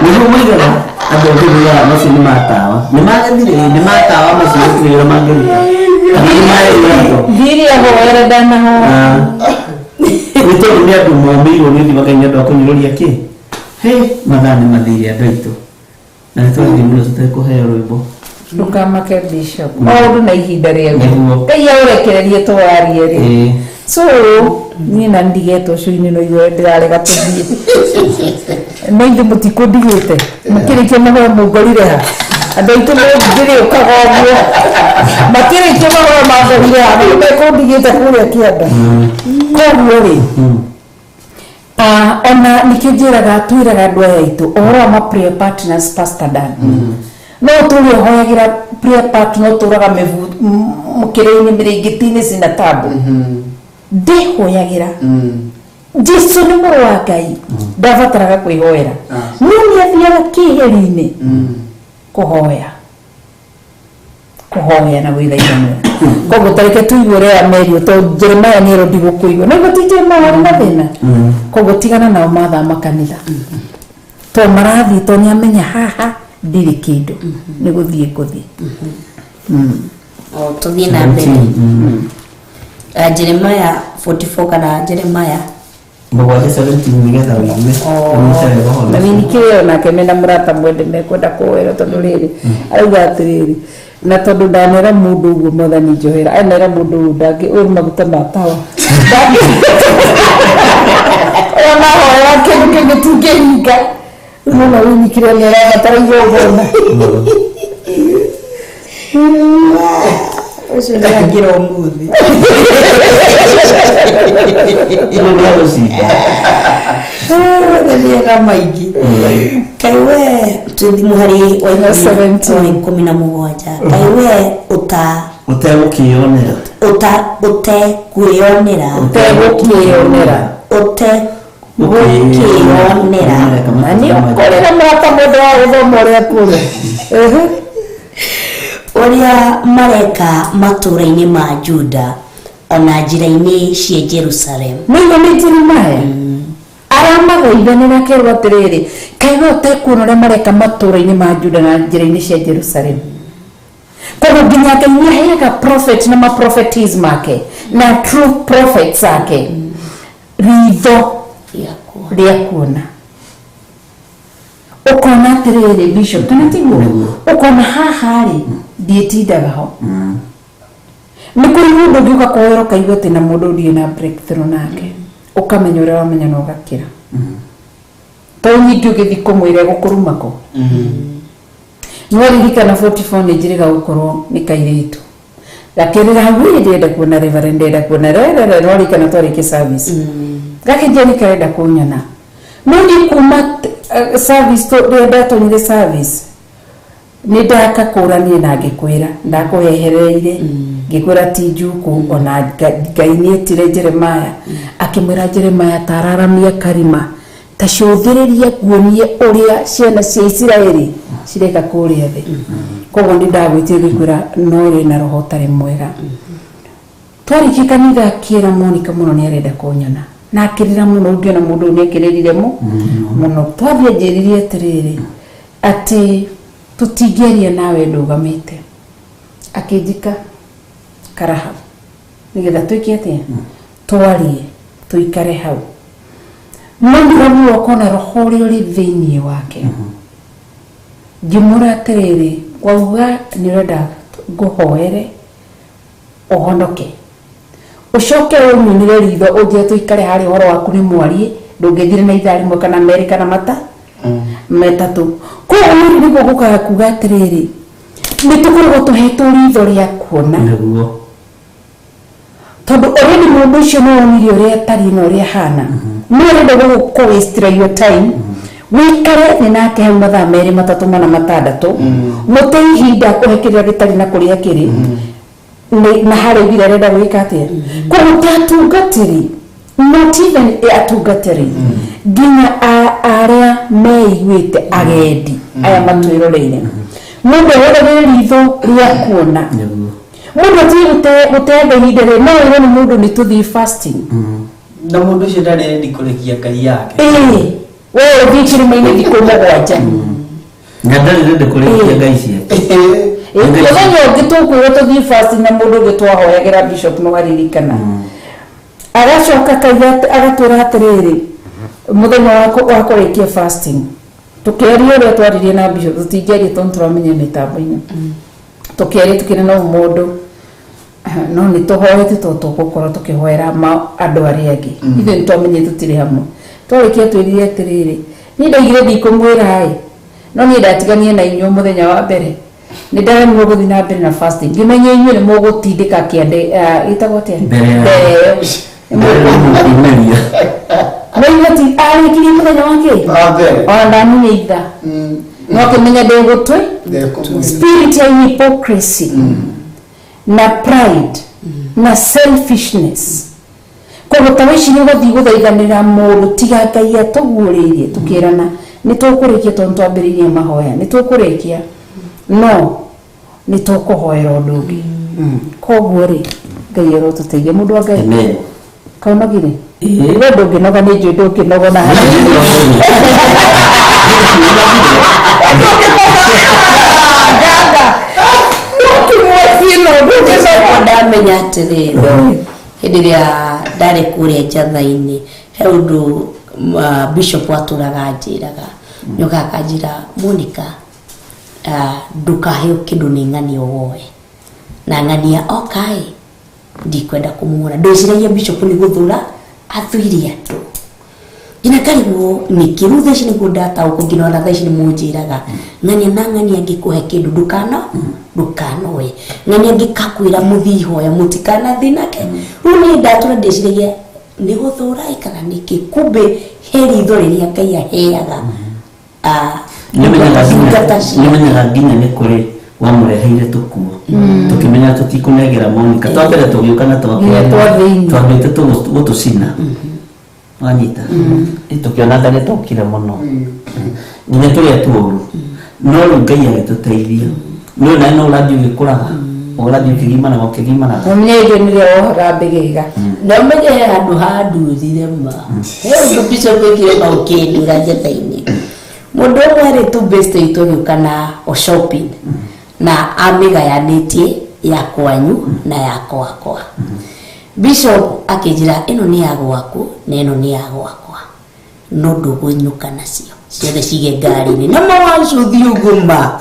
Nĩguo moigaga andũ angĩ moigaga macio nĩ matawa, nĩ magethire, nĩ matawa macio, gũtirĩ wĩra mangĩruta kana nĩ maĩrĩatwo. Thiria hoere ndanahoya. Nĩ tondũ nĩ andũ momĩirwo nĩ ũthiĩ Ngai nĩ andũ a kũnyũrũria kĩ he mathaa nĩ mathire andũ aitũ na nĩ twathiĩ mũno tũtekũheo rwĩmbo. Ndũkamake, bishop, o ũndũ na ihinda rĩaguo. Nĩguo. Ngai aũrekererie tũwarie rĩ. So niĩ na ndigĩtwo ũcio-inĩ, no igue ndĩrarega tũthiĩ, no ithuĩ mũtikũndigĩte mũkĩrĩkia mahoya mũngorire ha andũ aitũ ndĩrĩũkaga ũguo makĩrĩkia mahoya mangorire ha na nĩmekũndigĩte kũrĩa kĩanda. Koguo rĩ, ona nikĩo njĩraga twĩraga andũ aya aitũ ũhoro wa ma prayer partners. Pastor Dan, no ũtũre ũhoyagĩra prayer partner, ũtũraga mũkĩrĩ-inĩ mĩrĩngĩti-inĩ cina tabu ndĩhoyagĩra. Jesu nĩ mũrũ wa Ngai, ndabataraga kwĩhoera, no nĩ athiaga kĩheri-inĩ kũhoya kũhoya na gwĩthaithanĩra. Koguo tareke tũigue ũrĩa amerio, tondũ Jeremiah nĩ erwo ndigũkũigua, na guo ti Jeremiah warĩ na thĩna. Koguo tigana nao mathama kanitha, to marathiĩ to nĩ amenya haha ndirĩ kĩndũ, nĩ gũthiĩ ngũthiĩ. O tũthiĩ na mbere. Jeremiah 44 kana Jeremiah 7 17 nĩgetha ũigue ũnyite wega ũhoro Na ũcio. Winikĩrĩ onake mena mũrata mwende mekwenda kũwĩra, tondũ rĩrĩ arauga atĩrĩrĩ, na tondũ ndanera mũndũ ũguo, mwathani njohera, anera mũndũ ũyũ ndangĩ ũyũ nĩ maguta ma tawa ona hoera kĩndũ kĩngĩ tingĩhinga. Rĩu nona Winikĩrĩ nĩ arabatara igongona. Ũcio nĩ angĩra ũmũthĩ. Ĩno nĩ ya gũcinda. Nĩega maingĩ Kaĩ we twĩ thimũ harĩ wa 17. wa 17, kaĩ we ũta Ũtegũkĩyonera. Ũta ũtekwĩyonera. Ũtegũkĩyonera. Ũtegũkĩyonera. Na nĩ ũkorĩra mũrata mwende wa gũthoma ũrĩa kũrĩ. Ũrĩa mareka matũũra-inĩ ma Juda ona njĩra-inĩ cia Jerusalem. Nĩguo nĩ Jeremiah aramathaithanĩra akerwo atĩrĩrĩ, kaĩ we ũtekuona ũrĩa mareka matũũra-inĩ ma Juda na njĩra-inĩ cia Jerusalem? Koguo nginya Ngai nĩ aheaga prophet na mapropheties make na true prophets ake ritho rĩa kuona, ũkona atĩrĩrĩ, bishop, kana tiguo? Ũkona haha rĩ, ndiĩtindaga ho, nĩ kũrĩ mũndũ ũngĩ ũka kũhoera ũkaigua atĩ na mũndũ ndirĩ na breakthrough nake, ũkamenya ũrĩa wamenya na ũgakĩra, to nyingĩ ũgĩthiĩ kũmwĩra egũkũruma kũ. Nĩwaririkana 44 nĩ njĩrĩga gũkorwo nĩ kairĩtu gakĩrĩra hau, ĩ ndĩrenda kuona reverend, ndĩrenda kuona rerere, nĩwaririkana twarĩkia service gakĩnjia nĩ karenda kũnyona, no niĩ kuma service rĩrĩa ndatonyire service. Nĩ ndakakũranie na ngĩkwĩra ndakũhehereire ngĩkwĩra ti njuku ona Ngai nĩetire Jeremiah akĩmwĩra Jeremiah tararamia karima ta cũthĩrĩria nguonie ũrĩa ciana cia Isiraeli cireka kũrĩa thĩ. Koguo nĩ ndagwĩtire ngĩkwĩra no ũrĩ na roho ũtarĩ mwega. Twarĩkia kanitha akĩra Monica mũno nĩ arenda kũnyona na akĩrĩra mũno ũngĩona mũndũ ũyũ nĩ akĩrĩrire mũno. Twathiĩ anjĩrire atĩrĩrĩ atĩ tũtingĩaria nawe ndũgamĩte, akĩnjika karaha nĩgetha twĩke atĩa, twarie tũikare hau. No ndĩramũra ũkona roho ũrĩa ũrĩ thĩinĩ wake. Ngĩmwĩra atĩrĩrĩ, wauga nĩ ũrenda ngũhoere ũhonoke, ũcoke ũnyunĩre ritho ũnjĩre tũikare harĩa ũhoro waku nĩ mwarie, ndũngĩthire na ithaa rĩmwe kana merĩ kana mata metatũ. Koguo nĩguo gũkaga kuga atĩrĩrĩ, nĩ tũkoragwo tũhetwo ritho rĩa kuona nĩguo tondũ already mũndũ ũcio nĩ wonire ũrĩa atariĩ na ũrĩa ahana, no ũrenda gũkũ waste your time wĩikare thĩ nake hau mathaa merĩ matatũ mana matandatũ, mũte ihinda kũhe kĩrĩa gĩtarĩ na kũrĩa kĩrĩ na harĩa ugire arenda gwĩka atĩa. Koguo ta atungatĩri, not even atungatĩri, nginya arĩa meiguĩte agendi aya matwĩroreire, mũndũ eheragie ritho rĩa kuona. Mũndũ atige gũteanga ihinda rĩ, no ĩrwo nĩ mũndũ nĩ tũthiĩ fasting na mũndũ ũcio ndarĩ ready kũrekia Ngai yake. Ĩĩ, we ũthiĩ kĩrĩma-inĩ thikũ 7 na ndarĩ ready kũrĩkia Ngai ciake. Mũthenya ũngĩ tũkwĩrwo tũthiĩ fasting na mũndũ ũngĩ twahoyagĩra bishop no aririkana, agacoka agatwĩra atĩrĩrĩ, mũthenya wa kũrĩkia fasting tũkĩaria ũrĩa twaririe na bishop, tũtingĩaria tondũ tũramenya mĩtambo-inĩ, tũkĩaria tũkĩra no mũndũ no nĩ tũhoete tondũ tũgũkorwo tũkĩhoera andũ arĩa angĩ, ithuĩ nĩ twamenye tũtirĩ hamwe. Twarĩkia twĩrire atĩrĩrĩ, niĩ ndaigire ndikũmwĩra ĩ, no niĩ ndatiganie na inyuĩ mũthenya wa mbere nĩ ndaremirwo gũthiĩ na mbere na fasting, ngĩmenya inyuĩ nĩ mũgũtindĩka kĩande ĩtagwo atĩa Mbere ĩyo Waigua arĩkirie mũthenya wa kĩ ona ndamenye ithaa, no akĩmenya ndĩgũtwe spirit ya hypocrisy na pride na selfishness. Koguo ta wĩcirie ũgathiĩ gũthaithanĩra mũndũ tiga Ngai atũguũrĩirie, tũkĩrana nĩ tũkũrĩkia tondũ twambĩrĩirie mahoya, nĩ tũkũrĩkia no nĩ tũkũhoera ũndũ ũngĩ. Koguo rĩ, Ngai arotũteithia mũndũ wa Ngai. Amen. Kaunogire? We ndũngĩnoga, nĩ njũĩ ndũngĩnoga na ndamenya atĩrĩrĩ, hĩndĩ ĩrĩa ndarĩ kũrĩa njatha-inĩ he ũndũ bishop atũraga anjĩraga, nyoka akanjĩra Monica, ndũkaheo kĩndũ nĩ ng'ania woe na ng'ania okaĩ ndikwenda kũmuona. Ndĩciragia bishop nĩ gũthũra athuire andũ nginya ngarigwo nĩkĩ. Rĩu thaa ici nĩguo ndataũkwo, nginya ona thaa ici nĩ mũnjĩraga ng'ania na ng'ania ngĩkũhe kĩndũ ndũkanoe, ng'ania ngĩkakwĩra mũthiĩ ihoya mũtikanathiĩ nake. Rĩu niĩ ndatũra ndĩciragia nĩ gũthũra ĩ kana nĩkĩ, kumbe he ritho rĩrĩa Ngai aheaga nĩmenyaga nginya nĩ kũrĩ wamũreheire tũkuo tũkĩmenya tũtikũnengera Monica, twambere tũgĩũka na twambĩte gũtũcina wanyita tũkĩona ta nĩtũkire mũno nginya tũrĩa tuoru, no rĩu Ngai agĩtũteithia no nawe no ũrathiĩ ũgĩkũraga, ũrathiĩ ũkĩgimaraga ũkĩgimaraga. Mũmenye irio nĩrĩa wohaga mbĩgĩga. Na ũmenye he handũ handurire ma he ũndũ bishop ekire ma ũkĩndura njatha-inĩ. Mũndũ ũmwe arĩ tu best itũ agĩũka na o shopping na amĩgayanĩtie ya kwanyu na ya gwakwa. Bishop akĩnjĩra ĩno nĩ ya gwaku na ĩno nĩ ya gwakwa, no ndũgũinũka nacio ciothe cige ngari-inĩ na mawacũthi ũguo ma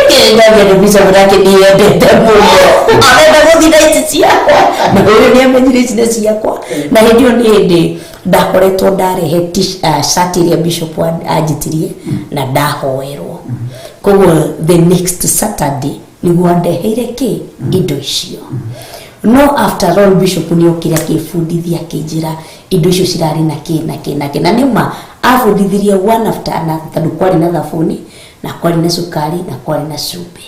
kĩrĩa nĩ bishop nake nĩendete mũno, arenda gũthiĩ na ici ciakwa na ũyũ nĩamenyire ici nĩ ciakwa. Na hĩndĩ ĩyo nĩ hĩndĩ ndakoretwo ndarehe cati ĩrĩa bishop anjĩtirie na ndahoerwo, koguo the next Saturday nĩguo andeheire kĩ indo icio. No after all bishop nĩokire akĩbundithia akĩnjĩra indo icio cirarĩ na kĩ na kĩ na kĩ, na nĩma Abundithirie one after another tondũ kwarĩ na thabuni na kwarĩ na cukari na kwarĩ na cumbĩ,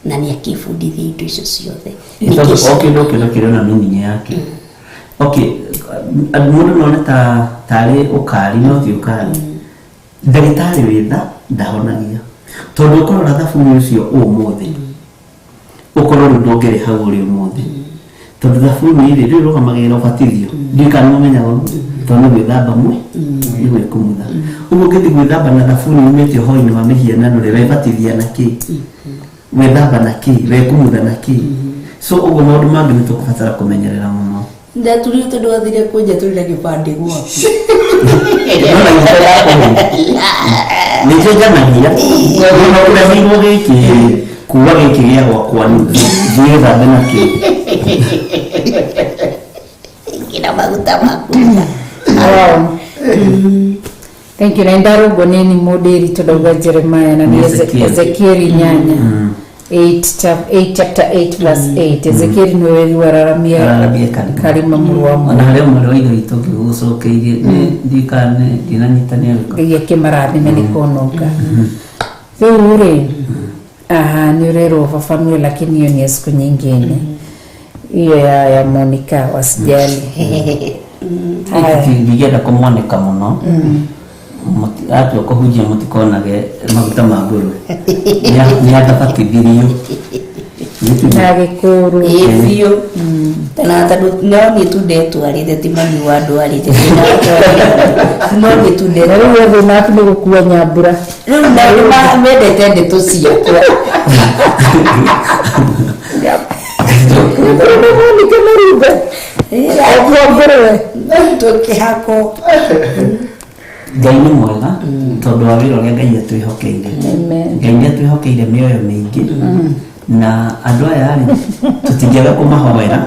na nĩ akĩbundithia indo icio ciothe. Tondũ o kĩndũ kĩndũ kĩrĩ na meaning yake. Okay, mũndũ none ta tarĩ ũkari, no ti ũkari. Ndagĩtarĩ wĩ tha ndahonagia, tondũ ũkũrora thabuni ũcio ũmũthĩ, ũkorwo rĩu ndũngĩrĩ hau ũrĩ ũmũthĩ, tondũ thabuni rĩ rĩu rũgamagĩrĩra ũbatithio. Ndiũĩ kana nĩũmenyaga ũguo, tondũ nĩ gwĩthamba mwe nĩ gwĩkumutha ũguo. Ũngĩthiĩ gwĩthamba na thabuni umĩte ũhoi-inĩ wa mĩhianano rĩ, webatithia na kĩ? Wethamba na kĩ? Wekumutha na kĩ? So ũguo maũndũ mangĩ nĩ tũkũbatara kũmenyerera mũno. Ndaturio tondũ wathire kũnja tũrĩ na gĩbandĩ gwaku. Nona ihinda rĩa kũhũra nĩ njenjanagia mũno, ũreheirwo gĩkĩ kuwa gĩkĩ gĩa gwakwa thiĩ thambe nakĩo. Kĩna maguta maku. Wow. Thank you. Na ndarũngwo nĩ mũndĩri tondũ auga Jeremiah na nĩ Ezekiel. Ezekiel inyanya 8 8 chapter 8 verse 8. Ezekiel nĩwe rĩu araramia araramia karima. Karima mũrũ wa ona mũndũ. Harĩa mwarĩ wa ithe witũ ngĩgũcokeirie nĩ ndikane ndinanyitanĩra wĩko. Ngai akĩmarathime nĩ kũnũka rĩu rĩ. Aha, nĩ ũrerwo fafanue, lakini hiyo ni ya siku nyingine hiyo ya Monica, wasijali. Haya. Ndingĩenda kũmwanĩka mũno. Atua kũhunjia mũtikonage maguta ma ngũrwe. Nĩ andabatithirio. Na gĩkũrũ. Ĩ biũ, na tondũ no niĩ tu ndetwarĩte, ti mami wa ndwarĩte, no niĩ tu. Na rĩu we thĩna waku nĩ gũkua nyambura. Rĩu na mendete ndeto ciakwa. Monica Marumbe akua ngũrwe. Tũkĩhakwo. Ngai nĩ mwega tondũ wa wĩra ũrĩa Ngai atwĩhokeire. Amen. Ngai nĩ atwĩhokeire mĩoyo mĩingĩ, na andũ aya rĩ, tũtingĩaga kũmahoera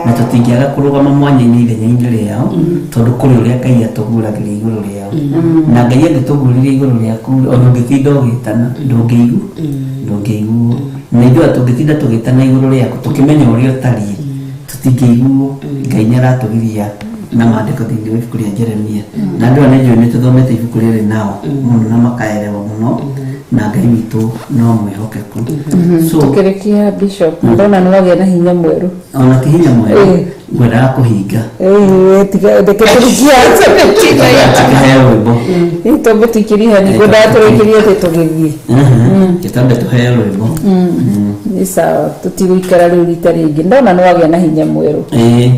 na tũtingĩaga kũrũgama mwanya-inĩ ithenya-inĩ rĩao, tondũ kũrĩ ũrĩa Ngai atũguragĩria igũrũ rĩao. Na Ngai angĩtũgurĩria igũrũ rĩaku, ona ũngĩtinda ũgĩtana ndũngĩiguo. Na ithuĩ tũngĩtinda tũgĩtana igũrũ rĩaku tũkĩmenya ũrĩa ũtariĩ, tũtingĩiguo. Ngai nĩ aratũgiria na maandĩko thĩinĩ wa ibuku rĩa Jeremia, na andũ aya nĩ njũĩ nĩ tũthomete ibuku rĩrĩ nao mũno na makaerewa mũno, na Ngai witũ no mwĩhokeku. So Tukĩrĩkia, Bishop, ndona nĩ wagĩa na hinya mwerũ. Ona ti hinya mwerũ, ngwendaga kũhinga. Reke tũrikie. Tukaheo rwĩmbo. Twambe tũikĩrie hani, ngwendaga tũrĩkĩrie atĩ tũgĩthiĩ. Gĩtambe tũheo rwĩmbo. Nĩ sawa, tũtigũikara rĩu rita rĩngĩ. Ndona nĩ wagĩa na hinya mwerũ. Ĩĩ,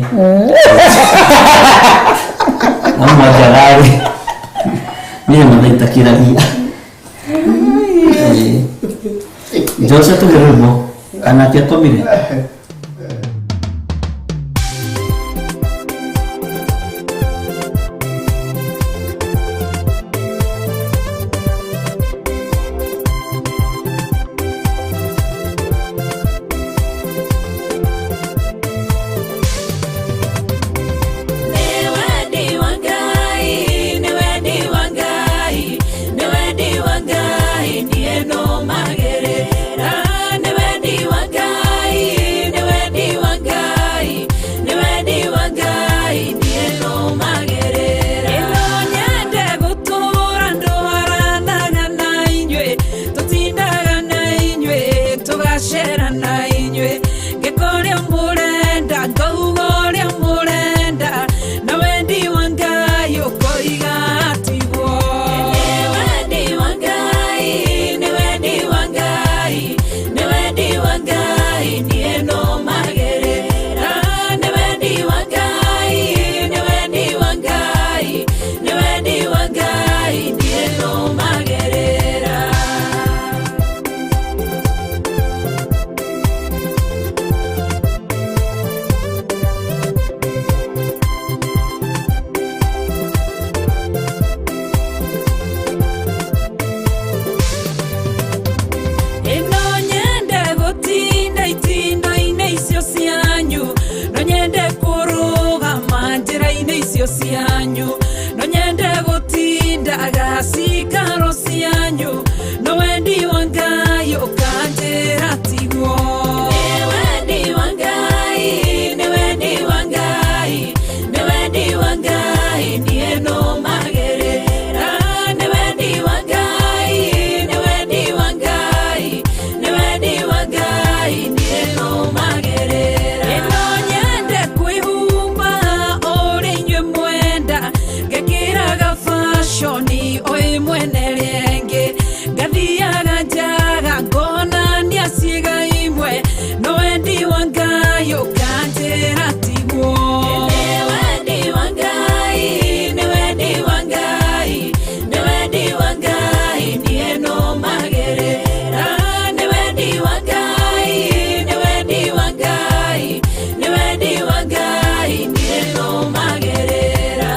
no mwanjagarĩ niĩ mathaitakĩragia. Jose, tũhe rwĩmbo kana akĩakomire. Nĩ wendi wa Ngai, nĩ wendi wa Ngai, nĩ wendi wa Ngai, niĩ nũmagĩrĩra. Nĩ wendi wa Ngai, nĩ wendi wa Ngai, nĩ wendi wa Ngai, niĩ nũmagĩrĩra. Ĩno nyende gũtũũra ndwaranaga na inyuĩ, tũtindaga na inyuĩ, tũgacera na inyuĩ, ngĩka ũrĩa mũrenda, ngauga ũrĩa mũrenda, na wendi wa Ngai ũkoiga tiguo. Nĩ wendi wa Ngai, nĩ wendi wa Ngai, nĩ wendi wa Ngai, niĩ nũmagĩrĩra. Nĩ wendi wa Ngai, nĩ wendi wa Ngai, nĩ wendi wa Ngai, niĩ nũmagĩrĩra. Ĩno nyende gũtinda itindo-inĩ icio cianyu, no nyende kũrũgama njĩra-inĩ icio cianyu, no nyende gũtindaga cikaro cianyu, no wendi wa Ngai ũkanjĩra tiguo. Nĩ wendi wa Ngai, nĩ wendi wa Ngai, nĩ wendi wa Ngai, niĩ nũmagĩrĩra. ũkanjĩra tiguo. Nĩ wendi wa Ngai, nĩ wendi wa Ngai, nĩ wendi wa Ngai, niĩ nũmagĩrĩra. Nĩ wendi wa Ngai, nĩ wendi wa Ngai, nĩ wendi wa Ngai, niĩ nũmagĩrĩra.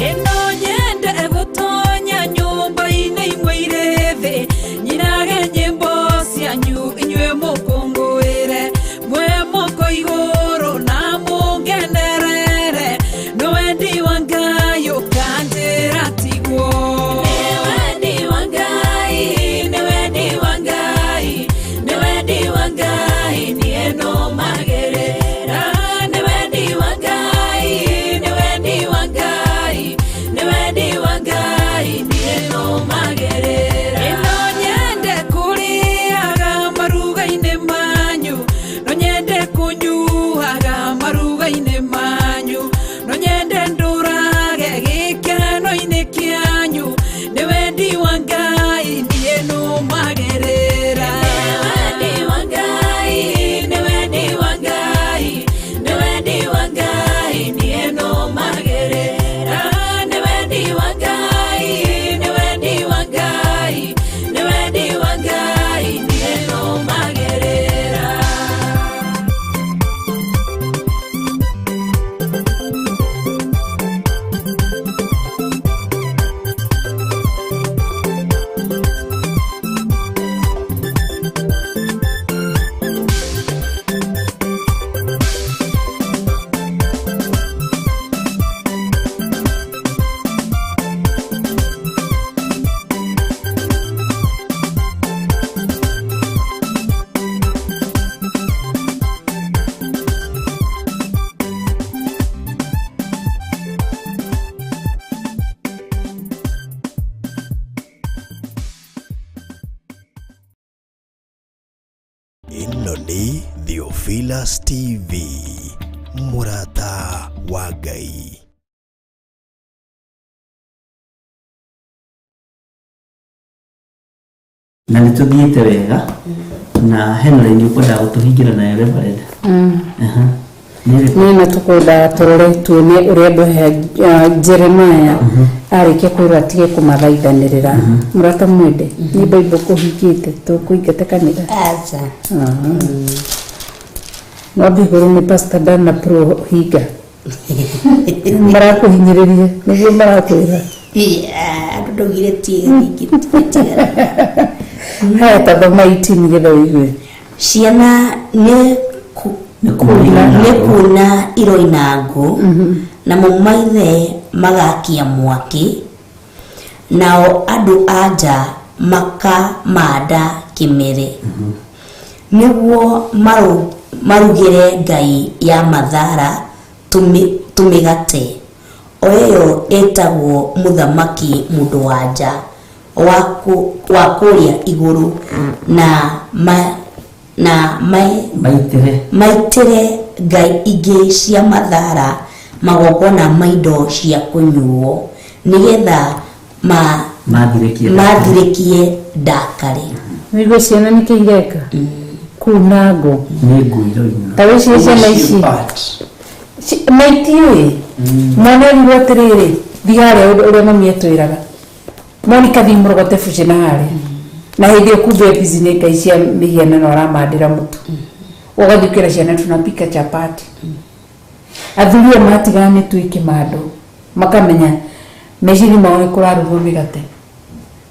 Ĩno nyende gũtonya nyũmba-inĩ imwe irĩ thĩ, nyinage nyĩmbo cianyu inyuĩ mũkũngũĩre, mwĩ moko igũrũ na mũngenerere, nĩ wendi wa Ngai ũkanjĩra tiguo. Nĩ wendi wa Ngai, nĩ wendi wa Ngai, nĩ wendi wa Ngai, niĩ nũmagĩrĩra. Nĩ wendi wa Ngai, nĩ wendi wa Ngai, nĩ wendi wa Ngai, niĩ nũmagĩrĩra. Ĩno nyende kũrĩaga maruga-inĩ manyu, no nyende kũnyuaga maruga-inĩ manyu, no nyende ndũrage gĩkeno-inĩ kĩanyu, nĩ wendi wa Ngai, niĩ nũmagĩrĩra. Nĩ wendi wa Ngai, nĩ wendi wa Ngai, nĩ wendi wa Ngai, niĩ nũmagĩrĩra. Nĩ wendi wa Ngai, nĩ wendi wa Ngai, nĩ wendi wa Ngai, niĩ nũmagĩrĩra. Ĩno nĩ Theophilus TV, mũrata wa Ngai. Na nä tå thiä te wega na hena raini å kwendaga gå tå hingä ra nayo Reverend. Aha. Nĩ ĩrĩkũ? Nĩ na tũkwendaga tũrore tuone ũrĩa andũ aya Jeremiah arĩkia kwĩrwo atige kũmathaithanĩrĩra. Mũrata mwende, nĩ Bible kũhingĩte tũkũingate kanitha? Aca. No igũrũ nĩ Pastor Dan na Pro hinga marakũhinyĩrĩria nĩguo marakwĩra. Andũ ndaugire tiga tigara. Haya, tathoma 18 nĩgetha ũigue. Ciana nĩ Nĩ nĩ kuna iroina ngũ, namo maithe magakia mwaki, nao andũ a nja makamanda kĩmere nĩguo marugĩre ngai ya mathara tũmĩgate, o ĩyo ĩtagwo mũthamaki mũndũ wa nja wa kũrĩa igũrũ, na maitĩre maitĩre ngai ingĩ cia mathara magongona ma indo cia kũnyuo, nĩgetha mathirĩkie mathirĩkie ndakare. Nĩguo ciana nĩkĩ ireka kuna ngũ nĩ ngũ iroina. Ta wĩcirie ciana ici maitiũĩ mwana erirwo atĩrĩrĩ, thiĩ harĩa ũrĩa mami etwĩraga, Monica, thiĩ mũrogote buci na harĩa, na hĩndĩ ĩyo kumbe busy nĩ ngai cia mĩhianano aramandĩra mũtu, ũgathiĩ ũkĩra ciana tunapika chapati. Athuri aya matigana nĩ tuikĩmando makamenya meciria mao nĩ kũrarugwo mĩgate,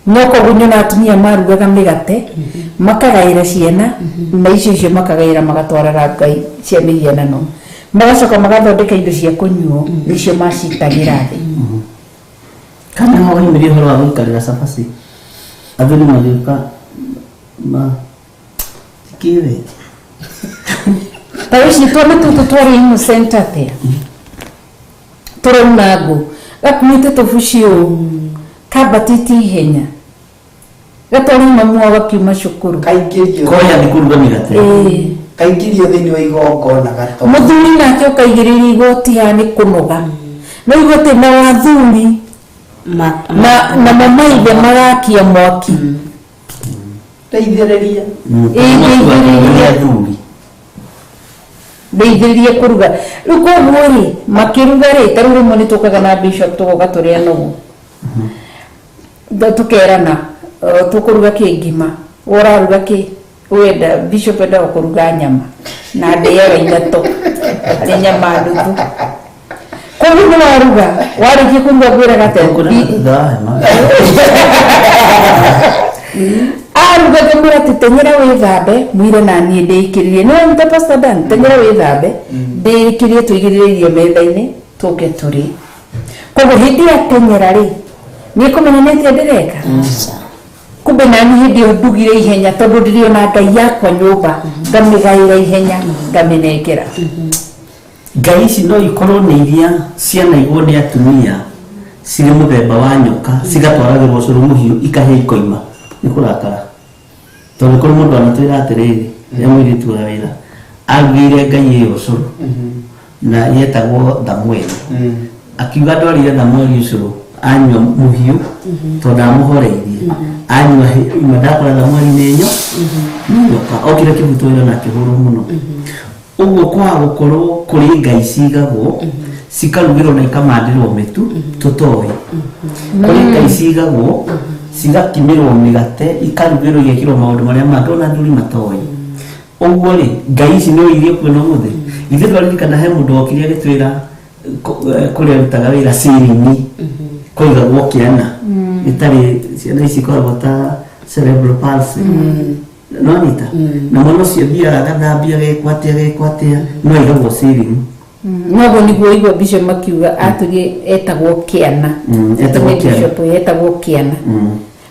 no koguo nyona atumia marugaga mĩgate makagaĩra ciana, na icio icio makagaĩra magatwarĩra ngai cia mĩhianano, magacoka magathondeka indo cia kũnyuo nĩcio macitagĩra thĩ. Kana woimĩrie ũhoro wa gũikarĩra cabaci, athuri magĩũka ma tikĩwe. Ta wĩcirie twana tũtũ twarĩ innocent atĩa, tũrauna ngũ gakuĩte tũbuci ũũ kambatĩte ihenya gatwarĩ mamu wao gakiuma cukuru. Kaingĩrio koya nĩ kũruga mĩgate. Ĩĩ. Kaingĩrio thĩinĩ wa igongona gato. Mũthuri nake ũkaigĩrĩria igoti haha nĩ kũnoga no igoti na wathuri na na mamaithe marakia mwaki. Teithĩrĩria. Ĩ, Athuri. Ndeithĩrĩrie kũruga. Rĩu koguo rĩ, makĩruga rĩ, ta rĩu rĩmwe nĩ tũkaga na bishop tũgoka tũrĩ anogu. Tũkerana tũkũruga kĩ ngima, we ũraruga kĩ, wenda bishop endaga kũruga nyama na ndĩaga ithatũ arĩ nyama nuthu. Koguo nĩ waruga, warĩkia kũruga ngwĩraga atĩa? Aruga ngamwĩra atĩ teng'era wĩthambe, mwĩre na niĩ ndĩikĩrĩrie. Nĩ wanyita Pastor Dan, teng'era wĩthambe, ndĩikĩrĩrie tũigĩrĩre irio metha-inĩ tũke tũrĩe. Koguo hĩndĩ ĩyo ateng'era rĩ, nĩ ekũmenya nĩ atĩa ndĩreka. Kumbe nani hĩndĩ ĩyo ndugire ihenya tondũ ndĩrĩ ona ngai yakwa nyũmba, ngamĩgaĩra ihenya ngamĩnengera. Ngai ici no ikorwo nĩ iria cianaigwo nĩ atumia cirĩ mũthemba wa nyoka, cigatwaragĩrwo ũcũrũ mũhiũ ikahĩa ikoima nĩ kũrakara, tondũ kũrĩ mũndũ anatwĩra atĩrĩrĩ, rĩrĩa mũirĩtu wa wĩra arugĩire ngai ĩyo ũcũrũ na yetagwo Thamueli, akiuga ndwarire Thamueli ũcũrũ anyua mũhiũ tondũ amũhoreirie anyua ima ndakora Thamueli nĩ nyoka okire kĩbuto ĩyo na akĩhũrwo mũno. Ũguo kwaga gũkorwo kũrĩ ngai cigagwo cikarugĩrwo na ikamandĩrwo mĩtu tũtoĩ, kũrĩ ngai cigagwo cigakimĩrwo mĩgate ikarugĩrwo igekĩrwo maũndũ marĩa mangĩ ona athuri matoĩ. Ũguo rĩ, ngai ici no iria kuo na ũmũthĩ ithuĩ twaririkana he mũndũ wokire agĩtwĩra kũrĩa arutaga wĩra cirini kũigagwo kĩana ĩtarĩ ciana ici ikoragwo ta cerebral palsy no nyita na mwana ũcio thiaga agathambia agekwo atĩa no aigagwo cirini. Noguo nĩguo igua bishop makiuga atũrie etagwo kĩana. Etagwo Nĩ kĩana. bishop ũyũ etagwo kĩana.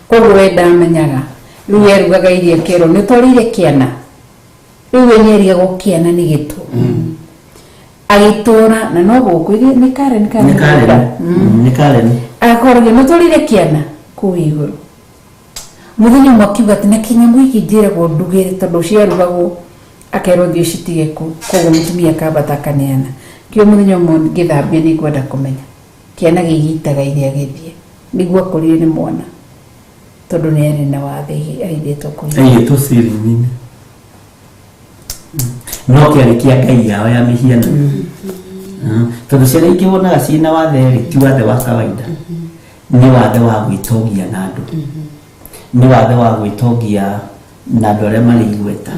Koguo we ndamenyaga rĩu erugaga irio kerwo nĩ ũtwarĩire kĩana, rĩu we nĩerigagwo kĩana nĩ gĩtũ agĩtũra na no gũkũ nĩ Karen kana Nĩ Karen. Nĩ Karen. Agakoragio nĩ ũtwarĩire kĩana kũu igũrũ. Mũthenya ũmwe akiuga atĩ na kĩnyamũ gĩkĩ njĩragwo ndugĩre tondũ ciarugagwo akerwo thiĩ ũcitige kũu, koguo mũtumia akambata akaneana. Kĩo mũthenya ũmwe ngĩthambia nĩ ngwenda kũmenya kĩana gĩgĩitaga iria gĩthiĩ nĩguo akorire nĩ mwana tondũ nĩ arĩ na wathe aigĩtwo kũu. Aigĩtwo cirini no kĩarĩ kĩa ngai yao ya mĩhianano. Tondũ ciana ingĩ wonaga ciĩna wathe rĩ, ti wathe wa kawaida, nĩ wathe wa gwĩtongia na andũ, nĩ wathe wa gwĩtongia na andũ arĩa marĩ igweta.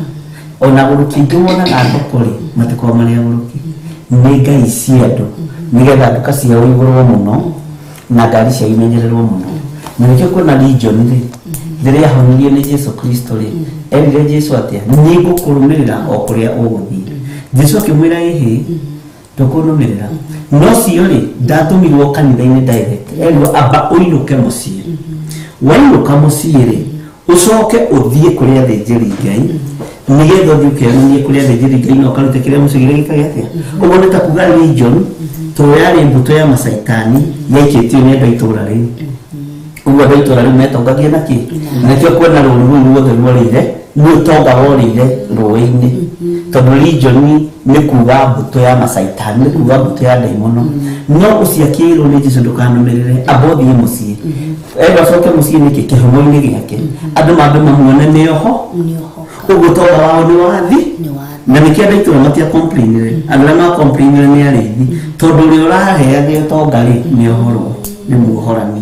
Ona agũrũki aingĩ wonaga thoko rĩ, matikoragwo marĩ agũrũki, nĩ ngai cia andũ nĩgetha nduka ciao igũrwo mũno na ngari ciao imenyererwo mũno. Na nĩkĩo kuona legion rĩ, rĩrĩa ahonirio nĩ Jesu Kristo rĩ, erire Jesu atĩa? Nĩ ngũkũrũmĩrĩra o kũrĩa ũgũthiĩ. Jesu akĩmwĩra ĩhĩ, ndũkũnũmĩrĩra. No cio rĩ, ndatũmirwo kanitha-inĩ direct, erirwo amba ũinũke mũciĩ, wainũka mũciĩ rĩ, ũcoke ũthiĩ kũrĩ athĩnjĩri Ngai nĩgetha ũthiĩ ũkeyonanie kũrĩ athĩnjĩri Ngai na ũkarute kĩrĩa mũciĩ kĩrĩa gĩkage atĩa. Ũguo nĩ ta kuga legion tondũ yarĩ mbũtũ ya macaitani yaikĩtio nĩ andũ a itũũra rĩu. Ũguo andũ a itũũra rĩu metongagia na kĩ? Na nĩkĩo kuona rũũru rũu ruothe ruorĩire nĩ ũtonga worĩire rũĩ-inĩ, tondũ legion nĩ kuga mbũtũ ya macaitani, nĩ kuga mbũtũ ya ndaimono. No ũcio akĩĩrwo nĩ Jesu ndũkanũmĩrĩre, amba ũthiĩ mũciĩ. Erwo acoke mũciĩ nĩkĩ? Kĩhumo-inĩ gĩake andũ mambe mamuone nĩ oho, ũguo ũtonga wao nĩ wathi. Na nĩkĩo andũ a itũũra matia complainire, andũ arĩa ma complainire nĩ arĩithi, tondũ ũrĩa ũraheage ũtonga rĩ nĩ ohorwo, nĩ muohorani.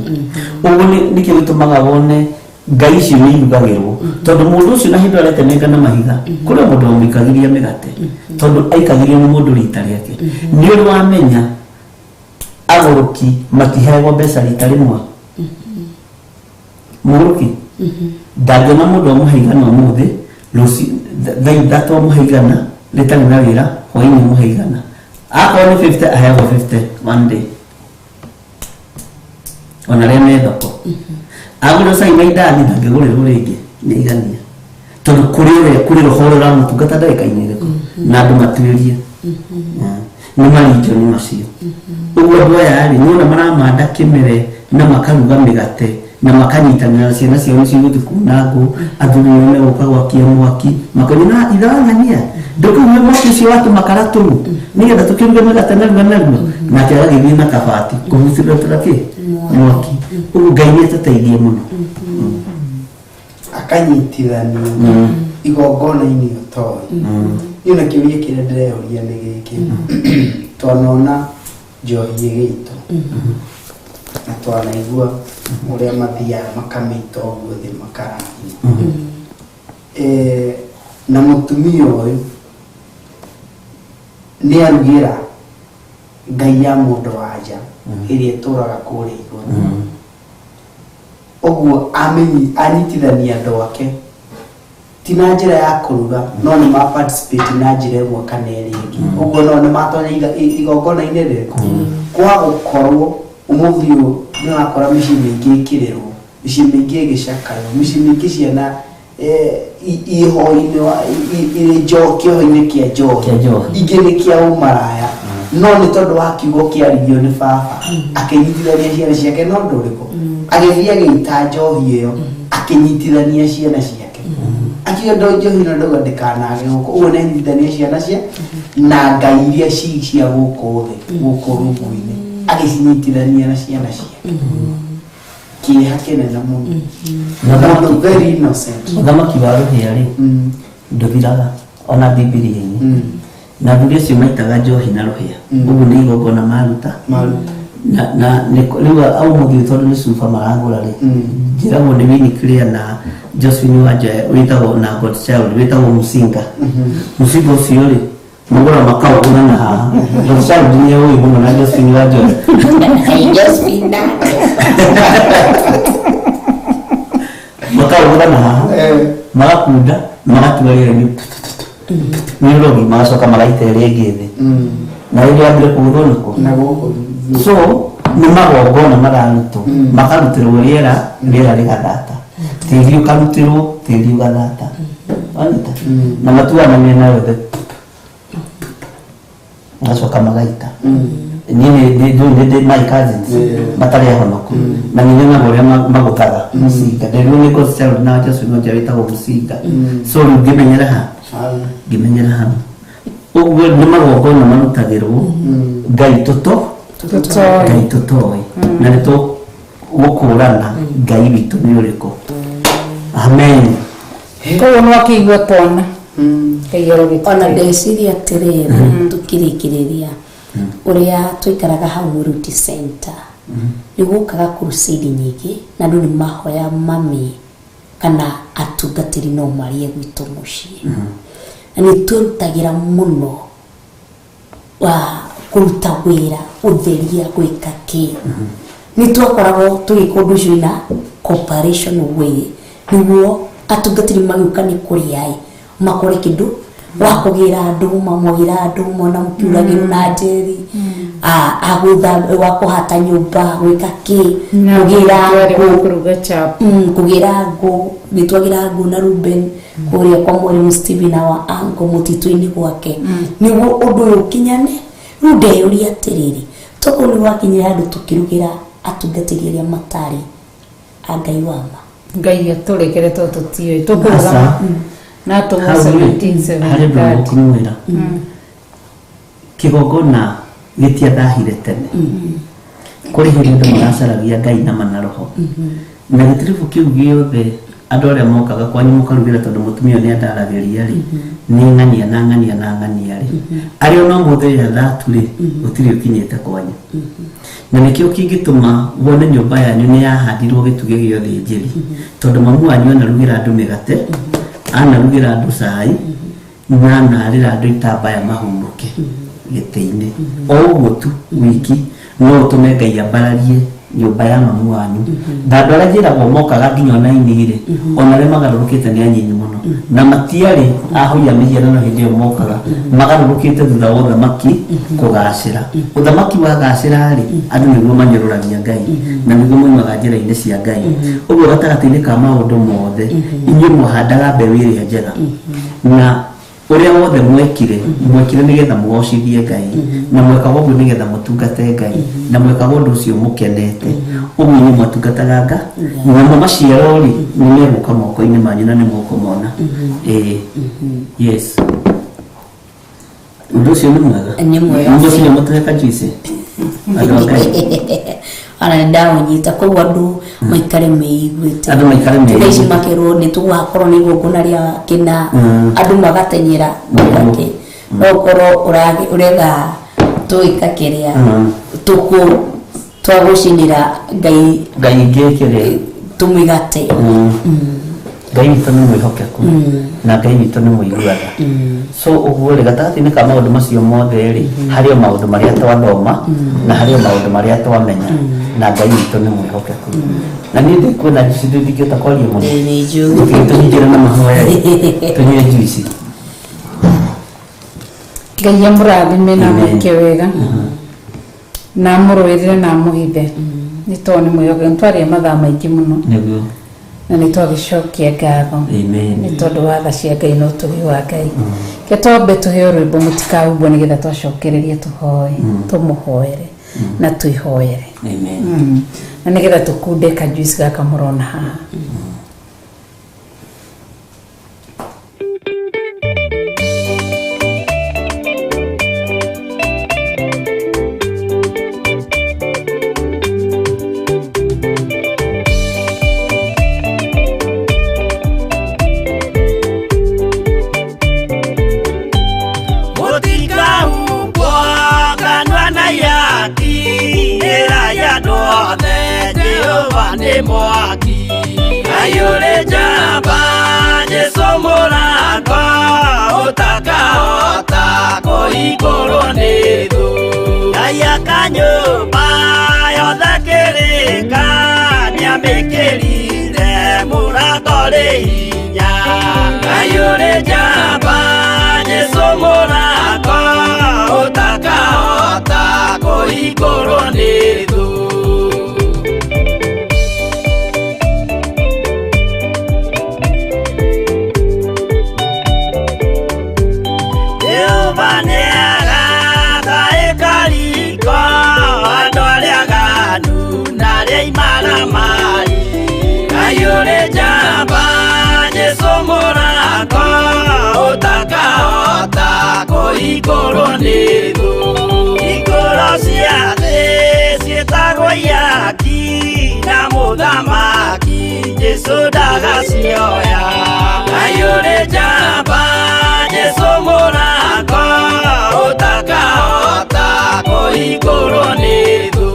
Ũguo nĩkĩo gĩtũmaga wone ngai icio nĩ irugagĩrwo, tondũ mũndũ ũcio na hĩndĩ aretemenga na mahiga kũrĩ mũndũ wamũikagĩria mĩgate, tondũ aikagĩrio nĩ mũndũ rita rĩake. Nĩ ũrĩ wamenya agũrũki matiheagwo mbeca rita rĩmwe? Mũgũrũki ndangĩona mũndũ amũhe igana ũmũthĩ, rũciũ thaa ithatũ amũhe igana rĩtarĩ na wĩra, hwainĩ amũhe igana. Akorwo nĩ 50 aheagwo 50 one day, ona arĩa me thoko. Agũrĩrwo cai na indathi ndangĩgũrĩrwo rĩngĩ nĩ igania, tondũ kũrĩ ũrĩa kũrĩ roho ũrĩa ũramũtungata ndagĩka-inĩ ĩrĩkũ na andũ matuĩrie nĩ marinjoni macio. Ũguo andũ aya rĩ, nĩwona maramanda kĩmere na makaruga mĩgate Na makanyitanĩra na ciana ciao nĩcio igũthiĩ kuna ngũ, athuri nĩo megũka gwakia mwaki, makonia na ithe wa ng'ania ndũkaume mwaki ũcio wa tũmakara tũu nĩgetha tũkĩruge mĩgate narua narua, nake agagĩthiĩ na kabati kũhutĩra kĩ mwaki. Ũguo Ngai nĩ atũteithie mũno. Akanyitithanio igongona-inĩ ũtoĩ. Niĩ na kĩũria kĩrĩa ndĩreũria nĩ gĩkĩ: twanona njohi ĩgĩitwo na twanaigua ũrĩa mathiaga makamĩita ũguo thĩ makarathima. Na mũtumia ũyũ nĩ arugĩra ngai ya mũndũ wa nja ĩrĩa ĩtũraga kũrĩa igũrũ, ũguo anyitithania andũ ake ti na njĩra ya kũruga, no nĩ ma participate na njĩra ĩmwe kana ĩrĩa ĩngĩ. Ũguo no nĩ matonya igongona-inĩ rĩrĩkũ kwa gũkorwo ũmũthĩ ũyũ nĩ ũrakora mĩciĩ mĩingĩ ĩkĩrĩrwo, mĩciĩ mĩingĩ ĩgĩcakaywo, mĩciĩ mĩingĩ ciana iho-inĩ irĩ kĩoho-inĩ kĩa njohi. Kĩa njohi. Ingĩ nĩ kĩa ũmaraya, no nĩ tondũ wa kiugo kĩaririo nĩ baba akĩnyitithania ciana ciake na ũndũ ũrĩkũ, agĩthiĩ agĩita njohi ĩyo, akĩnyitithania ciana ciake, akiuga ndo njohi ĩno ndauga ndĩkanage gũkũ. Ũguo nĩ anyitithania ciana cia na ngai iria ci cia gũkũ thĩ, gũkũ rungu-inĩ, agĩcinyitithania na ciana ciake. Kĩeha kĩnene mũno. Mũndũ very innocent. Ũthamaki wa rũhĩa rĩ, ndũthiraga ona Bibilia-inĩ, na athuri acio maitaga njohi na rũhĩa, ũguo nĩ igongona maruta. Maruta. Na rĩu ũmũthĩ tondũ nĩ cuba maragũra rĩ, njĩragwo nĩ Winnie Clear na Josephine Wanjoya wĩtagwo na Godchild wĩtagwo Musinga. Musinga ũcio rĩ, magũra makaũgũra na haha Godchild nĩ ũĩ mũno na Josephine Wanjoya. Josephine. Makaũgũra na haha, magakunda, magatua rĩera-inĩ nĩ ũrogi, magacoka magaita ĩrĩa ĩngĩ thĩ na rĩrĩa yambire kũgũthwo nĩkũ na gũkũ. So nĩ magongona mararutwo, makarutĩrwo rĩera, rĩera rĩgathata, tĩri ũkarutĩrwo, tĩri ũgathata, wanyita, na matuaga na mĩena yothe, magacoka magaita. Niĩ nĩ my cousins matarĩ ahonoku na nĩ nyonaga ũrĩa magũthaga mũcinga. Nderirwo nĩ Godchild na Josephine Wanjoya wĩtagwo mũcinga, so rĩu ngĩmenyera ha ngĩmenyera hau. Ũguo nĩ magongona marutagĩrwo ngai tũto Tũtoĩ. Ngai tũtoĩ, na nĩ tũgũkũrana Ngai witũ nĩ ũrĩkũ. Amen. Koguo nĩ wakĩigua twana Ngai arogĩtũteithia. Ona ndeciria atĩrĩrĩ, tukĩrĩkĩrĩria ũrĩa tũikaraga hau Mũruti Center, nĩ gũkaga crusade nyingĩ na andũ nĩ mahoya mami kana atungatĩri no marĩe gwitũ mũciĩ, na nĩ twerutagĩra mũno wa kũruta wĩra, ũtheria, gwĩka kĩ. Nĩ twakoragwo tũgĩka ũndũ ũcio na cooperation way, nĩguo atungatĩri magĩũka nĩ kũrĩa ĩ makore kĩndũ wa kũgĩra ndũma, mwagĩra ndũma na mũkiuragĩrwo na njeri agũtha wa kũhata nyũmba, gwĩka kĩ, Na kũgĩra twarĩ wa ngũ. Kũruga chapo. Kũgĩra ngũ, nĩ twagĩra ngũ na Ruben kũrĩa kwa mwarimu Steven wa ango mũtitũ-inĩ gwake, nĩguo ũndũ ũyũ ũkinyane. Rĩu ndeyũria atĩrĩrĩ, tokorwo nĩ wakinyire handũ tũkĩrugĩra atungatĩri arĩa matarĩ a Ngai wa ma. Ngai atũrekere tondũ tũtiũĩ tũkũrũgama Aca. na atũmwo Hau rĩ, 17 harĩ ũndũ ngũmwĩra, kĩgongona gĩtiathahire tene. Kũrĩ hĩndĩ andũ maracaragia Ngai na manaroho na gĩtiribũ kĩu gĩothe, andũ arĩa mokaga kwanyu mũkarugĩra tondũ mũtumia ũyũ nĩ andaragĩria rĩ, nĩ ng'ania na ng'ania na ng'ania rĩ, arĩa ona ũmũthĩ ũyũ athatu rĩ, gũtirĩ ũkinyĩte kwanyu. Na nĩkĩo kĩngĩtũma wone nyũmba yanyu nĩ yahandirwo gĩtugĩ gĩa ũthĩnjĩri, tondũ mamu wanyu anarugĩra andũ mĩgate, anarugĩra andũ cai, na anarĩra andũ itambaya mahurũke gĩtĩ-inĩ o ũguo tu wiki, no ũtũme Ngai ambararie nyũmba ya mamu wanyu. Na andũ arĩa njĩragwo mokaga nginya ona ini rĩ, ona arĩa magarũrũkĩte nĩ anyinyi mũno, na matiarĩ ahoi a mĩhianano hĩndĩ ĩyo mokaga, magarũrũkĩte thutha wa ũthamaki kũgacĩra. Ũthamaki wagacĩra rĩ, andũ nĩguo manyũrũragia Ngai na nĩguo moimaga njĩra-inĩ cia Ngai. Ũguo gatagatĩ-inĩ ka maũndũ mothe, inyuĩ mwahandaga mbeũ ĩrĩa njega na Ũrĩa wothe mwekire, mwekire nĩgetha mũgocithie Ngai, na mwekaga ũguo nĩgetha mũtungate Ngai, na mwekaga ũndũ ũcio mũkenete. Ũguo inyuĩ mwatungataga nga namo maciaro rĩ, nĩ megũka moko-inĩ manyu na nĩ mũkũmona. Ĩĩ, yes, ũndũ ũcio nĩ mwega. Nĩ mwega. Mũgũkinya mũtũhe kajuici, andũ a Ngai. Ona nĩ ndaũnyita, koguo andũ maikare meiguĩte. Andũ maikare Thaa ici meiguĩte. makerwo nĩ tũgakorwo nĩ igongona rĩa kĩna, andũ magatenyera gake, no ũkorwo ũretha tũgĩka kĩrĩa tũkũ twagũcinĩra Ngai. Ngai ngĩkĩrĩ tũmĩgate. Ngai witũ nĩ mwĩhokeku na Ngai witũ nĩ mũiguaga. So ũguo rĩ, gatagatĩ-inĩ ka maũndũ macio mothe rĩ, harĩ o maũndũ marĩa twathoma na harĩ o maũndũ marĩa twamenya, na Ngai witũ nĩ mwĩhokeku. Na niĩ ndikuona juici, ndingĩhota kwaria mũno. Nĩ njũĩ. Tũtige tũhingĩre na mahoya rĩ, tũnyue juici. Ngai amũrathime na Amen. amwĩke wega na amũrũĩrĩre na amũhithe, nĩ tondũ nĩ mwĩhokeku. Nĩ twaria mathaa maingĩ mũno Nĩguo. na nĩ twagĩcokia ngatho Amen. nĩ tondũ wa tha cia Ngai na ũtugi wa Ngai. Ke twambe tũheo rwĩmbo mũtikahumbwo, nĩgetha twacokereria tũhoe, tũmũhoere na twĩhoere. Amen. Na nĩgetha tũkunde kajuici gaka mũrona haha. Mũtikahumbwo kanua na ihaki, ĩra ya andũ othe Jehova nĩ mwaki. Ngai ũrĩ njamba, Jesũ mũrango, ũtakahota kũhingũrwo nĩ thũ. Ngai aka nyũmba yothe kĩrĩka, nĩamĩkĩrire mũrango rĩ hinya. Ngai ũrĩ njamba, Jesũ mũrango, ũtakahota kũhingũrwo nĩ thũ. Jehova nĩarata ĩkariko andũ arĩa aganu na arĩa imaramari. Ngai ũrĩ njamba, Jesũ mũrango, ũtakahota kũhingũrwo nĩ thũ. Hingũro cia thĩ ciĩtagwo ihaki, na mũthamaki Jesũ ndagacioya. Ngai ũrĩ njamba, Jesũ mũrango, ũtakahota kũhingũrwo nĩ thũ.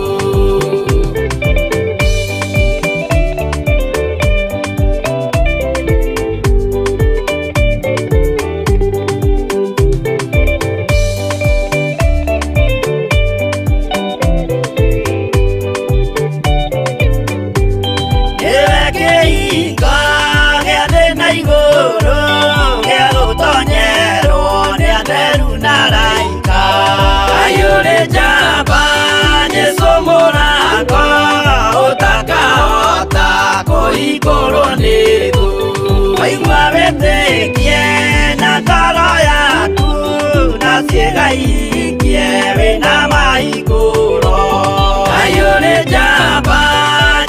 Nĩwe kĩhingo gĩa thĩ na igũrũ, gĩa gũtonyerwo nĩ atheru na araika. Ngai ũrĩ njamba, Jesũ mũrango, ũtakahota kũhingũrwo nĩ thũ. Waigua wĩtĩkie na ngoro yaku, na ciĩga ihingie wĩna mahingũro. Ngai ũrĩ njamba,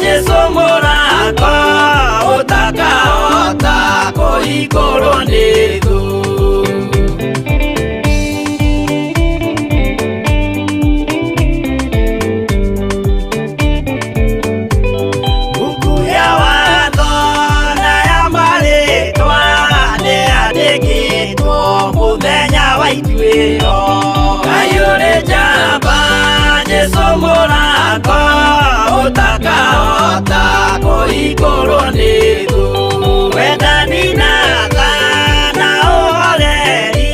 Jesũ mũrango, ũtakahota kũhingũrwo nĩ thũ. Mbuku ya watho na ya marĩtwa nĩyandĩkĩtwo mũthenya wa ituĩro. Ngai ũrĩ njamba, Jesũ mũrango, ũtakahota kũhingũrwo nĩ thũ. Wendani na tha na ũhoreri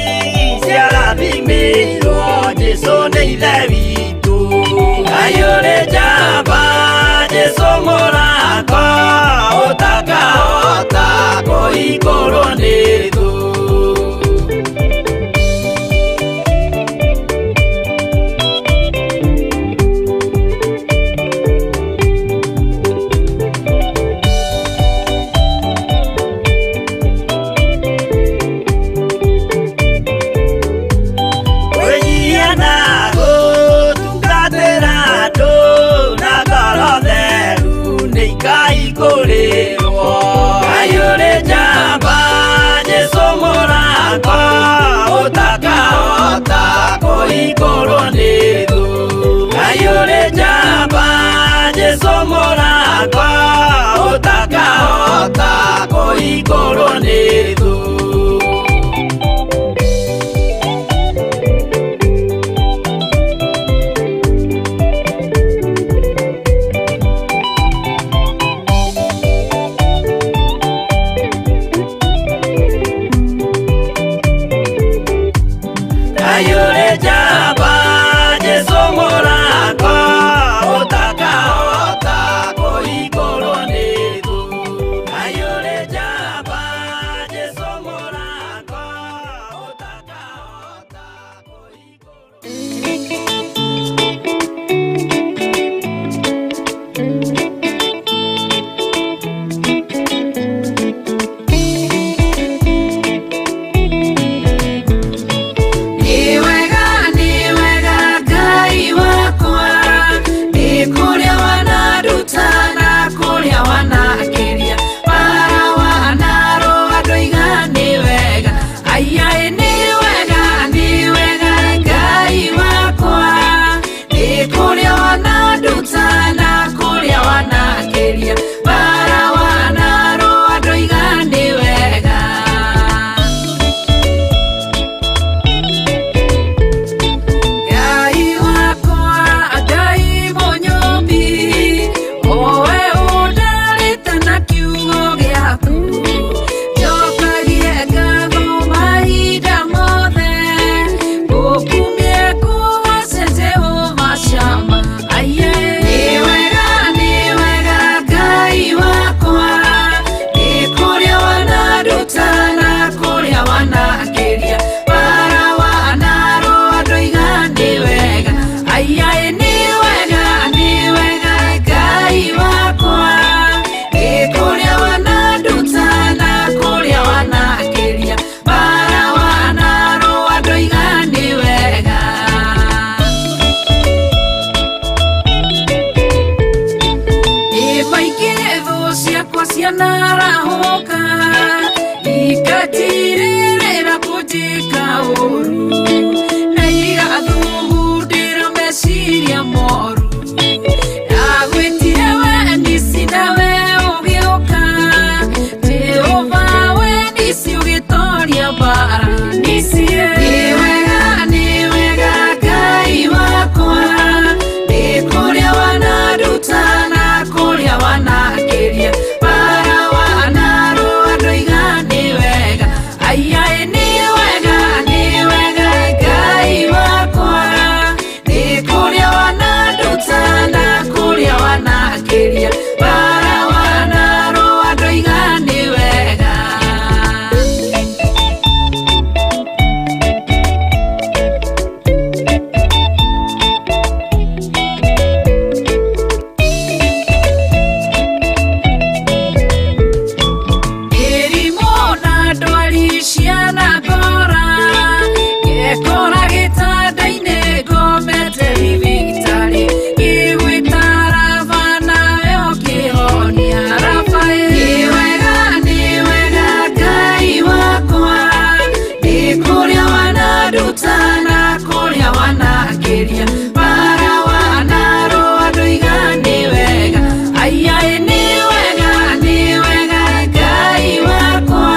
ciarathimĩirwo Jesũ nĩ Ithe witũ. Ngai ũrĩ njamba, Jesũ mũrango, ũtakahota kũhingũrwo nĩ thũ. Arahũka ikatirĩrĩra kũnjĩka ũru na igathugundĩra meciria moru. Ndagwĩtire we nisi nawe ũgĩũka, Jehova we nisi ũgĩtoria mbara. Nisi nĩ wega, nĩ wega Ngai wakwa, nĩ kũrĩa wananduta na kũrĩa wanakĩria bara wanarũa ndoiga nĩ wega. Aiaĩ nĩ wega, nĩ wega Ngai wakwa, nĩ kũrĩa wananduta na kũrĩa wanakĩria bara wanarũa ndoiga nĩ wega. Mĩrimũ na ndwari cianangora, ngekora gĩtanda-inĩ ngomete thibitarĩ, ngĩgwĩta Raba nawe ũkĩhonia. Raba nĩ wega, nĩ wega Ngai wakwa, nĩ kũrĩa wananduta na kũrĩa wanakĩria bara wanarũa ndoiga nĩ wega. Aiaĩ nĩ wega, nĩ wega Ngai wakwa,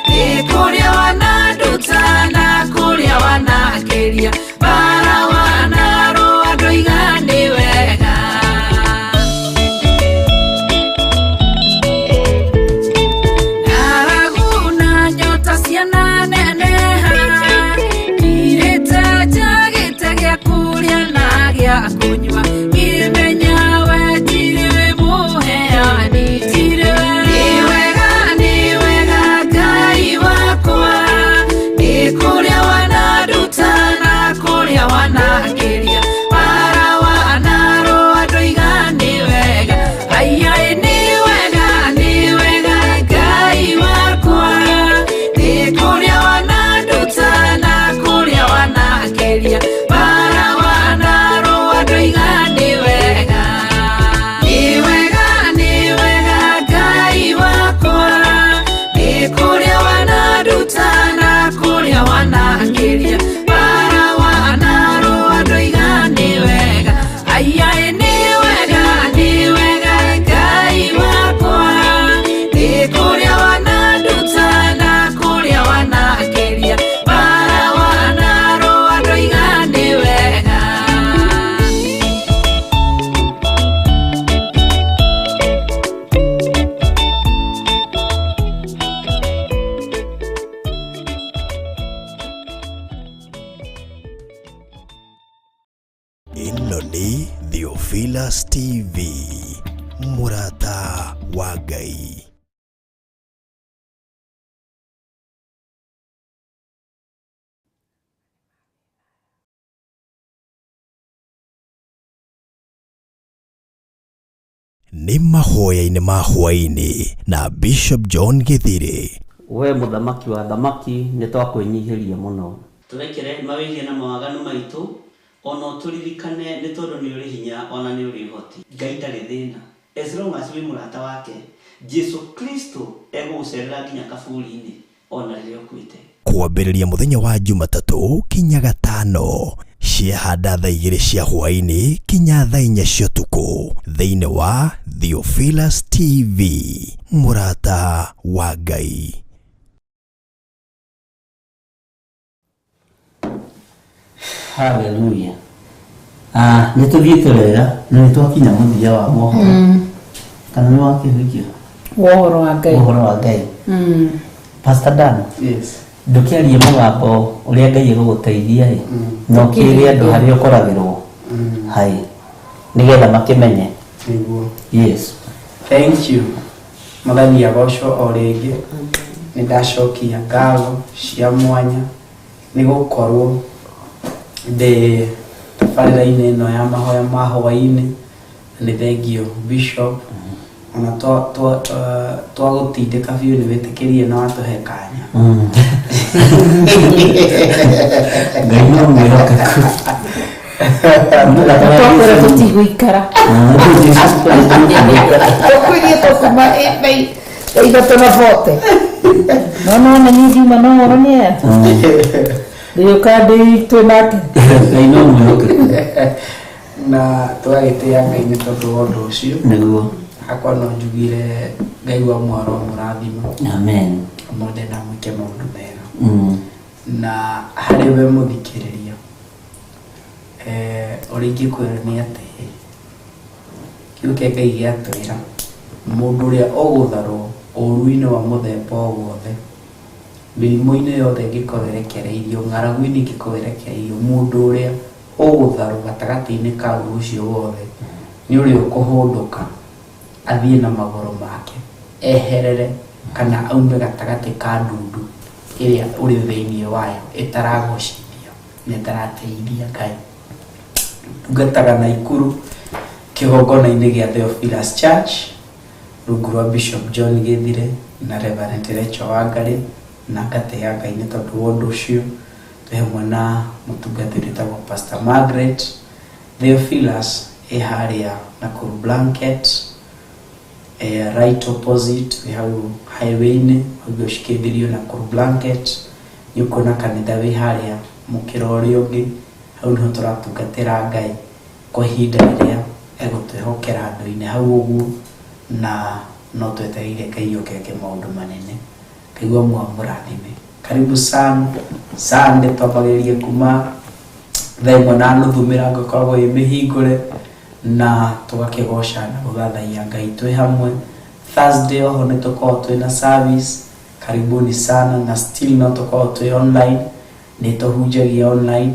nĩ kũrĩa wananduta na kũrĩa wanakĩria bara wanarũa ndoiga nĩ wega. Ng'aragu na nyota ciananeneha, ngirĩte njagĩte gĩa kũrĩa na gĩa kũnyua, ngĩmenya we tirĩ we mũheani, tirĩ we. Nĩ wega, nĩ wega Ngai wakwa, nĩ kũrĩa wananduta na kũrĩa wanakĩria bara wanarũa ndoiga nĩ wega. Aiaĩ nĩ wega, nĩ wega Ngai wakwa, nĩ kũrĩa wananduta na kũrĩa wanakĩria bara wanarũa ndoiga nĩ wega. Nĩ wega, nĩ wega Ngai wakwa, nĩ kũrĩa wananduta na kũrĩa wanakĩria bara wanarũa ndoiga nĩ wega. Aiaĩ nĩ wega, nĩ wega Ngai wakwa, nĩ kũrĩa wananduta na kũrĩa wanakĩria bara wanarũa ndoiga nĩ wega. Ĩno nĩ Theophilus TV, mũrata wa Ngai. Nĩ mahoya-inĩ ma hwaĩ-inĩ na Bishop John Gĩthirĩ. We mũthamaki wa thamaki nĩ twakwĩnyihĩria mũno. Tũrekere mawĩhia na mawaganu maitũ, ona ũtũririkane nĩ tondũ nĩ ũrĩ hinya ona nĩ ũrĩ ũhoti. Ngai ndarĩ thĩna, as long as wĩ mũrata wake. Jesu Kristo egũgũcerera nginya kaburi-inĩ ona rĩrĩa ũkuĩte. Kwambĩrĩria mũthenya wa Jumatatũ kinya Gatano ciahanda thaa 2 cia hwaĩ-inĩ kinya thaa 4 cia ũtukũ thĩinĩ wa Theophilus TV, mũrata wa Ngai. Haleluya. Ah, nĩ tũthiĩte wega na nĩ twakinya mũthia wa mohoro. Kana nĩ wakĩhukia Wa ũhoro wa Ngai. Ũhoro wa Ngai. Pastor Dan, Yes. ndũkĩarie mũgambo ũrĩa Ngai egũgũteithia ĩ, na ũkĩre andũ harĩa ũkoragĩrwo hai nĩgetha makĩmenye. Nĩguo. Yes. Thank you. Mwathani agocwo o rĩngĩ. Nĩ ndacokia ngatho cia mwanya nĩ gũkorwo ndĩ tabarĩra-inĩ ĩno ya mahoya ma hwaĩ-inĩ. Na nĩ thengio Bishop, ona twagũtindĩka biũ nĩ wĩtĩkĩrie na watũhe kanya. Ngai no mwĩhokeku. Twakwĩra tũtigũikara. Tũkwĩrie tũkuma Ithatũ na bote. No no na niĩ ngiuma no ũhoro nĩ aya. Ndĩũka ndĩ twĩ nake. Ngai no mwĩhokeku. Na tũgagĩtĩĩa Ngai nĩ tondũ wa ũndũ ũcio. Nĩguo. Hakwa no njugire Ngai wa mwaro mũrathima. Amen. Mwende na mwĩke maũndũ mega. Na harĩ we mũthikĩrĩria, ũrĩa ingĩkwĩra nĩ atĩ kiugo kĩa Ngai gĩatwĩra mũndũ ũrĩa ũgũtharwo ũũru-inĩ wa mũthemba o wothe, mĩrimũ-inĩ yothe ĩngĩkorwo ĩrekereirio, ng'aragu-inĩ ĩngĩkorwo ĩrekereirio, mũndũ ũrĩa ũgũtharwo gatagatĩ-inĩ ka ũru ũcio wothe nĩ ũrĩa ũkũhũndũka athiĩ na magũrũ make eherere kana aume gatagatĩ ka ndundu ĩrĩa ũrĩ thĩinĩ wayo ĩtaragocithia na ĩtarateithia Ngai. Ndungataga Naikuru kĩgongona-inĩ gĩa Theophilus Church rungu rwa Bishop John Gĩthire na Reverend Rachel Wangari, na ngatĩĩa Ngai nĩ tondũ wa ũndũ ũcio. Twĩ hamwe na mũtungatĩri wĩtagwo Pastor Margaret. Theophilus ĩ harĩa Nakuru Blanket, right opposite wĩ hau highway-inĩ ũguo ũcikĩndĩrio Nakuru Blanket, nĩ ũkuona kanitha wĩ harĩa mũkĩra ũrĩa ũngĩ. Hau nĩho tũratungatĩra Ngai kwa ihinda rĩrĩa egũtwĩhokera andũ-inĩ hau ũguo, na no twetereire Ngai oke eke maũndũ manene. Ngai wa mũrathime. Karibu sana. Sunday twambagĩrĩria kuma 1:30 mĩrango ĩkoragwo ĩ mĩhingũre na tũgakĩgoca na gũthathaiya Ngai twĩ hamwe. Thursday oho nĩ tũkoragwo twĩna service. Karibuni sana, na still no tũkoragwo twĩ online, nĩ tũhunjagia online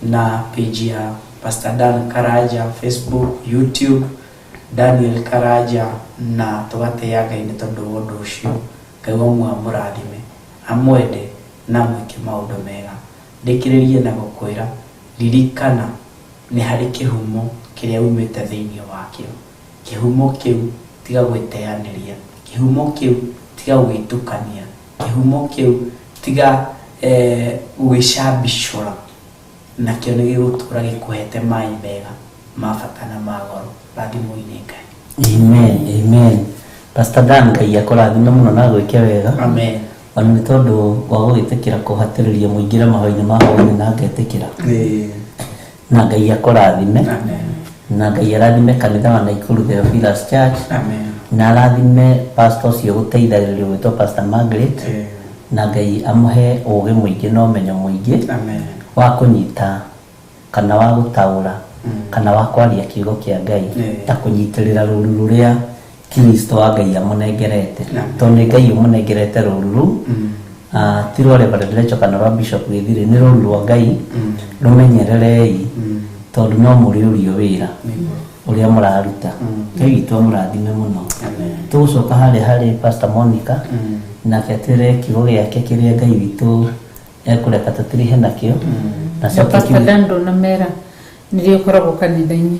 na page ya Pastor Dan Karanja Facebook, YouTube Daniel Karanja, na tũgatĩĩa Ngai nĩ tondũ wa ũndũ ũcio. Ngai wa mũrathime, amwende na mwĩke maũndũ mega. Ndĩkĩrĩrie na gũkwĩra ririkana nĩ harĩ kĩhumo kĩrĩa umĩte thĩinĩ wakĩo. Kĩhumo kĩu tiga gwĩteanĩria, kĩhumo kĩu tiga gwĩtukania, kĩhumo kĩu tiga gwĩcambicũra, nakĩo nĩ gĩgũtũra gĩkũhete maĩ mega ma bata na ma goro. Rathimwo-inĩ Ngai. Amen, amen. Pastor Dan, Ngai akũrathime mũno na gwĩke wega. Amen. Ona nĩ tondũ wa gũgĩtĩkĩra kũhatĩrĩria mũingĩre mahoya-inĩ ma hwaĩ-inĩ na ngetĩkĩra. Na Ngai akũrathime. Na Ngai arathime kanitha wa Nakuru Theophilus Church. Amen. Na arathime pastor ũcio gũteithagĩrĩria gwĩtwo Pastor Margaret. Na Ngai amũhe ũũgĩ mũingĩ na ũmenyo mũingĩ. Amen. Wa kũnyita kana wa gũtaũra kana wa kwaria kiugo kĩa Ngai ta kũnyitĩrĩra rũru rũrĩa Kristo wa Ngai amũnengerete, tondũ nĩ Ngai ũmũnengerete rũru rũu, ti rwa Reverend Rachel kana rwa Bishop Gĩthire, nĩ rũru rwa Ngai. Rũmenyererei tondũ no mũrĩũrio wĩra ũrĩa mũraruta. Ngai witũ amũrathime mũno. Tũgũcoka harĩa harĩ Pastor Monica, nake atwĩre kiugo gĩake kĩrĩa Ngai witũ ekũreka tũtirihe nakĩo. Na Na coke Pastor kiugo Dan ndũnamera nĩrĩo ũkoragwo kanitha-inĩ.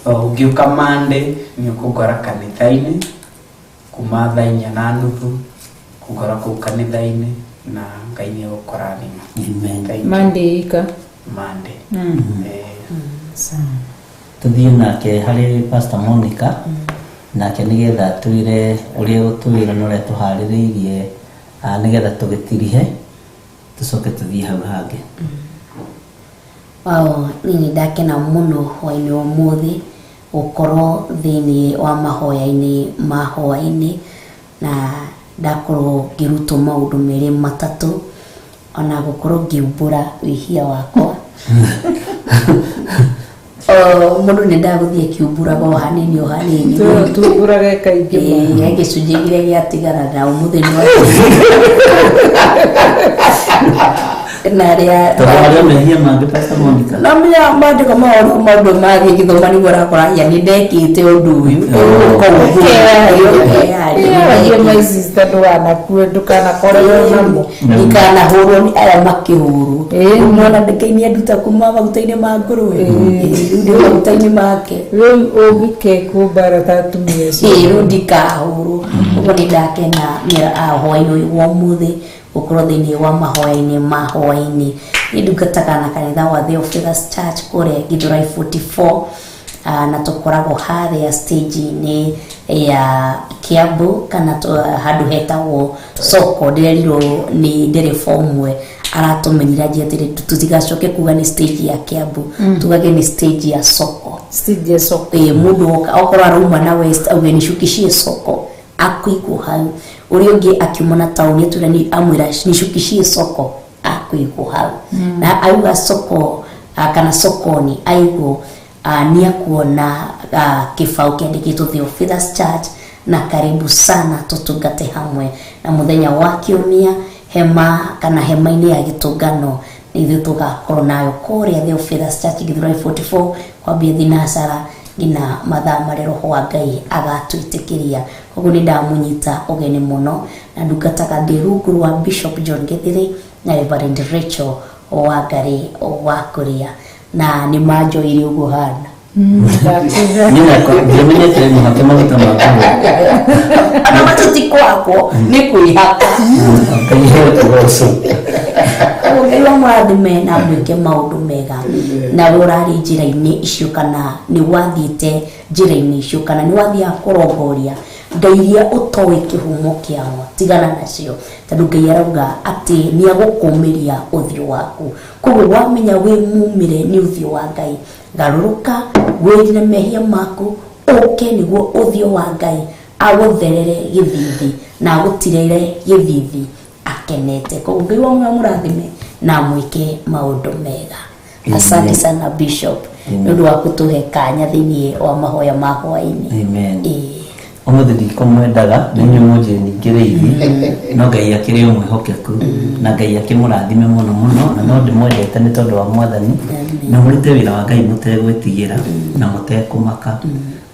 Ũngĩũka Monday nĩ ũkũngora kanitha-inĩ kuma 4:30 kũngora kũu kanitha-inĩ, na Ngai nĩ egũkũrathima. Amen. Thank you. Monday ika. Monday. Tũthiĩ nake harĩ Pastor Monica, nake nĩgetha atwĩre ũrĩa gũtwĩra na ũrĩa tũharĩrĩirie, nĩgetha tũgĩtirihe tũcoke tũthiĩ hau hangĩ. Wow, niĩ nĩ ndakena mũno hwaĩ-inĩ wa ũmũthĩ gũkorwo thĩinĩ wa mahoya-inĩ ma hwaĩ-inĩ, na ndakorwo ngĩrutwo maũndũ merĩ matatũ, ona gũkorwo ngĩumbũra wĩhia wakwa. Mũndũ nĩ ndagũthiĩ akiumbũraga o hanini o hanini. Tumbũrage kaingĩ mũno. Ĩĩ, gĩcunjĩ kĩrĩa gĩatigara na ũmũthĩ nĩ na rĩa Tondũ harĩa mehia mangĩ Pastor Monica. Na menya maandĩko maũndũ maũndũ mangĩ ngĩthoma nĩguo ũrakora hia nĩ ndekĩte ũndũ ũyũ. Kĩaragia my sister ndũganakue ndũkanakorerwo namo. Ndikanahũrwo nĩ aya makĩhũrwo. Rĩu mwana Ngai nĩ anduta kuma maguta-inĩ ma ngũrwe. Rĩu ndĩ maguta-inĩ make. Rĩu ũngĩkekwo mbara ta atumia acio. Ĩĩ, rĩu ndikahũrwo. Ũguo nĩ ndakena hwaĩ-inĩ ũyũ wa ũmũthĩ gũkorwo thĩinĩ wa mahoya-inĩ ma hwaĩ-inĩ. Nĩ ndungataga na kanitha wa Theophilus Church kũrĩa Githurai 44. Na tũkoragwo harĩa stage-inĩ ya Kiambu kana handũ hetagwo soko. Ndĩrerirwo nĩ ndereba ũmwe aratũmenyire anjia atĩrĩ tũtigacoke kuga nĩ stage ya Kiambu, tugage nĩ stage ya soko. Stage ya soko. Mũndũ okorwo arauma na west auge nĩcukishie soko, akuigwo hau. Ũrĩa ũngĩ akiuma na taũni atwĩra nĩ amwĩra nĩcukishie soko, akuigwo hau. Na auga soko kana sokoni aigwo nĩ akuona kĩbaũ kĩandĩkĩtwo Theophilus Church. Na karibu sana tũtungate hamwe. Na mũthenya wa kiumia hema kana hema-inĩ ya gĩtũngano nĩ ithuĩ tũgakorwo nayo kũrĩa Theophilus Church Githurai 44 kwambia thinacara nginya mathaa marĩa roho wa Ngai agatwĩtĩkĩria. Koguo nĩ ndamũnyita ũgeni mũno na ndungataga ndĩ rungu rwa Bishop John Githiri na Reverend Rachel Wangari wa Kuria, na nĩ manjoire ũguo hana. Ndiamenyete mũhake maguta ma kũhũra. Ona macio ti kwakwo, nĩ kwĩhaka. Ngai heo tũgoco. Koguo Ngai amũrathime na amwĩke maũndũ mega. Nawe ũrarĩ njĩra-inĩ icio kana nĩ wathiĩte njĩra-inĩ icio kana nĩ wathiaga kũrongoria ngai iria ũtoĩ kĩhumo kĩao, tigana nacio, tondũ Ngai arauga atĩ nĩ agũkũmĩria ũthiũ waku. Koguo wamenya wĩ mumĩre nĩ ũthiũ wa Ngai, garũrũka wĩrire mehia maku, ũke nĩguo ũthiũ wa Ngai agũtherere gĩthithi na agũtirĩre gĩthithi akenete. Koguo Ngai wa mũrathime na amwĩke maũndũ mega. Asante sana Bishop nĩ ũndũ wa kũtũhe kanya thĩinĩ wa mahoya ma hwaĩ-inĩ. Amen. Ũmũthĩ ndikũmwendaga nĩ inyuĩ mũnjĩningĩrĩirie, no Ngai akĩrĩ o mwĩhokeku na Ngai akĩmũrathime mũno mũno, na no ndĩmwendete nĩ tondũ wa Mwathani. Na mũrute wĩra wa Ngai mũtegwĩtigĩra na mũtekũmaka.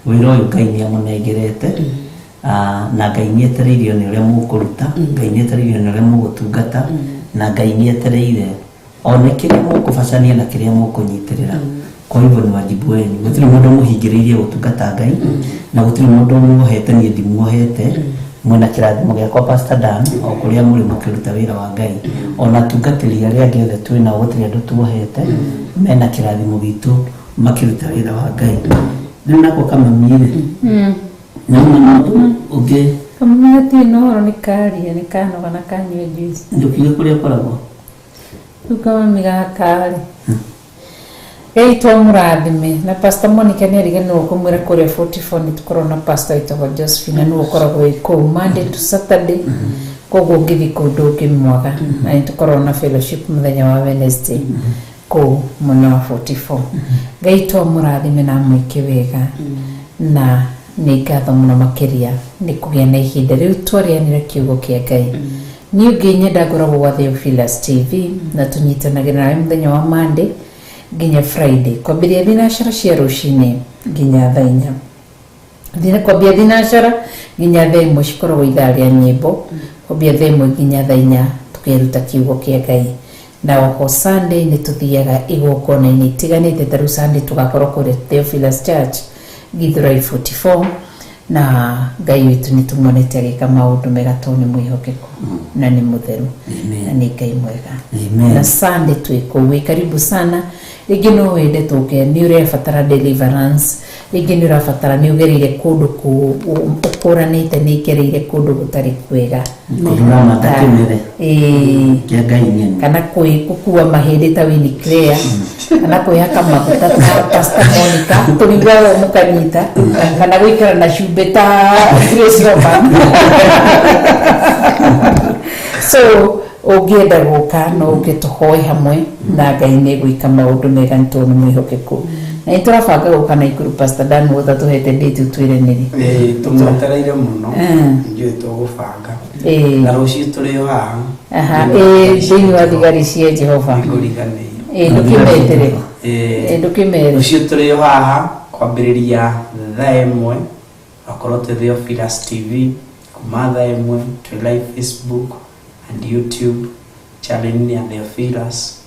Wĩra ũyũ Ngai nĩ amũnengerete, na Ngai nĩ etereirio nĩ ũrĩa mũkũruta, Ngai nĩ etereirio nĩ ũrĩa mũgũtungata, na Ngai nĩ etereire one kĩrĩa mũkũbacania na kĩrĩa mũkũnyitĩrĩra. Kwa hivyo ni wajibu wenu. Gũtirĩ mũndũ mũhingĩrĩirie gũtungata Ngai, na gũtirĩ mũndũ muohete, niĩ ndimuohete. Mwĩna kĩrathimo gĩakwa Pastor Dan o kũrĩa mũrĩ mũkĩruta wĩra wa Ngai. Ona atungatĩri arĩa angĩ othe twĩ nao gũtirĩ andũ tuohete, mena kĩrathimo gitũ makĩruta wĩra wa Ngai. Rĩu nako kamami-rĩ, nĩuna mũndũ ũngĩ? Kamami gatirĩ na ũhoro, nĩ karia nĩ kanoga na kanyua juice. Ndũkiuge kũrĩa ũkoragwo. Rĩu kamami gaka rĩ, Ngai twamũrathime. Na Pastor Monica nĩ ariganĩrwo kũmwĩra kũrĩa 44 nĩ tũkoragwo na pastor wĩtagwo Josephine, na nĩwe ũkoragwo wĩ kũu Monday to Saturday. Koguo ũngĩthiĩ kũu ndũngĩmwaga. Na nĩ tũkoragwo na fellowship mũthenya wa Wednesday kũu mwena wa 44. Ngai twamũrathime na amwĩke wega, na nĩ ngatho mũno makĩria nĩ kũgĩa na ihinda rĩu twarĩanĩra kiugo kĩa Ngai. Niĩ ũngĩnyenda ngoragwo gwa Theophilus TV, na tũnyitanagĩra nawe mũthenya wa Monday nginya Friday kwambĩrĩria thinacara cia rũcinĩ nginya thaa inya. Thina kwambia thinacara nginya thaa ĩmwe cikoragwo ithaa rĩa nyĩmbo, kwambia thaa ĩmwe nginya thaa inya tũkeruta kiugo kĩa Ngai. Na oho Sunday nĩ tũthiaga igongona-inĩ itiganĩte, ta rĩu Sunday tũgakorwo kũrĩa Theophilus Church Githurai 44, na Ngai witũ nĩ tũmuonete agĩka maũndũ mega tondũ nĩ mwĩhokeku na nĩ mũtheru na nĩ Ngai mwega. Amen. Na Sunday twĩ kũu, wĩ karibu sana. Rĩngĩ no wende tũke, nĩ ũrabatara deliverance, rĩngĩ nĩ ũrabatara, nĩ ũgereire kũndũ ũkũranĩte, nĩ ngereire kũndũ gũtarĩ kwega. Kũndũ kĩmere Ĩĩ. kĩa Ngai ng'eni. Kana gũkua mahĩndĩ ta Winnie Claire, kana kwĩhaka maguta ta Pastor Monica tũriugaga mũkanyita, kana gũikara na cumbĩ ta Grace Roman. So ũngĩenda gũka no ũke tũhoe hamwe na Ngai nĩ gwĩka maũndũ mega nĩ tondũ nĩ mwĩhokeku. Na nĩ tũrabanga gũka Naikuru. Pastor Dan wothe tũhete date ũtwĩre nĩrĩ. Ĩĩ, tũmwetereire mũno. Njũĩ tũgũbanga. Na rũciũ tũrĩ o haha. Aha, ĩĩ, thĩinĩ wa thigari cia Jehova. Nĩngũriganĩirwo. Ĩĩ, ndũkĩmetere. Ĩĩ, ndũkĩmere. Rũciũ tũrĩ o haha kwambĩrĩria thaa ĩmwe, akorwo twĩ Theophilus TV kuma thaa ĩmwe, twĩ live Facebook and YouTube channel ya Theophilus,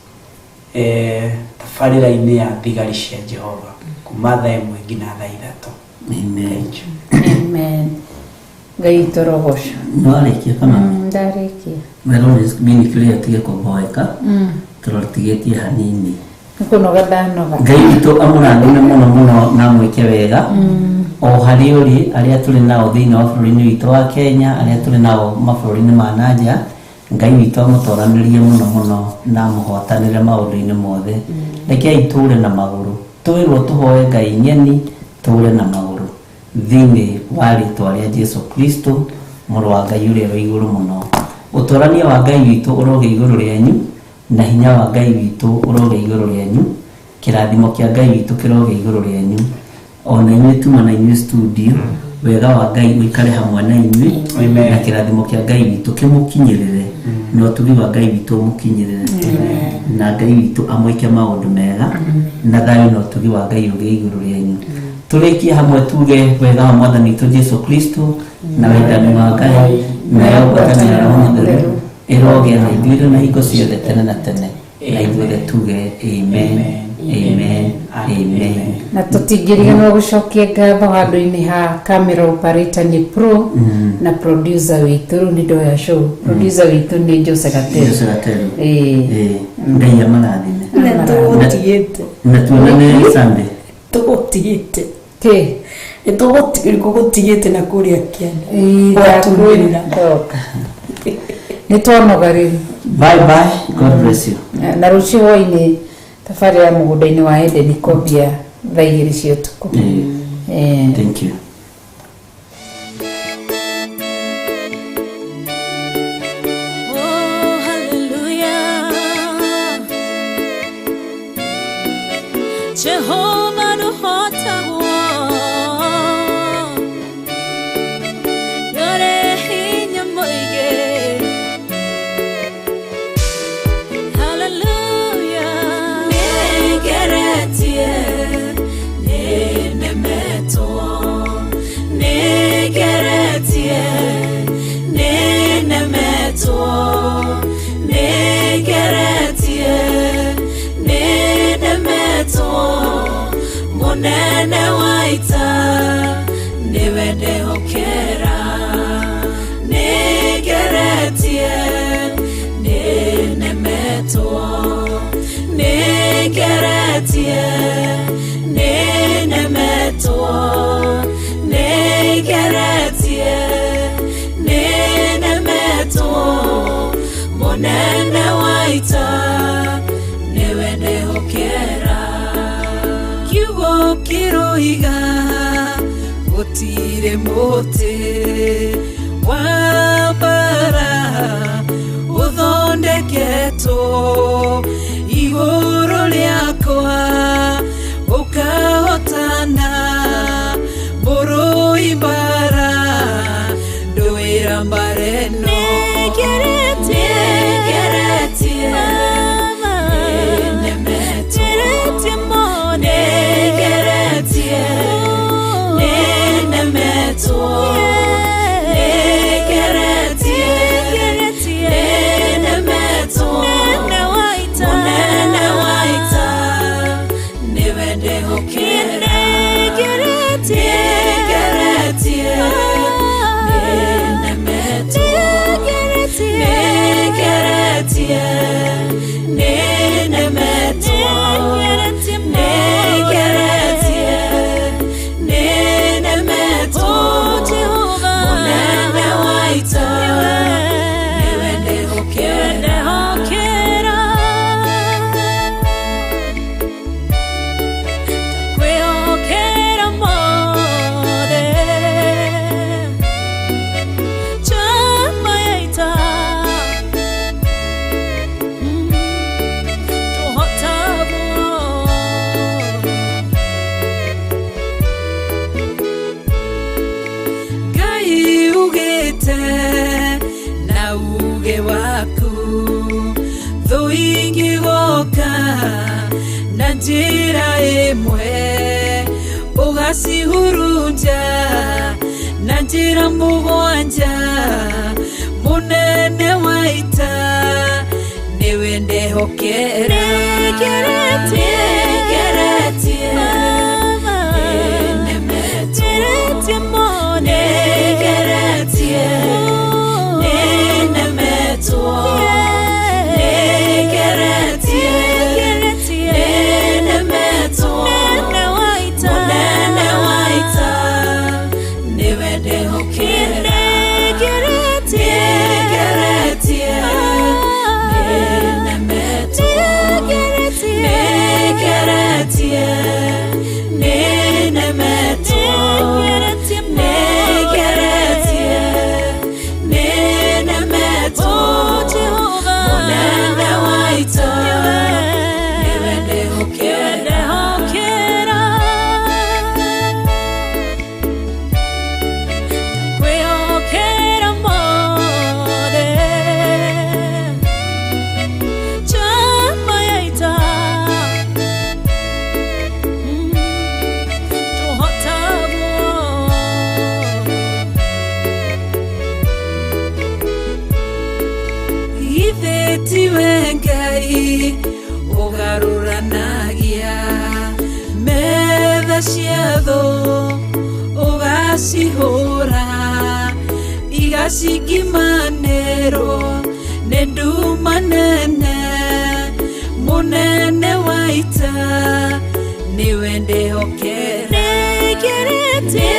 tabarĩra-inĩ ya thigari cia Jehova kuma thaa ĩmwe nginya thaa ithatũ. Amen. Amen. Ngai tũrogoco. Nĩwarĩkia kamami? Ndarĩkia. Wero Winnie Claire atige kũboeka, tũrotigĩtie hanini. Nĩ kũnoga ndanoga. Ngai witũ amũrathime mũno mũno na amwĩke wega o harĩ ũrĩ, arĩa tũrĩ nao thĩinĩ wa bũrũri-inĩ witũ wa Kenya, arĩa tũrĩ nao mabũrũri-inĩ ma nanja. Ngai witũ amũtoranĩrie mũno mũno na amũhotanĩre maũndũ-inĩ mothe. Rekei tũre na magũrũ, twĩrwo tũhoe Ngai nyeni, tũre na magũrũ thĩinĩ wa rĩtwa rĩa Jesu Kristo, mũrũ wa Ngai ũrĩa wĩ igũrũ mũno. Ũtorania wa Ngai witũ ũrogĩa igũrũ rĩanyu, na hinya wa Ngai witũ ũrogĩa igũrũ rĩanyu, kĩrathimo kĩa Ngai witũ kĩrogĩa igũrũ rĩanyu, ona inyuĩ tuma na inyuĩ studio. Wega wa Ngai ũikare hamwe na inyuĩ, Amen. na kĩrathimo kĩa Ngai witũ kĩmũkinyĩrĩre, na ũtugi wa Ngai witũ ũmũkinyĩrĩre, na Ngai witũ amwĩke maũndũ mega, na thayũ na ũtugi wa Ngai ũgĩe igũrũ rĩanyu. Tũrĩkie hamwe tuge wega wa Mwathani witũ Jesu Kristo, na wendani wa Ngai, nayo ngwatanĩro ya Roho Mũtheru ĩrogĩa na ithuĩ na hingo ciothe tene na tene, na ithuothe tuge amen, amen, amen. Na tũtingĩriganĩrwo gũcokia ngatho handũ-inĩ ha camera operator nĩ pro na producer witũ rĩu nĩ ndoya show, producer witũ nĩ Jose Gatero. Jose Gatero. Ĩĩ. Ĩĩ, Ngai amarathime. Nĩ tũgũtigĩte. Na tuonane Sunday. Tũgũtigĩte. Kĩ? Nĩ tũgũtigĩte na kũrĩa kĩanda. Ĩĩ, Gwatumĩrĩra. ndoka. Nĩ twanoga rĩu. Bye bye, God bless you. Na rũciũ hwainĩ thabarĩ ya mũgũnda-inĩ wa Edeni kwambia thaa 2 cia ũtukũ. Ĩĩ. Ĩĩ. Thank you. Oh, hallelujah. Jehovah nũhotagwo. Nĩũrĩ hinya mũingĩ. Hallelujah. Nĩngeretie, nĩnemetwo. Nĩngeretie, nĩnemetwo. Nĩngeretie, nĩnemetwo. Mũnene wa ita nĩwe ndehokera. Nĩngeretie, nĩnemetwo. Nĩngeretie, nĩnemetwo. Nĩngeretie, nĩnemetwo. Mũnene wa ita nĩwe ndehokera. Kiugo kĩroiga gũtirĩ mũtĩ wa mbara ũthondeketwo igũrũ rĩakwa ũkahotana. Mũrũi mbara ndũĩra mbara ĩno. Nĩngeretie, nĩnemetwo. Nĩngeretie, nĩnemetwo. Nĩngeretie, nĩnemetwo. Mũnene wa ita nĩwe ndehokera. Nĩngeretie, nĩnemetwo. Nĩngeretie, nĩnemetwo. Nĩngeretie, nĩnemetwo. Mũnene wa ita nĩwe ndehokera. Ndakwĩhokera mothe. Njamba ya ita. Tũhotagwo. Ngai ugĩte na uge waku thũ ingĩgoka na njĩra ĩmwe ũgacihurunja na njĩra mũgwanja. Mũnene wa ita nĩwe ndehokera. Nĩngeretie, nĩnemetwo. Nĩngeretie, nĩnemetwo. Nĩngeretie, Githĩ tiwe Ngai ũgarũranagia metha cia thũ, ũgacihũra igacingimanĩrwo nĩ nduma nene. Mũnene wa ita, nĩwe ndĩhokera. Nĩngeretie